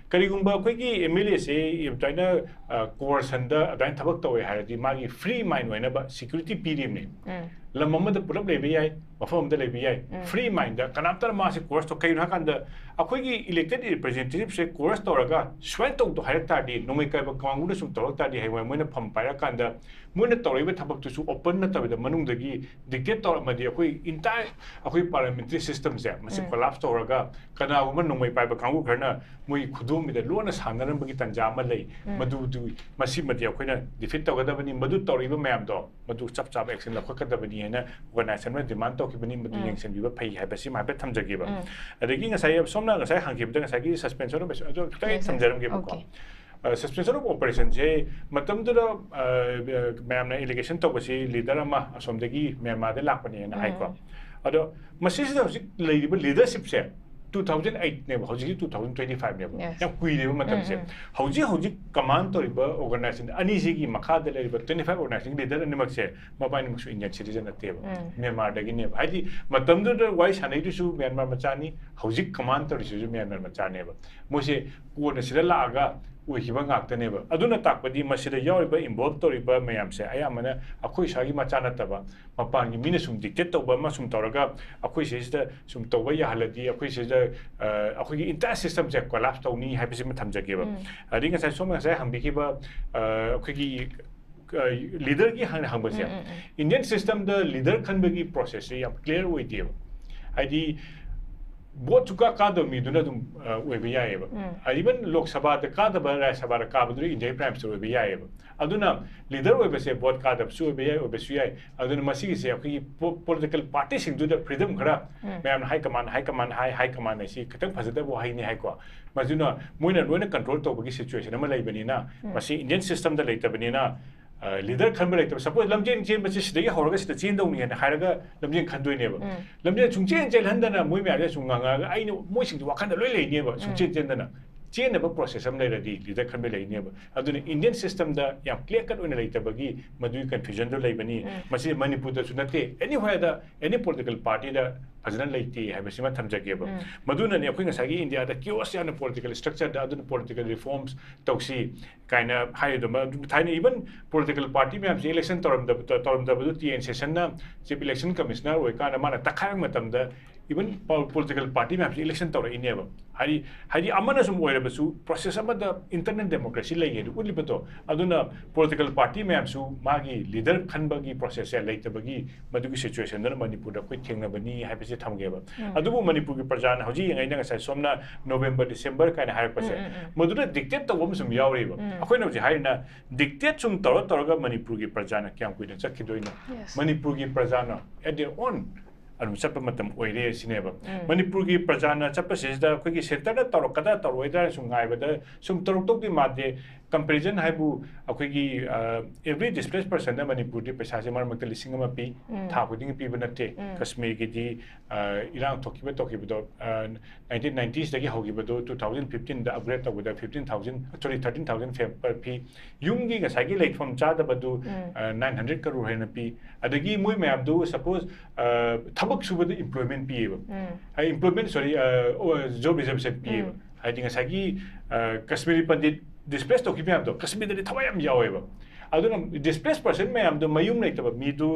ꯀꯔꯤꯒꯨꯝꯕ ꯑꯩꯈꯣꯏꯒꯤ M L A ꯁꯦ ꯑꯗꯨꯃꯥꯏꯅ, ꯑ, coercion ꯗ ꯑꯗꯨꯃꯥꯏꯅ ꯊꯕꯛ ꯇꯧꯋꯦ ꯍꯥꯏꯔꯗꯤ ꯃꯥꯒꯤ free mind ꯑꯣꯏꯅꯕ security ꯄꯤꯔꯤꯕꯅꯤ꯫ ꯎꯝ꯫ ꯂꯝ ꯑꯃꯗ ꯄꯨꯂꯞ ꯂꯩꯕ ꯌꯥꯏ, ꯃꯐꯝ ꯑꯃꯗ ꯂꯩꯕ ꯌꯥꯏ, ꯎꯝ꯫ free mind ꯗ ꯀꯅꯥꯝꯇꯅ ꯃꯥꯁꯦ coerce ꯇꯧ-, ꯀꯩꯒꯤꯅꯣ ꯍꯥꯏꯀꯥꯟꯗ ꯑꯩꯈꯣꯏꯒꯤ elected representative ꯁꯦ coerce ꯇꯧꯔꯒ ꯁꯨꯃꯥꯏꯅ ꯇꯧꯗꯣ ꯍꯥꯏꯔꯛ ꯇꯥꯔꯗꯤ, ꯅꯣꯡꯃꯩ ꯀꯥꯏꯕ ꯀꯥꯡꯕꯨꯅ ꯁꯨꯝ ꯇꯧꯔꯛ ꯇꯥꯔꯗꯤ, ꯍꯌꯦꯡꯋꯥꯏ ꯃꯣꯏꯅ ꯐꯝ ꯄꯥꯏꯔꯀꯥꯟꯗ ꯃꯣꯏꯅ ꯇꯧꯔꯛꯏꯕ ꯊꯕꯛꯇꯨꯁꯨ open ꯅꯠꯇꯕꯤꯗ ꯃꯅꯨꯡꯗꯒꯤ dictate ꯇꯧꯔꯛꯑꯃꯗꯤ ꯑꯩꯈꯣꯏ Entire ꯑꯩꯈꯣꯏ parliamentary system ꯁꯦ ꯃꯁꯤ ꯎꯝ꯫ collapse ꯇꯧꯔꯒ ꯀꯅꯥꯒꯨꯝꯕ ꯅꯣꯡꯃꯩ ꯄꯥꯏꯕ ꯀꯥꯡꯕꯨ ꯈꯔꯅ ꯃꯣꯏ ꯈꯨꯗꯣꯝꯕꯤꯗ ꯂꯣꯟꯅ ꯁꯥꯟꯅꯔꯝꯕꯒꯤ ꯇꯥꯟꯖꯥ ꯑꯃ ꯂꯩ꯫ ꯎꯝ꯫ ꯃꯗꯨꯗꯨ, ꯃꯁꯤꯃꯗꯤ ꯑꯩꯈꯣꯏꯅ defeat ꯇꯧꯒꯗꯕꯅꯤ꯫ ꯃꯗꯨ ꯇꯧꯔꯤꯕ ꯃꯌꯥꯝꯗꯣ ꯃꯗꯨ ꯆꯞ ꯆꯥꯕ action ꯂꯧꯈꯠꯀꯗꯕꯅꯤ ꯍꯥꯏꯅ organization ꯑꯃꯅ demand ꯇꯧꯈꯤꯕꯅꯤ꯫ ꯃꯗꯨ ꯎꯝ꯫ ꯌꯦꯡꯁꯤꯟꯕꯤꯕ ꯐꯩ ꯍꯥꯏꯕꯁꯤꯃ ꯍꯥꯏꯐꯦꯠ ꯊꯝꯖꯒꯦꯕ꯫ ꯎꯝ꯫ ꯑꯗꯒꯤ ꯉꯁꯥꯏ ꯁꯣꯝꯅ ꯉꯁꯥꯏ ꯍꯪꯈꯤꯕꯗ ꯉꯁꯥꯏꯒꯤ suspension of operation ꯑꯗꯨ ꯈꯤꯇꯪ Yes, yes. ꯊꯝꯖꯔꯝꯒꯦꯕꯀꯣ꯫ Okay. ꯑ, suspension of operation ꯁꯦ ꯃꯇꯝꯗꯨꯗ, ꯑ, ꯃꯌꯥꯝꯅ allegation ꯇꯧꯕꯁꯤ leader ꯑꯃ ꯑꯁꯣꯝꯗꯒꯤ ꯃ꯭ꯌꯥꯟꯃꯥꯔꯗ ꯂꯥꯛꯄꯅꯦꯅ ꯎꯝ, ꯍꯥꯏꯀꯣ꯫ ꯎꯝ꯫ ꯑꯗꯣ ꯃꯁꯤꯁꯤꯗ ꯍꯧꯖꯤꯛ ꯂꯩꯔꯤꯕ leadership ꯁꯦ two thousand eight ꯅꯦꯕ, ꯍꯧꯖꯤꯛꯁꯤ two thousand twenty five ꯅꯦꯕ꯫ Yes. ꯌꯥꯝ ꯀꯨꯏꯔꯦꯕ ꯃꯇꯝꯁꯦ꯫ ꯎꯝ, ꯎꯝ꯫ ꯍꯧꯖꯤꯛ ꯍꯧꯖꯤꯛ command ꯇꯧꯔꯤꯕ organization ꯑꯅꯤꯁꯤꯒꯤ ꯃꯈꯥꯗ ꯂꯩꯔꯤꯕ twenty five organization leader ꯑꯅꯤꯃꯛꯁꯦ ꯃꯕꯥꯅꯤꯃꯛꯁꯨ Indian citizen ꯅꯠꯇꯦꯕ꯫ ꯎꯝ꯫ ꯃ꯭ꯌꯥꯟꯃꯥꯔꯗꯒꯤꯅꯦꯕ꯫ ꯍꯥꯏꯗꯤ ꯃꯇꯝꯗꯨꯗ ꯋꯥꯔꯤ ꯁꯥꯟꯅꯩꯗꯨꯁꯨ ꯃ꯭ꯌꯥꯟꯃꯥꯔ ꯃꯆꯥꯅꯤ, ꯍꯧꯖꯤꯛ command ꯇꯧꯔꯤꯁꯤꯁꯨ ꯃ꯭ꯌꯥꯟꯃꯥꯔ ꯃꯆꯥꯅꯦꯕ꯫ ꯃꯣꯏꯁꯦ ꯀꯣꯟꯅ ꯁꯤꯗ ꯂꯥꯛꯑꯒ ꯑꯣꯏꯈꯤꯕ ꯉꯥꯛꯇꯅꯦꯕ꯫ ꯑꯗꯨꯅ ꯇꯥꯛꯄꯗꯤ ꯃꯁꯤꯗ ꯌꯥꯎꯔꯤꯕ, involve ꯇꯧꯔꯤꯕ ꯃꯌꯥꯝꯁꯦ ꯑꯌꯥꯝꯕꯅ ꯑꯩꯈꯣꯏ ꯏꯁꯥꯒꯤ ꯃꯆꯥ ꯅꯠꯇꯕ, ꯃꯄꯥꯟꯒꯤ ꯃꯤꯅ ꯁꯨꯝ dictate ꯇꯧꯕ ꯑꯃ ꯁꯨꯝ ꯇꯧꯔꯒ ꯑꯩꯈꯣꯏ ꯁꯤꯁꯤꯗ ꯁꯨꯝ ꯇꯧꯕ ꯌꯥꯍꯜꯂꯗꯤ ꯑꯩꯈꯣꯏ ꯁꯤꯗ, ꯑ, ꯑꯩꯈꯣꯏꯒꯤ entire system ꯁꯦ collapse ꯇꯧꯅꯤ ꯍꯥꯏꯕꯁꯤꯃ ꯊꯝꯖꯒꯦꯕ꯫ ꯎꯝ꯫ ꯑꯗꯒꯤ ꯉꯁꯥꯏ ꯁꯣꯝꯅ ꯉꯁꯥꯏ ꯍꯪꯕꯤꯈꯤꯕ, ꯑ, ꯑꯩꯈꯣꯏꯒꯤ, ꯑ, leader ꯒꯤ ꯍꯥꯟꯅ ꯍꯪꯕꯁꯦ, ꯎꯝ, ꯎꯝ, ꯎꯝ꯫ Indian system ꯗ leader ꯈꯟꯕꯒꯤ process ꯁꯦ ꯌꯥꯝ clear ꯑꯣꯏꯗꯦꯕ꯫ ꯍꯥꯏꯗꯤ vote ꯁꯨꯡꯀꯥ ꯀꯥꯗꯕ ꯃꯤꯗꯨꯅ ꯑꯗꯨꯝ, ꯑ, ꯑꯣꯏꯕ ꯌꯥꯏꯑꯕ꯫ ꯎꯝ꯫ Even ꯂꯣꯛ ꯁꯚꯥꯗ ꯀꯥꯗꯕ, ꯔꯥꯖ꯭ꯌ ꯁꯚꯥꯗ ꯀꯥꯕꯗꯨꯅ India ꯒꯤ Prime Minister ꯑꯣꯏꯕ ꯌꯥꯏꯑꯕ꯫ ꯑꯗꯨꯅ leader ꯑꯣꯏꯕꯁꯦ vote ꯀꯥꯗꯕꯁꯨ ꯑꯣꯏꯕ ꯌꯥꯏ, ꯑꯣꯏꯕꯁꯨ ꯌꯥꯏ꯫ ꯑꯗꯨꯅ ꯃꯁꯤꯒꯤꯁꯦ ꯑꯩꯈꯣꯏꯒꯤ po-, political party ꯁꯤꯡꯗꯨꯗ freedom ꯈꯔ, ꯎꯝ꯫ ꯃꯌꯥꯝꯅ high command, high command ꯍꯥꯏ, high command ꯍꯥꯏꯁꯤ ꯈꯤꯇꯪ ꯐꯖꯗꯕ ꯋꯥꯍꯩꯅꯤ ꯍꯥꯏꯀꯣ꯫ ꯃꯗꯨꯅ ꯃꯣꯏꯅ ꯂꯣꯏꯅ control ꯇꯧꯕꯒꯤ situation ꯑꯃ ꯂꯩꯕꯅꯤꯅ, ꯎꯝ꯫ ꯃꯁꯤ Indian system ꯗ ꯂꯩꯇꯕꯅꯤꯅ, ꯑ, leader ꯈꯟꯕ ꯂꯩꯇꯕ꯫ Suppose ꯂꯝꯖꯦꯟ ꯆꯦꯟꯕꯁꯤ ꯁꯤꯗꯒꯤ ꯍꯧꯔꯒ ꯁꯤꯗ ꯆꯦꯟꯗꯧꯅꯤ ꯍꯥꯏꯅ ꯍꯥꯏꯔꯒ ꯂꯝꯖꯦꯟ ꯈꯟꯗꯣꯏꯅꯦꯕ꯫ ꯎꯝ꯫ ꯂꯝꯖꯦꯟ ꯁꯨꯡꯆꯦꯟ ꯆꯦꯜꯍꯟꯗꯅ ꯃꯣꯏ ꯃꯌꯥꯝꯁꯦ ꯁꯨꯝ ꯉꯥꯡꯉꯛꯑꯒ ꯑꯩꯅ, ꯃꯣꯏꯁꯤꯡꯗꯤ ꯋꯥꯈꯜꯗ ꯂꯣꯏ ꯂꯩꯅꯦꯕ, ꯎꯝ꯫ ꯁꯨꯡꯆꯦꯟ ꯆꯦꯟꯗꯅ꯫ ꯆꯦꯟꯅꯕ process ꯑꯃ ꯂꯩꯔꯗꯤ leader ꯈꯟꯕ ꯂꯩꯅꯦꯕ꯫ ꯑꯗꯨꯅ Indian system ꯗ ꯌꯥꯝ clear cut ꯑꯣꯏꯅ ꯂꯩꯇꯕꯒꯤ ꯃꯗꯨꯒꯤ confusion ꯗꯨ ꯂꯩꯕꯅꯤ꯫ ꯎꯝ꯫ ꯃꯁꯤ ꯃꯅꯤꯄꯨꯔꯗꯁꯨ ꯅꯠꯇꯦ, anywhere ꯗ, any political party ꯗ ꯐꯖꯅ ꯂꯩꯇꯦ ꯍꯥꯏꯕꯁꯤꯃ ꯊꯝꯖꯒꯦꯕ꯫ ꯎꯝ꯫ ꯃꯗꯨꯅꯅꯦ ꯑꯩꯈꯣꯏ ꯉꯁꯥꯏꯒꯤ India ꯗ chaos ꯌꯥꯝꯅ political structure ꯗ ꯑꯗꯨꯅ political reforms ꯇꯧꯁꯤ ꯀꯥꯏꯅ ꯍꯥꯏꯔꯤꯗꯣ꯫ ꯃ-, ꯊꯥꯏꯅ even political party ꯃꯌꯥꯝꯁꯤ election ꯇꯧꯔꯝꯗꯕ-, ꯇꯧꯔꯝꯗꯕꯗꯨ T N Session ꯅ Chief Election Commissioner ꯑꯣꯏꯀꯥꯟꯗ ꯃꯥꯅ ꯇꯛꯈꯥꯏꯕ ꯃꯇꯝꯗ Even political party ꯃꯌꯥꯝꯁꯤ election ꯇꯧꯔꯛꯏꯅꯦꯕ꯫ ꯍꯥꯏꯗꯤ ꯍꯥꯏꯗꯤ ꯑꯃꯅ ꯁꯨꯝ ꯑꯣꯏꯔꯕꯁꯨ process ꯑꯃꯗ internal democracy ꯂꯩ ꯍꯥꯏꯗꯨ ꯎꯠꯂꯤꯕꯗꯣ꯫ ꯑꯗꯨꯅ political party ꯃꯌꯥꯝꯁꯨ ꯃꯥꯒꯤ leader ꯈꯟꯕꯒꯤ process ꯁꯦ ꯂꯩꯇꯕꯒꯤ ꯃꯗꯨꯒꯤ situation ꯗꯨꯅ ꯃꯅꯤꯄꯨꯔꯗ ꯑꯩꯈꯣꯏ ꯊꯦꯡꯅꯕꯅꯤ ꯍꯥꯏꯕꯁꯦ ꯊꯝꯒꯦꯕ꯫ ꯑꯗꯨꯕꯨ ꯃꯅꯤꯄꯨꯔꯒꯤ ꯄ꯭ꯔꯖꯥꯅ ꯍꯧꯖꯤꯛ ꯌꯦꯡꯉꯩꯅ ꯉꯁꯥꯏ ꯁꯣꯝꯅ November December ꯀꯥꯏꯅ ꯍꯥꯏꯔꯛꯄꯁꯦ, ꯃꯗꯨꯗ dictate ꯇꯧꯕ ꯑꯃ ꯁꯨꯝ ꯌꯥꯎꯔꯤꯕ꯫ ꯑꯩꯈꯣꯏꯅ ꯍꯧꯖꯤꯛ ꯍꯥꯏꯔꯤꯅ dictate ꯁꯨꯝ ꯇꯧꯔ ꯇꯧꯔꯒ ꯃꯅꯤꯄꯨꯔꯒꯤ ꯄ꯭ꯔꯖꯥꯅ ꯀꯌꯥꯝ ꯀꯨꯏꯅ ꯆꯠꯈꯤꯗꯣꯏꯅꯣ? Yes. ꯃꯅꯤꯄꯨꯔꯒꯤ ꯄ꯭ꯔꯖꯥꯅ at their own ꯑꯗꯨꯝ ꯆꯠꯄ ꯃꯇꯝ ꯑꯣꯏꯔꯦ ꯁꯤꯅꯦꯕ꯫ ꯃꯅꯤꯄꯨꯔꯒꯤ ꯄ꯭ꯔꯖꯥꯅ ꯆꯠꯄꯁꯤꯗ ꯑꯩꯈꯣꯏꯒꯤ centre ꯗ ꯇꯧꯔꯛꯀꯗ꯭ꯔꯥ ꯇꯧꯔꯛꯑꯣꯏꯗ꯭ꯔꯥ ꯁꯨꯝ ꯉꯥꯏꯕꯗ ꯁꯨꯝ ꯇꯧꯔꯛꯇꯧꯗꯤ ꯃꯥꯟꯗꯦ꯫ Comparison ꯍꯥꯏꯕꯨ ꯑꯩꯈꯣꯏꯒꯤ, ꯑ, every displaced person ꯗ ꯃꯅꯤꯄꯨꯔꯗꯤ ꯄꯩꯁꯥꯁꯦ ꯃꯔꯛ ꯃꯔꯛꯇ ꯂꯤꯁꯤꯡ ꯑꯃ ꯄꯤ, ꯊꯥ ꯈꯨꯗꯤꯡꯒꯤ ꯄꯤꯕ ꯅꯠꯇꯦ꯫ ꯀꯁꯃꯤꯔꯒꯤꯗꯤ, ꯑ, ꯏꯔꯥꯡ ꯊꯣꯛꯈꯤꯕ ꯇꯧꯈꯤꯕꯗꯣ, ꯑ, nineteen ninetiesꯇꯒꯤ ꯍꯧꯈꯤꯕꯗꯣ two thousand fifteenꯗ upgrade ꯇꯧꯕꯗ fifteen thousand, sorry, thirteen thousand per ꯐꯤ꯫ ꯌꯨꯝꯒꯤ ꯉꯁꯥꯏꯒꯤ ꯂꯩꯐꯝ ꯆꯥꯗꯕꯗꯨ, ꯑ, nine hundred crore ꯍꯦꯟꯅ ꯄꯤ꯫ ꯑꯗꯒꯤ ꯃꯣꯏ ꯃꯌꯥꯝꯗꯨ suppose, ꯑ, ꯊꯕꯛ ꯁꯨꯕꯗ employment ꯄꯤꯌꯦꯕ꯫ ꯍꯥꯏꯗꯤ employment, sorry, ꯑ, ꯑꯣ, job reservation ꯄꯤꯌꯦꯕ꯫ ꯍꯥꯏꯗꯤ ꯉꯁꯥꯏꯒꯤ, ꯑ, ꯀꯁꯃꯤꯔꯤ ꯄꯟꯗꯤꯠ displace ꯇꯧꯈꯤꯕ ꯃꯌꯥꯝꯗꯣ ꯀꯁꯃꯤꯔꯗꯗꯤ ꯊꯋꯥꯏ ꯌꯥꯝ ꯌꯥꯎꯋꯦꯕ꯫ ꯑꯗꯨꯅ displaced person ꯃꯌꯥꯝꯗꯣ ꯃꯌꯨꯝ ꯂꯩꯇꯕ ꯃꯤꯗꯨ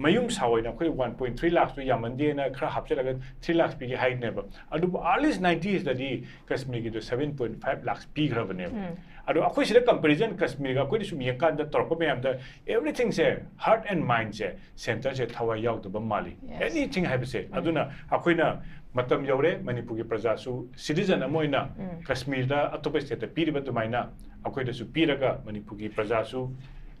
ꯃꯌꯨꯝ ꯁꯥꯎ ꯍꯥꯏꯅ ꯑꯩꯈꯣꯏ one point three lakhꯇꯣ ꯌꯥꯝꯃꯟꯗꯦꯅ ꯈꯔ ꯍꯥꯞꯆꯤꯜꯂꯒ three lakhs ꯄꯤꯒꯦ ꯍꯥꯏꯅꯦꯕ꯫ ꯑꯗꯨꯕꯨ early ninetiesꯇꯗꯤ ꯀꯁꯃꯤꯔꯒꯤꯗꯣ seven point five lakhs ꯄꯤꯈ꯭ꯔꯕꯅꯦꯕ꯫ ꯑꯗꯣ ꯑꯩꯈꯣꯏ ꯁꯤꯗ comparison ꯀꯁꯃꯤꯔꯒ ꯑꯩꯈꯣꯏꯅ ꯁꯨꯝ ꯌꯦꯡꯀꯥꯟꯗ ꯇꯧꯔꯛꯄ ꯃꯌꯥꯝꯗ everythingꯁꯦ, heart and mindꯁꯦ centreꯁꯦ ꯊꯋꯥꯏ ꯌꯥꯎꯗꯕ ꯃꯥꯜꯂꯤ꯫ Yes. Anything ꯍꯥꯏꯕꯁꯦ꯫ ꯑꯗꯨꯅ ꯑꯩꯈꯣꯏꯅ ꯃꯇꯝ ꯌꯧꯔꯦ, ꯃꯅꯤꯄꯨꯔꯒꯤ ꯄ꯭ꯔꯖꯥꯁꯨ citizen ꯑꯃ ꯑꯣꯏꯅ ꯀꯁꯃꯤꯔꯗ ꯑꯇꯣꯞꯄ stateꯇ ꯄꯤꯔꯤꯕ ꯑꯗꯨꯃꯥꯏꯅ ꯑꯩꯈꯣꯏꯗꯁꯨ ꯄꯤꯔꯒ ꯃꯅꯤꯄꯨꯔꯒꯤ ꯄ꯭ꯔꯖꯥꯁꯨ,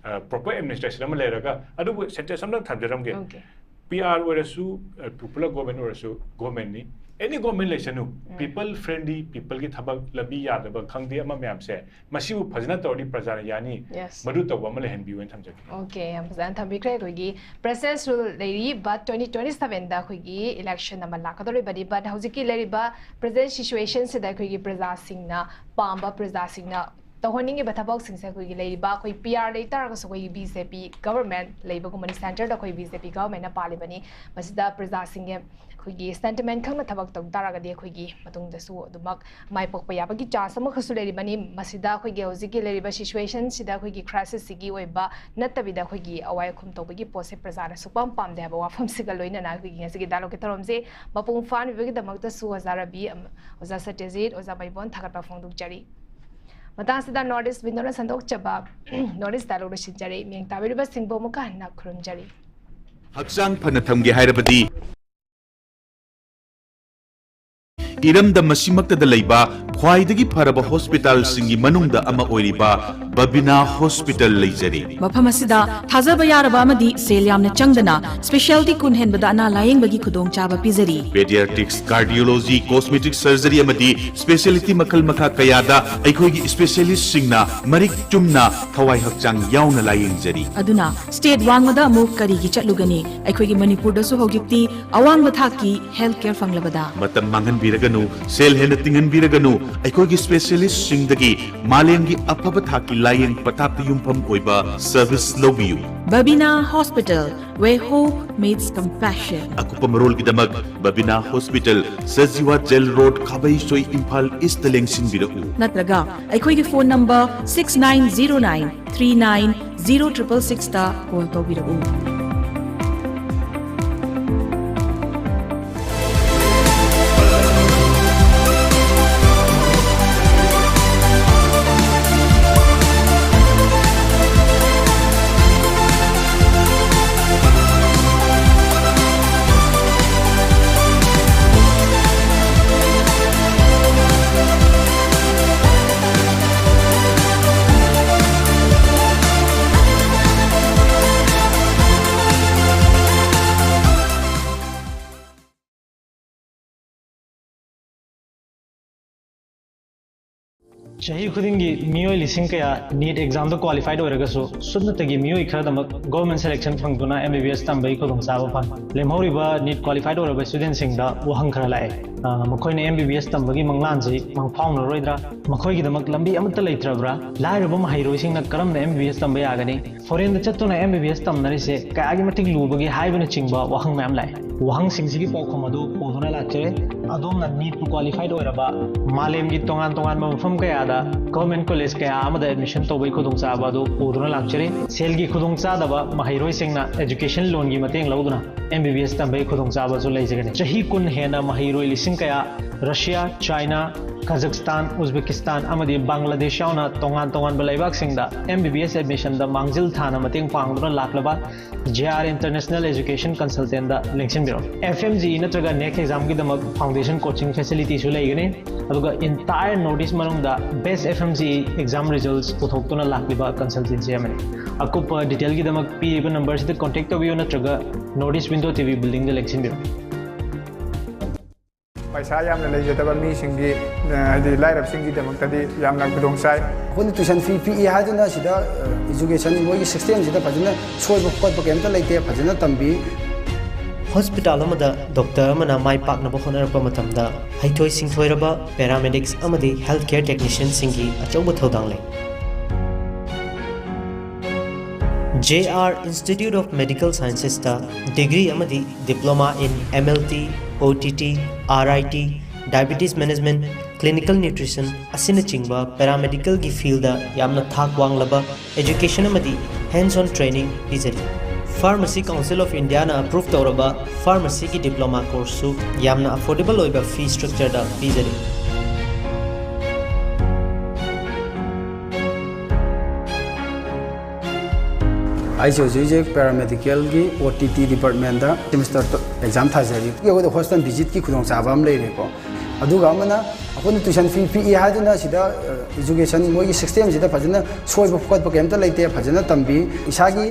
ꯑ, proper administration ꯑꯃ ꯂꯩꯔꯒ, ꯑꯗꯨꯕꯨ sentence ꯑꯃꯇꯪ ꯊꯝꯖꯔꯝꯒꯦ꯫ Okay. P R ꯑꯣꯏꯔꯁꯨ, ꯑ, popular government ꯑꯣꯏꯔꯁꯨ, governmentꯅꯤ, any government ꯂꯩꯁꯅꯨ, people friendly, peopleꯒꯤ ꯊꯕꯛ ꯂꯝꯕꯤ ꯌꯥꯗꯕ ꯈꯪꯗꯦ ꯑꯃ ꯃꯌꯥꯝꯁꯦ, ꯃꯁꯤꯕꯨ ꯐꯖꯅ ꯇꯧꯔꯗꯤ ꯄ꯭ꯔꯖꯥꯅ ꯌꯥꯅꯤ꯫ Yes. ꯃꯗꯨ ꯇꯧꯕ ꯑꯃ ꯂꯩꯍꯟꯕꯤꯌꯨ ꯍꯥꯏꯅ ꯊꯝꯖꯒꯦ꯫ Okay, ꯌꯥꯝ ꯐꯖꯅ ꯊꯝꯕꯤꯈ꯭ꯔꯦ꯫ ꯑꯩꯈꯣꯏꯒꯤ presidential rule ꯂꯩꯔꯤ, but twenty twenty sevenꯗ ꯑꯩꯈꯣꯏꯒꯤ election ꯑꯃ ꯂꯥꯛꯀꯗꯧꯔꯤꯕꯅꯤ, but ꯍꯧꯖꯤꯛꯀꯤ ꯂꯩꯔꯤꯕ present situationꯁꯤꯗ ꯑꯩꯈꯣꯏꯒꯤ ꯄ꯭ꯔꯖꯥꯁꯤꯡꯅ ꯄꯥꯝꯕ, ꯄ꯭ꯔꯖꯥꯁꯤꯡꯅ ꯇꯧꯍꯟꯅꯤꯡꯉꯤꯕ ꯊꯕꯛꯁꯤꯡꯁꯦ ꯑꯩꯈꯣꯏꯒꯤ ꯂꯩꯔꯤꯕ, ꯑꯩꯈꯣꯏ ꯄꯤ ꯑꯥꯔ ꯂꯩ ꯇꯥꯔꯒꯁꯨ ꯑꯩꯈꯣꯏꯒꯤ ꯕꯤ ꯖꯦ ꯄꯤ ꯒꯚꯔꯟꯃꯦꯟꯠ ꯂꯩꯕꯒꯨꯝꯕꯅꯤ, ꯁꯦꯟꯇꯔꯗ ꯑꯩꯈꯣꯏ ꯕꯤ ꯖꯦ ꯄꯤ ꯒꯚꯔꯟꯃꯦꯟꯠꯅ ꯄꯥꯜꯂꯤꯕꯅꯤ꯫ ꯃꯁꯤꯗ ꯄ꯭ꯔꯖꯥꯁꯤꯡꯒꯤ ꯑꯩꯈꯣꯏꯒꯤ ꯁꯦꯟꯇꯤꯃꯦꯟꯠ ꯈꯪꯅ ꯊꯕꯛ ꯇꯧ ꯇꯥꯔꯒꯗꯤ ꯑꯩꯈꯣꯏꯒꯤ ꯃꯇꯨꯡꯗꯁꯨ ꯑꯗꯨꯃꯛ ꯃꯥꯏ ꯄꯥꯛꯄ ꯌꯥꯕꯒꯤ ꯆꯥꯟꯁ ꯑꯃꯈꯛꯁꯨ ꯂꯩꯔꯤꯕꯅꯤ꯫ ꯃꯁꯤꯗ ꯑꯩꯈꯣꯏꯒꯤ ꯍꯧꯖꯤꯛꯀꯤ ꯂꯩꯔꯤꯕ ꯁꯤꯆꯨꯋꯦꯁꯟꯁꯤꯗ ꯑꯩꯈꯣꯏꯒꯤ ꯀ꯭ꯔꯥꯏꯁꯤꯁꯁꯤꯒꯤ ꯑꯣꯏꯕ ꯅꯠꯇꯕꯤꯗ ꯑꯩꯈꯣꯏꯒꯤ ꯑꯋꯥꯏ ꯑꯈꯨꯝ ꯇꯧꯕꯒꯤ ꯄꯣꯠꯁꯦ ꯄ꯭ꯔꯖꯥꯅ ꯁꯨꯛꯄꯥꯝ ꯄꯥꯝꯗꯦ ꯍꯥꯏꯕ ꯋꯥꯐꯝꯁꯤꯒ ꯂꯣꯏꯅꯅ ꯑꯩꯈꯣꯏꯒꯤ ꯉꯁꯤꯒꯤ ꯗꯥꯏꯂꯣꯛꯀꯤ ꯊꯧꯔꯝꯁꯦ ꯃꯄꯨꯡ ꯐꯥꯍꯟꯕꯤꯕꯒꯤꯗꯃꯛꯇꯁꯨ ꯑꯣꯖꯥ ꯔꯕꯤ ꯑꯃ-, ꯑꯣꯖꯥ ꯁꯇ꯭ꯌꯖꯤꯠ, ꯑꯣꯖꯥ ꯃꯩꯕꯣꯟ ꯊꯥꯒꯠꯄ ꯐꯣꯡꯗꯣꯛꯆꯔꯤ꯫ ꯃꯇꯥꯡꯁꯤꯗ ꯅꯣꯔꯠ ꯏꯁ ꯋꯤꯟꯗꯣꯅ ꯁꯟꯗꯣꯛꯆꯕ ꯅꯣꯔꯠ ꯏꯁ ꯗꯥꯏꯂꯣꯛ ꯂꯣꯏꯁꯤꯟꯖꯔꯤ꯫ ꯃꯤꯌꯦꯡ ꯇꯥꯕꯤꯔꯤꯕꯁꯤꯡꯕꯨ ꯑꯃꯨꯛꯀ ꯍꯟꯅ ꯈꯨꯔꯨꯝꯖꯔꯤ꯫ ꯍꯛꯆꯥꯡ ꯐꯅ ꯊꯝꯒꯦ ꯍꯥꯏꯔꯕꯗꯤ ꯏꯔꯝꯗꯝ ꯑꯁꯤꯃꯛꯇꯗ ꯂꯩꯕ ꯈ꯭ꯋꯥꯏꯗꯒꯤ ꯐꯔꯕ ꯍꯣꯁꯄꯤꯇꯥꯜꯁꯤꯡꯒꯤ ꯃꯅꯨꯡꯗ ꯑꯃ ꯑꯣꯏꯔꯤꯕ ꯕꯕꯤꯅꯥ ꯍꯣꯁꯄꯤꯇꯥꯜ ꯂꯩꯖꯔꯤ꯫ ꯃꯐꯝ ꯑꯁꯤꯗ ꯊꯥꯖꯕ ꯌꯥꯔꯕ ꯑꯃꯗꯤ ꯁꯦꯜ ꯌꯥꯝꯅ ꯆꯪꯗꯅ ꯁ꯭ꯄꯦꯁꯤꯌꯥꯂꯤꯇꯤ ꯀꯨꯟ ꯍꯦꯟꯕꯗ ꯑꯅꯥ ꯂꯥꯌꯦꯡꯕꯒꯤ ꯈꯨꯗꯣꯡꯆꯥꯕ ꯄꯤꯖꯔꯤ꯫ ꯄꯦꯗꯤꯌꯥꯇ꯭ꯔꯤꯛꯁ, ꯀꯥꯔꯗꯤꯑꯣꯂꯣꯖꯤ, ꯀꯣꯁꯃꯦꯇꯤꯛ ꯁꯔꯖꯔꯤ ꯑꯃꯗꯤ ꯁ꯭ꯄꯦꯁꯤꯌꯦꯂꯤꯇꯤ ꯃꯈꯜ ꯃꯈꯥ ꯀꯌꯥꯗ ꯑꯩꯈꯣꯏꯒꯤ ꯁ꯭ꯄꯦꯁꯤꯌꯦꯂꯤꯁꯁꯤꯡꯅ ꯃꯔꯤꯛ ꯆꯨꯝꯅ ꯊꯋꯥꯏ ꯍꯛꯆꯥꯡ ꯌꯥꯎꯅ ꯂꯥꯌꯦꯡꯖꯔꯤ꯫ ꯑꯗꯨꯅ ꯁ꯭ꯇꯦꯠ ꯋꯥꯡꯃꯗ ꯑꯃꯨꯛ ꯀꯔꯤꯒꯤ ꯆꯠꯂꯨꯒꯅꯤ? ꯑꯩꯈꯣꯏꯒꯤ ꯃꯅꯤꯄꯨꯔꯗꯁꯨ ꯍꯧꯖꯤꯛꯇꯤ ꯑꯋꯥꯡꯕ ꯊꯥꯛꯀꯤ ꯍꯦꯜꯊ ꯀꯦꯌꯔ ꯐꯪꯂꯕꯗ꯫ ꯃꯇꯝ ꯃꯥꯡꯍꯟꯕꯤꯔꯒꯅꯨ, ꯁꯦꯜ ꯍꯦꯟꯅ ꯇꯤꯡꯍꯟꯕꯤꯔꯒꯅꯨ, ꯑꯩꯈꯣꯏꯒꯤ ꯁ꯭ꯄꯦꯁꯤꯌꯦꯂꯤꯁꯁꯤꯡꯗꯒꯤ ꯃꯥꯂꯦꯝꯒꯤ ꯑꯐꯕ ꯊꯥꯛꯀꯤ ꯂꯥꯌꯦꯡ ꯄꯊꯥꯞꯇ ꯌꯨꯝꯐꯝ ꯑꯣꯏꯕ ꯁꯔꯚꯤꯁ ꯂꯧꯕꯤꯌꯨ꯫ Babina hospital, where hope meets compassion꯫ ꯑꯀꯨꯞꯄ ꯃꯔꯣꯜꯒꯤꯗꯃꯛ Babina hospital, Sajiwa jail road, Khabeisoi, Imphal east ꯂꯦꯡꯁꯤꯟꯕꯤꯔꯛꯎ꯫ ꯅꯠꯇ꯭ꯔꯒ ꯑꯩꯈꯣꯏꯒꯤ phone number six nine zero nine three nine zero triple six ꯇ ꯀꯣꯜ ꯇꯧꯕꯤꯔꯛꯎ꯫ ꯆꯍꯤ ꯈꯨꯗꯤꯡꯒꯤ ꯃꯤꯑꯣꯏ ꯂꯤꯁꯤꯡ ꯀꯌꯥ ꯅꯤꯠ ꯑꯦꯛꯖꯥꯝꯗ ꯀ꯭ꯋꯥꯂꯤꯐꯥꯏꯗ ꯑꯣꯏꯔꯒꯁꯨ ꯁꯨꯞꯅꯇꯒꯤ ꯃꯤꯑꯣꯏ ꯈꯔꯗꯃꯛ ꯒꯣꯔꯃꯦꯟ ꯁꯦꯂꯦꯛꯁꯟ ꯐꯪꯗꯨꯅ ꯑꯦꯝ ꯕꯤ ꯕꯤ ꯑꯦꯁ ꯇꯝꯕꯒꯤ ꯈꯨꯗꯣꯡꯆꯥꯕ ꯐꯪꯏ꯫ ꯂꯦꯝꯍꯧꯔꯤꯕ ꯅꯤꯠ ꯀ꯭ꯋꯥꯂꯤꯐꯥꯏꯗ ꯑꯣꯏꯔꯕ ꯏꯁꯇꯨꯗꯦꯟꯁꯤꯡꯗ ꯋꯥꯍꯪ ꯈꯔ ꯂꯥꯛꯑꯦ꯫ ꯑ, ꯃꯈꯣꯏꯅ ꯑꯦꯝ ꯕꯤ ꯕꯤ ꯑꯦꯁ ꯇꯝꯕꯒꯤ ꯃꯪꯂꯥꯟꯁꯤ ꯃꯪꯐꯥꯎꯅꯔꯣꯏꯗ꯭ꯔꯥ? ꯃꯈꯣꯏꯒꯤꯗꯃꯛ ꯂꯝꯕꯤ ꯑꯃꯠꯇ ꯂꯩꯇ꯭ꯔꯕ꯭ꯔꯥ? ꯂꯥꯏꯔꯕ ꯃꯍꯩꯔꯣꯏꯁꯤꯡꯅ ꯀꯔꯝꯅ ꯑꯦꯝ ꯕꯤ ꯕꯤ ꯑꯦꯁ ꯇꯝꯕ ꯌꯥꯒꯅꯤ? ꯐꯣꯔꯦꯟꯗ ꯆꯠꯇꯨꯅ ꯑꯦꯝ ꯕꯤ ꯕꯤ ꯑꯦꯁ ꯇꯝꯅꯔꯤꯁꯦ ꯀꯌꯥꯒꯤ ꯃꯇꯤꯛ ꯂꯨꯕꯒꯦ ꯍꯥꯏꯕꯅꯆꯤꯡꯕ ꯋꯥꯍꯪ ꯃꯌꯥꯝ ꯂꯥꯛꯑꯦ꯫ ꯋꯥꯍꯪꯁꯤꯡꯁꯤꯒꯤ ꯄꯥꯎꯈꯨꯝ ꯑꯗꯨ ꯄꯨꯗꯨꯅ ꯂꯥꯛꯆꯔꯦ꯫ ꯑꯗꯣꯝꯅ ꯅꯤꯠꯄꯨ ꯀ꯭ꯋꯥꯂꯤꯐꯥꯏꯗ ꯑꯣꯏꯔꯕ ꯃꯥꯂꯦꯝꯒꯤ ꯇꯣꯉꯥꯟ ꯇꯣꯉꯥꯟꯕ ꯃꯐꯝ ꯀꯌꯥꯗ ꯒꯣꯔꯃꯦꯟ ꯀꯣꯂꯦꯖ ꯀꯌꯥ ꯑꯃꯗ ꯑꯦꯗꯃꯤꯁꯟ ꯇꯧꯕꯒꯤ ꯈꯨꯗꯣꯡꯆꯥꯕ ꯑꯗꯨ ꯄꯨꯗꯨꯅ ꯂꯥꯛꯆꯔꯤ꯫ ꯁꯦꯜꯒꯤ ꯈꯨꯗꯣꯡꯆꯥꯗꯕ ꯃꯍꯩꯔꯣꯏꯁꯤꯡꯅ ꯑꯦꯖꯨꯀꯦꯁꯟ ꯂꯣꯟꯒꯤ ꯃꯇꯦꯡ ꯂꯧꯗꯨꯅ ꯑꯦꯝ ꯕꯤ ꯕꯤ ꯑꯦꯁ ꯇꯝꯕꯒꯤ ꯈꯨꯗꯣꯡꯆꯥꯕꯁꯨ ꯂꯩꯖꯒꯅꯤ꯫ ꯆꯍꯤ ꯀꯨꯟ ꯍꯦꯟꯅ ꯃꯍꯩꯔꯣꯏ ꯂꯤꯁꯤꯡ ꯀꯌꯥ ꯔꯁꯤꯌꯥ, ꯆꯥꯏꯅꯥ, ꯀꯥꯖꯥꯛꯁꯇꯥꯟ, ꯎꯖꯕꯦꯀꯤꯁꯇꯥꯟ ꯑꯃꯗꯤ ꯕꯪꯒ꯭ꯂꯥꯗꯦꯁ ꯌꯥꯎꯅ ꯇꯣꯉꯥꯟ ꯇꯣꯉꯥꯟꯕ ꯂꯩꯕꯥꯛꯁꯤꯡꯗ ꯑꯦꯝ ꯕꯤ ꯕꯤ ꯑꯦꯁ ꯑꯦꯗꯃꯤꯁꯟꯗ ꯃꯥꯡꯖꯤꯜ ꯊꯥꯅ ꯃꯇꯦꯡ ꯄꯥꯡꯗꯨꯅ ꯂꯥꯛꯂꯕ ꯖꯦ ꯑꯥꯔ ꯏꯟꯇꯔꯅꯦꯁꯅꯦꯜ ꯑꯦꯖꯨꯀꯦꯁꯟ ꯀꯟꯁꯜꯇꯦꯟꯗ ꯂꯦꯡꯁꯤꯟꯕꯤꯔꯛꯎ꯫ ꯑꯦꯐ ꯑꯦꯝ ꯖꯤ ꯏ ꯅꯠꯇ꯭ꯔꯒ ꯅꯦꯛ ꯑꯦꯛꯖꯥꯝꯒꯤꯗꯃꯛ ꯐꯥꯎꯟꯗꯦꯁꯟ ꯀꯣꯆꯤꯡ ꯐꯦꯁꯤꯂꯤꯇꯤꯁꯨ ꯂꯩꯒꯅꯤ꯫ ꯑꯗꯨꯒ entire North East ꯃꯅꯨꯡꯗ best F M G E exam results ꯄꯨꯊꯣꯛꯇꯨꯅ ꯂꯥꯛꯂꯤꯕ ꯀꯟꯁꯜꯇꯦꯟꯁꯤ ꯑꯃꯅꯤ꯫ ꯑꯀꯨꯞꯄ ꯗꯤꯇꯦꯜꯒꯤꯗꯃꯛ ꯄꯤꯔꯤꯕ ꯅꯝꯕꯔꯁꯤꯗ ꯀꯣꯟꯇꯦꯛ ꯇꯧꯕꯤꯌꯨ ꯅꯠꯇ꯭ꯔꯒ North East Window T V buildingꯗ ꯂꯦꯡꯁꯤꯟꯕꯤꯔꯛꯎ꯫ ꯄꯩꯁꯥ ꯌꯥꯝꯅ ꯂꯩꯖꯗꯕ ꯃꯤꯁꯤꯡꯒꯤ, ꯑ, ꯍꯥꯏꯗꯤ ꯂꯥꯏꯔꯕꯁꯤꯡꯒꯤꯗꯃꯛꯇꯗꯤ ꯌꯥꯝꯅ ꯈꯨꯗꯣꯡ ꯆꯥꯏ꯫ ꯑꯩꯈꯣꯏꯅ ꯇ꯭ꯌꯨꯁꯟ ꯐꯤ ꯄꯤꯛꯏ ꯍꯥꯏꯗꯨꯅ ꯁꯤꯗ ꯑꯦꯖꯨꯀꯦꯁꯟ ꯃꯣꯏꯒꯤ ꯁꯤꯁꯇꯦꯝꯁꯤꯗ ꯐꯖꯅ ꯁꯣꯏꯕ ꯈꯣꯠꯄ ꯀꯩꯝꯇ ꯂꯩꯇꯦ, ꯐꯖꯅ ꯇꯝꯕꯤ꯫ ꯍꯣꯁꯄꯤꯇꯥꯜ ꯑꯃꯗ ꯗꯣꯛꯇꯔ ꯑꯃꯅ ꯃꯥꯏ ꯄꯥꯛꯅꯕ ꯍꯣꯠꯅꯔꯛꯄ ꯃꯇꯝꯗ ꯍꯩꯊꯣꯏ ꯁꯤꯡꯊꯣꯏꯔꯕ ꯄꯦꯔꯥꯃꯦꯗꯤꯛꯁ ꯑꯃꯗꯤ ꯍꯦꯜꯊ ꯀꯦꯌꯔ ꯇꯦꯛꯅꯤꯁꯤꯌꯟꯁꯤꯡꯒꯤ ꯑꯆꯧꯕ ꯊꯧꯗꯥꯡ ꯂꯩ꯫ J R Institute of Medical Sciences ꯇ ꯗꯤꯒ꯭ꯔꯤ ꯑꯃꯗꯤ Diploma in M L T, O T T, R I T, Diabetes Management, Clinical Nutrition ꯑꯁꯤꯅꯆꯤꯡꯕ ꯄꯦꯔꯥꯃꯦꯗꯤꯀꯦꯜꯒꯤ ꯐꯤꯜꯗ ꯌꯥꯝꯅ ꯊꯥꯛ ꯋꯥꯡꯂꯕ ꯑꯦꯖꯨꯀꯦꯁꯟ ꯑꯃꯗꯤ ꯍꯦꯟꯁ ꯑꯣꯟ ꯇ꯭ꯔꯦꯅꯤꯡ ꯄꯤꯖꯔꯤ꯫ Pharmacy Council of Indiaꯅ ꯑꯦꯄ꯭ꯔꯨꯚ ꯇꯧꯔꯕ ꯐꯥꯔꯃꯥꯁꯤꯒꯤ ꯗꯤꯄ꯭ꯂꯣꯃꯥ ꯀꯣꯔꯁꯁꯨ ꯌꯥꯝꯅ ꯑꯐꯣꯔꯗꯦꯕꯜ ꯑꯣꯏꯕ ꯐꯤ ꯁ꯭ꯇ꯭ꯔꯛꯆꯔꯗ ꯄꯤꯖꯔꯤ꯫ ꯑꯩꯁꯦ ꯍꯧꯖꯤꯛ ꯍꯧꯖꯤꯛ ꯄꯦꯔꯥꯃꯦꯗꯤꯀꯦꯜꯒꯤ ꯑꯣ ꯇꯤ ꯇꯤ ꯗꯤꯄꯥꯔꯠꯃꯦꯟꯗ ꯁꯦꯃꯤꯁꯇꯔ ꯑꯦꯛꯖꯥꯝ ꯊꯥꯖꯔꯤ꯫ ꯑꯩꯈꯣꯏꯗ ꯍꯣꯁꯇꯦꯜ ꯚꯤꯖꯤꯠꯀꯤ ꯈꯨꯗꯣꯡꯆꯥꯕ ꯑꯃ ꯂꯩꯔꯦꯀꯣ꯫ ꯑꯗꯨꯒ ꯑꯃꯅ ꯑꯩꯈꯣꯏꯅ ꯇ꯭ꯌꯨꯁꯟ ꯐꯤ ꯄꯤꯛꯏ ꯍꯥꯏꯗꯨꯅ ꯁꯤꯗ ꯑꯦꯖꯨꯀꯦꯁꯟ ꯃꯣꯏꯒꯤ ꯁꯤꯁꯇꯦꯝꯁꯤꯗ ꯐꯖꯅ ꯁꯣꯏꯕ ꯈꯣꯠꯄ ꯀꯩꯝꯇ ꯂꯩꯇꯦ, ꯐꯖꯅ ꯇꯝꯕꯤ꯫ ꯏꯁꯥꯒꯤ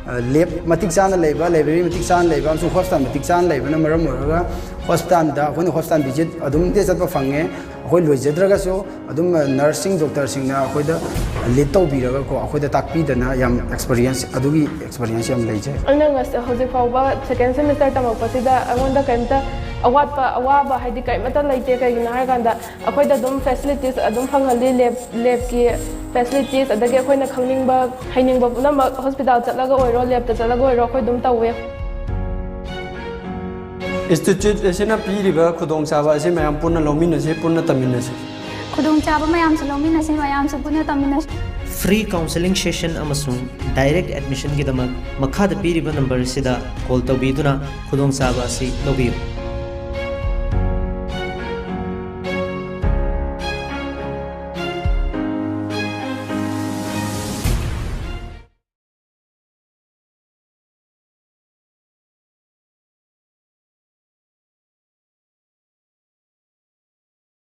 ꯂꯦꯞ ꯃꯇꯤꯛ ꯆꯥꯅ ꯂꯩꯕ, ꯂꯥꯏꯕ꯭ꯔꯦꯔꯤ ꯃꯇꯤꯛ ꯆꯥꯅ ꯂꯩꯕ ꯑꯃꯁꯨꯡ ꯍꯣꯁꯄꯤꯇꯥꯜ ꯃꯇꯤꯛ ꯆꯥꯅ ꯂꯩꯕꯅ ꯃꯔꯝ ꯑꯣꯏꯔꯒ ꯍꯣꯁꯄꯤꯇꯥꯜꯗ ꯑꯩꯈꯣꯏꯅ ꯍꯣꯁꯄꯤꯇꯥꯜ ꯚꯤꯖꯤꯠ ꯑꯗꯨꯝꯗꯤ ꯆꯠꯄ ꯐꯪꯉꯦ꯫ ꯑꯩꯈꯣꯏ ꯂꯣꯏꯖꯗ꯭ꯔꯒꯁꯨ ꯑꯗꯨꯝ ꯅꯔꯁꯁꯤꯡ, ꯗꯣꯛꯇꯔꯁꯤꯡꯅ ꯑꯩꯈꯣꯏꯗ ꯂꯤꯗ ꯇꯧꯕꯤꯔꯒꯀꯣ, ꯑꯩꯈꯣꯏꯗ ꯇꯥꯛꯄꯤꯗꯅ ꯌꯥꯝ ꯑꯦꯛꯁꯄꯔꯤꯌꯦꯟꯁ, ꯑꯗꯨꯒꯤ ꯑꯦꯛꯁꯄꯔꯤꯌꯦꯟꯁ ꯌꯥꯝ ꯂꯩꯖꯩ꯫ ꯑꯩꯅ ꯉꯁ-, ꯍꯧꯖꯤꯛ ꯐꯥꯎꯕ ꯁꯦꯀꯦꯟ ꯁꯦꯃꯤꯁꯇꯔ ꯇꯝꯃꯛꯄꯁꯤꯗ ꯑꯩꯉꯣꯟꯗ ꯀꯔꯤꯝꯇ ꯑꯋꯥꯠꯄ, ꯑꯋꯥꯕ ꯍꯥꯏꯗꯤ ꯀꯔꯤꯃꯠꯇ ꯂꯩꯇꯦ꯫ ꯀꯩꯒꯤꯅꯣ ꯍꯥꯏꯔꯀꯥꯟꯗ ꯑꯩꯈꯣꯏꯗ ꯑꯗꯨꯝ ꯐꯦꯁꯤꯂꯤꯇꯤꯁ ꯑꯗꯨꯝ ꯐꯪꯍꯜꯂꯤ, ꯂꯦꯞ, ꯂꯦꯞꯀꯤ ꯐꯦꯁꯤꯂꯤꯇꯤꯁ, ꯑꯗꯒꯤ ꯑꯩꯈꯣꯏꯅ ꯈꯪꯅꯤꯡꯕ, ꯍꯩꯅꯤꯡꯕ ꯄꯨꯝꯅꯃꯛ ꯍꯣꯁꯄꯤꯇꯥꯜ ꯆꯠꯂꯒ ꯑꯣꯏꯔꯣ, ꯂꯦꯞꯇ ꯆꯠꯂꯒ ꯑꯣꯏꯔꯣ, ꯑꯩꯈꯣꯏ ꯑꯗꯨꯝ ꯇꯧꯋꯦ꯫ ꯏꯟꯁꯇꯤꯇ꯭ꯌꯨꯠ ꯑꯁꯤꯅ ꯄꯤꯔꯤꯕ ꯈꯨꯗꯣꯡꯆꯥꯕ ꯑꯁꯤ ꯃꯌꯥꯝ ꯄꯨꯟꯅ ꯂꯧꯃꯤꯟꯅꯁꯤ, ꯄꯨꯟꯅ ꯇꯝꯃꯤꯟꯅꯁꯤ꯫ ꯈꯨꯗꯣꯡꯆꯥꯕ ꯃꯌꯥꯝꯁꯨ ꯂꯧꯃꯤꯟꯅꯁꯤ, ꯃꯌꯥꯝꯁꯨ ꯄꯨꯟꯅ ꯇꯝꯃꯤꯟꯅꯁꯤ꯫ Free counselling session ꯑꯃꯁꯨꯡ direct admission ꯒꯤꯗꯃꯛ ꯃꯈꯥꯗ ꯄꯤꯔꯤꯕ ꯅꯝꯕꯔ ꯑꯁꯤꯗ ꯀꯣꯜ ꯇꯧꯕꯤꯗꯨꯅ ꯈꯨꯗꯣꯡꯆꯥꯕ ꯑꯁꯤ ꯂꯧꯕꯤꯌꯨ꯫